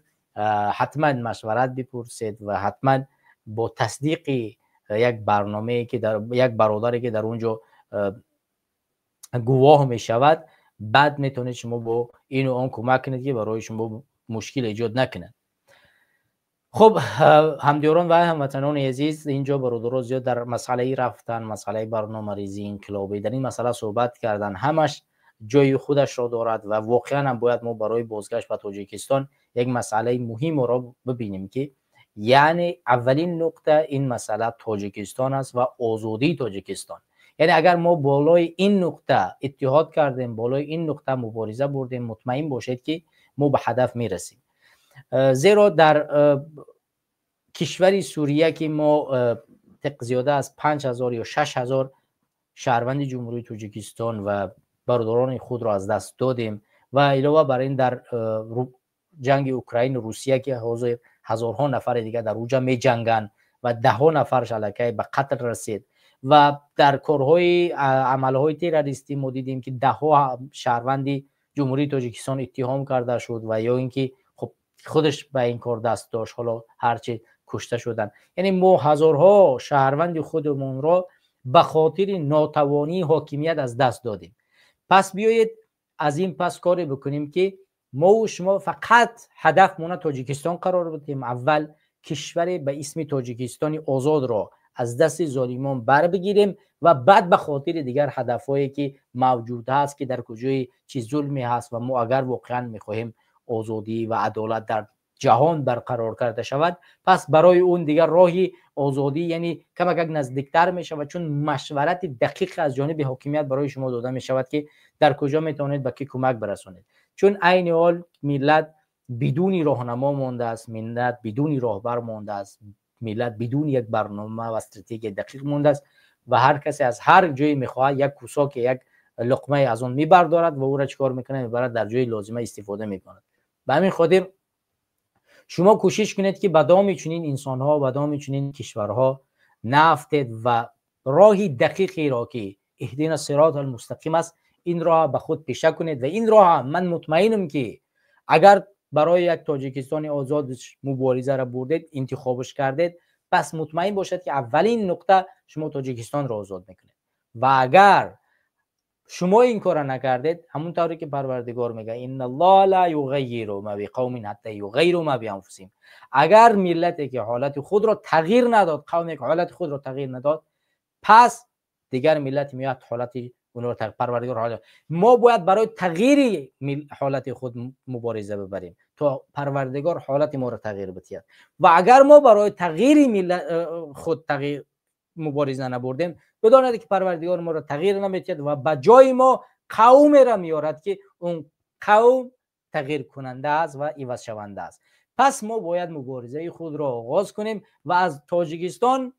ҳатман машварат бипурсед ва ҳатман бо тасдиқи як барномае ки дар як бародаре ки дар он ҷо гувоҳ мешавад, баъд метавонед шумо бо ину он кӯмак кунед, ки барои шумо мушкил эҷод накунад. Хуб, ҳамдиёрон ва ҳамватанони азиз, инҷо бародаро зиёд дар масъалаи рафтан, масъалаи барномарезии инқилобӣ, дар ин масъала суҳбат кардан, ҳамаш ҷои худашро дорад ва воқеан ҳам бояд мо барои бозгашт ба Тоҷикистон як масъалаи муҳимро бибинем, ки яъне аввалин нуқта ин масъала Тоҷикистон аст ва озодии Тоҷикистон. Яъне агар мо болои ин нуқта иттиҳод кардем, болои ин нуқта мубориза бурдем, мутмаин бошед, ки мо ба ҳадаф мерасем. Зеро дар кишвари Сурия, ки мо зиёда аз 5000 ё 6000 шаҳрванди Ҷумҳурии Тоҷикистон ва Бародарони худро аз даст додем ва илова бар ин дар ҷанги Украину Русия, ки ҳозир ҳазорҳо нафари дигар дар уҷа меҷанганд ва даҳҳо нафарш аллакай ба қатл расид ва дар корҳои амалҳои террористӣ мо дидем, ки даҳҳо шаҳрванди Ҷумҳурии Тоҷикистон иттиҳом карда шуд ва ё ин ки хуб худаш ба ин кор даст дошт, ҳоло ҳарчи кушта шуданд. Яъне мо ҳазорҳо шаҳрванди худамонро ба хотири нотавонии ҳокимият аз даст додем. Пас биёед аз ин пас коре бикунем, ки мо шумо фақат ҳадафмона Тоҷикистон қарор бидиҳем. Аввал кишваре ба исми Тоҷикистони озодро аз дасти золимон бар бигирем ва баъд ба хотири дигар ҳадафҳое ки мавҷуд ҳаст, ки дар куҷои чӣ зулме ҳаст ва мо агар воқеан мехоҳем озодӣ ва адолат дар ҷаҳон барқарор карда шавад, пас барои он дигар роҳи озодӣ яъне камакак наздиктар мешавад, чун машварати дақиқ аз ҷониби ҳокимият барои шумо дода мешавад, ки дар куҷо метавонед ба кӣ кӯмак барасонед. Чун айни ҳол миллат бидуни роҳнамо мондааст, миллат бидуни роҳбар мондааст, миллат бидуни як барнома ва стратегияи дақиқ мондааст ва ҳар касе аз ҳар ҷое мехоҳад як кусоке, як луқмае аз он мебардорад ва ӯро чикор мекунад? Мебарад дар ҷои лозима истифода мекунад. Ба ҳамин хотир шумо кӯшиш кунед, ки ба доми чунин инсонҳо, ба доми чунин кишварҳо наафтед ва роҳи дақиқеро, ки иҳдина сирот алмустақим аст, ин роҳ ба худ пеша кунед. Ва ин роҳ ман мутмаинам, ки агар барои як Тоҷикистони озод муборизаро бурдед, интихобш кардед, пас мутмаин бошад, ки аввалин нуқта шумо Тоҷикистонро озод мекунед. Ва агар шумо ин корро накардед, ҳамон тавре ки Парвардигор мегӯяд: инналлоҳа ла юғаййиру ма биқавмин ҳатта юғаййиру ма бианфусиҳим. Агар миллате ки ҳолати худро тағйир надод, қавме ки ҳолати худро тағйир надод, пас дигар миллат меояд ҳолати онро Парвардигор ҳолат. Мо бояд барои тағйири ҳолати худ мубориза бибарем, то Парвардигор ҳолати моро тағйир бидиҳад. Ва агар мо барои тағйири худ тағйир мубориза набурдем, бидонед, ки Парвардигор моро тағйир намедиҳад ва ба ҷои мо қавмеро меорад, ки он қавм тағйиркунанда аст ва ивазшаванда аст. Пас мо бояд муборизаи худро оғоз кунем ва аз Тоҷикистон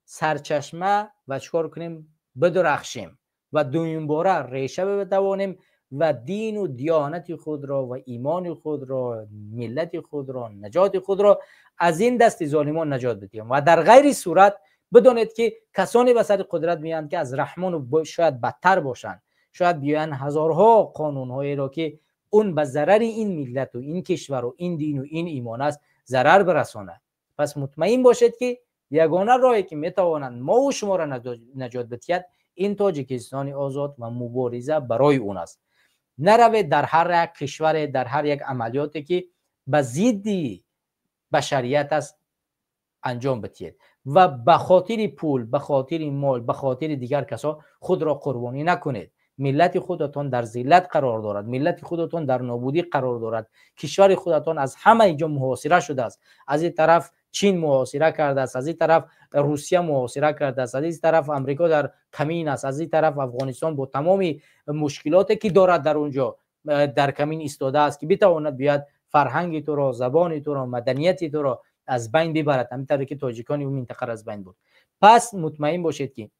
сарчашма ва чикор кунем? Бидурахшем ва дуюмбора реша битавонем ва дину диёнати худро ва имони худро, миллати худро, наҷоти худро аз ин дасти золимон наҷот бидиҳем. Ва дар ғайри сурат бидонед, ки касоне ба сари қудрат меоянд, ки аз Раҳмону шояд бадтар бошанд, шояд биёянд ҳазорҳо қонунҳоеро, ки он ба зарари ин миллату ин кишвару ин дину ин имон аст, зарар бирасонад. Пас мутмаин бошед, ки ягона роҳе ки метавонанд мову шуморо наҷот бидиҳад, ин Тоҷикистони озод ва мубориза барои он аст. Наравед дар ҳар як кишваре, дар ҳар як амалиёте, ки ба зидди башарият аст, анҷом бидиҳед ва ба хотири пул, ба хотири мол, ба хотири дигар касо худро қурбонӣ накунед. Миллати худатон дар зиллат қарор дорад, миллати худатон дар нобудӣ қарор дорад, кишвари худатон аз ҳама ҷо муҳосира шудааст. Аз ин тараф Чин муҳосира кардааст, аз ин тараф Русия муҳосира кардааст, аз ин тараф Амрико дар камин аст, аз ин тараф Афғонистон бо тамоми мушкилоте ки дорад дар он ҷо дар камин истодааст, ки битавонад биёяд фарҳанги туро, забони туро, маданияти туро аз байн бибарад, ҳамин тавре ки тоҷикони он минтақаро аз байн бурд. Пас мутмаин бошед, ки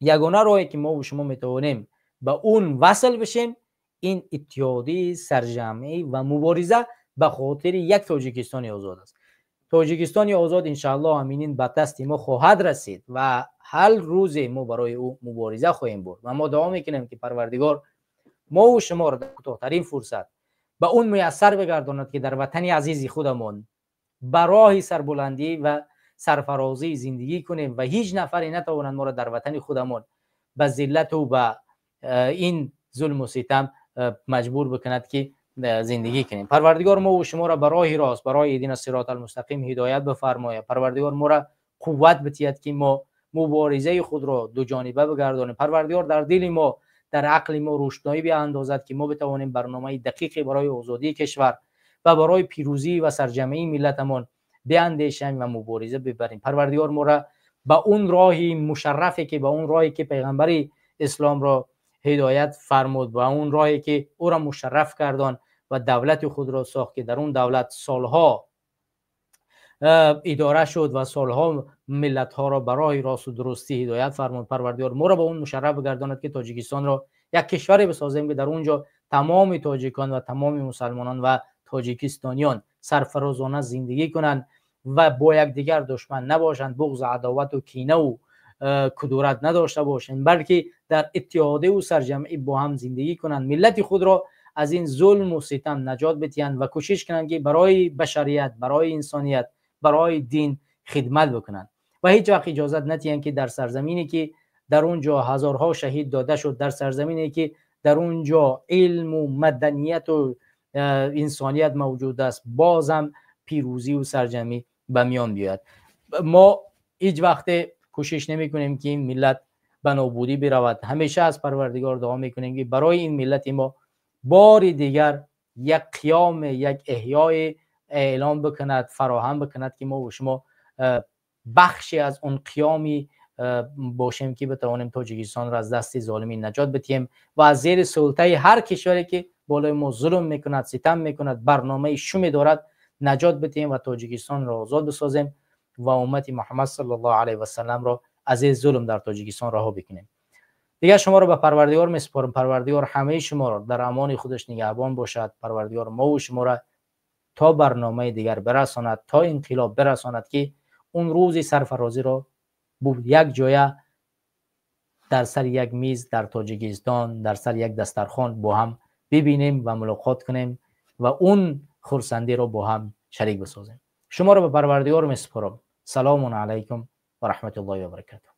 ягона роҳе ки мову шумо метавонем ба он васл бишем, ин иттиҳодии сарҷамъӣ ва мубориза ба хотири як Тоҷикистони озод аст. Тоҷикистони озод иншааллоҳ ҳаминин ба дасти мо хоҳад расид ва ҳар рӯзе мо барои ӯ мубориза хоҳем бурд ва мо дуо мекунем, ки Парвардигор мову шуморо дар кӯтоҳтарин фурсат ба он муяссар бигардонад, ки дар ватани азизи худамон ба роҳи сарбуландӣ ва сарфарозӣ зиндагӣ кунем ва ҳеҷ нафаре натавонад моро дар ватани худамон ба зиллату ба ин зулму ситам маҷбур бикунад, ки зиндагӣ кунем. Парвардигор мову шуморо ба роҳи рост, ба роҳи иҳдина сирот алмустақим ҳидоят бифармояд. Парвардигор моро қувват бидиҳад, ки мо муборизаи худро дуҷониба бигардонем. Парвардигор дар дили мо, дар ақли мо рӯшноӣ биандозад, ки мо битавонем барномаи дақиқе барои озодии кишвар ва барои пирӯзӣ ва сарҷамъии миллатамон биандешем ва мубориза бибарем. Парвардигор моро ба он роҳи мушаррафе, ки ба он роҳе ки пайғамбари исломро ҳидоят фармуд, ба он роҳе ки ӯро мушарраф кардон ва давлати худро сохт, ки дар он давлат солҳо идора шуд ва солҳо миллатҳоро ба роҳи росту дурустӣ ҳидоят фармуд, Парвардигор моро ба он мушарраф бигардонад, ки Тоҷикистонро Як кишваре бисозем, ки дар он ҷо тамоми тоҷикон ва тамоми мусалмонон ва тоҷикистониён сарфарозона зиндагӣ кунанд ва бо якдигар душман набошанд, буғзу адовату кинаву кудурат надошта бошанд, балки дар иттиҳодиву сарҷамъӣ бо ҳам зиндагӣ кунанд, миллати худро аз ин зулму ситам наҷот бидиҳанд ва кӯшиш кунанд, ки барои башарият, барои инсоният, барои дин хидмат бикунанд ва ҳеҷ вақт иҷозат надиҳанд, ки дар сарзамине, ки дар он ҷо ҳазорҳо шаҳид дода шуд, дар сарзамине, ки дар он ҷо илму маданияту инсоният мавҷуд аст, бозам пирӯзиву сарҷамъӣ ба миён биёяд. Мо ҳеҷ вақте кӯшиш намекунем, ки ин миллат ба нобудӣ биравад. Ҳамеша аз Парвардигор дуо мекунем, ки барои ин миллати мо бори дигар як қиём, як эҳёи эълон бикунад, фароҳам бикунад, ки мо ва шумо бахше аз он қиёми бошем, ки битавонем Тоҷикистонро аз дасти золимин наҷот бидиҳем ва аз зери султаи ҳар кишваре, ки болои мо зулм мекунад, ситам мекунад, барномаи шуме дорад, наҷот бидиҳем ва Тоҷикистонро озод бисозем ва уммати Муҳаммад саллаллоҳу алайҳи васалламро аз ин зулм дар Тоҷикистон раҳо бикунем. Дигар шуморо ба Парвардигор месупорам. Парвардигор ҳамаи шуморо дар амони худаш нигаҳбон бошад. Парвардигор мову шуморо то барномаи дигар бирасонад, то инқилоб бирасонад, ки он рӯзи сарфарозиро як ҷоя дар сари як миз дар Тоҷикистон, дар сари як дастархон бо ҳам бибинем ва мулоқот кунем ва он хурсандиро бо ҳам шарик бисозем. Шуморо ба Парвардигор месупорам. Салому алайкум ва раҳматуллоҳи ва баракатуҳ.